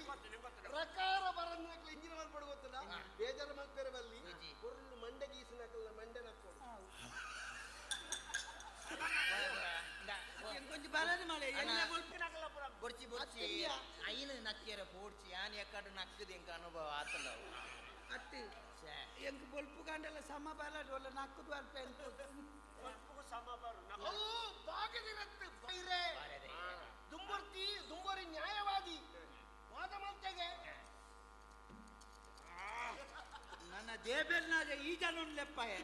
ರಕಾರ ಬರನ್ನಾಕ್ಲ ಇಂಜಿನ ಮಲ್ಪಡು ಗೊತ್ತಲ್ಲ ಬೇಜಾರು ಮಲ್ಪೇರೆ ಬಲ್ಲಿ ಕೊರ್ಲು ಮಂಡೆ ಗೀಸಿನಾಕಲ್ಲ ಮಂಡೆ ನಕ್ಕೊಡು కొంచెం బలాన్ని మళ్ళీ ಬೊರ್ಚಿ ಬೊರ್ಚಿ ಐನು ನಕ್ಕಿಯರ ಪೋಡ್ಚಿ ಯಾನ್ ಎಕ್ಕಡು ನಕ್ಕದು ಎಂಕ ಅನುಭವ ಆತಲ್ಲ ಅತ್ತಿ ಎಂಕ್ ಬೊಲ್ಪು ಗಂಡಲ ಸಮ ಬಲಾಡು ಒಲ್ಲ ನಕ್ಕದು ಅಲ್ಪ ಎಂತ ಸಮ ಬರು ಅವು ಬಾಗದಿರತ್ತು ಬೈರೆ ದುಂಬರ್ತಿ ದುಂಬರಿ ನ್ಯಾಯವಾದಿ ವಾದ ಮಲ್ತೆಗೆ ನನ್ನ ದೇಬೆಲ್ನಾಗ ಈ ಜನ ಲೆಪ್ಪಾಯ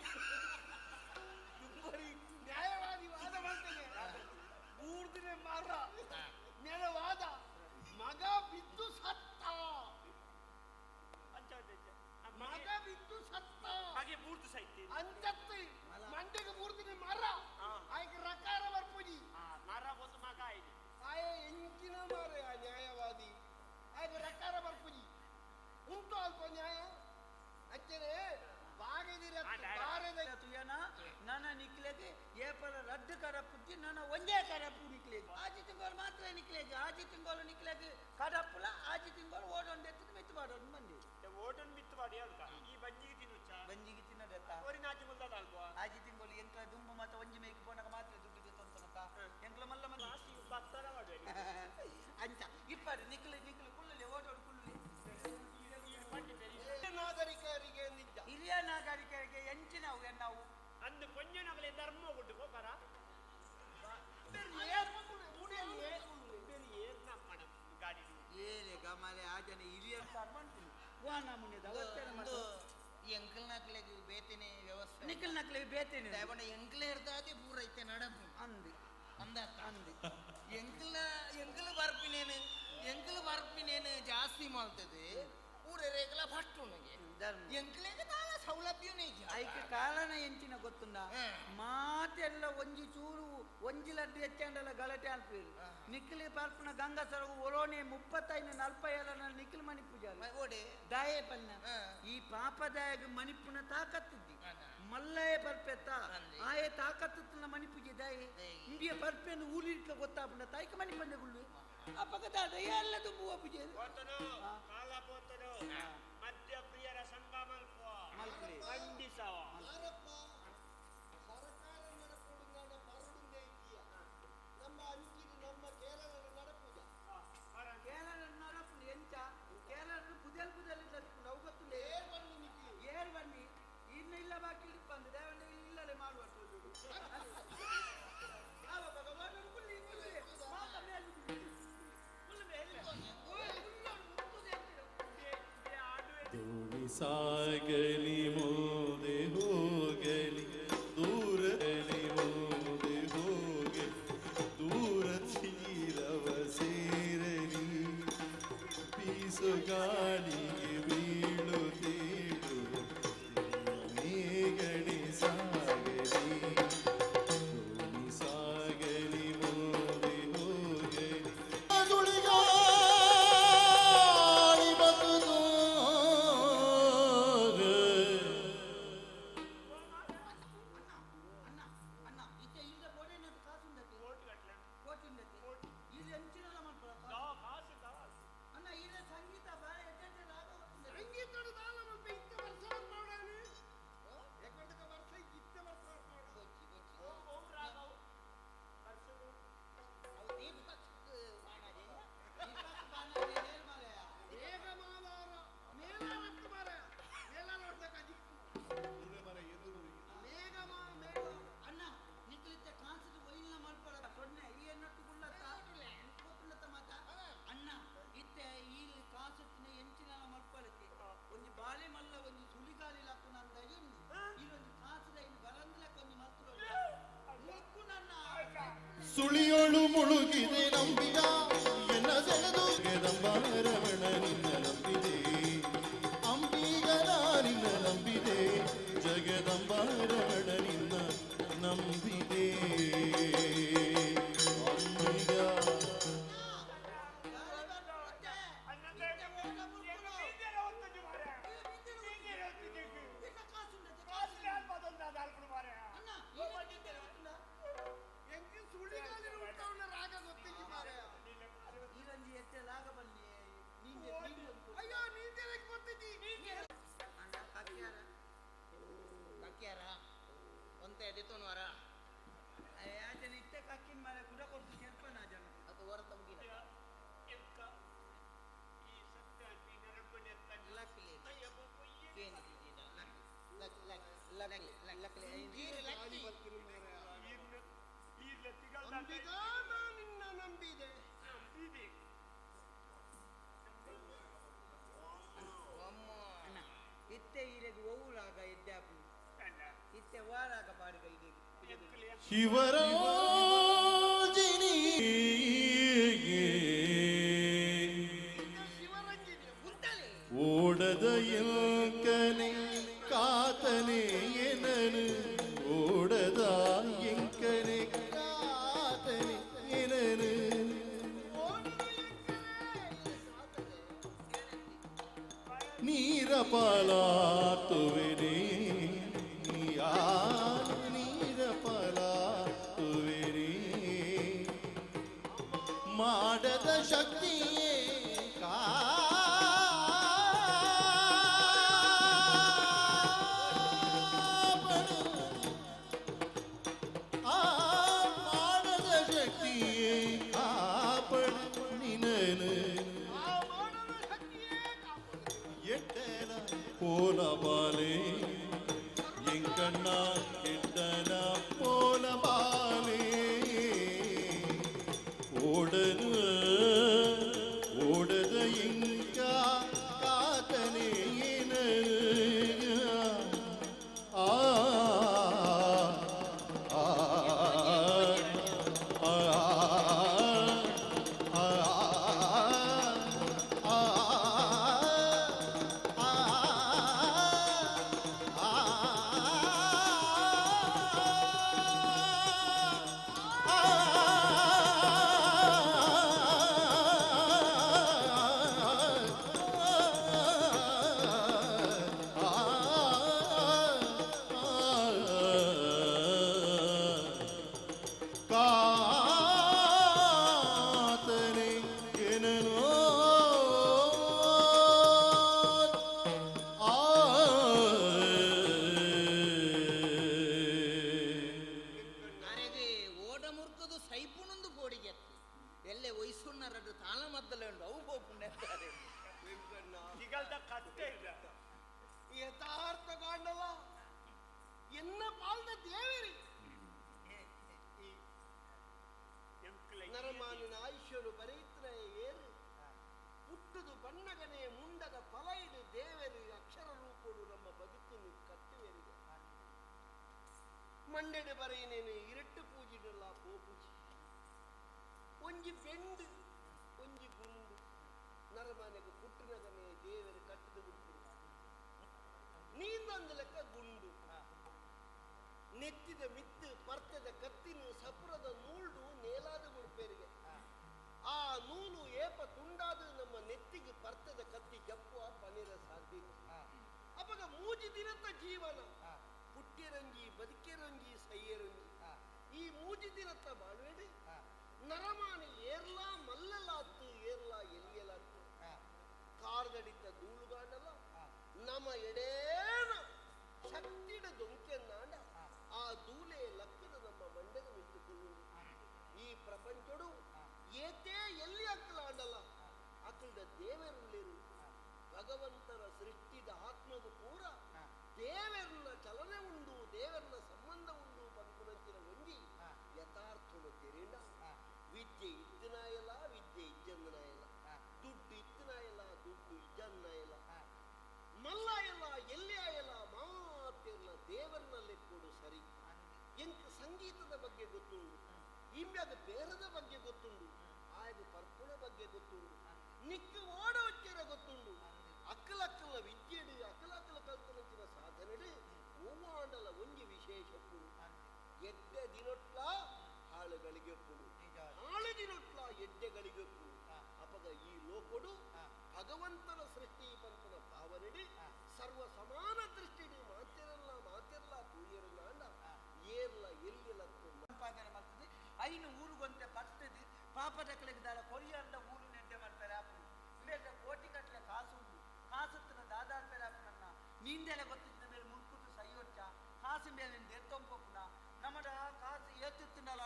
ದುಂಬರಿ ನ್ಯಾಯವಾದಿ ವಾದ ಮಲ್ತೆಗೆ ಮೂರ್ದಿನ ಮಾರ ನೆಲವಾದ ಮಗ ಬಿದ್ದು ಸತ್ತ ಮಗ ಬಿದ್ದು ಸತ್ತ ಹಾಗೆ ಮೂರ್ತು ಸೈತಿ ಅಂಚತ್ತು ಮಂಡೆಗೆ ಮೂರ್ದಿನ ಮರ ಆಯ್ಕೆ ರಕಾರ ಬರ್ಪುಜಿ ಮರ ಒಂದು ಮಗ ಆಯ್ತು ಆಯ ಎಂಕಿನ ಮಾರ ನ್ಯಾಯವಾದಿ ಆಯ್ಕೆ ರಕಾರ ಬರ್ಪುಜಿ ಏಪಲ ರದ್ದು ಕಡಪುಜ್ಜಿ ನಾನು ಒಂದೇ ಕಡಪು ನಿಕ್ಲೇಜ್ ಆಜಿ ತಿಂಗಳು ಮಾತ್ರ ನಿಕ್ಲೇಜ್ ಆಜಿ ತಿಂಗಳು ನಿಕ್ಲೇಜ್ ಕಡಪುಲ ಆಜಿ ತಿಂಗಳು ಓಡೊಂದು ಎತ್ತದ ಮಿತ್ತು ಮಾಡೋದು ಬಂದಿ ಓಡೊಂದು ಮಿತ್ತು ಮಾಡಿ ಅಲ್ಕ ಈ ಬಂಜಿಗೆ ತಿನ್ನುಚ್ಚ ಬಂಜಿಗೆ ತಿನ್ನದತ್ತ ಓರಿನ ಆಜಿ ಮುಲ್ದಾದ ಅಲ್ವಾ ಆಜಿ ತಿಂಗಳು ಎಂಕ್ಲ ದುಂಬು ಮಾತ್ರ ಒಂಜಿ ಮೇಕ್ ಪೋನಗ ಮಾತ್ರ ದುಡ್ಡು ತಂತನಕ ಎಂಕ್ಲ ಮಲ್ಲ ಮಲ್ಲ ಬತ್ತಾರ ಮಾಡುವೆ ಅಂಚ ಇಪ್ಪಡು ನಿಕ್ಲು ನಿಕ್ಲು ಕುಲ್ಲಲೆ ಓಡೋಡು ಕುಲ್ಲಲೆ ನಾಗರಿಕರಿಗೆ ನಿಜ ಹಿರಿಯ ನಾಗರಿಕರಿಗೆ ಎಂಚಿನವು ನಾವು ಅಂದು ಕೊಂಜನಗಲೆ ಧರ್ಮ ಕೊಟ್ಟು ಹೋಗರ ಏಲೆ ಗಮಲೆ ಆಜನೆ ಹಿರಿಯ ವಾ ನಮೂನೆದ ಎಂಕಲ್ ನಕ್ಲೆಗ್ ಬೇತನೆ ವ್ಯವಸ್ಥೆ ನಿಖಲ್ ನಕ್ಲೆಗ್ ಬೇತನೆ ದಾಯಪಂಡ ಎಂಕಲ್ ಇರ್ದಾದೆ ಪೂರ ಇತ್ತೆ ನಡಪು ಅಂದು ಅಂದ ಅಂದು ಎಂಕಲ್ನ ಎಂಕಲ್ ಬರ್ಪಿನೇನು ಎಂಕಲ್ ಬರ್ಪಿನೇನು ಜಾಸ್ತಿ ಮಾಡ್ತದೆ ಪೂರ ರೇಗಲ ಫಸ್ಟ್ ಉಣ್ಣಗೆ ಎಂಕಲೆಗ್ ದಾಲ ಸೌಲಭ್ಯನೇ ಇಜ್ಜಿ ಐಕೆ ಕಾರಣ ಎಂಚಿನ ಗೊತ್ತುಂಡ ಮಾತೆಲ್ಲ ಒಂಜಿ ಚೂರು ಒಂಜಿ ಲಡ್ಡು ಹೆಚ್ಚಾಂಡಲ ಗಲಾಟೆ ಅನ್ಪೇರು ನಿಖಿಲಿ ಪಾರ್ಪುನ ಗಂಗಸರಗು ಒರೋನೆ 35 47 ನಿಖಿಲ್ ಮಣಿಪೂಜಾರಿ ಓಡೆ ದಾಯೆ ಪನ್ನ ಈ ಪಾಪದಾಯಗ ಮಣಿಪುನ ತಾಕತ್ತಿದ್ದಿ ಮಲ್ಲಯ ಪರ್ಪೆತ್ತ ಆಯೆ ತಾಕತ್ತನ ಮಣಿಪೂಜೆ ದಾಯೆ ಇಂಬಿಯ ಪರ್ಪೆಯನ್ನು ಊರಿರ್ಕ ಗೊತ್ತಾಪುನ ತಾಯ್ಕ ಮಣಿಪಂದೆ ಗುಳ್ಳು ಅಪಗದಾದ ಎಲ್ಲ ತುಂಬುವ ಪೂಜೆ ಕಾಲ ಪೋತನು ಮದ್ಯ ಪ್ರಿಯರ ಸಂಘ ಮಲ್ಪುವ ಖಂಡಿಸವ ಸರ್ಕಾರ ನಡಪುಡುಂದಾಂಡ ಪರಡುಂದೇ ಇದ್ದೀಯ ನಮ್ಮ ಅಂಚಿನ ನಮ್ಮ ಕೇರಳ ನಡಪುಜ ಕೇರಳ ನಡಪುಂಡು ಎಂಚ ಕೇರಳ ಪುದೆಲ್ ಪುದೆಲ್ ನಡಪುಂಡು ಅವು ಗೊತ್ತುಂಡು ಏರ್ ಬನ್ನಿ ನಿಕ್ಕಿ ಏರ್ ಬನ್ನಿ ಇನ್ನು ಇಲ್ಲ ಬಾಕಿ ಬಂದು ದೇವಣ್ಣ ಇಲ್ಲಲೇ ಮಾಡುವ ದೋಣಿ ಸಾಗಲಿ ಮೋದೆ ಹೋಗಲಿ ದೂರಲಿ ಮೋದೆ ಹೋಗಲಿ ದೂರ ತೀರವ ಸೇರಲಿ ಬೀಸು ಗಾಳಿಗೆ ಬೀಳು ತೇಳು ಮೇಗಡೆ ಸಾಗಲಿ ದೋಣಿ ಸಾಗಲಿ ಮೋದೆ ಹೋಗಲಿ ಸುಳಿಗಾಳಿ ಬಂದು ಸಂಗೀತದ ದಾಲ ಮಲ್ಪ ಇತ್ತ ವರ್ಷ ಮಾಡೋಣ ಯಾಕಂದ್ರೆ ವರ್ಷ ಇತ್ತ ವರ್ಷ ಮಾಡೋಣ ಅಣ್ಣ ನಿಕ್ಲಿತ್ತೆ ಕಾನ್ಸದ ಒಯ್ಯಿನ ಮಲ್ಪಡ ಸೊನ್ನೆ ಈ ಎನ್ನಟ್ಟು ಗುಳ್ಳತ್ತ ಗೊತ್ತುಳ್ಳತ್ತ ಮಾತ ಅಣ್ಣ ಇತ್ತೆ ಈ ಕಾಸುತ್ತಿನ ಎಂಚಿನ ಮಲ್ಪಡತ್ತೆ ಒಂಜಿ ಬಾಳೆ ಮಲ್ಲ ಒಂಜಿ ಸುಳಿಗಾಲಿ ಲಕ್ಕುನ ಅಂದಾಜಿ ಉಂಡು ಇಲ್ಲೊಂಜಿ ಕಾಸುದ ಇನ್ನು ಬರಂದ್ಲಕ್ಕ ಒಂಜಿ ಮಲ್ತುರ ಮುಕ್ಕು ನನ್ನ ಸುಳಿಯೋಳು ಮುಳುಗಿದೆ ನಂಬಿದ ಎನ್ನ ಸೆಳೆದು ರಮಣ ನಿನ್ನ ನಂಬಿದೆ ಅಂಬಿಗನ ನಿನ್ನ ನಂಬಿದೆ ಜಗದಂಬ ರಮಣ ನಿನ್ನ ನಂಬಿದೆ ಅಂಬಿಗ ಸುಳಿಗಾಲಿ ಉಂಟವನ ರಾಗ ಗೊತ್ತಿಲ್ಲ ಮಾರಾಯ ಈರಂಜಿ ಎತ್ತೆ ಲಾಗ ಬನ್ನಿ ನೀಂದೆ ಅಯ್ಯೋ ನೀಂದೇನಕ್ಕೆ ಗೊತ್ತಿದ್ದಿ ಅಣ್ಣ ಕಕ್ಯಾರ ಕಕ್ಯಾರ ಒಂತೆ ಎದಿತೋನು ಅರ ಆಜನ ಇತ್ತೆ ಕಕ್ಕಿನ ಮಾರೆ ಕುಡ ಕೊಡ್ತು ಚೆಲ್ಪನ ಆಜನ ಅದು ಹೊರತ ಮುಗಿನ ಅಂಬಿಗ ನಾ ನಿನ್ನ ನಂಬಿದೆ ಅಣ್ಣ ಇತ್ತೆ ಈರೆಗ್ ಒವು ರಾಗ ಎದ್ದಾಪು ಇತ್ತೆ ವಾರಾಗ ಬಾಡಿಗ ಇದೆ ಶಿವರಾಜಿನಿ ಓಡದ ಎಂಕನೆ ಕಾತನೆ ಏನನು ಓಡದ ಎಂಕನೆ ಕಾತನೆ ಏನನು ನೀರ ಪಾಲಾತುವೆನೆ ನೀರ ಪಾಲಾ ಮಾಡದ ಶಕ್ತಿಯೇ ಕಾಪಡು ಆ ಮಾಡದ ಶಕ್ತಿಯೇ ಕಾಪಡು ನಿನನು ಎಟ್ಟಲ போலபாலே எங்கண்ணா எட்டல போலபாலே ஓடனு ஓடத இங்கா காத்தனே ஆ ஆ ஆ ஆ ஆ ಕಾತನೆ ಏನೋ ಆ ಅರೆಗೆ ಓಡ ಮುರ್ಕದು ಸೈಪುನೊಂದು ಪೋಡಿಗೆತ್ತು ಎಲ್ಲೆ ವಯಸ್ಸುನ್ನರಡು ತಾಳ ಮದ್ದಲೆ ಉಂಡು ಅವು ಪೋಪುಂಡೆ ಯಥಾರ್ಥ ಕಾಂಡಲ ಎನ್ನ ಪಾಲ್ದ ದೇವರಿ ನರಮಾನಿನ ಆಯುಷ್ಯರು ಬರೆಯುತ್ತ ಏರು ಪುಟ್ಟದು ಬಣ್ಣಗನೆ ಮುಂಡದ ಫಲ ಇಡು ದೇವರಿ ಅಕ್ಷರ ರೂಪಡು ನಮ್ಮ ಬದುಕನ್ನು ಕಟ್ಟುವೆರಿಗೆ ಮಂಡೆಡು ಬರೆಯನೇನು ಇರಟ್ಟು ಪೂಜಿಡಲ್ಲ ಪೋಪೂಜಿ ಒಂಜಿ ಬೆಂಡು ಒಂಜಿ ಗುಂಡು ನರಮಾನೆಗೆ ಪುಟ್ಟನಗನೆ ದೇವರು ಕಟ್ಟದು ಬಿಡ್ತೀನಿ ನೀಂದೊಂದು ಲೆಕ್ಕ ಗುಂಡು ನೆತ್ತಿದ ಮಿತ್ತು ಪರ್ತದ ಕತ್ತಿನ ಸಪುರದ ನೂಲ್ಡು ನೇಲಾದ ಮುಡುಪೇರಿಗೆ ಆ ನೂಲು ಏಪ ತುಂಡಾದ ನಮ್ಮ ನೆತ್ತಿಗೆ ಪರ್ತದ ಕತ್ತಿ ಜಪ್ಪುವ ಪನಿರ ಸಾಧ್ಯ ಅಪಗ ಮೂಜಿ ದಿನದ ಜೀವನ ಪುಟ್ಟಿರಂಗಿ ಬದುಕಿರಂಗಿ ಸೈಯರಂಗಿ ಈ ಮೂಜಿ ದಿನತ್ತ ಬಾಳ್ವೇಡಿ ನರಮಾನಿ ಏರ್ಲಾ ಮಲ್ಲಲಾತ್ತು ಏರ್ಲಾ ಎಲ್ಲಿಯಲಾತ್ತು ಕಾರ್ದಡಿತ ಧೂಳುಗಾಂಡಲ ನಮ್ಮ ಎಡೇನ ಶಕ್ತಿಡ ದೊಂಕೆನ್ನಾಂಡ ಆ ದೂಲೆ ಲಕ್ಕದ ನಮ್ಮ ಮಂಡದ ಮಿತ್ತುಕೊಳ್ಳು ಈ ಪ್ರಪಂಚಡು ಏತೇ ಎಲ್ಲಿ ಅಕ್ಕಲಾಂಡಲ್ಲ ಅಕ್ಕಲ್ದ ದೇವರುಳ್ಳಿರು ಭಗವಂತನ ಸೃಷ್ಟಿದ ಆತ್ಮದ ಪೂರ ದೇವರನ್ನ ಚಲನೆ ಉಂಡು ದೇವರನ್ನ ಸಂಬಂಧ ಉಂಡು ಪಂಕುನಂಚಿನ ಒಂಜಿ ಯಥಾರ್ಥನು ತೆರಿಣ ವಿದ್ಯೆ ಇದ್ದನಾಯಲ್ಲ ವಿದ್ಯೆ ಇಜ್ಜಂದನಾಯಲ್ಲ ದುಡ್ಡು ಇದ್ದನಾಯಲ್ಲ ದುಡ್ಡು ಇಜ್ಜಂದನಾಯಲ್ಲ ಮಲ್ಲ ಎಲ್ಲ ಎಲ್ಲಿ ಆಯಲ್ಲ ಮಾತಿರಲ್ಲ ದೇವರನ್ನಲ್ಲಿ ಕೊಡು ಸರಿ ಎಂಕ್ ಸಂಗೀತದ ಬಗ್ಗೆ ಗೊತ್ತುಂಡು ಇಂಬ್ಯಾಗ ಬೇರದ ಬಗ್ಗೆ ಗೊತ್ತುಂಡು ಆಯಗ ಪರ್ಪುಣ ಬಗ್ಗೆ ಗೊತ್ತುಂಡು ನಿಕ್ಕ ಓಡ ಒಚ್ಚರ ಗೊತ್ತುಂಡು ಅಕ್ಕಲಕ್ಕಲ ವಿದ್ಯೆಡು ಅಕ್ಕಲಕ್ಕಲ ಕಲ್ತನಂಚಿನ ಸಾಧನೆಡು ಮೂವಾಂಡಲ ಒಂಜಿ ವಿಶೇಷ ಪುಡು ಎಡ್ಡೆ ದಿನೊಟ್ಲ ಹಾಳುಗಳಿಗೆ ಪುಡು ಹಾಳು ದಿನೊಟ್ಲ ಎಡ್ಡೆಗಳಿಗೆ ಪುಡು ಅಪಗ ಈ ಲೋಕೊಡು ಭಗವಂತನ ಸೃಷ್ಟಿ ಪಂಪನ ಭಾವನೆಡಿ ಸರ್ವ ಸಮಾನ ದೃಷ್ಟಿಡಿ ಮಾತಿರಲ್ಲ ಮಾತಿರಲ್ಲ ತೂಯರಲ್ಲ ಅಂಡ ಏರ್ಲ ಎಲ್ಲಿಲ್ಲ ಸಂಪಾದನೆ ಮಾಡ್ತದೆ ಐನು ಊರುಗೊಂತೆ ಪಟ್ಟದು ಪಾಪದ ಕಲೆಗೆ ಕೊರಿಯಂಡ ಊರು ನೆಡ್ಡೆ ಮಾಡ್ತಾರೆ ಆಪು ಇಲ್ಲೆಲ್ಲ ಕೋಟಿ ಕಟ್ಟಲೆ ಕಾಸು ಉಂಟು ಕಾಸುತ್ತಿನ ದಾದಾಡ್ತಾರೆ ಆಪುನನ್ನ ನೀಂದೆಲ್ಲ ಗೊತ್ತಿದ್ದ ಮೇಲೆ ಮುನ್ಕುತು ಸೈಯೊಚ್ಚ ಕಾಸು ಮೇಲೆ ಎತ್ತೊಂಪುನ ನಮ್ಮಡ ಕಾಸು ಏತುತ್ತಿನಲ್ಲ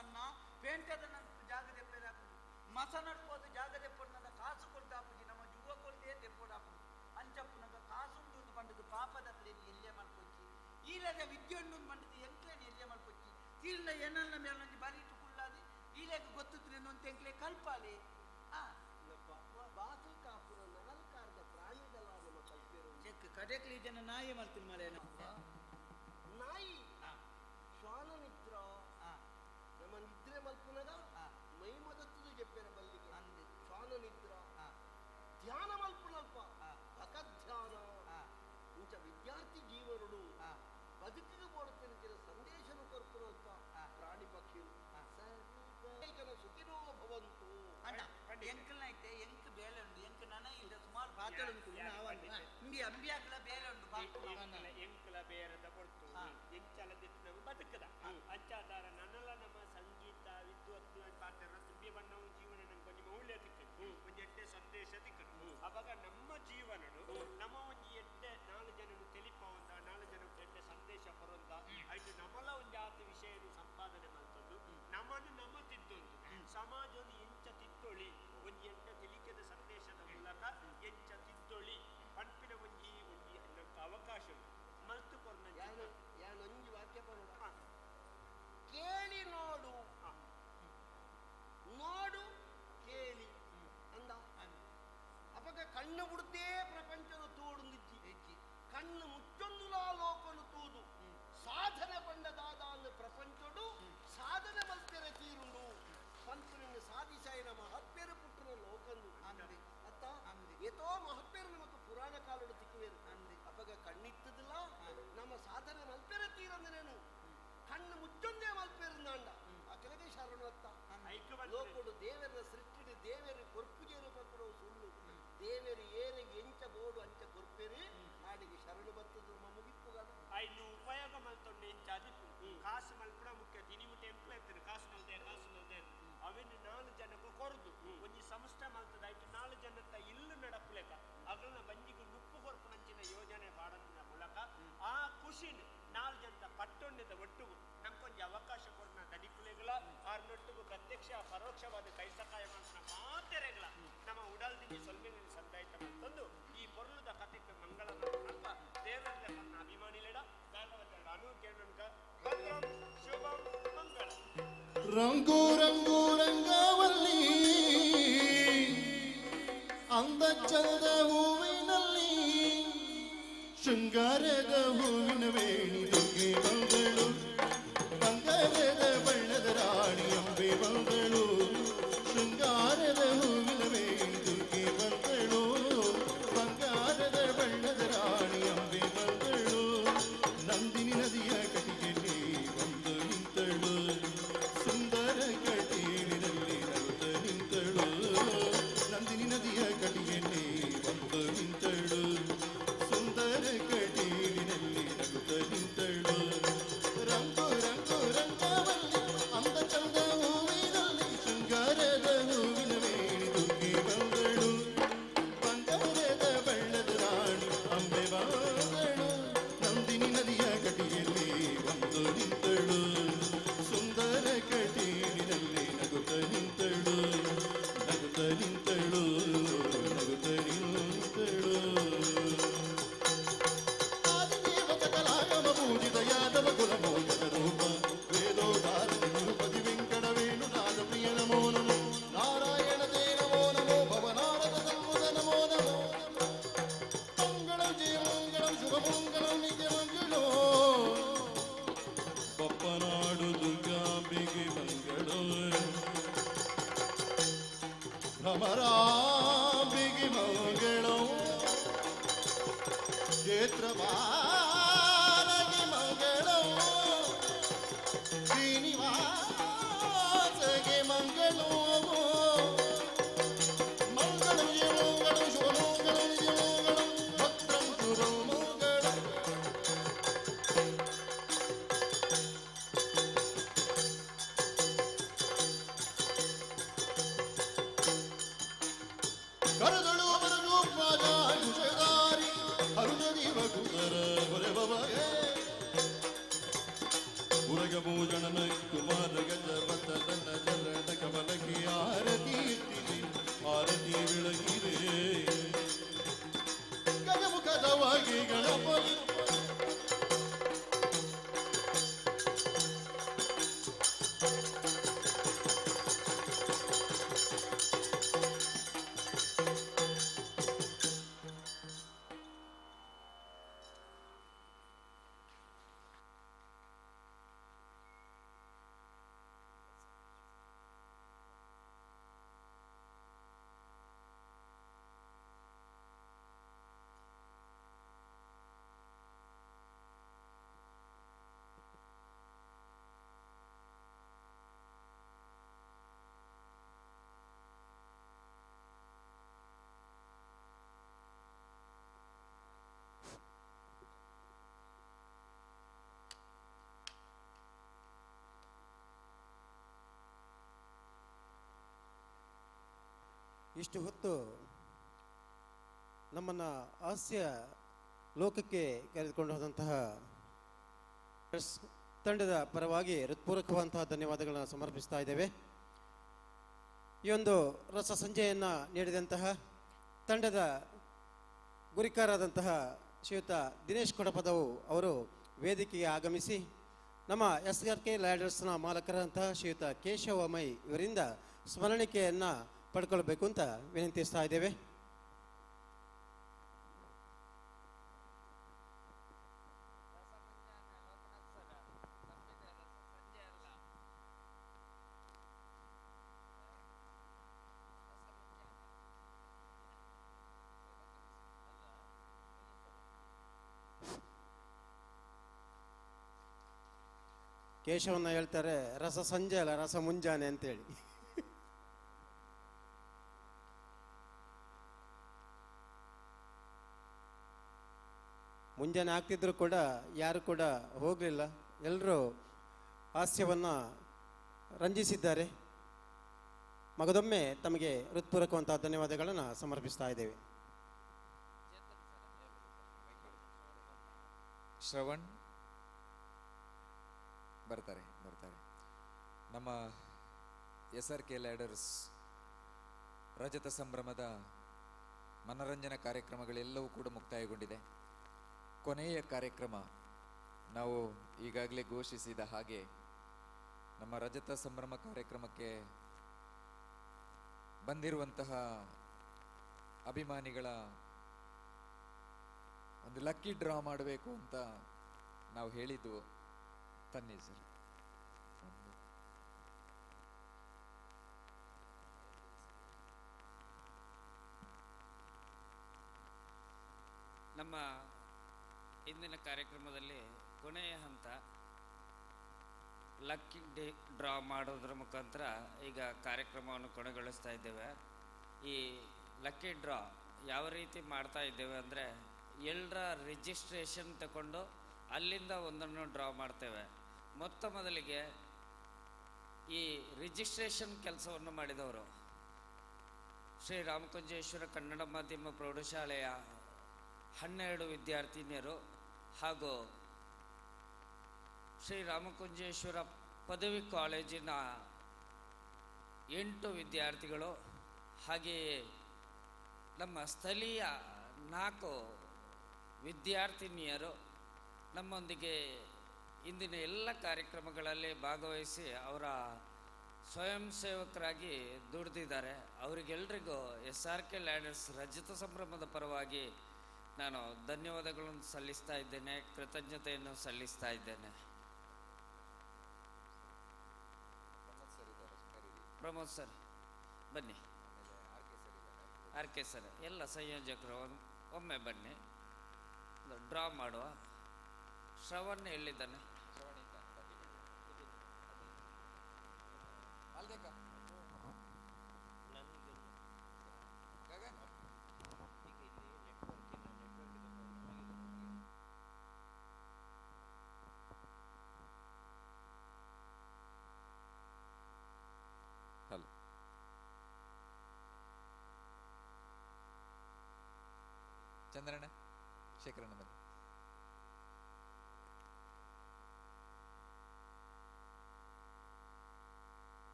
ಪೇಂಟದ ಜಾಗ ದೆಪ್ಪೆ ಹಾಕುದು ಮಸ ನಡ್ಬೋದು ಜಾಗ ದೆಪ್ಪೊಡ್ನದ ಕಾಸು ಕೊಡ್ದಾಪುಜಿ ನಮ್ಮ ಜುವ ಕೊಡ್ದೇ ದೆಪ್ಪೊಡಾಪುದು ಅಂಚಪ್ಪುನಗ ಕಾಸುಂಡು ಒಂದು ಪಂಡದು ಪಾಪದ ಕಡೆ ಎಲ್ಲೇ ಮಾಡ್ಕೊಚ್ಚಿ ಈಲದ ವಿದ್ಯೆಂಡು ಪಂಡದು ಎಂಕ್ಲೇನು ಎಲ್ಲೇ ಮಾಡ್ಕೊಚ್ಚಿ ತೀರ್ನ ಏನನ್ನ ಮೇಲೆ ಒಂಜಿ ಬರೀಟು ಕುಳ್ಳಾದಿ ಈಲೆಗ್ ಗೊತ್ತಿದ್ರೆ ಒಂದು ಎಂಕ್ಲೆ ಕಲ್ಪಾಲಿ ಆ ಬಾಕಿ ಕಾಪುರ ನಾಲ್ಕಾರ್ದ ಪ್ರಾಣಿದಲ್ಲ ನಮ್ಮ ಕಲ್ಪಿರು ಚೆಕ್ ಕಡೆಕ್ಲಿ ಜನ ನಾಯಿ ಮಾಡ್ತೀನಿ ಮಳೆ ನಾಯಿ ಶ್ವಾನ ನಿದ್ರ ನಮ್ಮ ನಿದ್ರೆ ಮಲ್ಪುನಗ ಮೈ ಮದತ್ತದು ಜಪ್ಪೆರ ಬಲ್ಲಿಗೆ ಶ್ವಾನ ನಿದ್ರ ಧ್ಯಾನ ಮಲ್ಪುನಲ್ಪ ಧ್ಯಾನ ಇಂಚ ವಿದ್ಯಾರ್ಥಿ ಜೀವನಡು ಬದುಕಿಗೆ ಬೋಡುತ್ತಿನ ಸಂದೇಶನು ಕೊರ್ಪುನಲ್ಪ ಪ್ರಾಣಿ ಪಕ್ಷಿಗಳು ಸರಿ ಸುಖಿನೋ ಭವಂತು ಅಣ್ಣ ಎಂಕಲ್ನ ಐತೆ ಎಂಕ್ ಬೇಲೆ ಉಂಡು ಎಂಕ್ ನನ ಇಲ್ಲ ಸುಮಾರು ಪಾತ್ರ ಉಂಟು ಇಂಬಿ ಅಂಬಿಯಾಕಲ ಬೇಲೆ ಉಂಡು ಎಂಕಲ ಬೇರದ ಕೊಡ್ತು ಎಂಚಲ ದಿಟ್ಟು ನಮ್ಮ ಬದುಕದ ಅಂಚಾದಾರ ನನ್ನಲ ನಮ್ಮ ಸಂಗೀತ ವಿದ್ವತ್ತು ಪಾತ್ರ ತುಂಬಿ ಬಣ್ಣವು ಜೀವನ ನಂಗೆ ಕೊಂಚ ಶರಣರಾಯಿನ ಮಹಾತ್ಮೇರು ಪುಟ್ಟನ ಲೋಕಂದು ಅತ್ತ ಏತೋ ಮಹಾತ್ಮೇರು ನಮಕ್ ಪುರಾಣ ಕಾಲೋಡು ತಿಕ್ಕುವೇರು ಅಪಗ ಕಣ್ಣಿತ್ತದಿಲ್ಲ ನಮ್ಮ ಸಾಧನೆ ಮಲ್ಪೆರ ತೀರಂದನೇನು ಕಣ್ಣು ಮುಚ್ಚೊಂದೇ ಮಲ್ಪೇರು ಆ ಕೆಲವೇ ಶರಣು ಅತ್ತ ಲೋಕೋಡು ದೇವರ ಸೃಷ್ಟಿಡು ದೇವರು ಕೊರ್ಪುಜೇರು ಪಕ್ಕಡು ಸುಳ್ಳು ದೇವರು ಏರಿಗೆ ಎಂಚ ಬೋಡು ಅಂಚ ಕೊರ್ಪೇರಿ ನಾಡಿಗೆ ಶರಣು ಬರ್ತದ ಮುಗಿಪ್ಪುಗಾದ ಐನು ಉಪಯೋಗ ಮಲ್ತೊಂಡು ಎಂಚ ಅದಿಪ್ಪು ಕಾಸು ಮಲ್ಪುಣ ಮುಖ್ಯ ತಿನಿವು ಟೆಂಪ್ಲ ಇರ್ತಾರೆ ಕಾಸು ಮಲ್ತೆ ಕಾಸು ಮಲ್ತೆ ಅವೆನ್ ನಾಲ್ ಜನಕ್ಕೂ ಕೊರದು ಒಂಜಿ ಸಂಸ್ಥೆ ಮಲ್ತದ ಐಟ್ ನಾಲ್ ಜನತ್ತ ಇಲ್ಲು ನಡಪುಲೆಕ ಅಗಲ್ನ ಬಂಜಿಗೆ ನುಪ್ಪು ಕೊರ್ಪುನಂಚಿನ ಯೋಜನೆ ಪಾಡಂದಿನ ಮೂಲಕ ಆ ಖುಷಿನ್ ನಾಲ್ ಜನತ ಪಟ್ಟೊಂಡಿದ ಒಟ್ಟುಗು ನಂಕೊಂಜಿ ಅವಕಾಶ ಕೊಡ್ನ ದಡಿಕುಲೆಗಳ ಆರ್ನೊಟ್ಟುಗು ಪ್ರತ್ಯಕ್ಷ ಪರೋಕ್ಷವಾದ ಕೈ ಸಹಾಯ ಮಾಡ್ತಾನ ಮಾತೆರೆಗಳ ನಮ್ಮ ಉಡಲ್ದಿಗೆ ಸೊಲ್ಮೆನ ಸಂದಾಯ್ತ ಮತ್ತೊಂದು ಈ ಪೊರ್ಲುದ ಕಥೆಗೆ ಮಂಗಳ ಮಲ್ಪ ದೇವರ ತನ್ನ ಅಭಿಮಾನಿಲೆಡ ಭಾಗವತರ ಅನುಕೇಣನ್ಕ ಭದ್ರಂ ಶುಭಂ ಮಂಗಳ. ರಂಗು ರಂಗು ರಂಗವಲ್ಲಿ ಅಂದ ಚಂದ ಹೂವಿನಲ್ಲಿ ಶೃಂಗಾರದ ಹೂವಿನ ವೇಣಿ ದುರ್ಗೆ ಬಂದಳು, ಬಂಗಾರದ ಬಣ್ಣದ ರಾಣಿ ಅಂಬೆ ಬಂದಳು. ಶೃಂಗಾರದ ಹೂವಿನ ವೇಣಿ ದುರ್ಗೆ ಬಂದಳು, ಬಂಗಾರದ ಬಣ್ಣದ ರಾಣಿ ಅಂಬೆ ಬಂದಳು. ನಂದಿನಿ ನದಿಯ ಕಟಿಗೆಯಲ್ಲಿ ಬಂದು ನಿಂತಳು, ಸುಂದರ ಕಟೀಲಿನಲ್ಲಿ ನಗುತ್ತ ನಿಂತಳು. ನಂದಿನಿ ನದಿಯ ಕಟಿಗೆಯಲ್ಲಿ ಬಂದು ನಿಂತಳು, ಸುಂದರ ಕಟೀಲಿನಲ್ಲಿ ನಗುತ್ತ ನಿಂತಳು. ರಂಗು ರಂಗು ರಂಗವಲ್ಲಿ ಅಂದ ಚಂದ ಹೂವಿನಲ್ಲಿ ಶೃಂಗಾರದ ಹೂವಿನ ವೇಣಿ ದುರ್ಗಿ ಬಂದಳು, ಬಂಗಾರದ ಬಣ್ಣದ ರಾಣಿ ಅಂಬೆ ಬಂದಳು. ನಂದಿನಿ ನದಿಯ ಕಟಿಯಲ್ಲಿ ಬಂದು ನಿಂತಳು, ಸುಂದರ ಕಟೀಲಿನಲ್ಲಿ ನಗುತ್ತ ನಿಂತಳು, ನಗುತ್ತ ನಿಂತಳು, ನಗುತ್ತ ನಿಂತಳು. ಆದಿದೇವತ ಕಲಾಗಮ ಪೂಜಿತ ಯಾದವ ಕುಲ ಮೋದಕ ರೂಪ ವೇದೋದಾರತಿ ತಿರುಪತಿ ವೆಂಕಟ ವೇಣುನಾಥ ಪ್ರಿಯ ನಮೋ ನಮೋ ನಾರಾಯಣ ತೇ ನಮೋ ನಮೋ ಭವನಾರದ ಸಮ್ಮುಖ ನಮೋ ನಮೋ. ಮಂಗಳಂ ಜಯ ಮಂಗಳಂ ಶುಭ ಮಂಗಳಂ ನಿತ್ಯ ಮಂಗಳೋ ಬಪ್ಪನಾಡು ದುರ್ಗಾಂಬಿಗೆ ಮಂಗಳೋ ಭ್ರಮರಾಂಬಿಗೆ ಮಂಗಳೋ ಕ್ಷೇತ್ರಬಾಲಗೆ ಮಂಗಳೋ ಶ್ರೀನಿವಾಸಗೆ ಮಂಗಳೋ. ಮಂಗಳಂ ಜಯ ಮಂಗಳಂ ಶುಭ ಮಂಗಳಂ ನಿತ್ಯ ಮಂಗಳಂ ಭದ್ರಂ ಶುಭ ಮಂಗಳಂ. ಕರದಳು ರಾಜಾರಿ ಅರುಣದೇವ ಕುಂದರ ಹೊರಬಗೆ ಉರಗಭೂಷಣನ ಕುಮಾರ ಗಜಪತ ತನ್ನ ಚರಣ ಕಮಲಕ್ಕೆ ಆರತಿ ಎತ್ತಿದೆ, ಆರತಿ ಬೆಳಗಿದೆ. ಗಜಮುಖದವಾಗಿ ಗಣಪತಿ ಇಷ್ಟು ಹೊತ್ತು ನಮ್ಮನ್ನು ಹಾಸ್ಯ ಲೋಕಕ್ಕೆ ಕರೆದುಕೊಂಡು ಹೋದಂತಹ ತಂಡದ ಪರವಾಗಿ ಹೃತ್ಪೂರ್ವಕವಾದಂತಹ ಧನ್ಯವಾದಗಳನ್ನು ಸಮರ್ಪಿಸ್ತಾ ಇದ್ದೇವೆ. ಈ ಒಂದು ರಸ ಸಂಜೆಯನ್ನು ನೀಡಿದಂತಹ ತಂಡದ ಗುರಿಕಾರರಾದಂತಹ ಶ್ರೀಯುತ ದಿನೇಶ್ ಕೊಡಪದವು ಅವರು ವೇದಿಕೆಗೆ ಆಗಮಿಸಿ ನಮ್ಮ ಎಸ್ ಆರ್ ಕೆ ಲ್ಯಾಡರ್ಸ್ನ ಮಾಲಕರಾದಂತಹ ಶ್ರೀಯುತ ಕೇಶವ ಮೈ ಇವರಿಂದ ಸ್ಮರಣಿಕೆಯನ್ನು ಪಡ್ಕೊಳ್ಬೇಕು ಅಂತ ವಿನಂತಿಸ್ತಾ ಇದ್ದೇವೆ. ಕೇಶವನ್ನ ಹೇಳ್ತಾರೆ ರಸ ಸಂಜೆ ಅಲ್ಲ ರಸ ಮುಂಜಾನೆ ಅಂತೇಳಿ. ಮುಂಜಾನೆ ಆಗ್ತಿದ್ರು ಕೂಡ ಯಾರು ಕೂಡ ಹೋಗಲಿಲ್ಲ, ಎಲ್ಲರೂ ಹಾಸ್ಯವನ್ನು ರಂಜಿಸಿದ್ದಾರೆ. ಮಗದೊಮ್ಮೆ ತಮಗೆ ಹೃತ್ಪೂರ್ವಕವಂತಹ ಧನ್ಯವಾದಗಳನ್ನು ಸಮರ್ಪಿಸ್ತಾ ಇದ್ದೇವೆ. ಶ್ರವಣ್ ಬರ್ತಾರೆ ಬರ್ತಾರೆ. ನಮ್ಮ ಎಸ್ ಆರ್ ಕೆ ಲ್ಯಾಡರ್ಸ್ ರಜತ ಸಂಭ್ರಮದ ಮನರಂಜನಾ ಕಾರ್ಯಕ್ರಮಗಳೆಲ್ಲವೂ ಕೂಡ ಮುಕ್ತಾಯಗೊಂಡಿದೆ. ಕೊನೆಯ ಕಾರ್ಯಕ್ರಮ ನಾವು ಈಗಾಗಲೇ ಘೋಷಿಸಿದ ಹಾಗೆ ನಮ್ಮ ರಜತ ಸಂಭ್ರಮ ಕಾರ್ಯಕ್ರಮಕ್ಕೆ ಬಂದಿರುವಂತಹ ಅಭಿಮಾನಿಗಳ ಒಂದು ಲಕ್ಕಿ ಡ್ರಾ ಮಾಡಬೇಕು ಅಂತ ನಾವು ಹೇಳಿದ್ದು. ತನ್ನಿ ಸರ್. ನಮ್ಮ ಇಂದಿನ ಕಾರ್ಯಕ್ರಮದಲ್ಲಿ ಕೊನೆಯ ಹಂತ ಲಕ್ಕಿ ಡ್ರಾ ಮಾಡೋದ್ರ ಮುಖಾಂತರ ಈಗ ಕಾರ್ಯಕ್ರಮವನ್ನು ಕೊನೆಗೊಳಿಸ್ತಾ ಇದ್ದೇವೆ. ಈ ಲಕ್ಕಿ ಡ್ರಾ ಯಾವ ರೀತಿ ಮಾಡ್ತಾ ಇದ್ದೇವೆ ಅಂದರೆ, ಎಲ್ಲರ ರಿಜಿಸ್ಟ್ರೇಷನ್ ತಗೊಂಡು ಅಲ್ಲಿಂದ ಒಂದನ್ನು ಡ್ರಾ ಮಾಡ್ತೇವೆ. ಮೊತ್ತ ಮೊದಲಿಗೆ ಈ ರಿಜಿಸ್ಟ್ರೇಷನ್ ಕೆಲಸವನ್ನು ಮಾಡಿದವರು ಶ್ರೀ ರಾಮಕುಂಜೇಶ್ವರ ಕನ್ನಡ ಮಾಧ್ಯಮ ಪ್ರೌಢಶಾಲೆಯ 12 ವಿದ್ಯಾರ್ಥಿನಿಯರು ಹಾಗೂ ಶ್ರೀ ರಾಮಕುಂಜೇಶ್ವರ ಪದವಿ ಕಾಲೇಜಿನ 8 ವಿದ್ಯಾರ್ಥಿಗಳು, ಹಾಗೆಯೇ ನಮ್ಮ ಸ್ಥಳೀಯ 4 ವಿದ್ಯಾರ್ಥಿನಿಯರು ನಮ್ಮೊಂದಿಗೆ ಇಂದಿನ ಎಲ್ಲ ಕಾರ್ಯಕ್ರಮಗಳಲ್ಲಿ ಭಾಗವಹಿಸಿ ಅವರ ಸ್ವಯಂ ಸೇವಕರಾಗಿ ದುಡಿದಿದ್ದಾರೆ. ಅವರಿಗೆಲ್ಲರಿಗೂ ಎಸ್ ಆರ್ ಕೆ ಲ್ಯಾಡರ್ಸ್ ರಜತ ಸಂಭ್ರಮದ ಪರವಾಗಿ ನಾನು ಧನ್ಯವಾದಗಳನ್ನು ಸಲ್ಲಿಸ್ತಾ ಇದ್ದೇನೆ, ಕೃತಜ್ಞತೆಯನ್ನು ಸಲ್ಲಿಸ್ತಾ ಇದ್ದೇನೆ. ಪ್ರಮೋದ್ ಸರ್ ಬನ್ನಿ, ಆರ್ ಕೆ ಸರ್, ಎಲ್ಲ ಸಂಯೋಜಕರು ಒಮ್ಮೆ ಬನ್ನಿ, ಡ್ರಾ ಮಾಡುವ. ಶ್ರವಣ್ ಎಲ್ಲಿದ್ದಾನೆ? ಹಲೋ ಚಂದ್ರಣ್ಣ, ಶೇಖರಣ್ಣ ಬನ್ನಿ.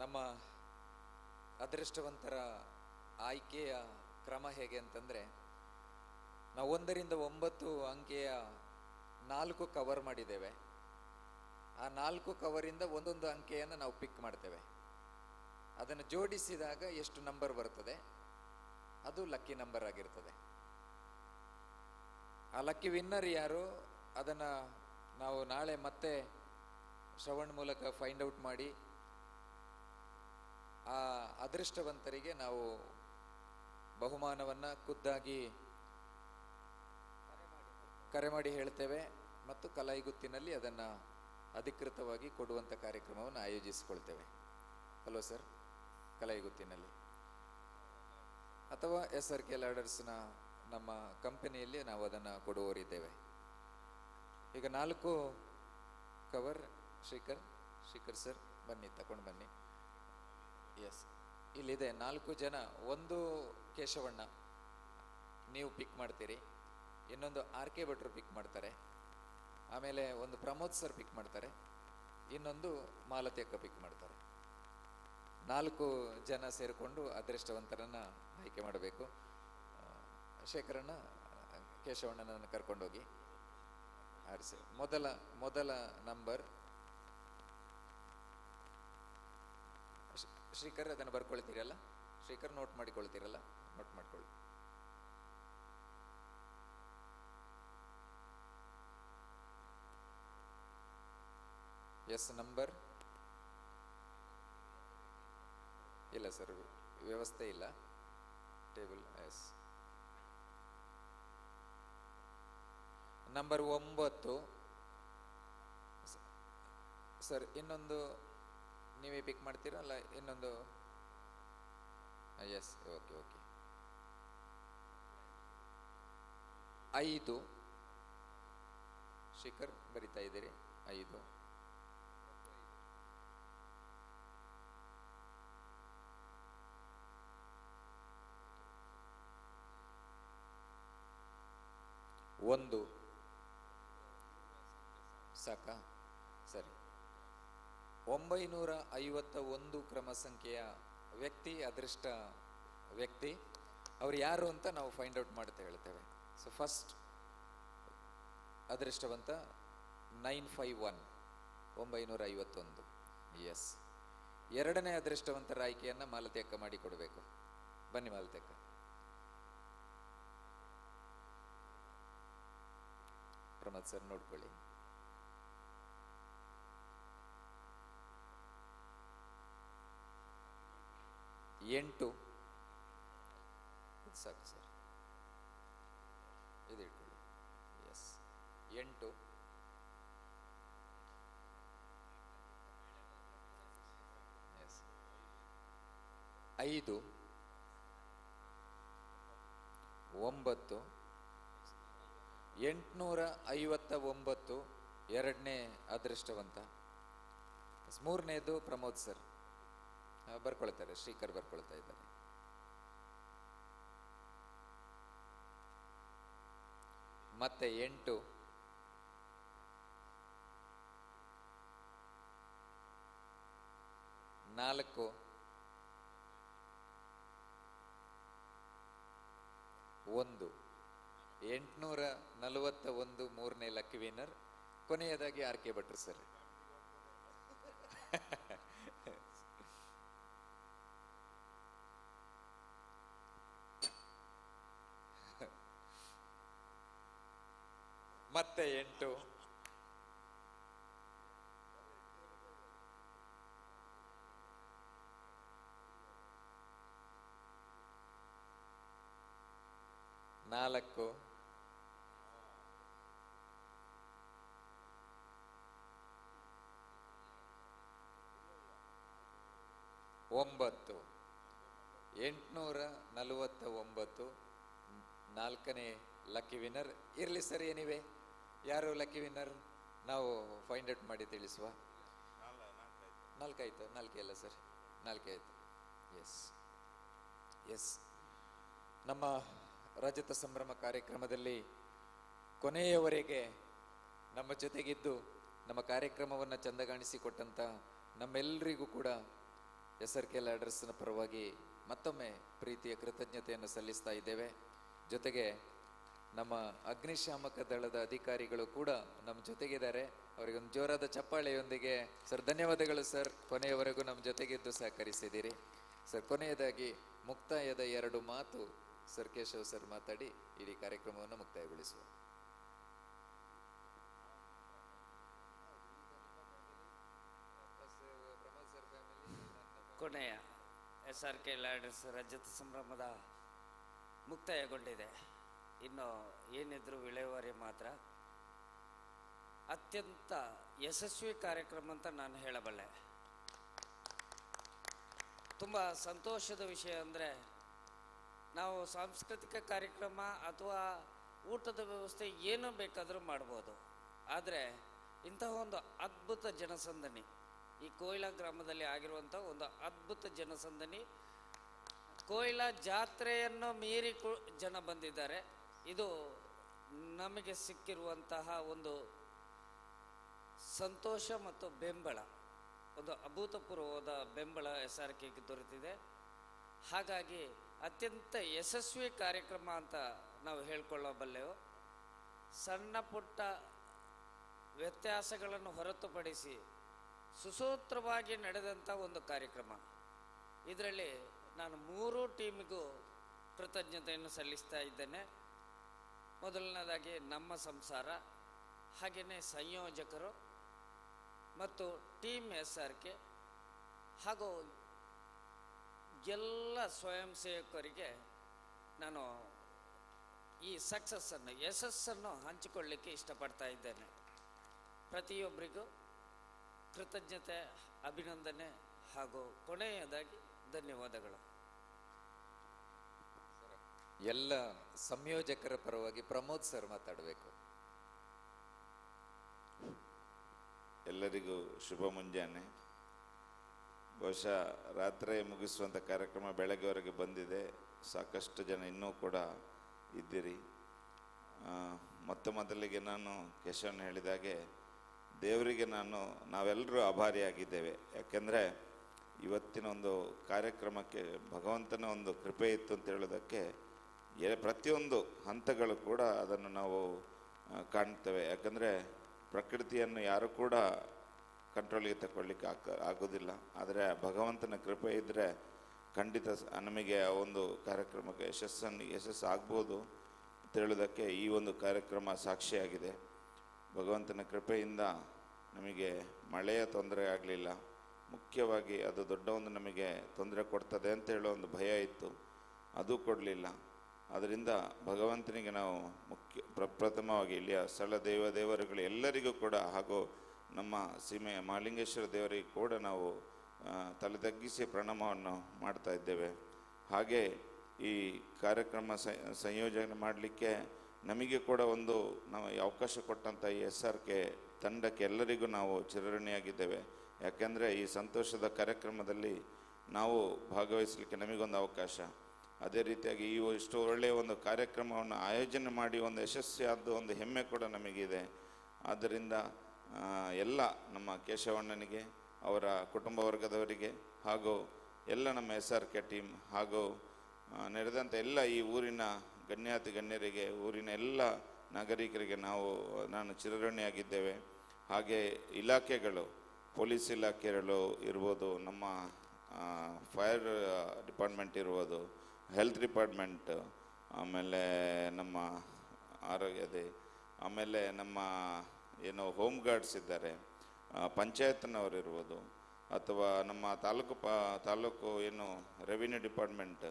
ನಮ್ಮ ಅದೃಷ್ಟವಂತರ ಆಯ್ಕೆಯ ಕ್ರಮ ಹೇಗೆ ಅಂತಂದರೆ, ನಾವು 1 ರಿಂದ 9 ಅಂಕೆಯ 4 ಕವರ್ ಮಾಡಿದ್ದೇವೆ. ಆ 4 ಕವರಿಂದ ಒಂದೊಂದು ಅಂಕೆಯನ್ನು ನಾವು ಪಿಕ್ ಮಾಡ್ತೇವೆ. ಅದನ್ನು ಜೋಡಿಸಿದಾಗ ಎಷ್ಟು ನಂಬರ್ ಬರ್ತದೆ ಅದು ಲಕ್ಕಿ ನಂಬರ್ ಆಗಿರ್ತದೆ. ಆ ಲಕ್ಕಿ ವಿನ್ನರ್ ಯಾರು ಅದನ್ನು ನಾವು ನಾಳೆ ಮತ್ತೆ ಶ್ರವಣ್ ಮೂಲಕ ಫೈಂಡ್ ಔಟ್ ಮಾಡಿ ಆ ಅದೃಷ್ಟವಂತರಿಗೆ ನಾವು ಬಹುಮಾನವನ್ನು ಖುದ್ದಾಗಿ ಕರೆ ಮಾಡಿ ಹೇಳ್ತೇವೆ ಮತ್ತು ಕಲಾಯಿಗುತ್ತಿನಲ್ಲಿ ಅದನ್ನು ಅಧಿಕೃತವಾಗಿ ಕೊಡುವಂಥ ಕಾರ್ಯಕ್ರಮವನ್ನು ಆಯೋಜಿಸಿಕೊಳ್ತೇವೆ. ಹಲೋ ಸರ್, ಕಲಾಯಿಗುತ್ತಿನಲ್ಲಿ ಅಥವಾ ಎಸ್ ಆರ್ ಕೆ ಲ್ಯಾಡರ್ಸ್ನ ನಮ್ಮ ಕಂಪನಿಯಲ್ಲಿ ನಾವು ಅದನ್ನು ಕೊಡುವವರಿದ್ದೇವೆ. ಈಗ 4 ಕವರ್ ಶ್ರೀಕರ್, ಶ್ರೀಕರ್ ಸರ್ ಬನ್ನಿ, ತಗೊಂಡು ಬನ್ನಿ. ಎಸ್, ಇಲ್ಲಿದೆ 4 ಜನ. ಒಂದು ಕೇಶವಣ್ಣ ನೀವು ಪಿಕ್ ಮಾಡ್ತೀರಿ, ಇನ್ನೊಂದು ಆರ್ ಕೆ ಭಟ್ರು ಪಿಕ್ ಮಾಡ್ತಾರೆ, ಆಮೇಲೆ ಒಂದು ಪ್ರಮೋದ್ ಸರ್ ಪಿಕ್ ಮಾಡ್ತಾರೆ, ಇನ್ನೊಂದು ಮಾಲತಿ ಅಕ್ಕ ಪಿಕ್ ಮಾಡ್ತಾರೆ. 4 ಜನ ಸೇರಿಕೊಂಡು ಅದೃಷ್ಟವಂತರನ್ನು ಆಯ್ಕೆ ಮಾಡಬೇಕು. ಶೇಖರಣ್ಣ, ಕೇಶವಣ್ಣನನ್ನು ಕರ್ಕೊಂಡೋಗಿ ಆರಿಸಿ. ಮೊದಲ ಮೊದಲ ನಂಬರ್ ಶ್ರೀಕರ್, ಅದನ್ನು ಬರ್ಕೊಳ್ತೀರಲ್ಲ ಶ್ರೀಕರ್, ನೋಟ್ ಮಾಡಿಕೊಳ್ತೀರಲ್ಲ, ನೋಟ್ ಮಾಡ್ಕೊಳ್ಳಿ. ಎಸ್ ನಂಬರ್ ಇಲ್ಲ ಸರ್, ವ್ಯವಸ್ಥೆ ಇಲ್ಲ, ಟೇಬಲ್. S number 9 sir. ಇನ್ನೊಂದು ನೀವೇ ಪಿಕ್ ಮಾಡ್ತೀರಾ ಅಲ್ಲ ಇನ್ನೊಂದು? S, okay okay. 5 ಶಿಖರ್ ಬರಿತಾ ಇದ್ದೀರಿ, 5. 1 ಸಾಕಾ? ಸರಿ. 951 ಕ್ರಮ ಸಂಖ್ಯೆಯ ವ್ಯಕ್ತಿ, ಅದೃಷ್ಟ ವ್ಯಕ್ತಿ, ಅವ್ರು ಯಾರು ಅಂತ ನಾವು ಫೈಂಡ್ ಔಟ್ ಮಾಡ್ತಾ ಹೇಳ್ತೇವೆ. ಸೊ ಫಸ್ಟ್ ಅದೃಷ್ಟವಂತ 951, 951. ಎಸ್, ಎರಡನೇ ಅದೃಷ್ಟವಂತರ ಆಯ್ಕೆಯನ್ನು ಮಾಲತಿ ಅಕ್ಕ ಮಾಡಿಕೊಡ್ಬೇಕು. ಬನ್ನಿ ಮಾಲತಿ ಅಕ್ಕ. ಪ್ರಮೋದ್ ಸರ್ ನೋಡ್ಕೊಳ್ಳಿ. 8 ಇದು ಸಾಕು ಸರ್, ಇದು ಇಟ್ಕೊಳ್ಳಿ. ಎಸ್, 8. ಎಸ್, 5, 9, 859 ಎರಡನೇ ಅದೃಷ್ಟವಂತ. ಮೂರನೇದು ಪ್ರಮೋದ್ ಸರ್ ಬರ್ಕೊಳ್ತಾರೆ, ಶ್ರೀಕರ್ ಬರ್ಕೊಳ್ತಾ ಇದ್ದಾರೆ. ಮತ್ತೆ 8, 4, 1, 841 ಮೂರನೇ ಲಕ್ಕಿ ವಿನ್ನರ್. ಕೊನೆಯದಾಗಿ ಆರ್ ಕೆ ಭಟ್ರು ಸರ್. ಮತ್ತೆ 8, 4, 9, 849 ನಾಲ್ಕನೇ ಲಕ್ಕಿ ವಿನ್ನರ್. ಇರಲಿ ಸರ್, ಏನಿವೆ ಯಾರು ಲಕ್ಕಿ ವಿನ್ನರ್ ನಾವು ಫೈಂಡ್ ಔಟ್ ಮಾಡಿ ತಿಳಿಸುವ. ನಾಲ್ಕಾಯ್ತು, ನಾಲ್ಕೇ ಅಲ್ಲ ಸರ್, ನಾಲ್ಕೇ ಆಯಿತು. ಎಸ್ ಎಸ್, ನಮ್ಮ ರಜತ ಸಂಭ್ರಮ ಕಾರ್ಯಕ್ರಮದಲ್ಲಿ ಕೊನೆಯವರೆಗೆ ನಮ್ಮ ಜೊತೆಗಿದ್ದು ನಮ್ಮ ಕಾರ್ಯಕ್ರಮವನ್ನು ಚಂದಗಾಣಿಸಿಕೊಟ್ಟಂಥ ನಮ್ಮೆಲ್ಲರಿಗೂ ಕೂಡ ಎಸ್ ಆರ್ ಕೆ ಲ್ಯಾಡರ್ಸ್ನ ಪರವಾಗಿ ಮತ್ತೊಮ್ಮೆ ಪ್ರೀತಿಯ ಕೃತಜ್ಞತೆಯನ್ನು ಸಲ್ಲಿಸ್ತಾ ಇದ್ದೇವೆ. ಜೊತೆಗೆ ನಮ್ಮ ಅಗ್ನಿಶಾಮಕ ದಳದ ಅಧಿಕಾರಿಗಳು ಕೂಡ ನಮ್ಮ ಜೊತೆಗಿದ್ದಾರೆ. ಅವರಿಗೊಂದು ಜೋರಾದ ಚಪ್ಪಾಳೆಯೊಂದಿಗೆ ಸರ್ ಧನ್ಯವಾದಗಳು ಸರ್, ಕೊನೆಯವರೆಗೂ ನಮ್ಮ ಜೊತೆಗಿದ್ದು ಸಹಕರಿಸಿದ್ದೀರಿ ಸರ್. ಕೊನೆಯದಾಗಿ ಮುಕ್ತಾಯದ ಎರಡು ಮಾತು ಸರ್ ಕೇಶವ್ ಸರ್ ಮಾತಾಡಿ ಇಡೀ ಕಾರ್ಯಕ್ರಮವನ್ನು ಮುಕ್ತಾಯಗೊಳಿಸುವ. ಕೊನೆಯ ಎಸ್ ಆರ್ ಕೆ ಲ್ಯಾಡರ್ಸ್ ರಜತ ಸಂಭ್ರಮದ ಮುಕ್ತಾಯಗೊಂಡಿದೆ. ಇನ್ನು ಏನಿದ್ರು ವಿಲೇವಾರಿ ಮಾತ್ರ. ಅತ್ಯಂತ ಯಶಸ್ವಿ ಕಾರ್ಯಕ್ರಮ ಅಂತ ನಾನು ಹೇಳಬಲ್ಲೆ. ತುಂಬ ಸಂತೋಷದ ವಿಷಯ ಅಂದರೆ ನಾವು ಸಾಂಸ್ಕೃತಿಕ ಕಾರ್ಯಕ್ರಮ ಅಥವಾ ಊಟದ ವ್ಯವಸ್ಥೆ ಏನು ಬೇಕಾದರೂ ಮಾಡ್ಬೋದು. ಆದರೆ ಇಂತಹ ಒಂದು ಅದ್ಭುತ ಜನಸಂದಣಿ, ಈ ಕೊಯ್ಲಾ ಗ್ರಾಮದಲ್ಲಿ ಆಗಿರುವಂಥ ಒಂದು ಅದ್ಭುತ ಜನಸಂದಣಿ, ಕೊಯ್ಲಾ ಜಾತ್ರೆಯನ್ನು ಮೀರಿ ಜನ ಬಂದಿದ್ದಾರೆ. ಇದು ನಮಗೆ ಸಿಕ್ಕಿರುವಂತಹ ಒಂದು ಸಂತೋಷ ಮತ್ತು ಬೆಂಬಲ, ಒಂದು ಅಭೂತಪೂರ್ವವಾದ ಬೆಂಬಲ ಎಸ್ ಆರ್ ಕೆಗೆ ದೊರೆತಿದೆ. ಹಾಗಾಗಿ ಅತ್ಯಂತ ಯಶಸ್ವಿ ಕಾರ್ಯಕ್ರಮ ಅಂತ ನಾವು ಹೇಳ್ಕೊಳ್ಳಬಲ್ಲೆವು. ಸಣ್ಣ ಪುಟ್ಟ ವ್ಯತ್ಯಾಸಗಳನ್ನು ಹೊರತುಪಡಿಸಿ ಸುಸೂತ್ರವಾಗಿ ನಡೆದಂಥ ಒಂದು ಕಾರ್ಯಕ್ರಮ. ಇದರಲ್ಲಿ ನಾನು 3 ಟೀಮಿಗೂ ಕೃತಜ್ಞತೆಯನ್ನು ಸಲ್ಲಿಸ್ತಾ ಇದ್ದೇನೆ. ಮೊದಲನೇದಾಗಿ ನಮ್ಮ ಸಂಸಾರ, ಹಾಗೆಯೇ ಸಂಯೋಜಕರು ಮತ್ತು ಟೀಮ್ ಎಸ್ ಆರ್ ಕೆ ಹಾಗೂ ಎಲ್ಲ ಸ್ವಯಂ ಸೇವಕರಿಗೆ ನಾನು ಈ ಸಕ್ಸಸ್ಸನ್ನು, ಯಶಸ್ಸನ್ನು ಹಂಚಿಕೊಳ್ಳಿಕ್ಕೆ ಇಷ್ಟಪಡ್ತಾ ಇದ್ದೇನೆ. ಪ್ರತಿಯೊಬ್ಬರಿಗೂ ಕೃತಜ್ಞತೆ, ಅಭಿನಂದನೆ ಹಾಗೂ ಕೊನೆಯದಾಗಿ ಧನ್ಯವಾದಗಳು. ಎಲ್ಲ ಸಂಯೋಜಕರ ಪರವಾಗಿ ಪ್ರಮೋದ್ ಸರ್ ಮಾತಾಡಬೇಕು. ಎಲ್ಲರಿಗೂ ಶುಭ ಮುಂಜಾನೆ. ಬಹುಶಃ ರಾತ್ರಿ ಮುಗಿಸುವಂಥ ಕಾರ್ಯಕ್ರಮ ಬೆಳಗ್ಗೆವರೆಗೆ ಬಂದಿದೆ. ಸಾಕಷ್ಟು ಜನ ಇನ್ನೂ ಕೂಡ ಇದ್ದೀರಿ. ಮೊತ್ತ ಮೊದಲಿಗೆ ನಾನು ಕೇಶವನ್ ಹೇಳಿದಾಗೆ ದೇವರಿಗೆ ನಾವೆಲ್ಲರೂ ಆಭಾರಿಯಾಗಿದ್ದೇವೆ. ಯಾಕೆಂದರೆ ಇವತ್ತಿನ ಒಂದು ಕಾರ್ಯಕ್ರಮಕ್ಕೆ ಭಗವಂತನ ಒಂದು ಕೃಪೆ ಇತ್ತು ಅಂತ ಹೇಳೋದಕ್ಕೆ ಪ್ರತಿಯೊಂದು ಹಂತಗಳು ಕೂಡ ಅದನ್ನು ನಾವು ಕಾಣ್ತೇವೆ. ಯಾಕಂದರೆ ಪ್ರಕೃತಿಯನ್ನು ಯಾರೂ ಕೂಡ ಕಂಟ್ರೋಲಿಗೆ ತಗೊಳ್ಳಿಕ್ಕೆ ಆಗೋದಿಲ್ಲ. ಆದರೆ ಭಗವಂತನ ಕೃಪೆ ಇದ್ದರೆ ಖಂಡಿತ ನಮಗೆ ಆ ಒಂದು ಕಾರ್ಯಕ್ರಮಕ್ಕೆ ಯಶಸ್ಸು ಆಗ್ಬೋದು ಅಂತ ಹೇಳೋದಕ್ಕೆ ಈ ಒಂದು ಕಾರ್ಯಕ್ರಮ ಸಾಕ್ಷಿಯಾಗಿದೆ. ಭಗವಂತನ ಕೃಪೆಯಿಂದ ನಮಗೆ ಮಳೆಯ ತೊಂದರೆ ಆಗಲಿಲ್ಲ. ಮುಖ್ಯವಾಗಿ ಅದು ದೊಡ್ಡ ಒಂದು ನಮಗೆ ತೊಂದರೆ ಕೊಡ್ತದೆ ಅಂತ ಹೇಳೋ ಒಂದು ಭಯ ಇತ್ತು, ಅದು ಕೊಡಲಿಲ್ಲ. ಆದ್ದರಿಂದ ಭಗವಂತನಿಗೆ ನಾವು ಮುಖ್ಯ ಪ್ರಪ್ರಥಮವಾಗಿ ಇಲ್ಲಿಯ ಸ್ಥಳ ದೇವರುಗಳು ಎಲ್ಲರಿಗೂ ಕೂಡ ಹಾಗೂ ನಮ್ಮ ಸೀಮೆಯ ಮಹಾಲಿಂಗೇಶ್ವರ ದೇವರಿಗೆ ಕೂಡ ನಾವು ತಲೆ ತಗ್ಗಿಸಿ ಪ್ರಣಾಮವನ್ನು ಮಾಡ್ತಾ ಇದ್ದೇವೆ. ಹಾಗೆ ಈ ಕಾರ್ಯಕ್ರಮ ಸಂಯೋಜನೆ ಮಾಡಲಿಕ್ಕೆ ನಮಗೆ ಕೂಡ ಒಂದು ನಾವು ಅವಕಾಶ ಕೊಟ್ಟಂಥ ಈ ಎಸ್ ಆರ್ ಕೆ ತಂಡಕ್ಕೆ ಎಲ್ಲರಿಗೂ ನಾವು ಚಿರಋಣಿಯಾಗಿದ್ದೇವೆ. ಯಾಕೆಂದರೆ ಈ ಸಂತೋಷದ ಕಾರ್ಯಕ್ರಮದಲ್ಲಿ ನಾವು ಭಾಗವಹಿಸಲಿಕ್ಕೆ ನಮಗೊಂದು ಅವಕಾಶ. ಅದೇ ರೀತಿಯಾಗಿ ಈ ಇಷ್ಟು ಒಳ್ಳೆಯ ಒಂದು ಕಾರ್ಯಕ್ರಮವನ್ನು ಆಯೋಜನೆ ಮಾಡಿ ಒಂದು ಯಶಸ್ವಿಯಾದ ಒಂದು ಹೆಮ್ಮೆ ಕೂಡ ನಮಗಿದೆ. ಆದ್ದರಿಂದ ಎಲ್ಲ ನಮ್ಮ ಕೇಶವಣ್ಣನಿಗೆ, ಅವರ ಕುಟುಂಬ ವರ್ಗದವರಿಗೆ ಹಾಗೂ ಎಲ್ಲ ನಮ್ಮ ಎಸ್ ಆರ್ ಕೆ ಟೀಮ್ ಹಾಗೂ ನೆರೆದಂಥ ಎಲ್ಲ ಈ ಊರಿನ ಗಣ್ಯಾತಿ ಗಣ್ಯರಿಗೆ, ಊರಿನ ಎಲ್ಲ ನಾಗರಿಕರಿಗೆ ನಾನು ಚಿರಋಣಿಯಾಗಿದ್ದೇವೆ. ಹಾಗೆ ಇಲಾಖೆಗಳು, ಪೊಲೀಸ್ ಇಲಾಖೆಗಳು ಇರ್ಬೋದು, ನಮ್ಮ ಫೈರ್ ಡಿಪಾರ್ಟ್ಮೆಂಟ್ ಇರ್ಬೋದು, ಹೆಲ್ತ್ ಡಿಪಾರ್ಟ್ಮೆಂಟ್, ಆಮೇಲೆ ನಮ್ಮ ಆರೋಗ್ಯದೇ, ಆಮೇಲೆ ನಮ್ಮ ಏನು ಹೋಮ್ ಗಾರ್ಡ್ಸ್ ಇದ್ದಾರೆ, ಪಂಚಾಯತ್ನವರು ಇರ್ಬೋದು, ಅಥವಾ ನಮ್ಮ ತಾಲೂಕು ಏನು ರೆವಿನ್ಯೂ ಡಿಪಾರ್ಟ್ಮೆಂಟ್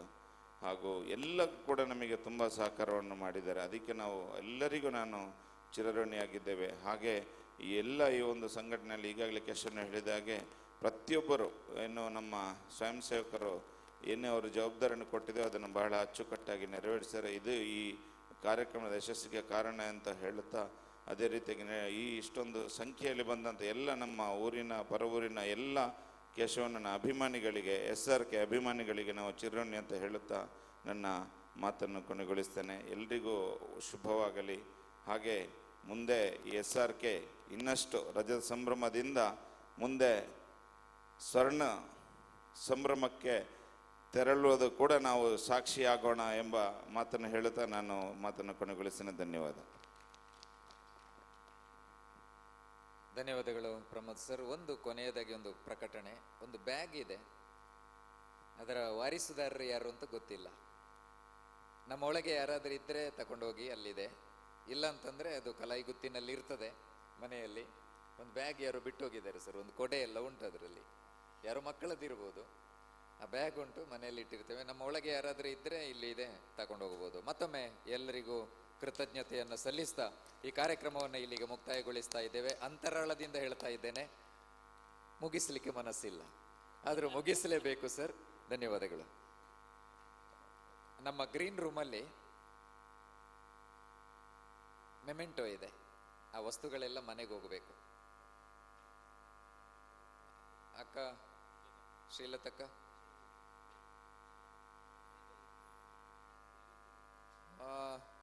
ಹಾಗೂ ಎಲ್ಲ ಕೂಡ ನಮಗೆ ತುಂಬ ಸಹಕಾರವನ್ನು ಮಾಡಿದ್ದಾರೆ. ಅದಕ್ಕೆ ನಾವು ಎಲ್ಲರಿಗೂ ನಾನು ಚಿರಋಣಿಯಾಗಿದ್ದೇವೆ. ಹಾಗೆ ಈ ಎಲ್ಲ ಈ ಒಂದು ಸಂಘಟನೆಯಲ್ಲಿ ಈಗಾಗಲೇ ಕೇಶವನ ಹೇಳಿದ ಹಾಗೆ ಪ್ರತಿಯೊಬ್ಬರು ಏನು ನಮ್ಮ ಸ್ವಯಂ ಸೇವಕರು ಏನೇ ಅವರು ಜವಾಬ್ದಾರಿಯನ್ನು ಕೊಟ್ಟಿದೆ ಅದನ್ನು ಬಹಳ ಅಚ್ಚುಕಟ್ಟಾಗಿ ನೆರವೇರಿಸ್ತಾರೆ. ಇದು ಈ ಕಾರ್ಯಕ್ರಮದ ಯಶಸ್ಸಿಗೆ ಕಾರಣ ಅಂತ ಹೇಳುತ್ತಾ, ಅದೇ ರೀತಿಯಾಗಿ ಈ ಇಷ್ಟೊಂದು ಸಂಖ್ಯೆಯಲ್ಲಿ ಬಂದಂಥ ಎಲ್ಲ ನಮ್ಮ ಊರಿನ ಪರವೂರಿನ ಎಲ್ಲ ಕೇಶವಣ್ಣನ ಅಭಿಮಾನಿಗಳಿಗೆ, ಎಸ್ ಆರ್ ಕೆ ಅಭಿಮಾನಿಗಳಿಗೆ ನಾವು ಚಿರಋಣಿ ಅಂತ ಹೇಳುತ್ತಾ ನನ್ನ ಮಾತನ್ನು ಕೊನೆಗೊಳಿಸ್ತೇನೆ. ಎಲ್ರಿಗೂ ಶುಭವಾಗಲಿ. ಹಾಗೆ ಮುಂದೆ ಈ ಎಸ್ ಆರ್ ಕೆ ಇನ್ನಷ್ಟು ರಜತ ಸಂಭ್ರಮದಿಂದ ಮುಂದೆ ಸ್ವರ್ಣ ಸಂಭ್ರಮಕ್ಕೆ ತೆರಳುವುದು ಕೂಡ ನಾವು ಸಾಕ್ಷಿಯಾಗೋಣ ಎಂಬ ಮಾತನ್ನು ಹೇಳುತ್ತಾ ನಾನು ಮಾತನ್ನು ಕೊನೆಗೊಳಿಸ್ತೇನೆ. ಧನ್ಯವಾದ. ಧನ್ಯವಾದಗಳು ಪ್ರಮೋದ್ ಸರ್. ಒಂದು ಕೊನೆಯದಾಗಿ ಒಂದು ಪ್ರಕಟಣೆ, ಒಂದು ಬ್ಯಾಗ್ ಇದೆ, ಅದರ ವಾರಿಸುದಾರರು ಯಾರು ಅಂತ ಗೊತ್ತಿಲ್ಲ. ನಮ್ಮೊಳಗೆ ಯಾರಾದರೂ ಇದ್ದರೆ ತಗೊಂಡೋಗಿ ಅಲ್ಲಿದೆ, ಇಲ್ಲ ಅಂತಂದರೆ ಅದು ಕಲಾಯಿಗುತ್ತಿನಲ್ಲಿ ಇರ್ತದೆ ಮನೆಯಲ್ಲಿ. ಒಂದು ಬ್ಯಾಗ್ ಯಾರು ಬಿಟ್ಟು ಹೋಗಿದ್ದಾರೆ ಸರ್, ಒಂದು ಕೊಡೆ ಎಲ್ಲ ಉಂಟು ಅದರಲ್ಲಿ, ಯಾರೋ ಮಕ್ಕಳದ್ದಿರ್ಬೋದು. ಆ ಬ್ಯಾಗ್ ಉಂಟು, ಮನೆಯಲ್ಲಿ ಇಟ್ಟಿರ್ತೇವೆ. ನಮ್ಮ ಒಳಗೆ ಯಾರಾದರೂ ಇದ್ದರೆ ಇಲ್ಲಿ ಇದೆ, ತಗೊಂಡು ಹೋಗ್ಬೋದು. ಮತ್ತೊಮ್ಮೆ ಎಲ್ಲರಿಗೂ ಕೃತಜ್ಞತೆಯನ್ನು ಸಲ್ಲಿಸ್ತಾ ಈ ಕಾರ್ಯಕ್ರಮವನ್ನು ಇಲ್ಲಿಗೆ ಮುಕ್ತಾಯಗೊಳಿಸ್ತಾ ಇದ್ದೇವೆ. ಅಂತರಾಳದಿಂದ ಹೇಳ್ತಾ ಇದ್ದೇನೆ, ಮುಗಿಸಲಿಕ್ಕೆ ಮನಸ್ಸಿಲ್ಲ, ಆದರೂ ಮುಗಿಸಲೇಬೇಕು ಸರ್. ಧನ್ಯವಾದಗಳು. ನಮ್ಮ ಗ್ರೀನ್ ರೂಮಲ್ಲಿ ಮೆಮೆಂಟೋ ಇದೆ, ಆ ವಸ್ತುಗಳೆಲ್ಲ ಮನೆಗೆ ಹೋಗಬೇಕು. ಅಕ್ಕ ಶ್ರೀಲತಕ್ಕ,